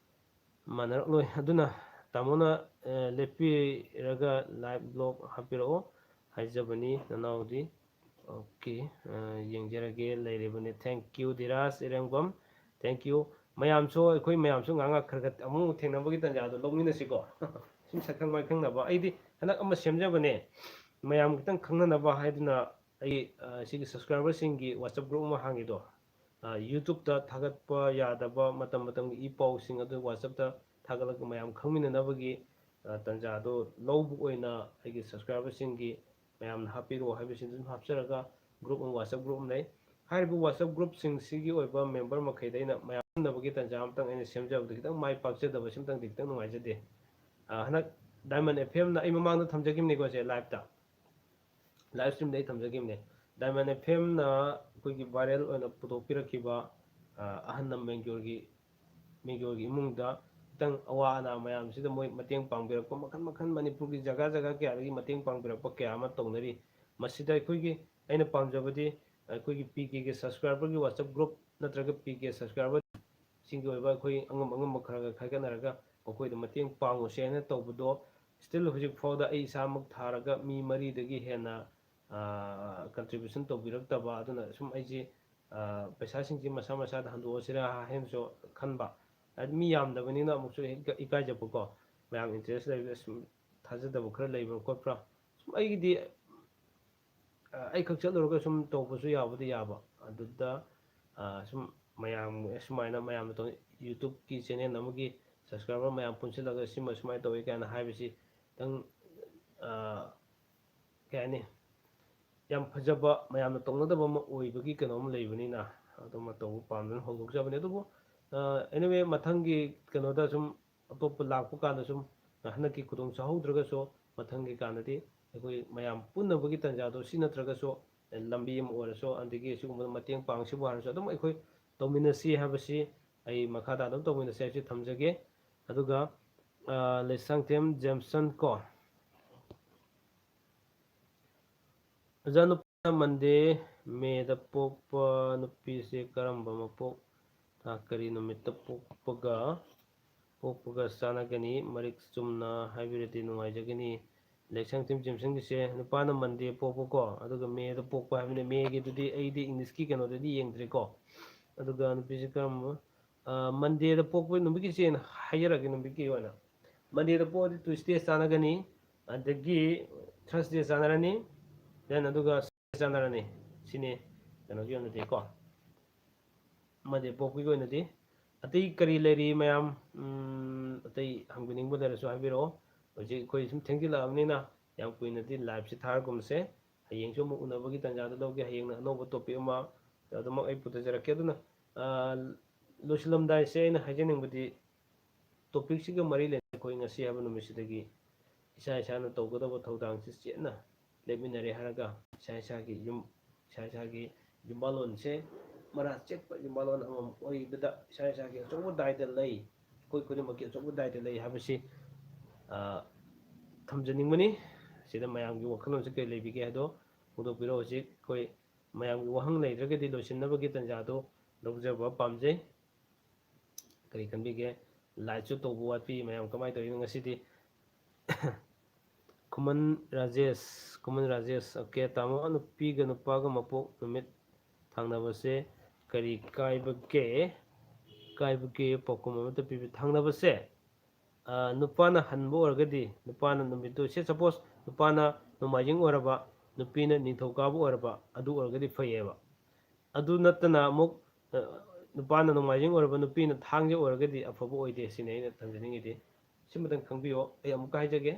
ꯃꯥꯟꯅꯔꯛꯂꯣꯏ꯫ ꯑꯗꯨꯅ ꯇꯥꯃꯣꯅ, ꯑ, ꯂꯦꯞꯄꯤꯔꯒ ꯂꯥꯏꯚ ꯕ꯭ꯂꯣꯛ ꯍꯥꯞꯄꯤꯔꯛꯑꯣ ꯍꯥꯏꯖꯕꯅꯤ ꯅꯅꯥꯎꯗꯤ꯫ ꯑꯣꯀꯦ, ꯑ, ꯌꯦꯡꯖꯔꯒꯦ, ꯂꯩꯔꯤꯕꯅꯤ꯫ Thank you Dhiraj ꯏꯔꯦꯡꯕꯝ, thank you꯫ ꯃꯌꯥꯝꯁꯨ, ꯑꯩꯈꯣꯏ ꯃꯌꯥꯝꯁꯨ ꯉꯥꯏꯍꯥꯛ ꯉꯥꯏꯍꯥꯛ ꯈꯔ ꯈꯔ ꯑꯃꯨꯛ ꯊꯦꯡꯅꯕꯒꯤ ꯇꯥꯟꯖꯥꯗꯣ ꯂꯧꯃꯤꯟꯅꯁꯤꯀꯣ꯫ ꯁꯨꯝ ꯁꯛꯈꯪ ꯃꯥꯏꯈꯪꯅꯕ꯫ ꯑꯩꯗꯤ ꯍꯟꯗꯛ ꯑꯃ ꯁꯦꯝꯖꯕꯅꯦ, ꯃꯌꯥꯝ ꯈꯤꯇꯪ ꯈꯪꯅꯅꯕ ꯍꯥꯏꯗꯨꯅ꯫ ꯑꯩ, ꯑ, ꯁꯤꯒꯤ ꯁꯕꯁꯀ꯭ꯔꯥꯏꯕꯔꯁꯤꯡꯒꯤ WhatsApp ꯒ꯭ꯔꯨꯞ ꯑꯃ ꯍꯥꯡꯉꯤꯗꯣ, ꯑ, YouTube-ꯇ ꯊꯥꯒꯠꯄ ꯌꯥꯗꯕ ꯃꯇꯝ ꯃꯇꯝꯒꯤ ꯏ ꯄꯥꯎꯁꯤꯡ ꯑꯗꯨ WhatsApp-ꯇ ꯊꯥꯒꯠꯂꯒ ꯃꯌꯥꯝ ꯈꯪꯃꯤꯟꯅꯅꯕꯒꯤ, ꯑ, ꯇꯥꯟꯖꯥꯗꯣ ꯂꯧꯕ ꯑꯣꯏꯅ ꯑꯩꯒꯤ subscriberꯁꯤꯡꯒꯤ ꯃꯌꯥꯝꯅ ꯍꯥꯞꯄꯤꯔꯛꯑꯣ ꯍꯥꯏꯕꯁꯤꯡꯗꯨ ꯑꯗꯨꯝ ꯍꯥꯞꯆꯔꯒ group ꯑꯃ, WhatsApp group ꯑꯃ ꯂꯩ꯫ ꯍꯥꯏꯔꯤꯕ WhatsApp groupꯁꯤꯡꯁꯤꯒꯤ ꯑꯣꯏꯕ member ꯃꯈꯩꯗ ꯑꯩꯅ ꯃꯌꯥꯝ ꯄꯨꯟꯅꯕꯒꯤ ꯇꯥꯟꯖꯥ ꯑꯃꯇꯪ ꯑꯩꯅ ꯁꯦꯝꯖꯕꯗ ꯈꯤꯇꯪ ꯃꯥꯏ ꯄꯥꯛꯆꯗꯕ ꯁꯤꯝꯇꯪꯗꯤ ꯈꯤꯇꯪ ꯅꯨꯡꯉꯥꯏꯖꯗꯦ꯫ ꯑ, ꯍꯟꯗꯛ Diamond F M ꯅ ꯑꯩ ꯃꯃꯥꯡꯗ ꯊꯝꯖꯈꯤꯕꯅꯤꯀꯣ ꯁꯦ, liveꯇ, live streamꯗ ꯑꯩ ꯊꯝꯖꯈꯤꯕꯅꯦ꯫ Diamond F M ꯅ ꯑꯩꯈꯣꯏꯒꯤ viral ꯑꯣꯏꯅ ꯄꯨꯊꯣꯛꯄꯤꯔꯛꯈꯤꯕ, ꯑ, ꯑꯍꯜ ꯂꯃꯟꯒꯤ ꯃꯦꯡꯒꯣꯔꯒꯤ ꯏꯃꯨꯡꯗ ꯈꯤꯇꯪ ꯑꯋꯥ ꯑꯅꯥ ꯃꯌꯥꯝꯁꯤꯗ ꯃꯣꯏ ꯃꯇꯦꯡ ꯄꯥꯡꯕꯤꯔꯛꯄ ꯃꯈꯜ ꯃꯈꯜ, ꯃꯅꯤꯄꯨꯔꯒꯤ ꯖꯒꯥ ꯖꯒꯥ ꯀꯌꯥꯗꯒꯤ ꯃꯇꯦꯡ ꯄꯥꯡꯕꯤꯔꯛꯄ ꯀꯌꯥ ꯑꯃ ꯇꯧꯅꯔꯤ꯫ ꯃꯁꯤꯗ ꯑꯩꯈꯣꯏꯒꯤ, ꯑꯩꯅ ꯄꯥꯝꯖꯕꯗꯤ ꯑꯩꯈꯣꯏꯒꯤ P K ꯒꯤ subscriberꯒꯤ WhatsApp group ꯅꯠꯇ꯭ꯔꯒ P K subscriberꯁꯤꯡꯒꯤ ꯑꯣꯏꯕ ꯑꯩꯈꯣꯏ ꯑꯉꯝ ꯑꯉꯝꯕ ꯈꯔ ꯈꯔ ꯈꯥꯏꯒꯠꯅꯔꯒ ꯃꯈꯣꯏꯗ ꯃꯇꯦꯡ ꯄꯥꯡꯉꯨꯁꯦ ꯍꯥꯏꯅ ꯇꯧꯕꯗꯣ, still ꯍꯧꯖꯤꯛ ꯐꯥꯎꯗ ꯑꯩ ꯏꯁꯥꯃꯛ ꯊꯥꯔꯒ ꯃꯤ ꯃꯔꯤꯗꯒꯤ ꯍꯦꯟꯅ, ꯑ, contribution ꯇꯧꯕꯤꯔꯛꯇꯕ꯫ ꯑꯗꯨꯅ ꯁꯨꯝ ꯑꯩꯁꯦ, ꯑ, ꯄꯩꯁꯥꯁꯤꯡꯁꯤ ꯃꯁꯥ ꯃꯁꯥꯗ ꯍꯟꯗꯣꯛꯑꯁꯤꯔꯥ ꯍꯥꯏꯅꯁꯨ ꯈꯟꯕ꯫ ꯍꯥꯏꯗꯤ ꯃꯤ ꯌꯥꯝꯗꯕꯅꯤꯅ ꯑꯃꯨꯛꯁꯨ ꯍꯦꯛ ꯏꯀꯥꯏꯖꯕꯀꯣ꯫ ꯃꯌꯥꯝ interest ꯂꯩꯕꯗ ꯁꯨꯝ ꯊꯥꯖꯗꯕ ꯈꯔ ꯂꯩꯕ꯭ꯔꯥ ꯈꯣꯠꯄ꯭ꯔꯥ? ꯁꯨꯝ ꯑꯩꯒꯤꯗꯤ, ꯑ, ꯑꯩꯈꯛ ꯆꯠꯂꯨꯔꯒ ꯁꯨꯝ ꯇꯧꯕꯁꯨ ꯌꯥꯕꯨꯗꯤ ꯌꯥꯕ꯫ ꯑꯗꯨꯗ, ꯑ, ꯁꯨꯝ ꯃꯌꯥꯝ, ꯑꯁꯨꯃꯥꯏꯅ ꯃꯌꯥꯝꯅ ꯇꯧ-, YouTubeꯀꯤ channel ꯑꯃꯒꯤ subscriber ꯃꯌꯥꯝ ꯄꯨꯟꯁꯤꯜꯂꯒ ꯁꯤꯃ ꯁꯨꯃꯥꯏꯅ ꯇꯧꯋꯤ ꯀꯥꯏꯅ ꯍꯥꯏꯕꯁꯤ ꯈꯤꯇꯪ, ꯑ, ꯀꯩ ꯍꯥꯏꯅꯤ, ꯌꯥꯝ ꯐꯖꯕ, ꯃꯌꯥꯝꯅ ꯇꯧꯅꯗꯕ ꯑꯃ ꯑꯣꯏꯕꯒꯤ ꯀꯩꯅꯣ ꯑꯃ ꯂꯩꯕꯅꯤꯅ, ꯑꯗꯨꯃ ꯇꯧꯕ ꯄꯥꯝꯗꯨꯅ ꯍꯧꯗꯣꯛꯆꯕꯅꯤ꯫ ꯑꯗꯨꯕꯨ, ꯑ, anyway, ꯃꯊꯪꯒꯤ ꯀꯩꯅꯣꯗ ꯁꯨꯝ ꯑꯇꯣꯞꯄ ꯂꯥꯛꯄ ꯀꯥꯟꯗ ꯁꯨꯝ ꯍꯟꯗꯛꯀꯤ ꯈꯨꯗꯣꯡ ꯆꯥꯍꯧꯗ꯭ꯔꯒꯁꯨ ꯃꯊꯪꯒꯤ ꯀꯥꯟꯗꯗꯤ ꯑꯩꯈꯣꯏ ꯃꯌꯥꯝ ꯄꯨꯟꯅꯕꯒꯤ ꯇꯥꯟꯖꯥꯗꯣ ꯁꯤ ꯅꯠꯇ꯭ꯔꯒꯁꯨ ꯂꯝꯕꯤ ꯑꯃ ꯑꯣꯏꯔꯁꯨ, ꯑꯗꯒꯤ ꯁꯤꯒꯨꯝꯕꯗ ꯃꯇꯦꯡ ꯄꯥꯡꯁꯤꯕꯨ ꯍꯥꯏꯔꯁꯨ ꯑꯗꯨꯝ ꯑꯩꯈꯣꯏ ꯇꯧꯃꯤꯟꯅꯁꯤ ꯍꯥꯏꯕꯁꯤ, ꯑꯩ ꯃꯈꯥ ꯇꯥꯅ ꯑꯗꯨꯝ ꯇꯧꯃꯤꯟꯅꯁꯤ ꯍꯥꯏꯕꯁꯤ ꯊꯝꯖꯒꯦ꯫ ꯑꯗꯨꯒ, ꯑ, ꯂꯩꯁꯥꯡꯊꯦꯝ ꯖꯦꯝꯁꯟ ꯀꯣ, ꯑꯣꯖꯥ, ꯅꯨꯄꯥ Monday, Mayꯗ ꯄꯣꯛꯄ ꯅꯨꯄꯤꯁꯦ ꯀꯔꯝꯕ ꯃꯄꯣꯛ, ꯊꯥ ꯀꯔꯤ ꯅꯨꯃꯤꯠꯇ ꯄꯣꯛꯄꯒ, ꯄꯣꯛꯄꯒ ꯆꯥꯟꯅꯒꯅꯤ? ꯃꯔꯤꯛ ꯆꯨꯝꯅ ꯍꯥꯏꯕꯤꯔꯗꯤ ꯅꯨꯡꯉꯥꯏꯖꯒꯅꯤ꯫ ꯂꯩꯁꯥꯡꯊꯦꯝ ꯖꯦꯝꯁꯟꯒꯤꯁꯦ ꯅꯨꯄꯥꯅ Monday ꯄꯣꯛꯄꯀꯣ, ꯑꯗꯨꯒ Mayꯗ ꯄꯣꯛꯄ ꯍꯥꯏꯕꯅꯦ꯫ Mayꯒꯤꯗꯨꯗꯤ ꯑꯩꯗꯤ Englishꯀꯤ ꯀꯩꯅꯣꯗꯗꯤ ꯌꯦꯡꯗ꯭ꯔꯦꯀꯣ꯫ ꯑꯗꯨꯒ ꯅꯨꯄꯤꯁꯦ ꯀꯔꯝꯕ, ꯑ, Mondayꯗ ꯄꯣꯛꯄ ꯅꯨꯃꯤꯠꯀꯤꯁꯦ ꯑꯩꯅ ꯍꯥꯏꯖꯔꯛꯑꯒꯦ, ꯅꯨꯃꯤꯠꯀꯤ ꯑꯣꯏꯅ꯫ Mondayꯗ ꯄꯣꯛꯑꯗꯤ Tuesday ꯆꯥꯟꯅꯒꯅꯤ, ꯑꯗꯒꯤ Thursday ꯆꯥꯟꯅꯔꯅꯤ, then ꯑꯗꯨꯒ Sunday ꯆꯥꯟꯅꯔꯅꯤ꯫ ꯁꯤꯅꯤ ꯀꯩꯅꯣꯒꯤ ꯑꯣꯏꯅꯗꯤꯀꯣ, Monday ꯄꯣꯛꯄꯒꯤ ꯑꯣꯏꯅꯗꯤ꯫ ꯑꯇꯩ ꯀꯔꯤ ꯂꯩꯔꯤ ꯃꯌꯥꯝ? ꯎꯝ, ꯑꯇꯩ ꯍꯪꯕꯤꯅꯤꯡꯕ ꯂꯩꯔꯁꯨ ꯍꯥꯏꯕꯤꯔꯛꯑꯣ꯫ ꯍꯧꯖꯤꯛ ꯑꯩꯈꯣꯏ ꯁꯨꯝ ꯊꯦꯡꯖꯤꯜꯂꯛꯑꯕꯅꯤꯅ ꯌꯥꯝ ꯀꯨꯏꯅꯗꯤ live-ꯁꯤ ꯊꯥꯔꯒꯨꯝꯁꯦ꯫ ꯍꯌꯦꯡꯁꯨ ꯑꯃꯨꯛ ꯎꯅꯕꯒꯤ ꯇꯥꯟꯖꯥꯗꯨ ꯂꯧꯒꯦ꯫ ꯍꯌꯦꯡꯅ ꯑꯅꯧꯕ topic ꯑꯃ ꯑꯗꯨꯃꯛ ꯑꯩ ꯄꯨꯊꯖꯔꯛꯀꯦ꯫ ꯑꯗꯨꯅ, ꯑ, ꯂꯣꯏꯁꯤꯜꯂꯝꯗꯥꯏꯁꯦ ꯑꯩꯅ ꯍꯥꯏꯖꯅꯤꯡꯕꯗꯤ, topic-ꯁꯤꯒ ꯃꯔꯤ ꯂꯩꯅꯅ ꯑꯩꯈꯣꯏ ꯉꯁꯤ ꯍꯥꯏꯕ ꯅꯨꯃꯤꯠꯁꯤꯗꯒꯤ ꯏꯁꯥ ꯏꯁꯥꯅ ꯇꯧꯒꯗꯕ ꯊꯧꯗꯥꯡꯁꯤ ꯆꯦꯠꯅ ꯂꯦꯞꯃꯤꯟꯅꯔꯦ ꯍꯥꯏꯔꯒ, ꯏꯁꯥ ꯏꯁꯥꯒꯤ ꯌꯨꯝ, ꯏꯁꯥ ꯏꯁꯥꯒꯤ ꯌꯨꯝꯕꯥꯜꯂꯣꯟꯁꯦ ꯃꯔꯥ ꯆꯦꯠꯄ ꯌꯨꯝꯕꯥꯜꯂꯣꯟ ꯑꯃꯃꯝ ꯑꯣꯏꯕꯗ ꯏꯁꯥ ꯏꯁꯥꯒꯤ ꯑꯆꯧꯕ ꯗꯥꯏꯇ ꯂꯩ, ꯑꯩꯈꯣꯏ ꯈꯨꯗꯤꯡꯃꯛꯀꯤ ꯑꯆꯧꯕ ꯗꯥꯏꯇ ꯂꯩ ꯍꯥꯏꯕꯁꯤ, ꯑ, ꯊꯝꯖꯅꯤꯡꯕꯅꯤ꯫ ꯁꯤꯗ ꯃꯌꯥꯝꯒꯤ ꯋꯥꯈꯜꯂꯣꯟꯁꯦ ꯀꯔꯤ ꯂꯩꯕꯤꯒꯦ ꯍꯥꯏꯗꯣ ꯐꯣꯡꯗꯣꯛꯄꯤꯔꯛꯑꯣ꯫ ꯍꯧꯖꯤꯛ ꯑꯩꯈꯣꯏ ꯃꯌꯥꯝꯒꯤ ꯋꯥꯍꯪ ꯂꯩꯇ꯭ꯔꯒꯗꯤ ꯂꯣꯏꯁꯤꯟꯅꯕꯒꯤ ꯇꯥꯟꯖꯥꯗꯣ ꯂꯧꯖꯕ ꯄꯥꯝꯖꯩ꯫ ꯀꯔꯤ ꯈꯟꯕꯤꯒꯦ? Like-ꯁꯨ ꯇꯧꯕ ꯋꯥꯠꯄꯤ ꯃꯌꯥꯝ, ꯀꯃꯥꯏꯅ ꯇꯧꯔꯤꯅꯣ ꯉꯁꯤꯗꯤ? ꯈꯨꯃꯟ ꯔꯥꯖꯦꯁ, ꯈꯨꯃꯟ ꯔꯥꯖꯦꯁ, okay, ꯇꯥꯃꯣ, ꯅꯨꯄꯤꯒ ꯅꯨꯄꯥꯒ ꯃꯄꯣꯛ ꯅꯨꯃꯤꯠ ꯊꯥꯡꯅꯕꯁꯦ ꯀꯔꯤ ꯀꯥꯏꯕꯒꯦ? ꯀꯥꯏꯕꯒꯦ ꯄꯥꯎꯈꯨꯝ ꯑꯃꯇ ꯄꯤꯕꯤ-, ꯊꯥꯡꯅꯕꯁꯦ, ꯑ, ꯅꯨꯄꯥꯅ ꯍꯟꯕ ꯑꯣꯏꯔꯒꯗꯤ, ꯅꯨꯄꯥꯅ ꯅꯨꯃꯤꯠꯇꯨ, say suppose ꯅꯨꯄꯥꯅ ꯅꯣꯡꯃꯥꯏꯖꯤꯡ ꯑꯣꯏꯔꯕ, ꯅꯨꯄꯤꯅ ꯅꯤꯡꯊꯧꯀꯥꯕ ꯑꯣꯏꯔꯕ, ꯑꯗꯨ ꯑꯣꯏꯔꯒꯗꯤ ꯐꯩꯌꯦꯕ꯫ ꯑꯗꯨ ꯅꯠꯇꯅ ꯑꯃꯨꯛ, ꯑ, ꯅꯨꯄꯥꯅ ꯅꯣꯡꯃꯥꯏꯖꯤꯡ ꯑꯣꯏꯔꯕ, ꯅꯨꯄꯤꯅ ꯊꯥꯡꯖ ꯑꯣꯏꯔꯒꯗꯤ ꯑꯐꯕ ꯑꯣꯏꯗꯦ, ꯁꯤꯅꯤ ꯑꯩꯅ ꯊꯝꯖꯅꯤꯡꯉꯤꯗꯤ꯫ ꯁꯤꯃꯇꯪ ꯈꯪꯕꯤꯌꯣ꯫ ꯑꯩ ꯑꯃꯨꯛꯀ ꯍꯥꯏꯖꯒꯦ꯫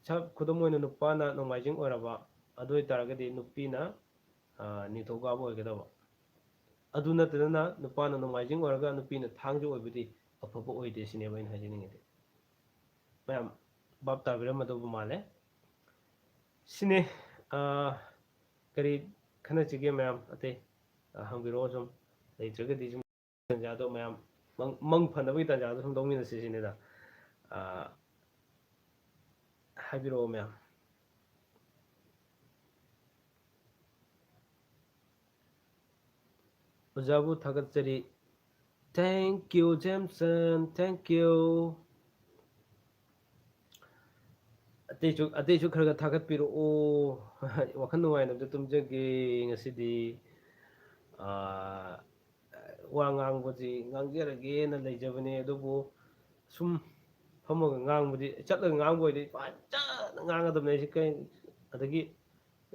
ꯁ-, ꯈꯨꯗꯝ ꯑꯣꯏꯅ ꯅꯨꯄꯥꯅ ꯅꯣꯡꯃꯥꯏꯖꯤꯡ ꯑꯣꯏꯔꯕ, ꯑꯗꯨ ꯑꯣꯏꯇꯥꯔꯒꯗꯤ ꯅꯨꯄꯤꯅ, ꯑ, ꯅꯤꯡꯊꯧꯀꯥꯕ ꯑꯣꯏꯒꯗꯕ꯫ ꯑꯗꯨ ꯅꯠꯇꯗꯅ ꯅꯨꯄꯥꯅ ꯅꯣꯡꯃꯥꯏꯖꯤꯡ ꯑꯣꯏꯔꯒ ꯅꯨꯄꯤꯅ ꯊꯥꯡꯖ ꯑꯣꯏꯕꯗꯤ ꯑꯐꯕ ꯑꯣꯏꯗꯦ, ꯁꯤꯅꯦꯕ ꯑꯩꯅ ꯍꯥꯏꯖꯅꯤꯡꯉꯤꯗꯤ꯫ ꯃꯌꯥꯝ ꯚꯥꯞ ꯇꯥꯕꯤꯔꯝꯃꯗꯧꯕ ꯃꯥꯜꯂꯦ꯫ ꯁꯤꯅꯤ, ꯑ, ꯀꯔꯤ ꯈꯟꯅꯁꯤꯒꯦ ꯃꯌꯥꯝ? ꯑꯇꯩ, ꯑ, ꯍꯪꯕꯤꯔꯛꯑꯣ ꯁꯨꯝ꯫ ꯂꯩꯇ꯭ꯔꯒꯗꯤ ꯁꯨꯝ ꯇꯥꯟꯖꯥꯗꯣ ꯃꯌꯥꯝ ꯃꯪ, ꯃꯪ ꯐꯅꯕꯒꯤ ꯇꯥꯟꯖꯥꯗꯣ ꯁꯨꯝ ꯂꯧꯃꯤꯟꯅꯁꯤ ꯁꯤꯅꯤꯗ꯫ ꯑ, ꯍꯥꯏꯕꯤꯔꯛꯑꯣ ꯃꯌꯥꯝ꯫ ꯑꯣꯖꯥꯕꯨ ꯊꯥꯒꯠꯆꯔꯤ꯫ Thank you, ꯖꯦꯝꯁꯟ, thank you꯫ ꯑꯇꯩꯁꯨ, ꯑꯇꯩꯁꯨ ꯈꯔ ꯈꯔ ꯊꯥꯒꯠꯄꯤꯔꯛꯑꯣ꯫ ꯋꯥꯈꯜ ꯅꯨꯡꯉꯥꯏꯅꯕꯗ ꯇꯨꯝꯖꯒꯦ ꯉꯁꯤꯗꯤ꯫ ꯑꯥ, ꯋꯥ ꯉꯥꯡꯕꯁꯤ ꯉꯥꯡꯖꯔꯒꯦꯅ ꯂꯩꯖꯕꯅꯦ, ꯑꯗꯨꯕꯨ ꯁꯨꯝ ꯐꯝꯃꯒ ꯉꯥꯡꯕꯗꯤ, ꯆꯠꯂꯒ ꯉꯥꯡꯕ ꯑꯣꯏꯗꯤ ꯐꯖꯅ ꯉꯥꯡꯒꯗꯕꯅꯦ꯫ ꯑꯩꯁꯦ ꯀꯩ-, ꯑꯗꯒꯤ,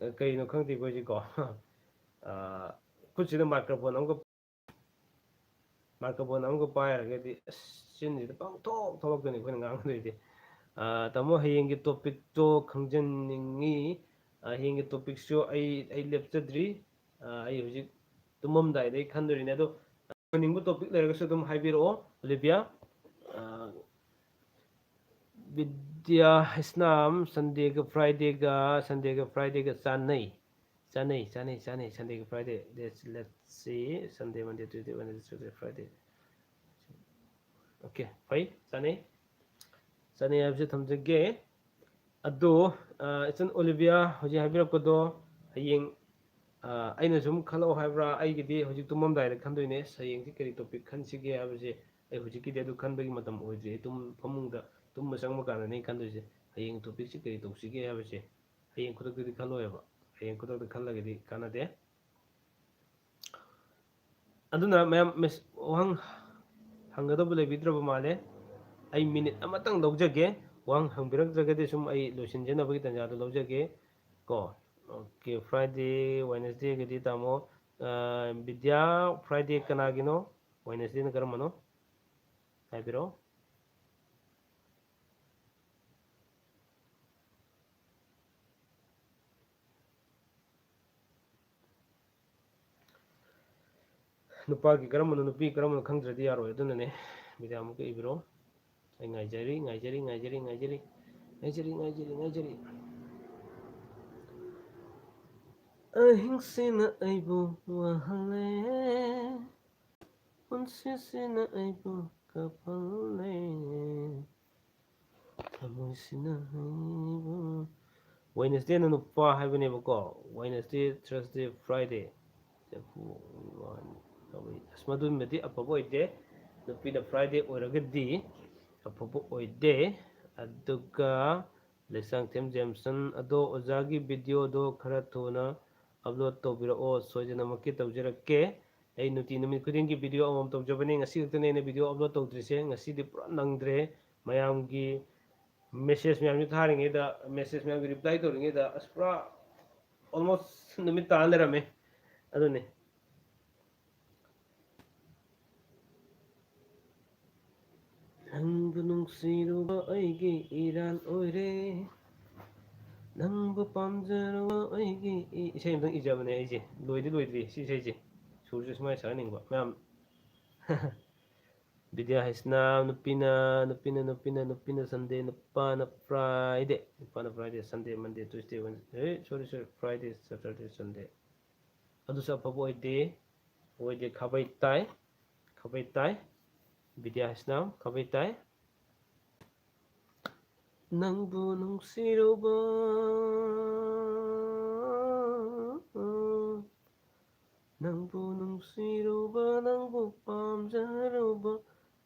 ꯑ, ꯀꯩꯅꯣ ꯈꯪꯗꯦ ꯑꯩꯈꯣꯏꯁꯤꯀꯣ꯫ ꯑ, ꯈꯨꯠꯁꯤꯗ microphone ꯑꯃꯒ, microphone ꯑꯃꯒ ꯄꯥꯏꯔꯒꯗꯤ ꯑꯁ, ꯆꯤꯟꯁꯤꯗ ꯄꯪꯊꯣꯛ ꯊꯣꯛꯂꯛꯇꯣꯏꯅꯤ ꯑꯩꯈꯣꯏꯅ ꯉꯥꯡꯒꯗꯣꯏꯗꯤ꯫ ꯑ, ꯇꯥꯃꯣ, ꯍꯌꯦꯡꯒꯤ topicꯇꯣ ꯈꯪꯖꯅꯤꯡꯉꯤ꯫ ꯑ, ꯍꯌꯦꯡꯒꯤ topicꯁꯨ ꯑꯩ, ꯑꯩ ꯂꯦꯞꯆꯗ꯭ꯔꯤ꯫ ꯑ, ꯑꯩ ꯍꯧꯖꯤꯛ ꯇꯨꯝꯃꯝꯗꯥꯏꯗ ꯑꯩ ꯈꯟꯗꯣꯔꯤꯅꯦ꯫ ꯑꯗꯣ ꯈꯪꯅꯤꯡꯕ topic ꯂꯩꯔꯒꯁꯨ ꯑꯗꯨꯝ ꯍꯥꯏꯕꯤꯔꯛꯑꯣ, ꯑꯣꯂꯤꯕꯤꯌꯥ꯫ ꯑ, ꯕꯤꯗ꯭ꯌꯥ ꯏꯁꯅꯥꯝ, Sundayꯒ Fridayꯒ, Sundayꯒ Fridayꯒ ꯆꯥꯟꯅꯩ꯫ ꯆꯥꯟꯅꯩ, ꯆꯥꯟꯅꯩ, ꯆꯥꯟꯅꯩ꯫ Sundayꯒ Friday꯫ Let's, let's see. Sunday, Monday, Tuesday, Wednesday, Thursday, Friday꯫ Okay, ꯐꯩ, ꯆꯥꯟꯅꯩ꯫ ꯆꯥꯟꯅꯩ ꯍꯥꯏꯕꯁꯦ ꯊꯝꯖꯒꯦ꯫ ꯑꯗꯣ, ꯑ, ꯏꯆꯟ ꯑꯣꯂꯤꯕꯤꯌꯥ ꯍꯧꯖꯤꯛ ꯍꯥꯏꯕꯤꯔꯛꯄꯗꯣ, ꯍꯌꯦꯡ, ꯑ, ꯑꯩꯅ ꯁꯨꯝ ꯈꯜꯂꯛꯑꯣ ꯍꯥꯏꯕ꯭ꯔꯥ? ꯑꯩꯒꯤꯗꯤ ꯍꯧꯖꯤꯛ ꯇꯨꯝꯃꯝꯗꯥꯏꯗ ꯈꯟꯗꯣꯏꯅꯦ, ꯑꯁ, ꯍꯌꯦꯡꯁꯤ ꯀꯔꯤ topic ꯈꯟꯁꯤꯒꯦ ꯍꯥꯏꯕꯁꯦ꯫ ꯑꯩ ꯍꯧꯖꯤꯛꯀꯤꯗꯤ ꯑꯗꯨ ꯈꯟꯕꯒꯤ ꯃꯇꯝ ꯑꯣꯏꯗ꯭ꯔꯤ꯫ ꯑꯩ ꯇꯨꯝ-, ꯐꯃꯨꯡꯗ ꯇꯨꯝꯕ ꯆꯪꯕ ꯀꯥꯟꯗꯅꯦ ꯑꯩ ꯈꯟꯗꯣꯏꯁꯦ, ꯍꯌꯦꯡ topicꯁꯤ ꯀꯔꯤ ꯇꯧꯁꯤꯒꯦ ꯍꯥꯏꯕꯁꯦ꯫ ꯍꯌꯦꯡ ꯈꯨꯗꯛꯇꯗꯤ ꯈꯜꯂꯣꯏꯕ꯫ ꯍꯌꯦꯡ ꯈꯨꯗꯛꯇ ꯈꯜꯂꯒꯗꯤ ꯀꯥꯟꯅꯗꯦ꯫ ꯑꯗꯨꯅ ꯃꯌꯥꯝ ꯃꯦꯁ-, ꯋꯥꯍꯪ ꯍꯪꯒꯗꯧꯕ ꯂꯩꯕꯤꯗ꯭ꯔꯕ ꯃꯥꯜꯂꯦ꯫ ꯑꯩ minute ꯑꯃꯇꯪ ꯂꯧꯖꯒꯦ꯫ ꯋꯥꯍꯪ ꯍꯪꯕꯤꯔꯛꯇ꯭ꯔꯒꯗꯤ ꯁꯨꯝ ꯑꯩ ꯂꯣꯏꯁꯤꯟꯖꯅꯕꯒꯤ ꯇꯥꯟꯖꯥꯗꯣ ꯂꯧꯖꯒꯦ ꯀꯣ꯫ Okay, Friday, Wednesdayꯒꯗꯤ ꯇꯥꯃꯣ, ꯑ, ꯕꯤꯗ꯭ꯌꯥ, Friday ꯀꯅꯥꯒꯤꯅꯣ? Wednesdayꯅ ꯀꯔꯝꯕꯅꯣ? ꯍꯥꯏꯕꯤꯔꯛꯑꯣ꯫ ꯅꯨꯄꯥꯒꯤ ꯀꯔꯝꯕꯅꯣ, ꯅꯨꯄꯤ ꯀꯔꯝꯕꯅꯣ ꯈꯪꯗ꯭ꯔꯗꯤ ꯌꯥꯔꯣꯏ꯫ ꯑꯗꯨꯅꯅꯦ, ꯕꯤꯗ꯭ꯌꯥ ꯑꯃꯨꯛꯀ ꯏꯕꯤꯔꯣ꯫ ꯑꯩ ꯉꯥꯏꯖꯔꯤ, ꯉꯥꯏꯖꯔꯤ, ꯉꯥꯏꯖꯔꯤ, ꯉꯥꯏꯖꯔꯤ꯫ ꯉꯥꯏꯖꯔꯤ, ꯉꯥꯏꯖꯔꯤ, ꯉꯥꯏꯖꯔꯤ꯫ ꯑꯍꯤꯡꯁꯤꯅ ꯑꯩꯕꯨ ꯋꯥꯍꯜꯂꯦ, ꯄꯨꯟꯁꯤꯁꯤꯅ ꯑꯩꯕꯨ ꯀꯞꯍꯜꯂꯦ, ꯊꯃꯣꯏꯁꯤꯅ ꯑꯩꯕꯨ꯫ Wednesdayꯅ ꯅꯨꯄꯥ ꯍꯥꯏꯕꯅꯦꯕꯀꯣ꯫ Wednesday, Thursday, Friday꯫ ꯆꯐꯨ, ꯋꯥꯟ, ꯇꯧꯏ꯫ ꯑꯁ, ꯃꯗꯨꯃꯗꯤ ꯑꯐꯕ ꯑꯣꯏꯗꯦ꯫ ꯅꯨꯄꯤꯅ Friday ꯑꯣꯏꯔꯒꯗꯤ ꯑꯐꯕ ꯑꯣꯏꯗꯦ꯫ ꯑꯗꯨꯒ ꯂꯩꯁꯥꯡꯊꯦꯝ ꯖꯦꯝꯁꯟ, "ꯑꯗꯣ ꯑꯣꯖꯥꯒꯤ videoꯗꯣ ꯈꯔ ꯊꯨꯅ upload ꯇꯧꯕꯤꯔꯛꯑꯣ, ꯁꯣꯏꯗꯅꯃꯛꯀꯤ ꯇꯧꯖꯔꯛꯀꯦ꯫ ꯑꯩ ꯅꯨꯡꯇꯤ ꯅꯨꯃꯤꯠ ꯈꯨꯗꯤꯡꯒꯤ video ꯑꯃꯃꯝ ꯇꯧꯖꯕꯅꯤ꯫ ꯉꯁꯤ ꯈꯛꯇꯅꯦ ꯑꯩꯅ video upload ꯇꯧꯗ꯭ꯔꯤꯁꯦ꯫ ꯉꯁꯤꯗꯤ ꯄꯨꯔꯥ ꯅꯪꯗ꯭ꯔꯦ꯫ ꯃꯌꯥꯝꯒꯤ message ꯃꯌꯥꯝꯁꯨ ꯊꯥꯔꯤꯉꯩꯗ, message ꯃꯌꯥꯝꯒꯤ reply ꯇꯧꯔꯤꯉꯩꯗ, ꯑꯁ, ꯄꯨꯔꯥ almost ꯅꯨꯃꯤꯠ ꯇꯥ ꯂꯩꯔꯝꯃꯦ꯫ ꯑꯗꯨꯅꯤ꯫ ꯅꯪꯕꯨ ꯅꯨꯡꯁꯤꯔꯨꯕ ꯑꯩꯒꯤ ꯏꯔꯥꯟ ꯑꯣꯏꯔꯦ, ꯅꯪꯕꯨ ꯄꯥꯝꯖꯔꯨꯕ ꯑꯩꯒꯤ ꯏ-, ꯏꯁꯩ ꯑꯝꯇꯪ ꯏꯖꯕꯅꯦ ꯑꯩꯁꯦ, ꯂꯣꯏꯗꯤ ꯂꯣꯏꯗ꯭ꯔꯤ ꯁꯤ ꯏꯁꯩꯁꯦ, ꯁꯨꯔꯁꯨ ꯁꯨꯃꯥꯏꯅ ꯁꯛꯍꯟꯅꯤꯡꯕ ꯃꯌꯥꯝ꯫ ꯕꯤꯗ꯭ꯌꯥ ꯍꯩꯁꯅꯥꯝ, ꯅꯨꯄꯤꯅ, ꯅꯨꯄꯤꯅ, ꯅꯨꯄꯤꯅ, ꯅꯨꯄꯤꯅ Sunday, ꯅꯨꯄꯥꯅ Friday, ꯅꯨꯄꯥꯅ Friday, Sunday, Monday, Tuesday, Wednesday, ꯑꯦ, sorry, sorry, Friday, Saturday, Sunday꯫ ꯑꯗꯨꯁꯨ ꯑꯐꯕ ꯑꯣꯏꯗꯦ, ꯑꯣꯏꯗꯦ, ꯈꯥꯕꯩ ꯇꯥꯏ, ꯈꯥꯕꯩ ꯇꯥꯏ, ꯕꯤꯗ꯭ꯌꯥ ꯍꯩꯁꯅꯥꯝ, ꯈꯥꯕꯩ ꯇꯥꯏ꯫ ꯅꯪꯕꯨ ꯅꯨꯡꯁꯤꯔꯨꯕ, ꯅꯪꯕꯨ ꯅꯨꯡꯁꯤꯔꯨꯕ, ꯅꯪꯕꯨ ꯄꯥꯝꯖꯔꯨꯕ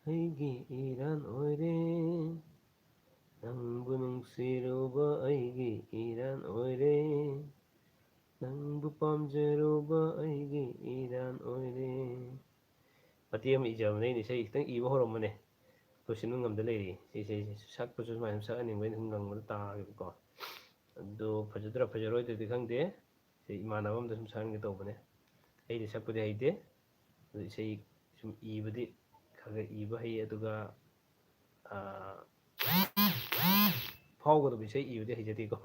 ꯑꯩꯒꯤ ꯏꯔꯥꯟ ꯑꯣꯏꯔꯦ꯫ ꯅꯪꯕꯨ ꯅꯨꯡꯁꯤꯔꯨꯕ ꯑꯩꯒꯤ ꯏꯔꯥꯟ ꯑꯣꯏꯔꯦ꯫ ꯅꯪꯕꯨ ꯄꯥꯝꯖꯔꯨꯕ ꯑꯩꯒꯤ ꯏꯔꯥꯟ ꯑꯣꯏꯔꯦ꯫ ꯃꯇꯦꯛ ꯑꯃ ꯏꯖꯕꯅꯦ, ꯑꯩꯅ ꯏꯁꯩ ꯈꯤꯇꯪ ꯏꯕ ꯍꯧꯔꯝꯕꯅꯦ꯫ ꯂꯣꯏꯁꯤꯟꯕ ꯉꯝꯗ ꯂꯩꯔꯤ꯫ ꯁꯤ ꯏꯁꯩꯁꯦ ꯁꯛꯄꯁꯨ ꯁꯨꯃꯥꯏꯅ ꯁꯨꯝ ꯁꯛꯍꯟꯅꯤꯡꯕ, ꯑꯩꯅ ꯁꯨꯝ ꯉꯪꯕꯗ ꯇꯥꯒꯦꯕꯀꯣ꯫ ꯑꯗꯣ ꯐꯖꯗ꯭ꯔꯥ ꯐꯖꯔꯣꯏꯗ꯭ꯔꯗꯤ ꯈꯪꯗꯦ꯫ ꯁꯤ ꯏꯃꯥꯟꯅꯕ ꯑꯝꯗ ꯁꯨꯝ ꯁꯛꯍꯟꯒꯦ ꯇꯧꯕꯅꯦ꯫ ꯑꯩꯗꯤ ꯁꯛꯄꯗꯤ ꯍꯩꯇꯦ꯫ ꯑꯗꯨ ꯏꯁꯩ ꯁꯨꯝ ꯏꯕꯗꯤ ꯈꯔ ꯈꯔ ꯏꯕ ꯍꯩ, ꯑꯗꯨꯒ, ꯑꯥ, ꯐꯥꯎꯒꯗꯕ ꯏꯁꯩ ꯏꯕꯗꯤ ꯍꯩꯖꯗꯦꯀꯣ꯫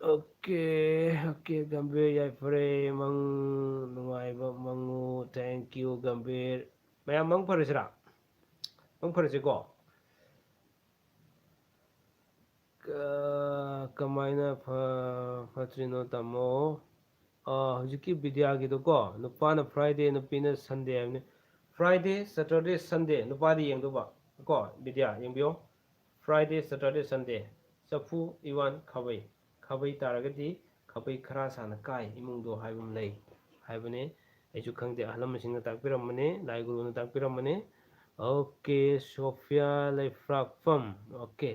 ꯑꯣꯀꯦ, ꯑꯣꯀꯦ, ꯒꯝꯚꯤꯔ ꯌꯥꯏꯐꯔꯦ, ꯃꯪ ꯅꯨꯡꯉꯥꯏꯕ ꯃꯪꯉꯨ꯫ Thank you, Gambhir. ꯃꯌꯥꯝ ꯃꯪ ꯐꯔꯁꯤꯔꯥ? ꯃꯪ ꯐꯔꯁꯤꯀꯣ? ꯀ-, ꯀꯃꯥꯏꯅ ꯐ-, ꯐꯠꯇ꯭ꯔꯤꯅꯣ, ꯇꯥꯃꯣ? ꯑꯥ, ꯍꯧꯖꯤꯛꯀꯤ ꯕꯤꯗ꯭ꯌꯥꯒꯤꯗꯣꯀꯣ, ꯅꯨꯄꯥꯅ Friday, ꯅꯨꯄꯤꯅ Sunday ꯍꯥꯏꯕꯅꯤ꯫ Friday, Saturday, Sunday, ꯅꯨꯄꯥꯗꯤ ꯌꯦꯡꯗꯧꯕ ꯀꯣ, ꯕꯤꯗ꯭ꯌꯥ, ꯌꯦꯡꯕꯤꯌꯣ꯫ Friday, Saturday, Sunday, ꯆꯐꯨ, ꯏꯋꯥꯟ, ꯈꯥꯕꯩ꯫ ꯈꯥꯕꯩ ꯇꯥꯔꯒꯗꯤ ꯈꯥꯕꯩ ꯈꯔ ꯁꯥꯅ ꯀꯥꯏ ꯏꯃꯨꯡꯗꯣ ꯍꯥꯏꯕ ꯑꯃ ꯂꯩ ꯍꯥꯏꯕꯅꯦ꯫ ꯑꯩꯁꯨ ꯈꯪꯗꯦ, ꯑꯍꯜ ꯂꯃꯟꯁꯤꯡꯅ ꯇꯥꯛꯄꯤꯔꯝꯕꯅꯦ, ꯂꯥꯏ ꯒꯨꯔꯨꯅ ꯇꯥꯛꯄꯤꯔꯝꯕꯅꯦ꯫ ꯑꯣꯀꯦ, ꯁꯣꯐꯤꯌꯥ ꯂꯩꯐ꯭ꯔꯥꯛꯐꯝ꯫ ꯑꯣꯀꯦ꯫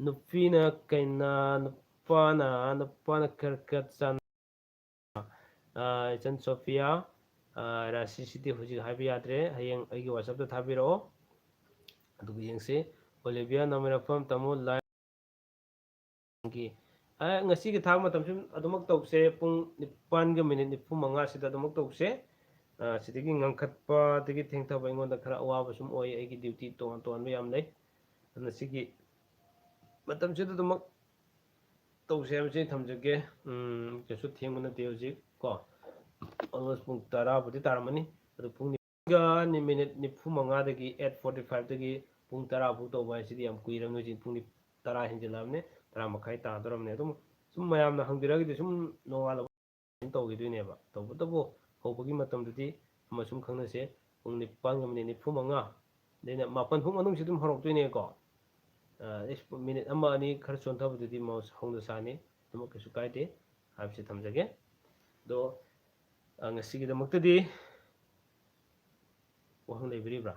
ꯅꯨꯄꯤꯅ ꯀꯩꯅꯥ, ꯅꯨꯄꯥꯅ, ꯅꯨꯄꯥꯅ ꯈꯔ ꯈꯔ ꯆꯥꯟ-, ꯑꯥ, ꯏꯆꯟ ꯁꯣꯐꯤꯌꯥ, ꯑꯥ, ꯔꯥꯁꯤꯁꯤꯗꯤ ꯍꯧꯖꯤꯛ ꯍꯥꯏꯕ ꯌꯥꯗ꯭ꯔꯦ, ꯍꯌꯦꯡ ꯑꯩꯒꯤ WhatsApp-ꯇ ꯊꯥꯕꯤꯔꯛꯑꯣ, ꯑꯗꯨꯒ ꯌꯦꯡꯁꯤ꯫ ꯑꯣꯂꯤꯚꯤꯌꯥ ꯅꯃꯤꯔꯛꯐꯝ, ꯇꯥꯃꯣ ꯂꯥꯏ-, ꯒꯤ, ꯑꯥ, ꯉꯁꯤꯒꯤ ꯊꯥꯕ ꯃꯇꯝꯁꯤ ꯑꯗꯨꯃꯛ ꯇꯧꯁꯦ, ꯄꯨꯡ ꯅꯤꯄꯥꯟꯒ minute ꯅꯤꯐꯨ ꯃꯉꯥꯁꯤꯗ ꯑꯗꯨꯃꯛ ꯇꯧꯁꯦ꯫ ꯑ, ꯁꯤꯗꯒꯤ ꯉꯟꯈꯠꯄꯗꯒꯤ ꯊꯦꯡꯊꯕ ꯑꯩꯉꯣꯟꯗ ꯈꯔ ꯑꯋꯥꯕ ꯁꯨꯝ ꯑꯣꯏ꯫ ꯑꯩꯒꯤ duty ꯇꯣꯉꯥꯟ ꯇꯣꯉꯥꯟꯕ ꯌꯥꯝ ꯂꯩ꯫ ꯑꯗꯨꯅ ꯁꯤꯒꯤ ꯃꯇꯝꯁꯤꯗ ꯑꯗꯨꯃꯛ ꯇꯧꯁꯦ ꯍꯥꯏꯕꯁꯤ ꯊꯝꯖꯒꯦ꯫ ꯎꯝ, ꯀꯩꯁꯨ ꯊꯦꯡꯕ ꯅꯠꯇꯦ ꯍꯧꯖꯤꯛ ꯀꯣ꯫ Almost ꯄꯨꯡ ꯇꯔꯥꯕꯨꯗꯤ ꯇꯥꯔꯝꯃꯅꯤ꯫ ꯑꯗꯨ ꯄꯨꯡ ꯅꯤꯒ ꯅꯤ-, minute ꯅꯤꯐꯨ ꯃꯉꯥꯗꯒꯤ, eight forty five ꯗꯒꯤ ꯄꯨꯡ ꯇꯔꯥ ꯐꯥꯎ ꯇꯧꯕ ꯍꯥꯏꯁꯤꯗꯤ ꯌꯥꯝ ꯀꯨꯏꯔꯕꯅꯤ꯫ ꯍꯧꯖꯤꯛ ꯄꯨꯡ ꯇꯔꯥ ꯍꯦꯟꯖꯤꯜꯂꯛꯑꯕꯅꯤ, ꯇꯔꯥ ꯃꯈꯥꯏ ꯇꯥꯗꯧꯔꯕꯅꯤ꯫ ꯑꯗꯨꯝ ꯁꯨꯝ ꯃꯌꯥꯝꯅ ꯍꯪꯕꯤꯔꯒꯗꯤ ꯁꯨꯝ ꯅꯣꯡꯉꯥꯜꯂꯕ ꯇꯧꯈꯤꯗꯣꯏꯅꯦꯕ꯫ ꯇꯧꯕꯇꯕꯨ ꯍꯧꯕꯒꯤ ꯃꯇꯝꯗꯨꯗꯤ ꯑꯃ ꯁꯨꯝ ꯈꯪꯅꯁꯦ, ꯄꯨꯡ ꯅꯤꯄꯥꯟꯒ minute ꯅꯤꯐꯨ ꯃꯉꯥ, ꯑꯗꯩꯅ ꯃꯥꯄꯟ ꯐꯥꯎ ꯃꯅꯨꯡꯁꯤ ꯑꯗꯨꯝ ꯍꯧꯔꯛꯇꯣꯏꯅꯦꯀꯣ꯫ ꯑ, ꯏꯁ, minute ꯑꯃ ꯑꯅꯤ ꯈꯔ ꯆꯣꯟꯊꯕꯗꯨꯗꯤ ꯃꯍꯧꯁ-, ꯍꯧꯅ ꯁꯥꯅꯤ, ꯑꯗꯨꯃꯛ ꯀꯩꯁꯨ ꯀꯥꯏꯗꯦ ꯍꯥꯏꯕꯁꯤ ꯊꯝꯖꯒꯦ꯫ ꯑꯗꯣ, ꯑ, ꯉꯁꯤꯒꯤꯗꯃꯛꯇꯗꯤ ꯋꯥꯍꯪ ꯂꯩꯕꯤꯔꯤꯕ꯭ꯔꯥ?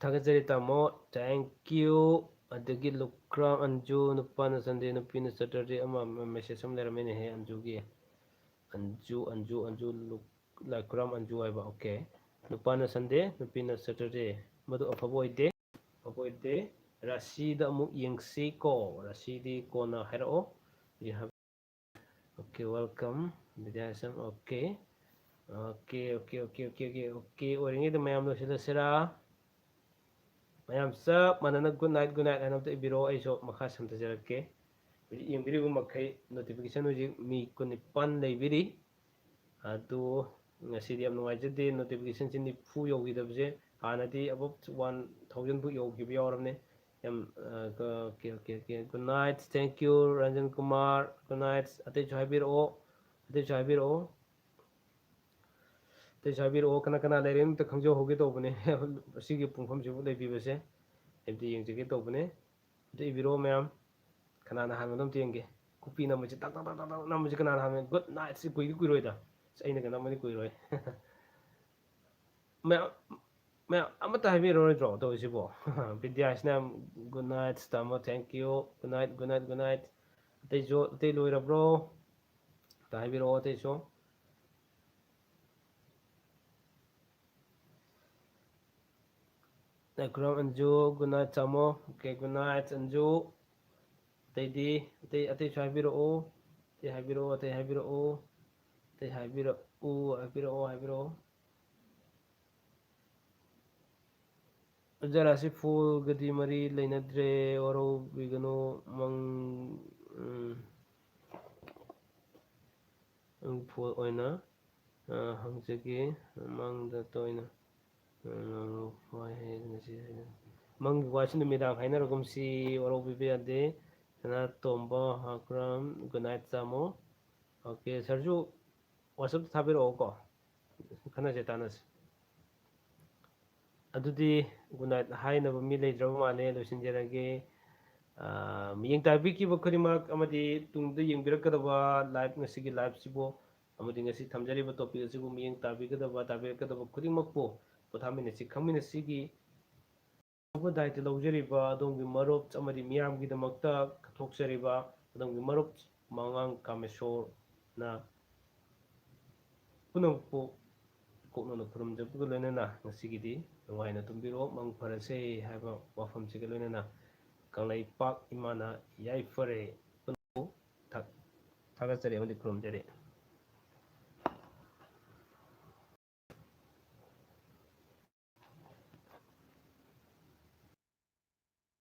ꯊꯥꯒꯠꯆꯔꯤ ꯇꯥꯃꯣ, thank you꯫ ꯑꯗꯒꯤ ꯂꯨꯀ꯭ꯔꯥꯝ ꯑꯟꯖꯨ, ꯅꯨꯄꯥꯅ Sunday, ꯅꯨꯄꯤꯅ Saturday ꯑꯃ, ꯑꯃ message ꯑꯃ ꯂꯩꯔꯝꯃꯦꯅꯦꯍꯦ ꯑꯟꯖꯨꯒꯤ꯫ ꯑꯟꯖꯨ, ꯑꯟꯖꯨ, ꯑꯟꯖꯨ, ꯂꯨꯛ-, ꯂꯥꯏꯈꯨꯔꯥꯝ ꯑꯟꯖꯨ ꯍꯥꯏꯕ, okay꯫ ꯅꯨꯄꯥꯅ Sunday, ꯅꯨꯄꯤꯅ Saturday, ꯃꯗꯨ ꯑꯐꯕ ꯑꯣꯏꯗꯦ, ꯑꯐꯕ ꯑꯣꯏꯗꯦ꯫ ꯔꯥꯁꯤꯗ ꯑꯃꯨꯛ ꯌꯦꯡꯁꯤ ꯀꯣ, ꯔꯥꯁꯤꯗꯤ ꯀꯣꯟꯅ ꯍꯥꯏꯔꯛꯑꯣ꯫ We have Okay, welcome, ꯕꯤꯗ꯭ꯌꯥꯁꯝ꯫ Okay, okay, okay, okay, okay, okay, okay, okay, okay, ꯑꯣꯏꯔꯤꯉꯩꯗ ꯃꯌꯥꯝ ꯂꯣꯏꯁꯤꯜꯂꯁꯤꯔꯥ? ꯃꯌꯥꯝ ꯆꯞ ꯃꯥꯟꯅꯅ good night, good night ꯍꯥꯏꯅ ꯑꯝꯇ ꯏꯕꯤꯔꯛꯑꯣ, ꯑꯩꯁꯨ ꯃꯈꯥ ꯁꯝꯊꯖꯔꯛꯀꯦ꯫ ꯍꯧꯖꯤꯛ ꯌꯦꯡꯕꯤꯔꯤꯕ ꯃꯈꯩ notification ꯍꯧꯖꯤꯛ ꯃꯤ ꯀꯨꯟꯅꯤꯄꯥꯟ ꯂꯩꯕꯤꯔꯤ꯫ ꯑꯗꯨ ꯉꯁꯤꯗꯤ ꯌꯥꯝ ꯅꯨꯡꯉꯥꯏꯖꯗꯦ, notificationꯁꯤ ꯅꯤꯐꯨ ꯌꯧꯈꯤꯗꯕꯁꯦ꯫ ꯍꯥꯟꯅꯗꯤ above one thousand ꯐꯥꯎ ꯌꯧꯈꯤꯕ ꯌꯥꯎꯔꯕꯅꯦ꯫ ꯌꯥꯝ, ꯑ, okay, okay, okay, good night, thank you, Ranjan Kumar, good night꯫ ꯑꯇꯩꯁꯨ ꯍꯥꯏꯕꯤꯔꯛꯑꯣ, ꯑꯇꯩꯁꯨ ꯍꯥꯏꯕꯤꯔꯛꯑꯣ, ꯑꯇꯩꯁꯨ ꯍꯥꯏꯕꯤꯔꯛꯑꯣ꯫ ꯀꯅꯥ ꯀꯅꯥ ꯂꯩꯔꯦ ꯑꯝꯇ ꯈꯪꯖꯍꯧꯒꯦ ꯇꯧꯕꯅꯦ꯫ ꯑꯁꯤꯒꯤ ꯄꯨꯡꯐꯝꯁꯤꯕꯨ ꯂꯩꯕꯤꯕꯁꯦ ꯑꯝꯇ ꯌꯦꯡꯖꯒꯦ ꯇꯧꯕꯅꯦ꯫ ꯑꯝꯇ ꯏꯕꯤꯔꯛꯑꯣ ꯃꯌꯥꯝ꯫ ꯀꯅꯥꯅ ꯍꯥꯟꯕꯅꯣ ꯑꯝꯇ ꯌꯦꯡꯒꯦ꯫ ꯈꯨꯄꯤ ꯅꯝꯕꯁꯤ ꯇꯛ ꯇꯛ ꯇꯛ ꯇꯛ ꯇꯛ ꯅꯝꯕꯁꯤ ꯀꯅꯥꯅ ꯍꯥꯟꯕꯅꯣ? Good nightꯁꯤ ꯀꯨꯏꯗꯤ ꯀꯨꯏꯔꯣꯏꯗ꯫ ꯑꯁ, ꯑꯩꯅꯒ ꯅꯝꯕꯗꯤ ꯀꯨꯏꯔꯣꯏ꯫ ꯃꯌꯥꯝ, ꯃꯌꯥꯝ ꯑꯃꯠꯇ ꯍꯥꯏꯕꯤꯔꯔꯣꯏꯗ꯭ꯔꯣ ꯇꯧꯔꯤꯁꯤꯕꯣ? ꯕꯤꯗ꯭ꯌꯥꯁꯤꯅ ꯌꯥꯝ good night ꯇꯥꯃꯣ, thank you, good night, good night, good night꯫ ꯑꯇꯩꯁꯨ, ꯑꯇꯩ ꯂꯣꯏꯔꯕ꯭ꯔꯣ? ꯑꯝꯇ ꯍꯥꯏꯕꯤꯔꯛꯑꯣ ꯑꯇꯩꯁꯨ꯫ ꯂꯥꯏꯈꯨꯔꯝ ꯑꯟꯖꯨ, good night ꯇꯥꯃꯣ꯫ Okay, good night Anju. ꯑꯇꯩꯗꯤ, ꯑꯇꯩ ꯑꯇꯩꯁꯨ ꯍꯥꯏꯕꯤꯔꯛꯑꯣ꯫ ꯑꯇꯩ ꯍꯥꯏꯕꯤꯔꯛꯑꯣ꯫ ꯑꯇꯩ ꯍꯥꯏꯕꯤꯔꯛꯑꯣ꯫ ꯑꯇꯩ ꯍꯥꯏꯕꯤꯔꯛꯎ꯫ ꯍꯥꯏꯕꯤꯔꯛꯑꯣ꯫ ꯍꯥꯏꯕꯤꯔꯛꯑꯣ꯫ ꯖꯔꯥꯁꯤ ꯐꯨꯜꯒꯗꯤ ꯃꯔꯤ ꯂꯩꯅꯗ꯭ꯔꯦ꯫ ꯋꯥꯔꯧꯕꯤꯒꯅꯨ꯫ ꯃꯪ ꯎꯝ, ꯎꯝ, ꯐꯨꯜ ꯑꯣꯏꯅ ꯑ, ꯍꯪꯖꯒꯦ꯫ ꯃꯪꯗ ꯇꯣꯏꯅ ꯑ, ꯍꯣꯏ, ꯍꯌꯦꯡ ꯉꯁꯤ ꯍꯥꯏꯅ ꯃꯪꯒꯤ ꯋꯥꯁꯤ ꯅꯨꯃꯤꯗꯥꯡ ꯍꯥꯏꯅꯔꯒꯨꯝꯁꯤ꯫ ꯋꯥꯔꯧꯕꯤꯕ ꯌꯥꯗꯦ꯫ ꯁꯅꯥꯇꯣꯝꯕ ꯍꯥꯀ꯭ꯔꯥꯝ, ꯒꯨꯗ ꯅꯥꯏꯠ ꯆꯥꯃꯣ꯫ ꯑꯣꯀꯦ, ꯁꯥꯔꯁꯨ ꯋꯥꯆꯞꯇ ꯊꯥꯕꯤꯔꯛꯑꯣꯀꯣ꯫ ꯈꯟꯅꯁꯦ, ꯇꯥꯟꯅꯁꯦ꯫ ꯑꯗꯨꯗꯤ ꯒꯨꯗ ꯅꯥꯏꯠ ꯍꯥꯏꯅꯕ ꯃꯤ ꯂꯩꯇ꯭ꯔꯕ ꯃꯥꯜꯂꯦ, ꯂꯣꯏꯁꯤꯟꯖꯔꯒꯦ꯫ ꯑ, ꯃꯤꯠꯌꯦꯡ ꯇꯥꯕꯤꯈꯤꯕ ꯈꯨꯗꯤꯡꯃꯛ ꯑꯃꯗꯤ ꯇꯨꯡꯗ ꯌꯦꯡꯕꯤꯔꯛꯀꯗꯕ ꯂꯥꯏꯚ, ꯉꯁꯤꯒꯤ ꯂꯥꯏꯚꯁꯤꯕꯨ ꯑꯃꯗꯤ ꯉꯁꯤ ꯊꯝꯖꯔꯤꯕ ꯇꯣꯄꯤꯛ ꯑꯁꯤꯕꯨ ꯃꯤꯠꯌꯦꯡ ꯇꯥꯕꯤꯒꯗꯕ, ꯇꯥꯕꯤꯔꯛꯀꯗꯕ ꯈꯨꯗꯤꯡꯃꯛꯄꯨ ꯄꯣꯊꯥꯃꯤꯟꯅꯁꯤ, ꯈꯪꯃꯤꯟꯅꯁꯤꯒꯤ ꯑꯐꯕ ꯗꯥꯏꯇ ꯂꯧꯖꯔꯤꯕ ꯑꯗꯣꯝꯒꯤ ꯃꯔꯨꯞ ꯑꯃꯗꯤ ꯃꯤꯌꯥꯝꯒꯤꯗꯃꯛꯇ ꯀꯠꯊꯣꯛꯆꯔꯤꯕ ꯑꯗꯣꯝꯒꯤ ꯃꯔꯨꯞ ꯃꯉꯥꯡ ꯀꯥꯃꯦꯁꯣꯔꯅ ꯄꯨꯝꯅꯃꯛꯄꯨ ꯀꯣꯛꯅꯅ ꯈꯨꯔꯨꯝꯖꯕꯒ ꯂꯣꯏꯅꯅ ꯉꯁꯤꯒꯤꯗꯤ ꯅꯨꯡꯉꯥꯏꯅ ꯇꯨꯝꯕꯤꯔꯣ, ꯃꯪ ꯐꯔꯁꯦ ꯍꯥꯏꯕ ꯋꯥꯐꯝꯁꯤꯒ ꯂꯣꯏꯅꯅ ꯀꯪꯂꯩꯄꯥꯛ ꯏꯃꯥꯅ ꯌꯥꯏꯐꯔꯦ꯫ ꯄꯨꯝꯅꯃꯛꯄꯨ ꯊꯥ-, ꯊꯥꯒꯠꯆꯔꯤ ꯑꯃꯗꯤ ꯈꯨꯔꯨꯝꯖꯔꯤ꯫